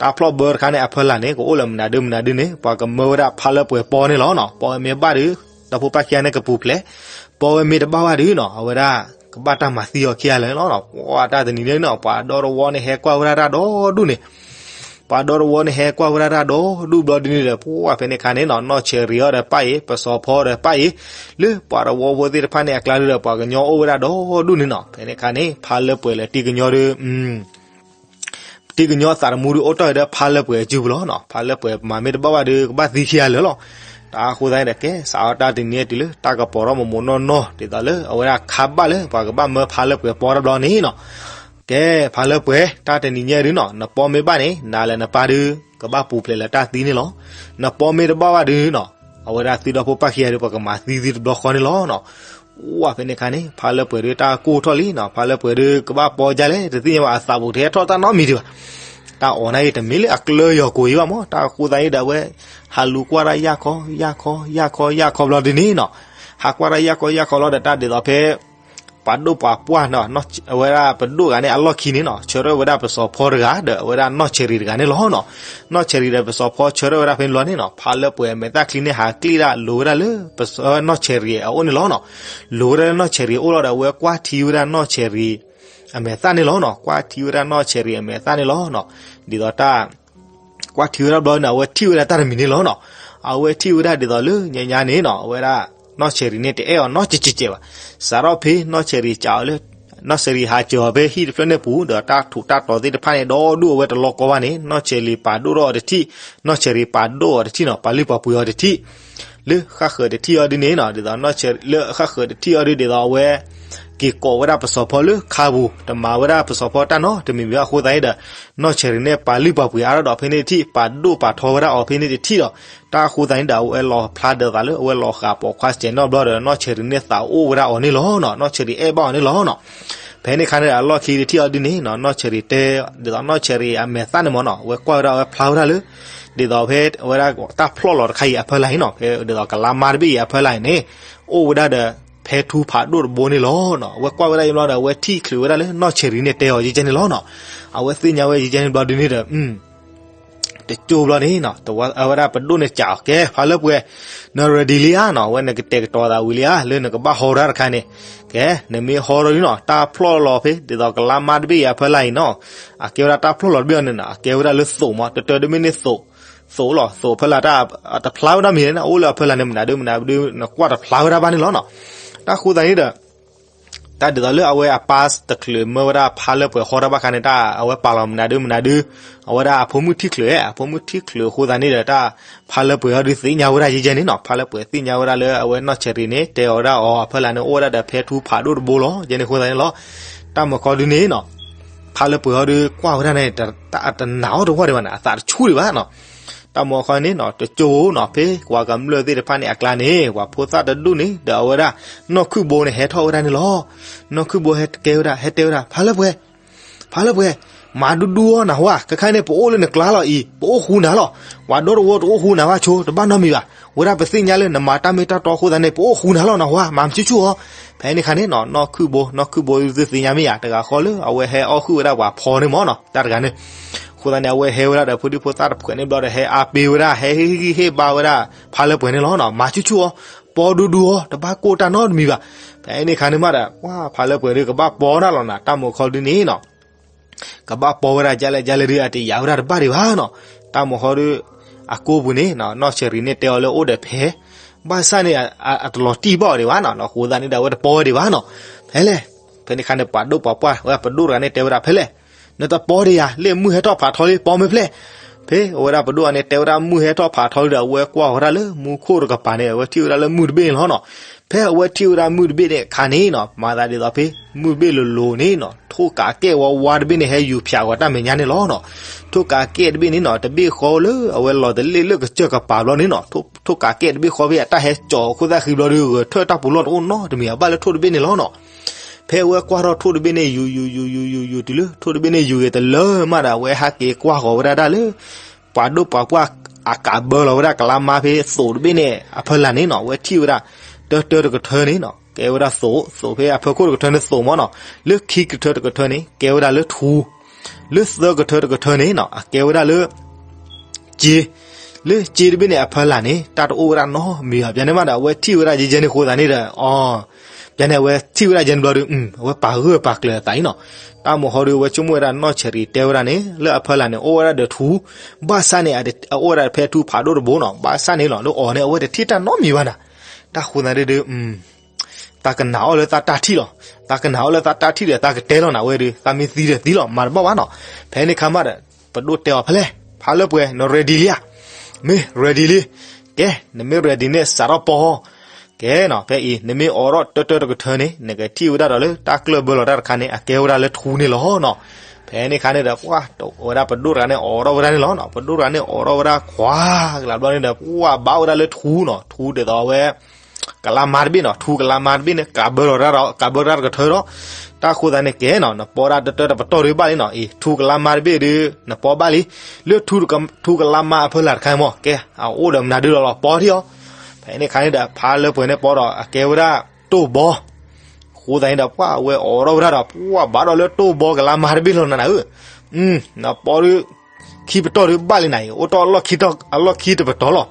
တၢ်ဖျီၣ်ဘၢတခါန့ၣ် အဖီလာ်န့ၣ် ကအိၣ်လၢမနုၤဒုမနုၤဒုန့ၣ် ပှၤကမၢဝဲဒၣ်ဖါလၢပှဲၤပီန့ၣ်လီၤနီၤ. ပီဝဲမ့ၢ်ဘၣ်ဒု ဒီဖိပၢ်ခံဂၤန့ၣ်ကပူၤဖျဲး, ပီဝဲမ့ၢ်တဘၣ်ဘၣ်ဒုနီၤ အဝဲဒၣ် ကဘၣ်တၢ်မၤသံအီၤခံဂၤလၢာ်လီၤနီၤ. ပှၤတၢ်တနံၤန့ၣ်နီၤ ပှၤဒီတဝီန့ၣ်ဟဲကွၢ်ဝဲဒၣ်တၢ်ဒီဒူၣ်န့ၣ် ပှၤဒီတဝီန့ၣ်ဟဲကွၢ်ဝဲဒၣ်တၢ်ဒီဒူၣ်ဘျီဒုန့ၣ်ဒီး ပှၤဖဲန့ၣ်ခါန့ၣ်နီၤ နီၢ်ဆဲးရံၤအီၤဒီးပၢ်အံၤ ပစီၤဖီဒီးပၢ်အံၤ လၢပှၤတဝီဖိသ့ၣ်တဖၣ်န့ၣ်အကျါဒုဒီး ပှၤကညီအိၣ်ဝဲဒၣ်ဒီဒူၣ်န့ၣ်နီၤ. ဖဲန့ၣ်ခါန့ၣ် ဖါလၢပှဲၤလၢတံၢ်ကညီဒု တံၢ်ကညီသးတမူဒုအိၣ်တီၢ်ဝဲဒီးဖါလၢပှဲၤအစုပူၤလီၤနီၤ. ဖါလၢပှဲၤမၤမ့ၢ်တဘၣ်ဘၣ်ဒု ကဘၣ်သံခံဂၤလၢာ်လီၤ. တၢ်အဃိသတးန့ၣ်ဒီး ကဲစးထီၣ်တၢ်တနံၤအံၤတုၤလၢ တၢ်ကပီၤထီၣ်မိၢ်မိၢ်နီၢ်နီၢ် ဒ်သိးလၢ အဝဲဒၣ်ခါဘၣ်လၢပှၤကဘၣ်မၢဖါလၢပှဲၤပီတဘျီန့ၣ်နီၤ. ကဲ ဖါလၢပှဲၤ တၢ်တနံၤညါဒုနီၤ နပီမ့ၢ်ဘၣ်န့ၣ် နၤလၢနပၢ်ဒု ကဘၣ်ပူၤဖျဲးလၢတၢ်သံန့ၣ်လီၤ. နပီမ့ၢ်တဘၣ်ဘၣ်ဒုနီၤ အဝဲဒၣ်သုဒီဖိပၢ်ခံဂၤဒု ပှၤကမၤသံသုတဘျီဃီန့ၣ်လီၤနီၤ.ဝဲဖဲန့ၣ်ခါန့ၣ် ဖါလၢပှဲၤဒု တၢ်ကိၢ်ထီၣ်လံနီၤ. ဖါလၢပှဲၤဒု ကဘၣ်ပီဒ်လဲၣ် တသ့ၣ်ညါဘၣ် အသးပူၤတဟဲထီၣ်တၢ်နီတမံၤဒံးဘၣ်. တၢ်အီၣ်န့ၣ်အံၤ တမ့ၢ်လၢအကျၢၤယီၤကိာ်အံၤဘၣ်မး. တၢ်အဃိသတးန့ၣ်ဒီး အဝဲ ဟးလူၤကွၢ်တၢ်ယၢ်ခီ ယၢ်ခီ ယၢ်ခီ ယၢ်ခီဘျီဒုန့ၣ်နီၤ. ဟးကွၢ်တၢ်ယၢ်ခီ ယၢ်ခီလီၤဒီး တၢ်ဒ်သိးဖဲ ပှၤဒိၣ်ပှၤပှၢ်နီၤ အဝဲဒၣ်ပဒိၣ်တဂၤန့ၣ် အလီၢ်ခံန့ၣ်နီၤ ဆၢထၢၣ်ဝဲဒၣ်ပစီၤဖီတဂၤ ဒီးအဝဲဒၣ်နီၢ်ဆဲးရံၤတဂၤန့ၣ်လီၤနီၤ. နီၢ်ဆဲးရံၤဒီးပစီၤဖီဆၢထၢၣ်ဝဲဒၣ်ဖဲန့ၣ်ဘျီန့ၣ်နီၤ ဖါလၢပှဲၤအမဲာ်သၣ်ချံန့ၣ် ဟးကျံၣ်ဒၣ်လိၤဝဲဒၣ်လၢ နီၢ်ဆဲးရံၤအအိၣ်န့ၣ်လီၤနီၤ. လိၤဝဲဒၣ်လၢနီၢ်ဆဲးရံၤအအိၣ်လီၤဒီး အဝဲကွၢ်ထံဝဲဒၣ်နီၢ်ဆဲးရံၤ အမဲာ်သၣ်န့ၣ်လီၤနီၤ. ကွၢ်ထံဝဲဒၣ်နီၢ်ဆဲးရံၤအမဲာ်သၣ်န့ၣ်လီၤနီၤ. ဒ်သိးတၢ် ကွၢ်ထံဝဲဒၣ်ဘျီန့ၣ် အဝဲထံၣ်ဝဲဒၣ်တၢ်တမံၤန့ၣ်လီၤနီၤ. အဝဲထံၣ်ဝဲဒၣ်ဒ်သိးလၢညါညါန့ၣ်နီၤ အဝဲဒၣ် နီၢ်ဆဲးရံၤန့ၣ် တအဲၣ်အီၤနီတစဲးစဲးဘၣ်. စးထီၣ်ဖဲနီၢ်ဆဲးရံၤစံးအီၤလၢ နီၢ်ဆဲးရံၤဟးစၢၤအီၤဖဲဟံၣ်တဖျၢၣ်န့ၣ်ပူၤ ဒီးတၢ်ထူးတၢ်တီၤသ့ၣ်တဖၣ်န့ၣ် ဒီဒူၣ်အဝဲတလီၢ်ကီဘၣ်န့ၣ် နီၢ်ဆဲးရံၤပာ်ဒိၣ်ထီၣ်အီၤတထံၣ်, နီၢ်ဆဲးရံၤပာ်ဒိၣ်အီၤတထံၣ်နီၤ ပာ်လုၢ်ပာ်ပှ့ၤအီၤတထံၣ် လၢဃၣ်ဃၢၤတထံၣ်အီၤဒုန့ၣ်နီၤ ဒ်သိးနီၢ်ဆဲးရံၤ လၢဃၣ်ဃၢၤတထံၣ်အီၤဒု ဒ်သိးအဝဲ က့ၤကိးဝဲဒၣ်ပစီၤဖီလၢခါပူၤ တမၤဝဲဒၣ်ပစီၤဖီတၢ်နီတမံၤမံၤဘၣ်အဃိသတးန့ၣ်ဒီး နီၢ်ဆဲးရံၤန့ၣ်ပာ်လုၢ်ပာ်ပှ့ၤအါထီၣ်ဒီးဖဲန့ၣ်တထံၣ် ပာ်ဒိၣ်ပာ်ထီဝဲဒၣ်အီၤဖဲန့ၣ်တထံၣ်ဒီး တၢ်အဃိသတးန့ၣ်ဒီး အဝဲလီၤဖျါဒၢးသးလၢအဝဲလီၤဃာ်ပိာ်ခွါစဲးနီၣ်ဘျီဒီး နီၢ်ဆဲးရံၤန့ၣ်သးအိၣ်ဝဲဒၣ်အီၤန့ၣ်လီၤနီၤ. နီၢ်ဆဲးရံၤအဲၣ်ဘၣ်အီၤန့ၣ်လီၤနီၤ. ဖဲန့ၣ်ခါန့ၣ်ဒီး အလီၢ်ခံတထံၣ်အီၤဒုန့ၣ်နီၤ နီၢ်ဆဲးရံၤတဲ ဒ်သိးနီၢ်ဆဲးရံၤအမဲာ်သၣ်န့ၣ်မ့ၢ်နီၤ အဝဲကွၢ်ဝဲဒၣ်အဝဲဖျါဝဲဒၣ်လၢ ဒ်သိးဖဲအဝဲဒၣ်တၢ်ဖျီၣ်လီၤတခါအံၤအဖီလာ်အံၤနီၤ ဖဲဒ်သိးကလါမါတဘ့ၣ်အံၤအဖီလာ်အံၤန့ၣ် အိၣ်ဝဲဒၣ်ဒီး ဖဲထူဖးဒိၣ်တဘိန့ၣ်လီၤနီၤ. အဝဲကွၢ်ဝဲဒၣ်အံၤဘျီဒီး အဝဲထံၣ်ချုးဝဲဒၣ်လၢနီၢ်ဆဲးရံၤန့ၣ်တဲအီၤယကဲန့ၣ်လီၤနီၤ. အဝဲသ့ၣ်ညါဝဲယကဲန့ၣ်ဘျီဒုန့ၣ်ဒီး တကၠိဘျီန့ၣ်နီၤ အဝဲဒၣ်ပဒိၣ်န့ၣ်စံးအီၤ ကဲ ဖါလၢပှဲၤ န ready လံဧါနီၤ အဝဲနကတဲာ်ကတီၤသးဝံၤလံဧါ လၢနကဘၣ်ဟီထီၣ်တခါန့ၣ် ကဲ နမ့ၢ်ဟီထီၣ်ဒုနီၤ တၢ်ဖျီၣ်လီၤဖဲ ဒ်သိးကလါမါတဘ့ၣ်အံၤအဖီလာ်အံၤနီၤ အကဲဝဲဒၣ်တၢ်ဖျီၣ်လီၤတဘ့ၣ်အီၤန့ၣ်နီၤ အကဲဝဲဒၣ်လၢသိးမး တတၢၢ်တမ့ၢ်န့ၣ်သိး သိးလီၤ သိးအဖီလာ်တၢ် တဖျါဝဲဒၣ်မ့ၢ်န့ၣ် အိၣ်လၢအဖီလာ်န့ၣ်မနုၤဒုမနုၤဒု နကွၢ်တဖျါဝဲဒၣ်ဘၣ်န့ၣ်လီၤနီၤ. တၢ်အဃိသတးန့ၣ်ဒီး တၢ်ဒ်သိးလၢအဝဲအပၢ်တချုးမၢဝဲဒၣ်ဖါလၢပှဲၤဟီထီၣ်ဘၣ်ခါန့ၣ် တၢ်အဝဲပာ်လီၤမနုၤဒုမနုၤဒု အဝဲဒၣ်အဖိမုၣ်ထံၣ်ချုး အဖိမုၣ်ထံၣ်ချုးအဃိသတးန့ၣ်ဒီး တၢ်ဖါလၢပှဲၤဟီဒုသ့ၣ်ညါဝဲဒၣ်ယဲယဲန့ၣ်နီၤ ဖါလၢပှဲၤသ့ၣ်ညါဝဲဒၣ်လၢအဝဲနီၢ်ဆဲးရံၤန့ၣ် တဲအီၤဝဲဒၣ်အီၤအဖီလာ်န့ၣ် အိၣ်ဝဲဒၣ်ဒီးဖဲထူဖးဒိၣ်တဘိလီၤယဲန့ၣ်အဃိသတးန့ၣ်လီၤ. တၢ်မုၢ်ခီဒုန့ၣ်နီၤ ဖါလၢပှဲၤဟီဒုကွၢ်ဝဲဒၣ်န့ၣ် တနာ်အီၤတဝီဒံးဘၣ်န့ၣ် အသးတဆူၣ်ဒံးဘၣ်နီၤ တၢ်မုၢ်ခီန့ၣ်နီၤ တကၠိနီၤ ဖဲပှၤကမျၢၢ်သ့ၣ်တဖၣ်န့ၣ်အကျါန့ၣ် ပှၤဖိသၣ်တဒူၣ်န့ၣ် ဒီးအဝဲဒၣ် နီၢ်ခုၣ်ဘိန့ၣ် ဟဲထီၣ်ဝဲဒၣ်န့ၣ်လီၤ. နီၢ်ခုၣ်ဘိဟဲကဲဝဲဒၣ် ဟဲတဲဝဲဒၣ် ဖါလၢပှဲၤ ဖါလၢပှဲၤ မၤဒူဒူအီၤနၢ်ဟူဧါ, ခဲခါန့ၣ် ပအိၣ်လၢနကျါလီၤအံၤ ပအိၣ်ဃူနၤလီၤ. ပှၤဒီတဝီတအိၣ်ဃူနၤဘၣ်ဆိ တဘၣ်နီတမံၤဘၣ်. ဝဲဒၣ်ပသ့ၣ်ညါလၢနမၤတၢ်မ့ၢ်တၢ်တီအဃိသတးန့ၣ် ပအိၣ်ဃူနၤလီၤနၢ်ဟူဧါ, မၤမၤဆူၣ်ဆူၣ်အီၤ. ဖဲန့ၣ်ခါန့ၣ်နီၤ နီၢ်ခုၣ်ဘိ နီၢ်ခုၣ်ဘိသုသ့ၣ်ညါမ့ၢ်ဧါ, တဂၤဃီလၢအဝဲဟဲအီၣ်ဃုာ်ဝဲဒၣ်ပှၤဖီန့ၣ်မ့ၢ်နီၤ တၢ်တဂၤန့ၣ်. အဃိသတးန့ၣ် အဝဲဟဲဝဲဒၣ်ဒီးဖိဒံဖိသၣ်တဖုန့ၣ်ဘျီဒီး ဟဲအါပ့ၤဝဲဒၣ် ဟဲဟ့ၣ်ဂံၢ်ဟ့ၣ်ဘါဝဲဒၣ် ဖါလၢပှဲၤန့ၣ်လီၤနီၤ. မၤဆူၣ်ဆူၣ်အီၤ, ပီဒူဒူအီၤ, တဘၣ်ကိၢ်တၢ်နီတမံၤဘၣ်. ဖဲန့ၣ်ခါန့ၣ်မးဒီး ပှၤဖါလၢပှဲၤဒီး ကဘၣ်ပီတၢ်လီၤနၤ, တၢ်မုၢ်ခီဒုန့ၣ်နီၤ ကဘၣ်ပီဝဲဒၣ်ဒ်လဲၣ်ဒ်လဲၣ်ဒီး အတယာ်ဝဲဒၣ်တဘၣ်ဒံးဘၣ်နီၤ. တၢ်မုၢ်ခီဒီး အကိာ်ပူၤန့ၣ်နီၤ နီၢ်ဆၢရံၤန့ၣ်တဲအီၤလၢအိၣ်ဒီးဖဲ ဘၣ်ဆၣ်န့ၣ် အတလီၤတံၢ်ဘၣ်အီၤဒံးဘၣ်နီၤ. အဃိသတးန့ၣ်ဒီး အဝဲတပီဝဲဒံးဘၣ်နီၤ. ဖဲလဲၣ်, ဖဲန့ၣ်ခါန့ၣ် ပှၤဒိၣ်ပှၤပှၢ် ဝဲပဒိၣ်တဂၤန့ၣ်တဲဝဲဒၣ် ဖဲလဲၣ်, နတပီဒံးယၤ, လၢမုၢ်ဟဲထီၣ်ဖးထီလံ ပီမ့ၢ်ဖဲလဲၣ်. ဖဲအဝဲဒၣ်ပဒိၣ်တဂၤန့ၣ် တဲဝဲဒၣ် မုၢ်ဟဲထီၣ်ဖးထီလံဒီး အဝဲကွၢ်ဃီၤဒၣ်လၢမူခိၣ်တကပၤန့ၣ် အဝဲထံၣ်ဝဲဒၣ်လၢမုၢ်တဘ့ၣ်န့ၣ်လီၤနီၤ. ဖဲအဝဲထံၣ်ဝဲဒၣ်မုၢ်တဘ့ၣ်န့ၣ်အခါန့ၣ်နီၤ မၤသးဒ်သိးဖဲ မုၢ်တဘ့ၣ်လိၤလိၤန့ၣ်နီၤ ထိၣ်ကးကဲၣ်ဝါဝါတဘ့ၣ်န့ၣ် ဟဲယူၤဖၠးဃီၤတၢ်မဲာ်ညါန့ၣ်လီၤနီၤ. ထိၣ်ကးကဲၣ်တဘ့ၣ်န့ၣ်နီၤ တဘ့ၣ်ဃီလၢအဝဲလီၤတလ့ၣ်လၢကစၢၢ်ကပၤဘျီန့ၣ်နီၤ ထိၣ်ကးကဲၣ်တဘ့ၣ်ဃီဖဲအတၢ်ဟဲကၠီၤအခိၣ်သၣ်ဃံဘျီဒီး ဂဲၤထၢၣ်တၢ်ပူၤလီၢ်တအိၣ်နီတမံၤဘၣ်လၢထိၣ်တဘ့ၣ်န့ၣ်လီၤနီၤ. ဖဲအဝဲကွၢ်ထီၣ်ထိၣ်တဘ့ၣ်န့ၣ် ယူၤယူၤယူၤယူၤယူၤယူၤတုၤလၢထိၣ်တဘ့ၣ်န့ၣ် ယူၤဂ့ၤတလၢမးဒီး အဝဲဟဲက့ၤကွၢ်ဃီၤဝဲဒၣ်ဒၣ်လၢ ပှၤဒိၣ်ပှၤပှၢ်အကးဘၢလီၤဝဲဒၣ်ကလါမါဖဲသိးတဘ့ၣ်န့ၣ် အဖီလာ်န့ၣ်နီၤ အဝဲထံၣ်ဝဲဒၣ် တၢတၢတကထၢန့ၣ်နီၤ ကဲဝဲဒၣ်သိး, သိးဖဲအဖီခိၣ်တကထၢန့ၣ်သိးမ့ၢ်နီၤ, လၢခံကထၢတကထၢန့ၣ် ကဲဝဲဒၣ်လၢထူ, လၢသၢကထၢတကထၢန့ၣ်နီၤ အကဲဝဲဒၣ်လၢ စ့, လၢစ့တဘ့ၣ်န့ၣ် အဖီလာ်န့ၣ် တၢ်တအိၣ်ဝဲဒၣ်နီတမံၤဘၣ်. ပန့ၣ်မးဒီး အဝဲထံၣ်ဝဲဒၣ်ယဲယဲန့ၣ်အဃိသတးန့ၣ်ဒီး အီ ပန့ၣ် အဝဲထံၣ်ဝဲဒၣ်ယဲန့ၣ်ဘျီဒီး အဝဲပာ်ဂၢၢ်ပာ်ကျၢၤအသးအံၤနီၤ. တၢ်မုၢ်ဟီဒီး အဝဲဆိကမိၣ်ဝဲဒၣ်နီၢ်ဆၢရံၤတဲဝဲဒၣ်န့ၣ် လၢအဖီလာ်န့ၣ် အိၣ်ဝဲဒၣ်ဒီးထူ, ဘၣ်ဆၣ်န့ၣ် အအိၣ်ဝဲဒၣ်ဖဲထူဖးဒိၣ်တဘိနီၤ, ဘၣ်ဆၣ်န့ၣ်လီၤ လၢအီၤန့ၣ် အဝဲတထံၣ်တၢ်နီတမံၤဘၣ်နၤ. တၢ်ဃိသတးဒီး သးကနာ်အီၤလၢသးတၢ်ထံၣ်လီၤ. သးကနာ်အီၤလၢသးတၢ်ထံၣ်ဒီး သးကတဲလီၤနၤဝဲဒီး သးမ့ၢ်သံဒီးသံလီၤ မၤတဘၣ်ဘၣ်နီၤ. ဖဲန့ၣ်ခါမးဒီး ပဒိၣ်တဲအီၤဖဲလဲၣ်, ဖါလၢပှဲၤ န ready လံဧါ. မ့ၢ် ready လံ. ကဲ နမ့ၢ် ready န့ၣ် စးထီၣ်ပီ ကဲနီၤ ဖဲအံၤ နမ့ၢ်အိးထီၣ်တၢတၢတကထၢန့ၣ် နကထံၣ်ဝဲဒၣ်ဒီးလၢတၢ်ကျၢၢ်ဘၢလီၤတၢ်တခါန့ၣ် အကဲဝဲဒၣ်လၢထူန့ၣ်လီၤနီၤ. ဖဲန့ၣ်ခါန့ၣ်ဒီး ပှၤ ဝဲဒၣ်ပဒိၣ်တဂၤန့ၣ် အိးထီၣ်ဝဲဒၣ်န့ၣ်လီၤနီၤ. ပဒိၣ်တဂၤန့ၣ် အိးထီၣ်ဝဲဒၣ်ခွါကလးဘျီန့ၣ်ဒီး ပှၤဘၣ်ဝဲဒၣ်လၢထူနီၤ. ထူဒ်သိးအဝဲ ကလါမါတဘ့ၣ်နီၤ, ထူကလါမါတဘ့ၣ်န့ၣ် ကးဘၢလီၤတၢ်ဒီး ကးဘၢတၢ်တကထၢဒီး တၢ်ဃိသတးန့ၣ်ကဲနီၤ နပီဒၣ်တၢတၢတပတီၢ်ဒုးဘၣ်လံနီၤ. အံၤ ထူကလါမါတဘ့ၣ်ဒုး နပီဘၣ်လံ. လၢထူကလါမါအဖီလာ်တခါမး ကဲ အအိၣ်ဒီးမနုၤဒုးလီၤလီၤ ပီထံၣ်အီၤ. ဖဲန့ၣ်ခါန့ၣ်ဒီး ဖါလၢပှဲၤန့ၣ်ပီဒီး အကဲဝဲဒၣ်တိၢ်ဘီ အဃိသတးန့ၣ်ဒီး ပှၤဝဲအိးထီၣ်ဝဲဒၣ်ဒီး ပှၤဘၣ်ဒီးလၢတိၢ်ဘီကလါမါတဘ့ၣ်လီၤနၤဧၢ. နပီဒုး ခံပတီၢ်ဒုးဘၣ်လံနၤအံၤ အိၣ်တ့ၢ်အလီၢ်ခံတပတီၢ်လီၤ.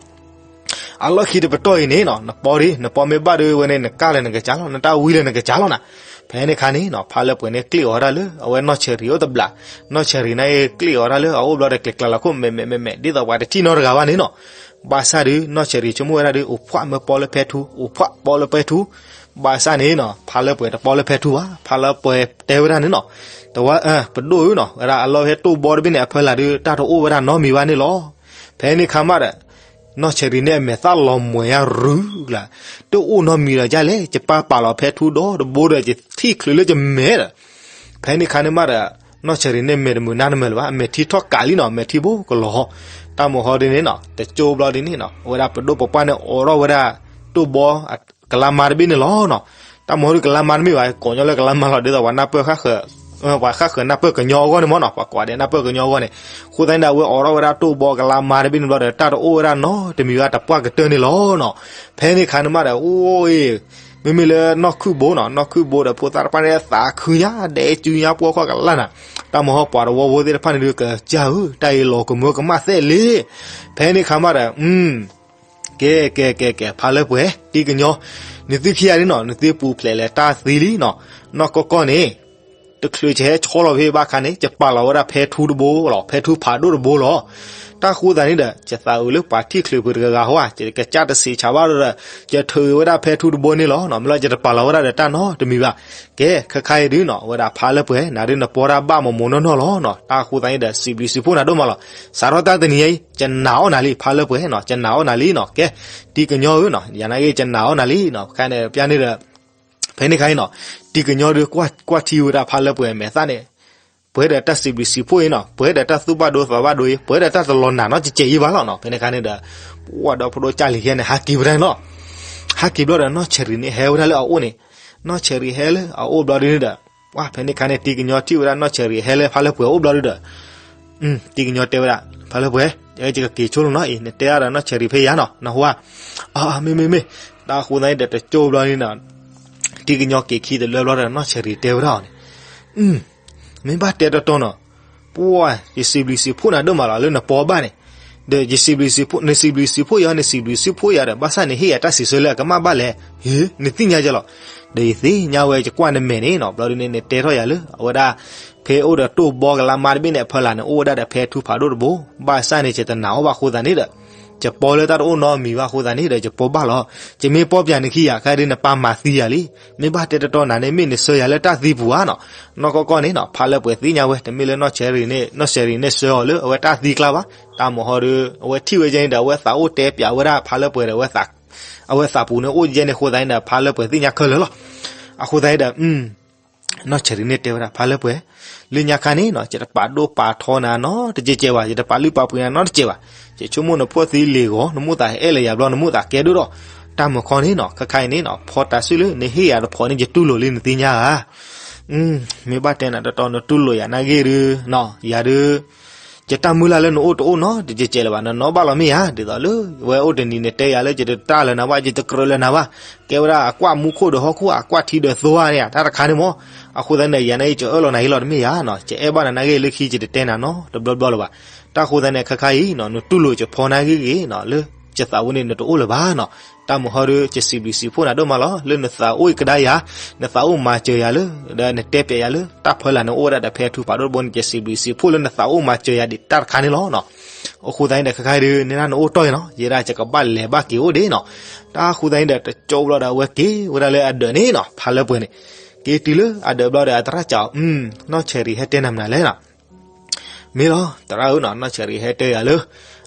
အလီၢ်ခံတပတီၢ်အံၤန့ၣ်နီၤ နပီဒုး နပီမ့ၢ်ဘၣ်ဒုးဝဲန့ၣ် နကၢ်လၢနကစၢ်လီၤ နတၢ်ဝံလၢနကစၢ်လီၤနၤ. ဖဲန့ၣ်ခါန့ၣ်နီၤ ဖါလၢပှဲၤန့ၣ်ကျ့ၣ်အီၤဝဲဒၣ်လၢ အဝဲနီၢ်ဆၢရံၤအိၣ်တဘျီ, နီၢ်ဆၢရံၤန့ၣ်ကျ့ၣ်အီၤဝဲဒၣ်လၢ အအိၣ်ဘျီဒီးကျဲၤကျါလီၤခိၣ်မဲာ်မဲာ်မဲာ်မဲာ် ဒ်သိးပှၤတထံၣ်နီတဂၤဘၣ်န့ၣ်နီၤ. ဘၣ်ဆၣ်ဒုး နီၢ်ဆၢရံၤဆိကမိၣ်ဝဲဒၣ်ဒုး အိၣ်ဖှၣ်မ့ၢ်ပီလၢဖဲထူ အိၣ်ဖှၣ်ပီလၢဖဲထူ ဘၣ်ဆၣ်န့ၣ်နီၤ ဖါလၢပှဲၤတပီလၢဖဲထူဘၣ်. ဖါလၢပှဲၤတဲဝဲဒၣ်န့ၣ်နီၤ တဝဲ ပဒိၣ်ဧၢနီၤ ဝဲဒၣ်အလီၢ်ဖဲတိၢ်ဘီတဘ့ၣ်န့ၣ် အဖီလာ်ဒုး တၢ်တအိၣ်ဝဲဒၣ်နီတမံၤဘၣ်န့ၣ်လီၤ. ဖဲန့ၣ်ခါမးဒီး နီၢ်ဆၢရံၤန့ၣ်အမဲာ်သၣ်လီၤမှဲၤယါရုၤကျါ, တအိၣ်နီတမံၤဒီးဒ်လဲၣ်, ယပၢ်ပာ်လီၤဖဲထူဒီတဘိဒီး ယထံၣ်ချုးလၢယမဲာ်ဒီး, ဖဲန့ၣ်ခါန့ၣ်မးဒီး နီၢ်ဆၢရံၤန့ၣ်မဲာ်တမုာ်နါတမုာ်လၢၤဘၣ်, အမဲာ်ထံထီၣ်ကးလံနီၤ, အမဲာ်ထံဘိကလီၤ. တၢ်မုၢ်ဟီဒ်န့ၣ်နီၤ တကၠိဘျီဒ်န့ၣ်နီၤ အဝဲဒၣ်ပဒိၣ်ပပှၢ်န့ၣ်အိးထီၣ်ဝဲဒၣ်တိၢ်ဘီ ကလါမါတဘ့ၣ်န့ၣ်လီၤနီၤ. တၢ်မုၢ်ဟီဒ်ကလါမါတမ့ၢ်ဘၣ် ကိးညီလၢကလါမါလီၤ, ဒ်သိးပှၤနၢ်ပၢၢ်ဃၣ်ဃၢၤ, ပှၤဃၣ်ဃၢၤနၢ်ပၢၢ်ကညီအဂီၢ်န့ၣ်မ့ၢ်နီၤ, ပှၤကိးဒဲးနၢ်ပၢၢ်ကညီအဂီၢ်န့ၣ်. အဃိသတးန့ၣ်ဒီး အဝဲအိးထီၣ်ဝဲဒၣ်တိၢ်ဘီကလါမါတဘ့ၣ်န့ၣ်ဘျီဒီး တၢ်တအိၣ်ဝဲဒၣ်နီတမံၤဘၣ် တပှၢ်ကတၢၢ်န့ၣ်လီၤနီၤ. ဖဲန့ၣ်ခါန့ၣ်မးဒီး အိၣ်အ့ၣ် မ့မ့ၢ်လၢနီၢ်ခုၣ်ဘိနီၤ, နီၢ်ခုၣ်ဘိဒီးဖိသၣ်တဖၣ်န့ၣ် သးခုညါ ဒဲးစုညါပှီၢ်ခီၣ်ကလၢ်နၤ, တၢ်မုၢ်ဟီပှၤတဝီဖိသ့ၣ်တဖၣ်န့ၣ်ဒုး ကစၢ်ဧၢ တၢ်အံၤလီၤကမၢကမၣ်သဲးလံ. ဖဲန့ၣ်ခါမးဒီး ကဲ ကဲ ကဲ ကဲ ဖါလၢပှဲၤ တံၤကညီ နသုခံဂၤန့ၣ်နီၤ နသုပူၤဖျဲးလဲၤတၢ်သံလံနီၤ, နီၢ်ကီၢ်ကီၢ်န့ၣ် တချုးယဟဲဆီလီၤဖဲဘၣ်ခါန့ၣ် ယပာ်လီၤဝဲဒၣ်ဖဲထူတဘိလီၤ, ဖဲထူဖးဒိၣ်တဘိလီၤ. တၢ်ဃိသတးန့ၣ်ဒီး ယသးအုးလၢပှၤထံၣ်ချုးဖုးတဂၤဟီဧါ, ယကစၢ်တဆံးဆးဘၣ်ဒီး ယထုးဝဲဒၣ်ဖဲထူတဘိန့ၣ်လီၤနီၤ, မ့ၢ်လၢယတပာ်လီၤဝဲဒၣ်ဒီးတၢ်နီတမံၤဘၣ်. ကဲ ခဲခါအံၤဒုးနီၤ ဝဲဒၣ်ဖါလၢပှဲၤ နၤဒုးနပီတၢ်ဘၣ်မမိၢ်နီၢ်နီၢ်လီၤနီၤ, တၢ်ဃိသတးန့ၣ်ဒီး စံးဘျုးစံးဖှိၣ်နၤဒိၣ်မးလီၤ. စးထီၣ်တၢ်တနံၤအံၤ ယနာ်အီၣ်နၤလံ ဖါလၢပှဲၤနီၤ, ယနာ်အီၣ်နၤလံနီၤ. ကဲ တံၤကညီဧၢနီၤ ယနာ်က့ ယနာ်အီၣ်နၤလံနီၤ, ခဲန့ၣ် ပျၢ်န့ၣ်ဒီး ဖဲန့ၣ်ခါအံၤနီၤ တံၤကညီဒုး ကွၢ်ထံဝဲဒၣ်ဖါလၢပှဲၤမဲာ်သၣ်န့ၣ် ပှဲၤဒီးတၢ်စံးဘျုးစံးဖှိၣ်အံၤနီၤ, ပှဲၤဒီးတၢ်သူၣ်ဘၣ်ဒိသးဘၣ်ဒိအံၤ ပှဲၤဒီးတၢ်တလီၤနာ်နီတစဲးအံၤဘၣ်လီၤနီၤ. ဖဲန့ၣ်ခါန့ၣ်ဒီး ပှၤဒီဖိဒိၣ်ကၢ်လံၤဟဲန့ၣ် ဟးက့ၤဝဲဒၣ်န့ၣ်လီၤ. ဟးက့ၤဘျီဒီး နီၢ်ဆဲးရံၤန့ၣ် ဟဲဝဲဒၣ်လၢအအိၣ်န့ၣ်, နီၢ်ဆဲးရံၤဟဲလၢအအိၣ်ဘျီဒုးန့ၣ်ဒီး ပှၤဖဲန့ၣ်ခါန့ၣ် တံၤကညီထံၣ်ဝဲဒၣ်နီၢ်ဆဲးရံၤဟဲလၢဖါလၢပှဲၤအိၣ်ဘျီဒုဒီး တံၤကညီတဲဝဲဒၣ် ဖါလၢပှဲၤ, ယကက့ၤဆိလီၤနီၤအံၤ နတဲအါဒီးနီၢ်ဆဲးရံၤဖဲယၤနီၤ နဟူဧါ, မ့ၢ်မ့ၢ်မ့ၢ်, တၢ်အဃိသတးန့ၣ်ဒီး တကၠိဘျီန့ၣ်နီၤ, တံၤကညီက့ၤခံတလၢဘျီဒီး နီၢ်ဆဲးရံၤတဲဝဲဒၣ်အီၤန့ၣ်, မ့ၢ်ဘၣ်တဲတီတီနီၤ, ပှၤ ယစံးဘျုးစံးဖှိၣ်နၤဒိၣ်မးလီၤ လၢနပီဘၣ်န့ၣ်, ဒီးယစံးဘျုးစံးဖှိၣ် နစံးဘျုးစံးဖှိၣ်ယၤ နစံးဘျုးစံးဖှိၣ်ယၤဒီး ဘၣ်ဆၣ်နဟ့ၣ်ယၤတၢ်စံးဆၢလၢအကမၣ်ဘၣ်လဲၣ်, ဟ့ နသ့ၣ်ညါယဲလီၤ, ဒီးယသ့ၣ်ညါဝဲ ယကွၢ်နမဲာ်န့ၣ်နီၤ ဘျီဒုန့ၣ် နတဲထီၣ်ယၤလၢ အဝဲဒၣ် ဖဲအိၣ်ဒီးတိၢ်ဘီကလါမါတဘ့ၣ်န့ၣ် အဖီလာ်န့ၣ် အိၣ်ဝဲဒၣ်ဒီးဖဲထူဖးဒိၣ်တဘိ, ဘၣ်ဆၣ်န့ၣ် ယတနာ်အီၤဘၣ်အဃိသတးန့ၣ်ဒီး ယပီလၢတၢ်တအိၣ်နီတမံၤဘၣ်အဃိသတးန့ၣ်ဒီး ယပီဘၣ်လီၤ, ယမ့ၢ်ပီပၠးနခံယၤ ခဲဒုးနပၢ်မၤသံယၤလံ, မ့ၢ်ဘၣ်တဲတီတီနၤန့ၣ် မ့ၢ်နဆှၢယၤလၢတၢ်သံပူၤဧါနီၤ, နီၢ်ကီၢ်ကီၢ်န့ၣ်နီၤ ဖါလၢပှဲၤသ့ၣ်ညါဝဲ တမ့ၢ်လၢနီၢ်ဆဲးရံၤန့ၣ် နီၢ်ဆဲးရံၤန့ၣ် ဆှၢအီၤလၢအဝဲတၢ်သံကျါဘၣ်, တၢ်မဟီဒု အဝဲထံၣ်ဝဲယဲန့ၣ်ဒီး အဝဲသးအိၣ်တဲပၠးဝဲဒၣ်ဖါလၢပှဲၤဒီး အဝဲသးပူၤန့ၣ်အိၣ်ယဲန့ၣ်အဃိသတးန့ၣ်ဒီး ဖါလၢပှဲၤသ့ၣ်ညါခဲလၢာ်လီၤ, အဃိသတးန့ၣ်ဒီး နီၢ်ဆဲးရံၤန့ၣ်တဲဝဲဒၣ် ဖါလၢပှဲၤ, လၢညါခါန့ၣ်နီၤ ယတပာ်ဒိၣ်ပာ်ထီနၤနီတကဲးကဲးဘၣ်, ယတပာ်လုၢ်ပာ်ပှ့ၤနၤနီတကဲးဘၣ်, ယဆိကမိၣ်နဖှီၣ်သံလ့ၤဂီၤ နမိၣ်သးအဲၣ်လၢယၤဘျီ နမိၣ်သးကဲဒိၣ်ဒီး တၢ်မုၢ်ခီန့ၣ်နီၤ ခဲခါအံၤန့ၣ်နီၤ ဖီတၢ်စုလၢနဟ့ၣ်ယၤတဖိးန့ၣ် ယတူၢ်လိာ်လံနသ့ၣ်ညါဧါ, မ့ၢ်ဘၣ်တဲနၤတီတီနတူၢ်လိာ်ယၤနာ်ဂ့ၢ်ဒုနီၤ ယၤဒု ယတၢ်မုၢ်လၢ်လၢနအိၣ်တအိၣ်နီတကဲးကဲးလၢၤဘၣ်, နနီၣ်ဘၣ်လီၤမ့ၢ်ဧါ, ဒ်သိးလၢ ဝဲအိၣ်တနံၤန့ၣ်တဲယၤလၢ ယတတၢ်လၢနၤဘၣ် ယတကြၢးလၢနၤဘၣ်, ကဲဝဲဒၣ်အကွၢ်မူခိၣ်ဒီးဟီၣ်ခိၣ် အကွၢ်ထံဒီးသိဧါန့ၣ် တၢ်တခါန့ၣ်မး, အဃိသတးန့ၣ် ယၤန့ၣ် ယကအၢၣ်လီၤနၤဟ့လီၤတမ့ၢ်ဧါနီၤ, ယအဲၣ်ဘၣ်နၤနာ်ဂ့ၢ်လၢခံ ယတတဲနၤနီတဘျီဘျီလၢၤဘၣ်, တၢ်အဃိသတးန့ၣ် ခဲခါအံၤနီၤ နတူၢ်လိာ်ယဖိနာ်ဂ့ၢ်ဂ့ၤနီၤ လၢယသးဝဲန့ၣ် နတအိၣ်လၢၤဘၣ်နီၤ, တၢ်မုၢ်ဟီဒု ယစံးဘျုးစံးဖှိၣ်နၤဒိၣ်မးလီၤ လၢနသးအိၣ်ကဒါယၤ, နသးအိၣ်မၤစၢၤယၤလၢ ဒီးနတဲပၠးယၤလၢ တၢ်ဖီလာ်န့ၣ်အိၣ်ဝဲဒၣ်ဒီးဖဲထူဖးဒိၣ်တဘိန့ၣ် ယစံးဘျုးစံးဖှိၣ်လၢနသးအိၣ်မၤစၢၤယၤဒံးတၢ်တခါန့ၣ်လီၤနီၤ, အဃိသတးန့ၣ်ဒီး ခဲခါဒု နဒၣ်နအိၣ်တီၢ်အံၤနီၤ ယဲဒၣ်ယကဘၣ်လဲၤဘၣ်က့ၤအိၣ်ဒံးနီၤ, တၢ်အဃိသတးန့ၣ်ဒီး တကၠိဘျီဒီးအဝဲက့ၤဝဲဒၣ်လၢအဒၢးန့ၣ်နီၤ ဖါလၢပှဲၤန့ၣ်, က့ၤတုၤလၢအဒၢးဘျီဒီး အသရၣ်စံးအီၤ နီၢ်ဆဲးရံၤဟဲတဲနၤမနုၤလဲၣ်နီၤ မ့ၢ်လီၤ သရၣ်ဧၢနီၤ နီၢ်ဆဲးရံၤဟဲတဲယၤလၢ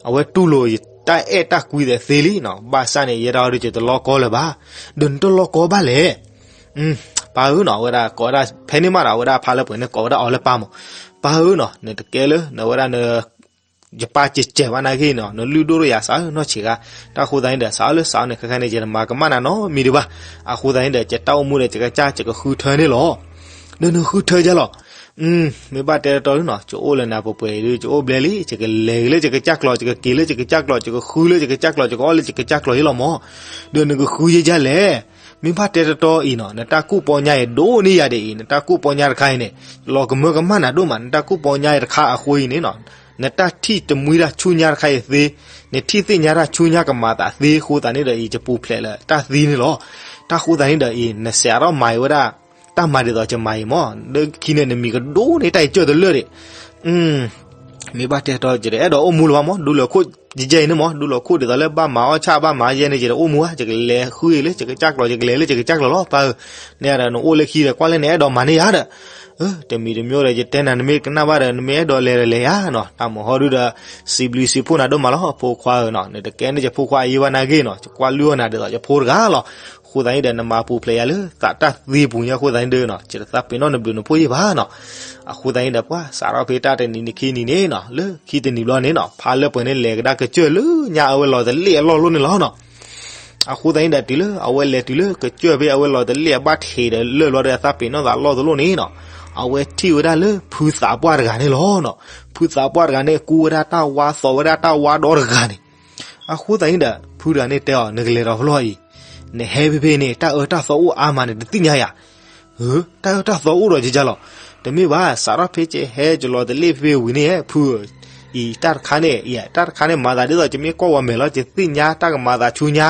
အဝဲတူၢ်လိာ်ယတၢ်အဲၣ်တၢ်ကွံသ့လံနီၤ, ဘၣ်ဆၣ်န့ၣ် ယဲဒၣ်အီၤဒု ယတလီၢ်ကီလၢၤဘၣ်, ဒီးနတလီၢ်ကီဘၣ်လဲၣ်, ပၢ်ဧၢနီၤ အဝဲဒၣ်ကိးဝဲဒၣ် ဖဲန့ၣ်မးဒီး အဝဲဒၣ်ဖါလၢပှဲၤန့ၣ် ကိးဝဲဒၣ်အီၤလၢပၢ်မး, ပၢ်ဧၢနီၤ နတကဲလၢ နဝဲဒၣ်န ယပၢ်ကဲးကဲးဘၣ်နာ်ဂ့ၢ်နီၤ နလုၢ်ဒိၣ်ထီၣ်ယၤစးဧၢနီၢ်ဆံးဂၤ, တၢ်အဃိသတးန့ၣ်ဒီး စးအီၤလၢစးအီၤန့ၣ် ခဲခါန့ၣ် ယတမၤကမၣ်နၤနီတမံၤဒံးဘၣ်, အဃိသတးန့ၣ်ဒီး ယတၢ်အိၣ်မူဒီး ယကစၢ် ယကဃုထၢန့ၣ်လီၤ, ဒီးနဃုထၢယဲလီၤ, မ့ၢ်ဘၣ်တဲတီတီလံနီၤ ယအိၣ်လၢနၤပှဲၤပှဲၤအံၤဒု ယအိၣ်ဘျဲလံ ယကလဲၤက့ၤလၢယကစၢ်ကျိာ် ယကက့ၤလၢယကစၢ်ကျိာ် ယကဃုလၢယကစၢ်ကျိာ် ယကအီၣ်လၢယကစၢ်ကျိာ်ဟ့လီၤမး, ဒီးနကဃုယဲဒ်လဲၣ်, မ့ၢ်ဘၣ်တဲတီတီအံၤနီၤ နတၢ်ကူၣ်ပီညါအံၤဒိၣ်န့ၢ်ယၤဒ်အံၤ နတၢ်ကူၣ်ပီညါတခါအံၤန့ၣ် လီၤကမၢကမၣ်နၤဒိၣ်မး နတၢ်ကူၣ်ပီညါအံၤတခါအဃိအံၤန့ၣ်နီၤ နတၢ်ထံၣ်တမှံတၢ်ဆူညါတခါအံၤသ့, နထံၣ်သ့ၣ်ညါတၢ်ဆူညါကမၤသးသ့အဃိသတးန့ၣ်ဒီးအံၤ ယပူၤဖျဲးလၢတၢ်သံန့ၣ်လီၤ, တၢ်အဃိသတးန့ၣ်ဒီးအံၤ နစဲးထီၣ်မၤအံၤဝဲဒၣ် တၢ်မၤဒ်သိးယမၤအံၤမး လၢခံန့ၣ် နမံၤကဒိၣ်န့ၢ်တၢ်အံၤကၢၢ်တလၢာ်ဒံး မ့ၢ်ဘၣ်တဲတီ ယတအဲၣ်ဒိးအိၣ်မူလၢၤဘၣ်မး ဒူလၢခိၣ်ယဲအံၤန့ၣ်မး ဒူလၢခိၣ်ဒ်သိးလၢဘၣ်မၤအီၣ်ဆၣ်ဘၣ်မၤယဲန့ၣ် ယတအိၣ်မူဘၣ် ယကလဲၤဃုအံၤလၢယကစၢ်ကျိာ် ယကလဲၤလၢယကစၢ်ကျိာ်လီၤ ပၢ်ဧၢ, န့ၣ်ဒီးနအိၣ်လၢခံဒီး ကွၢ်လၢနအဲၣ်ဒိးမၤန့ၢ်ယၤဒီး, တမံၤတမံၤဒီး ယတဲနၤ နမ့ၢ်ကနၣ်ဘၣ်ဒီး နမ့ၢ်အဲၣ်ဒိးလဲၤဒီးလဲၤယၤနီၤ တၢ်မဟီဒုဒီး စံးဘျုးစံးဖှိၣ်နၤဒိၣ်မးလီၤ ဖိခွါဧၢနီၤ နတကဲန့ၣ်ယဖိခွါအယံၤဘၣ်နာ်ဂ့ၢ်နီၤ ယကွၢ်လုၢ်အီၣ်နၤဒ်သိးယဖိတဂၤလီၤ, အဃိသတးန့ၣ်ဒီး နမၤပူၤဖျဲးယၤလၢသးတၢ်သံပူၤညါအဃိသတးန့ၣ်ဒီးနီၤ ယတသးပ့ၤနီၣ်နဘျုးနဖှိၣ်ယံၤဘၣ်နီၤ, အဃိသတးန့ၣ်ဒီး ပှၤစးထီၣ်ဖဲတၢ်တနံၤနံၤခံနံၤန့ၣ်နီၤ လၢခံတနံၤဘျီန့ၣ်နီၤ ဖါလၢပှဲၤန့ၣ် လဲၤကဒါကစၢၢ်လၢညါအဝဲလီၤတလ့ၣ်အလီၢ်လိၣ်န့ၣ်လီၤနီၤ အဃိသတးန့ၣ်ဒီး တုၤလၢအဝဲလဲၤတုၤလၢကစၢၢ်ဖဲအဝဲလီၤတလ့ၣ်အဘၣ်ထံးဒီးလၢာ်ဘျီဒီး အသးပ့ၤနီၣ်သးအလီၢ်တလိၣ်န့ၣ်နီၤ အဝဲထံၣ်ဝဲဒၣ်လၢဖုသးပှၢ်တဂၤန့ၣ်လီၤနီၤ, ဖုသးပှၢ်တဂၤန့ၣ် ကူဝဲဒၣ်တၢ်ဝါ သိးဝဲဒၣ်တၢ်ဝါဒီတဂၤန့ၣ်, အဃိသတးန့ၣ်ဒီး ဖုတဂၤန့ၣ်တဲအီၤ နကလဲၤဒီးဖဲလဲၣ်အံၤ, နဟဲဖဲဖဲန့ၣ် တၢ်အၢတၢ်သီအိၣ်အါမးန့ၣ် တသ့ၣ်ညါယၤ တၢ်အၢတၢ်သီအိၣ်ဒီးယကလီၤ, တမ့ၢ်ဘၣ် စးထီၣ်ဖဲယဟဲယလီၤတလ့ၣ်ဖဲဝံၤန့ၣ် ဖုဧၢ, အံၤတၢ်တခါန့ၣ် အံၤတၢ်တခါန့ၣ် မၤသးဒ်သိးယမ့ၢ်ကွၢ်ဝဲမဲာ်လီၤ ယသ့ၣ်ညါတၢ်ကမၤသးဆူညါ,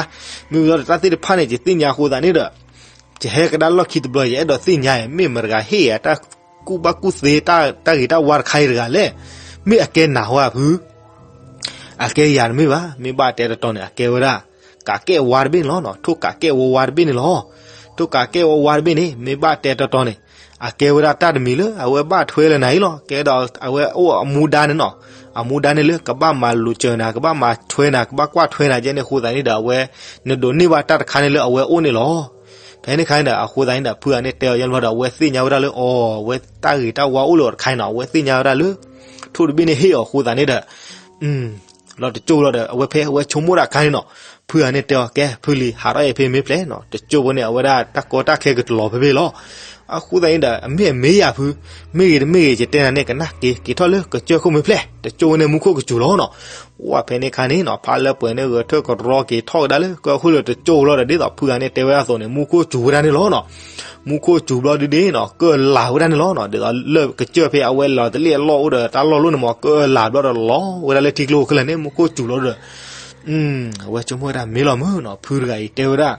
မ့ၢ်ဝံၤဒီးတၢ်သ့ၣ်တဖၣ်န့ၣ် ယသ့ၣ်ညါအဃိသတးန့ၣ်ဒီး ယဟဲကဒါလီၢ်ခံတဘျီ ယအဲၣ်ဒိးသ့ၣ်ညါ မ့ၢ်မတၤတဂၤဟ့ၣ်ယၤတၢ်ကူၣ်ဘၣ်ကူၣ်သ့ တၢ်ဂ့ၤတၢ်ဝါတခါအံၤတဂၤလဲၣ်, မ့ၢ်အကဲနၤဟါဖု အကဲယၤတမ့ၢ်ဘၣ်, မ့ၢ်ဘၣ်တဲတတီၤန့ၣ် အကဲဝဲဒၣ် ကးကဲၣ်ဝါတဘ့ၣ်န့ၣ်လီၤ, ထိၣ်ကးကဲၣ်ဝါဝါတဘ့ၣ်န့ၣ်လီၤ. ထိၣ်ကးကဲၣ်ဝါဝါတဘ့ၣ်န့ၣ် မ့ၢ်ဘၣ်တဲတတီၤန့ၣ် အကဲဝဲဒၣ်တၢ်တမံၤလၢ အဝဲဘၣ်ထွဲလၢနၤအံၤလီၤ. ကဲဒီးအဝဲအိၣ်အမူဒါန့ၣ်နီၤ, အမူဒါန့ၣ်လၢ ကဘၣ်မၤလိာ်စၢၤနၤ, ကဘၣ်မၤထွဲနၤ, ကဘၣ်ကွၢ်ထွဲနၤယဲန့ၣ်အဃိသတးန့ၣ်ဒီး အဝဲ နဒိးန့ၢ်ဘၣ်တၢ်တခါန့ၣ်လၢအဝဲအိၣ်န့ၣ်လီၤ. ဖဲန့ၣ်အခါန့ၣ်ဒီး အဃိသတးန့ၣ်ဒီး ဖုဂၤန့ၣ်တဲအီၤယဲန့ၣ်ဘျီဒီး အဝဲသ့ၣ်ညါဝဲဒၣ်လၢ အီၤ အဝဲတၢ်ဂ့ၤတၢ်ဝါအိၣ်လၢအီၤတခါန့ၣ်နီၤ, အဝဲသ့ၣ်ညါဝဲဒၣ်လၢ ထိၣ်တဘ့ၣ်န့ၣ်ဟ့ၣ်အီၤအဃိသတးန့ၣ်ဒီး အ ဒီးတကၠိလီၤဒီး အဝဲဖဲအဝဲဆိကမိၣ်ဒၣ်အခါန့ၣ်နီၤ, ဖုဂၤန့ၣ်တဲအီၤ ကဲ ဖုလံၤ ဟးထီၣ်အံၤဖဲမ့ၢ်ဖျဲၣ်နီၤ, တကၠိဖိန့ၣ် အဝဲဒၣ်တၢ်ကီတၢ်ခဲကတလီၤဖဲဖဲလီၤ. အဃိသတးန့ၣ်ဒီး အမ့ၢ်အမ့ၢ်ယၤဖု, မ့ၢ်ဂ့ၤတမ့ၢ်ဂ့ၤ ယတဲနၤန့ၣ် ကနၣ်က့ၤ က့ၤထီၣ်လၢကစၢၢ်ခိၣ်မ့ၢ်ဖျဲၣ်, တကၠိဖိန့ၣ် မူခိၣ်ကစူၤလီၤနီၤ. အိၣ်ဖဲန့ၣ်အခါန့ၣ်နီၤ ဖါလၢပှဲၤန့ၣ် ဂဲၤထၢၣ်ကရီက့ၤထီၣ်ကဒါလၢကၢၢ်ခိၣ်လၢတကၠိလီၤဒီး ဒ်သိးဖုဂၤန့ၣ်တဲဝဲဒၣ်အသိးန့ၣ် မူခိၣ်စူၤဝဲဒၣ်န့ၣ်လီၤနီၤ. မူခိၣ်စူၤဘျီဒုဒ့နီၤ ကၢၢ်လၢ်ဝဲဒၣ်န့ၣ်လီၤနီၤ. ဒ်သိးလၢကစၢၢ်ဖဲအဝဲလီၤတလ့ၣ်အလီၢ်အိၣ်ဒီးတၢ်လီၢ်လိၣ်န့ၣ်မ့ၢ် ကၢၢ်လၢ်ဘျီဒီးလီၤဝဲဒၣ်လၢထံကျိအအိၣ်ခဲလၢာ်န့ၣ် မူခိၣ်စူၤလီၤဒီး အဝဲဆိကမိၣ်ဝဲဒၣ်မ့ၢ်လီၤမုၢ်နီၤ, ဖုတဂၤအံၤတဲဝဲဒၣ်,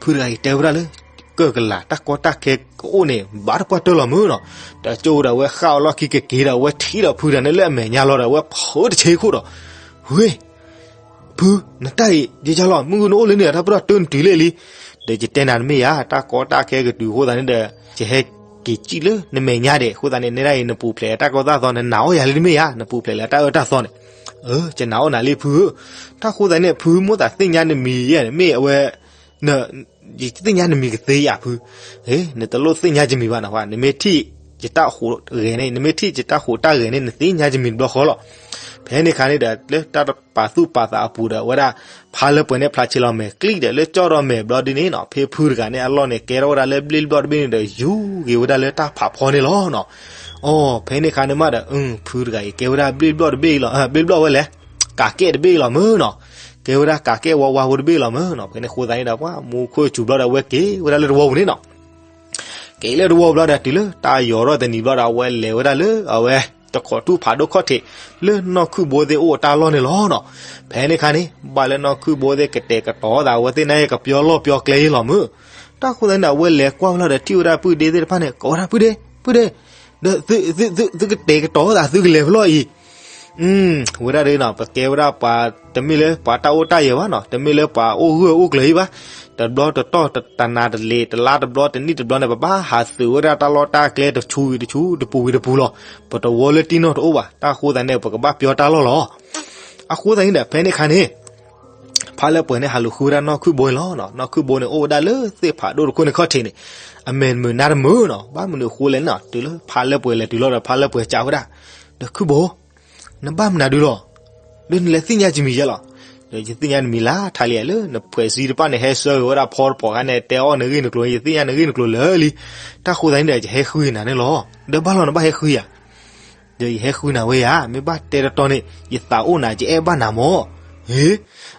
ဖုတဂၤအံၤတဲဝဲဒၣ်လၢ ကၢၢ်ကလၢ် တၢ်ကီတၢ်ခဲကအိၣ်န့ၣ် ဘၣ်တပှၢ်တၢၢ်လီၤမုၢ်နီၤ. တကၠိဒီးအဝဲဃၣ်အလီၢ်ခံကက့ၤဒီး အဝဲထံၣ်ဒီးဖုတဂၤန့ၣ်လၢအမဲာ်ညါလီၤဒီး အဝဲဖုတဆ့ခိၣ်ဒီး, ဝ့ၢ် ဖု, နတၢ်အံၤ ယယါလီၤ မုၢ်ဂုၢ်နအိၣ်လၢန့ၣ် တၢ်ပရီၣ်တၢၢ်နတုၤလၢလံ. ဒီးယတဲနၤတမ့ၢ်ယၤ တၢ်ကီတၢ်ခဲကတုၤအဃိသတးန့ၣ်ဒီး ယဟဲက့ၤစံၣ်လၢနမဲာ်ညါဒဲး အဃိသတးန့ၣ် နဲဒၣ်အံၤ နပူၤဖျဲးတၢ်ကီတၢ်ခဲသီ နနာ်အီၣ်ယၤလၢတမ့ၢ်ယၤ နပူၤဖျဲးလၢတၢ်အၢတၢ်သီန့ၣ်, ယနာ်အီၣ်နၤလံဖုဧၢ. တၢ်ဃိသတးန့ၣ် ဖုမိၢ်သးသ့ၣ်ညါနမံၤယဲၢ်န့ၣ် မ့ၢ်အဝဲ ယသ့ၣ်ညါနမံၤကသ့ဧါဖု, နတလိၣ်သ့ၣ်ညါယမံၤဘၣ်နီၤ, နမ့ၢ်ထံၣ်ယတၢ်ဟူးဂဲၤန့ၣ် နမ့ၢ်ထံၣ်ယတၢ်ဟူးတၢ်ဂဲၤန့ၣ် နသ့ၣ်ညါယမံၤတဘျီဃီလီၤ. ဖဲန့ၣ်အခါန့ၣ်ဒီး လၢတၢ်ပာ်သူၣ်ပာ်သးအပူၤဒီး အဝဲဒၣ် ဖါလၢပှဲၤန့ၣ် ဖျါဆ့လီၤမဲာ်ကျံၣ်ဒီး လၢကၠီၣ်ဒီးမဲာ်ဘျီဒုန့ၣ်နီၤ ဖဲဖုတဂၤန့ၣ်အလီၢ်န့ၣ် ကဲထီၣ်ဝဲဒၣ်လၢဘျ့ၣ်ဘျီၣ်တဘ့ၣ်န့ၣ်ဒီး ယူၤက့ၤဝဲဒၣ်လၢတၢ်ဖးဖီန့ၣ်လီၤနီၤ. အိ ဖဲန့ၣ်အခါန့ၣ်မးဒီး ဖုတဂၤအံၤ ကဲဝဲဒၣ်ဘျ့ၣ်ဘျီၣ်တဘ့ၣ်လီၤ, ဘျ့ၣ်ဘျီၣ်ဝဲလဲၣ်, ကးကဲၣ်တဘ့ၣ်လီၤမုၢ်နီၤ, ကဲဝဲဒၣ်ကးကဲၣ်ဝါဝါဖိတဘ့ၣ်လီၤမုၢ်နီၤ. ဖဲန့ၣ်အဃိသတးန့ၣ်ဒီး ပှၤမူခိၣ်စူၤဘျီဒီး အဝဲက့ၤဝဲဒၣ်လၢတဝီပူၤန့ၣ်နီၤ. က့ၤလၢတဝီပူၤဘျီဒီး တုၤလၢတၢ်ယီၤထီၣ်တနံၤဘျီဒီး အဝဲလဲၤဝဲဒၣ်လၢအဝဲ တခိးထူၣ်ဖးဒိၣ်ခီၣ်ထံး လၢနီၢ်ခုၣ်ဘိသ့ၣ်အိၣ်အတၢ်လီၢ်န့ၣ်လီၤနီၤ. ဖဲန့ၣ်အခါန့ၣ် ဘၣ်လၢနီၢ်ခုၣ်ဘိသ့ၣ်ကတဲာ်ကတီၤသး အဝဲသ့ၣ်နာ်က့ၤကပျီလီၢ်ပျီကျဲအံၤလီၤမုၢ်. တၢ်အဃိသတးန့ၣ်ဒီး အဝဲလဲၤကွၢ်ဖဲလီၤဒီး ထံၣ်ဝဲဒၣ်ပုၢ်ဒ့သ့ၣ်တဖၣ်န့ၣ် ကိးဝဲဒၣ် ပုၢ်ဒ့ ပုၢ်ဒ့, ဒီး သုကတဲာ်ကတီၤသး သုကလဲၤဖဲလီၢ်အံၤ ဝဲဒၣ်ဒီးနီၤ ပကဲဝဲဒၣ်ပှၤ တမ့ၢ်လၢပှၤတၢ်အိၣ်တၢ်ယၢၤဘၣ်နီၤ, တမ့ၢ်လၢပှၤအိၣ်ဂၢၢ်အိၣ်ကျၢၤအံၤဘၣ်. တဘျီတတီၢ်တနၤတလ့ၤ တလါတဘျီ တနံၣ်တဘျီန့ၣ် ပဘၣ်ဟးသုးဝဲဒၣ်တၢ်လီၢ်တၢ်ကျဲတဆူဂံၤတဆူ တပူၤဂံၤတပူၤလီၤ. ပတဝီလၢတံၢ်နီၢ်တအိၣ်ဘၣ်. တၢ်အဃိသတးန့ၣ် ပကဘၣ်ပျီတၢ်လီၢ်လီၤ. အဃိသတးန့ၣ်ဒီး ဖဲန့ၣ်အခါန့ၣ် ဖါလၢပှဲၤန့ၣ် ဟးလူၤဃုဝဲဒၣ်နီၢ်ခုၣ်ဘိန့ၣ်လီၤ. နီၢ်ခုၣ်ဘိန့ၣ် အိၣ်ဝဲဒၣ်လၢသ့ၣ်ဖးဒိၣ်တခိၣ်န့ၣ်ခီၣ်ထံးန့ၣ် အမဲာ်တမုာ်နါတမုာ်နီၤ. ဘၣ်မနုၤအဃိလဲၣ်နီၤ, တုၤလၢဖါလၢပှဲၤလဲၤတုၤလီၤဒီး ဖါလၢပှဲၤစံးဝဲဒၣ်, ဒီးခုၣ်ဘိ နဘၣ်မနုၤဒုလီၤ, ဒီးနလဲၤသ့ၣ်ညါယမံၤယဲလီၤ. ဒီးယသ့ၣ်ညါနမံၤလၢထါလံဧါ, လၢနဖှဲးစံတဖၣ်န့ၣ် ဟဲဆှၢက့ၤဝဲဒၣ်ဖီတပီၤခါန့ၣ် တဲအီၣ်နဂ့ၢ်နကျိၤန့ၣ် ယသ့ၣ်ညါနဂ့ၢ်နကျိၤလၢာ်လံ. တၢ်ဃိသတးန့ၣ်ဒီး ယဟဲဃုနၤန့ၣ်လီၤ. ဒီးဘၣ်လီၤနဘၣ်ဟဲဃုယၤ ဒီးယဟဲဃုနၤဝဲယၤ, မ့ၢ်ဘၣ်တဲတတီန့ၣ် ယသးအိၣ်နၤ ယအဲၣ်ဘၣ်နၤမၢ်. ဟ့,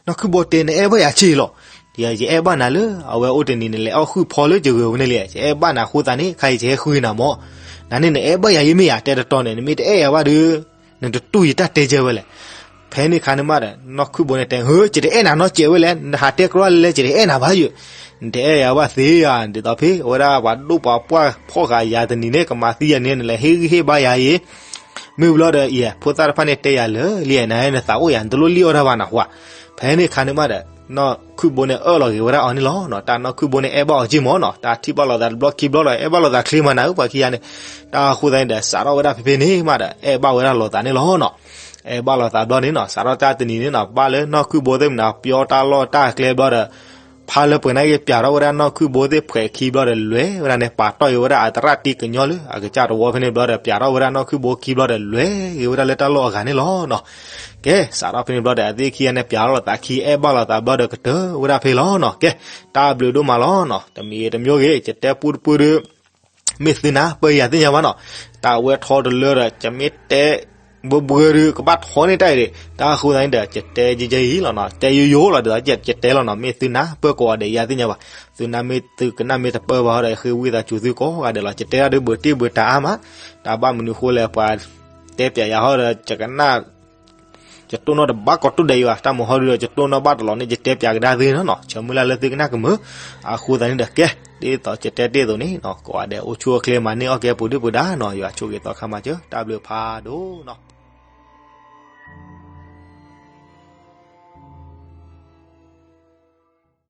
နီၢ်ခုၣ်ဘိတဲ နအဲၣ်ဘၣ်ယၤဆ့လီၤ. ဒီးယအဲၣ်ဘၣ်နၤလၢ အဝဲအိၣ်တနံၤ နလဲၤအီၣ်ဃုာ်ဖီလၢယဂဲၤဝဲန့ၣ်လံ, ယအဲၣ်ဘၣ်နၤအဃိသတးန့ၣ် ခဲအံၤယဟဲဃုနၤမၢ်. နၤန့ၣ်နအဲၣ်ဘၣ်ယၤယမ့ၢ်ယၤ တဲတတီန့ၣ် နမ့ၢ်တအဲၣ်ယၤဘၣ်ဒီး နတတူၢ်ယတၢ်တဲကဲဝဲလဲၣ်. ဖဲန့ၣ်အခါန့ၣ်မးဒီး နီၢ်ခုၣ်ဘိန့ၣ်တဲ ဟ့, ယတအဲၣ်နၤနီတစဲးဝဲလဲၣ်, နဟးတဲကြီလဲၣ် ယတအဲၣ်နၤဘၣ်ယဲ, နတအဲၣ်ယၤဘၣ်သ့ဧါ, ဒ်သိးဖဲအဝဲဒၣ်ပှၤဒိၣ်ပှၤပှၢ်ဖီၣ်ဃာ်ယၤတနံၤန့ၣ် ကမၤသံယၤန့ၣ် နလဲၤဟ့ၣ်ဂံၢ်ဟ့ၣ်ဘါယၤအံၤ, မ့ၢ်ဘျီဒီးအံၤ ဖိသၣ်တဖၣ်န့ၣ်တဲယၤလၢာ်လံ, နၤနသးအိၣ်ယၤ နတလိၣ်လံၣ်အီၣ်တၢ်ဘၣ်နဃိ. ဖဲန့ၣ်အခါန့ၣ်မးဒီး နီၢ်ခုၣ်ဘိန့ၣ်အၢၣ်လီၤက့ၤဝဲဒၣ်အီၤန့ၣ်လီၤ. တၢ်နီၢ်ခုၣ်ဘိန့ၣ်အဲၣ်ဘၣ်အီၤက့ၢ်မၢ်နီၤ, တၢ်ထံၣ်ဘၣ်လိာ်သးတဘျီခံဘျီလီၤ, အဲၣ်ဘၣ်လိာ်သးချ့မးနၤဧၢ ပှၤခံဂၤန့ၣ်. တၢ်အဃိသတးန့ၣ်ဒီး စးထီၣ်ဝဲဒၣ်ဖဲဖဲန့ၣ်မးဒီး အဲၣ်ဘၣ်ဝဲဒၣ်လိာ်သးန့ၣ်လီၤနီၤ. အဲၣ်ဘၣ်လိာ်သးဘျီန့ၣ်နီၤ, စးထီၣ်တၢ်တနံၤန့ၣ်နီၤ, ဘၣ်လၢနီၢ်ခုၣ်ဘိသ့ၣ်မနုၤ ပျီတၢ်လီၢ်တၢ်ကျဲဘျီဒီး ဖါလၢပှဲၤန့ၣ်က့ၤ ပၠးထီၣ်ဝဲဒၣ်နီၢ်ခုၣ်ဘိသ့ၣ်ဖှဲးခံဘျီဒီး လဲၤဝဲဒၣ်န့ၣ် ပာ်တီၢ်က့ၤဝဲဒၣ်အသရၣ်တံၢ်ကညီလၢ အကစၢ်တဝီဖဲန့ၣ်ဘျီဒီး ပၠးထီၣ်ဝဲဒၣ်နီၢ်ခုၣ်ဘိခံဘျီဒီး လဲၤက့ၤဝဲဒၣ်လၢတၢ်လီၢ်အဂၤန့ၣ်လီၤနီၤ. ကဲ စးထီၣ်ဖဲန့ၣ်ဘျီဒီး အသ့ၣ်ခံဂၤန့ၣ် ပၠးထီၣ်လိာ်သးခံ အဲၣ်ဘၣ်လိာ်သးဘျီဒီး ကတၢၢ်ဝဲဒၣ်ဖဲလီၤနီၤ. ကဲ တၢ်ဘျုးဒိၣ်မးလီၤနီၤ. တမံၤတမံၤဂ့ၤ ယတဲပူတပူဒီး မ့ၢ်သုနၢ်ပၢၢ်ယၤသ့ၣ်ညါဘၣ်နီၤ. တၢ်ဝဲထီတလၢဒီး ယမ့ၢ်တဲဘၢဘှၢဒီး ကဘၣ်ထီန့ၢ်တၢ်အံၤဒီး တၢ်အဃိသတးန့ၣ်ဒီး ယတဲယဲယဲအံၤလီၤနီၤ, တဲယိယိလီၤဒီး ယတဲလီၤနီၤ, မ့ၢ်သုနၢ်ပၢၢ်ကိးဂၤဒဲးယၤသ့ၣ်ညါဘၣ်. သုနၢ်မ့ၢ်သုကနၣ်မ့ၢ်တပၢၢ်ဘၣ်ဒီး ယဃ့ဝံသးစူၤသုကိးဂၤဒဲးလီၤ. ယတဲတၢ်ဒုးဘၢၣ်တ့ၢ်ဘၢၣ်တၢ်အါမး, တၢ်ဘၣ်မနုၤဃိလဲၣ် ပှၤတဲပၠးယၤဟီဒီး ယကနၣ် ယတိၢ်နီၣ်တဘၣ်ကိးတိၢ်ဒဲးအံၤဘၣ်, တၢ်မုာ်ဟီဒုးဒီး ယတိၢ်နီၣ်ဘၣ်တလီၤန့ၣ် ယတဲပၠးကဒါသုနီၤနီၤ, ဆၢမုၢ်လၢ်လၢသုကနၣ်ကမုာ်. အဃိသတးန့ၣ်ဒီး ကဲ ဒ်သိးယတဲတ့ၢ်အသိးန့ၣ်နီၤ, ကိးဂၤဒဲးအိၣ်ဆူၣ်အိၣ်ချ့မၤန့ၢ်အီၣ်ကဲပှဲၤဒုၣ်ပှဲၤဒါနီၤ, ယွၤဆိၣ်ဂ့ၤသီခါမၤစၢၤ, တၢ်ဘျုးဖးဒိၣ်နီၤ.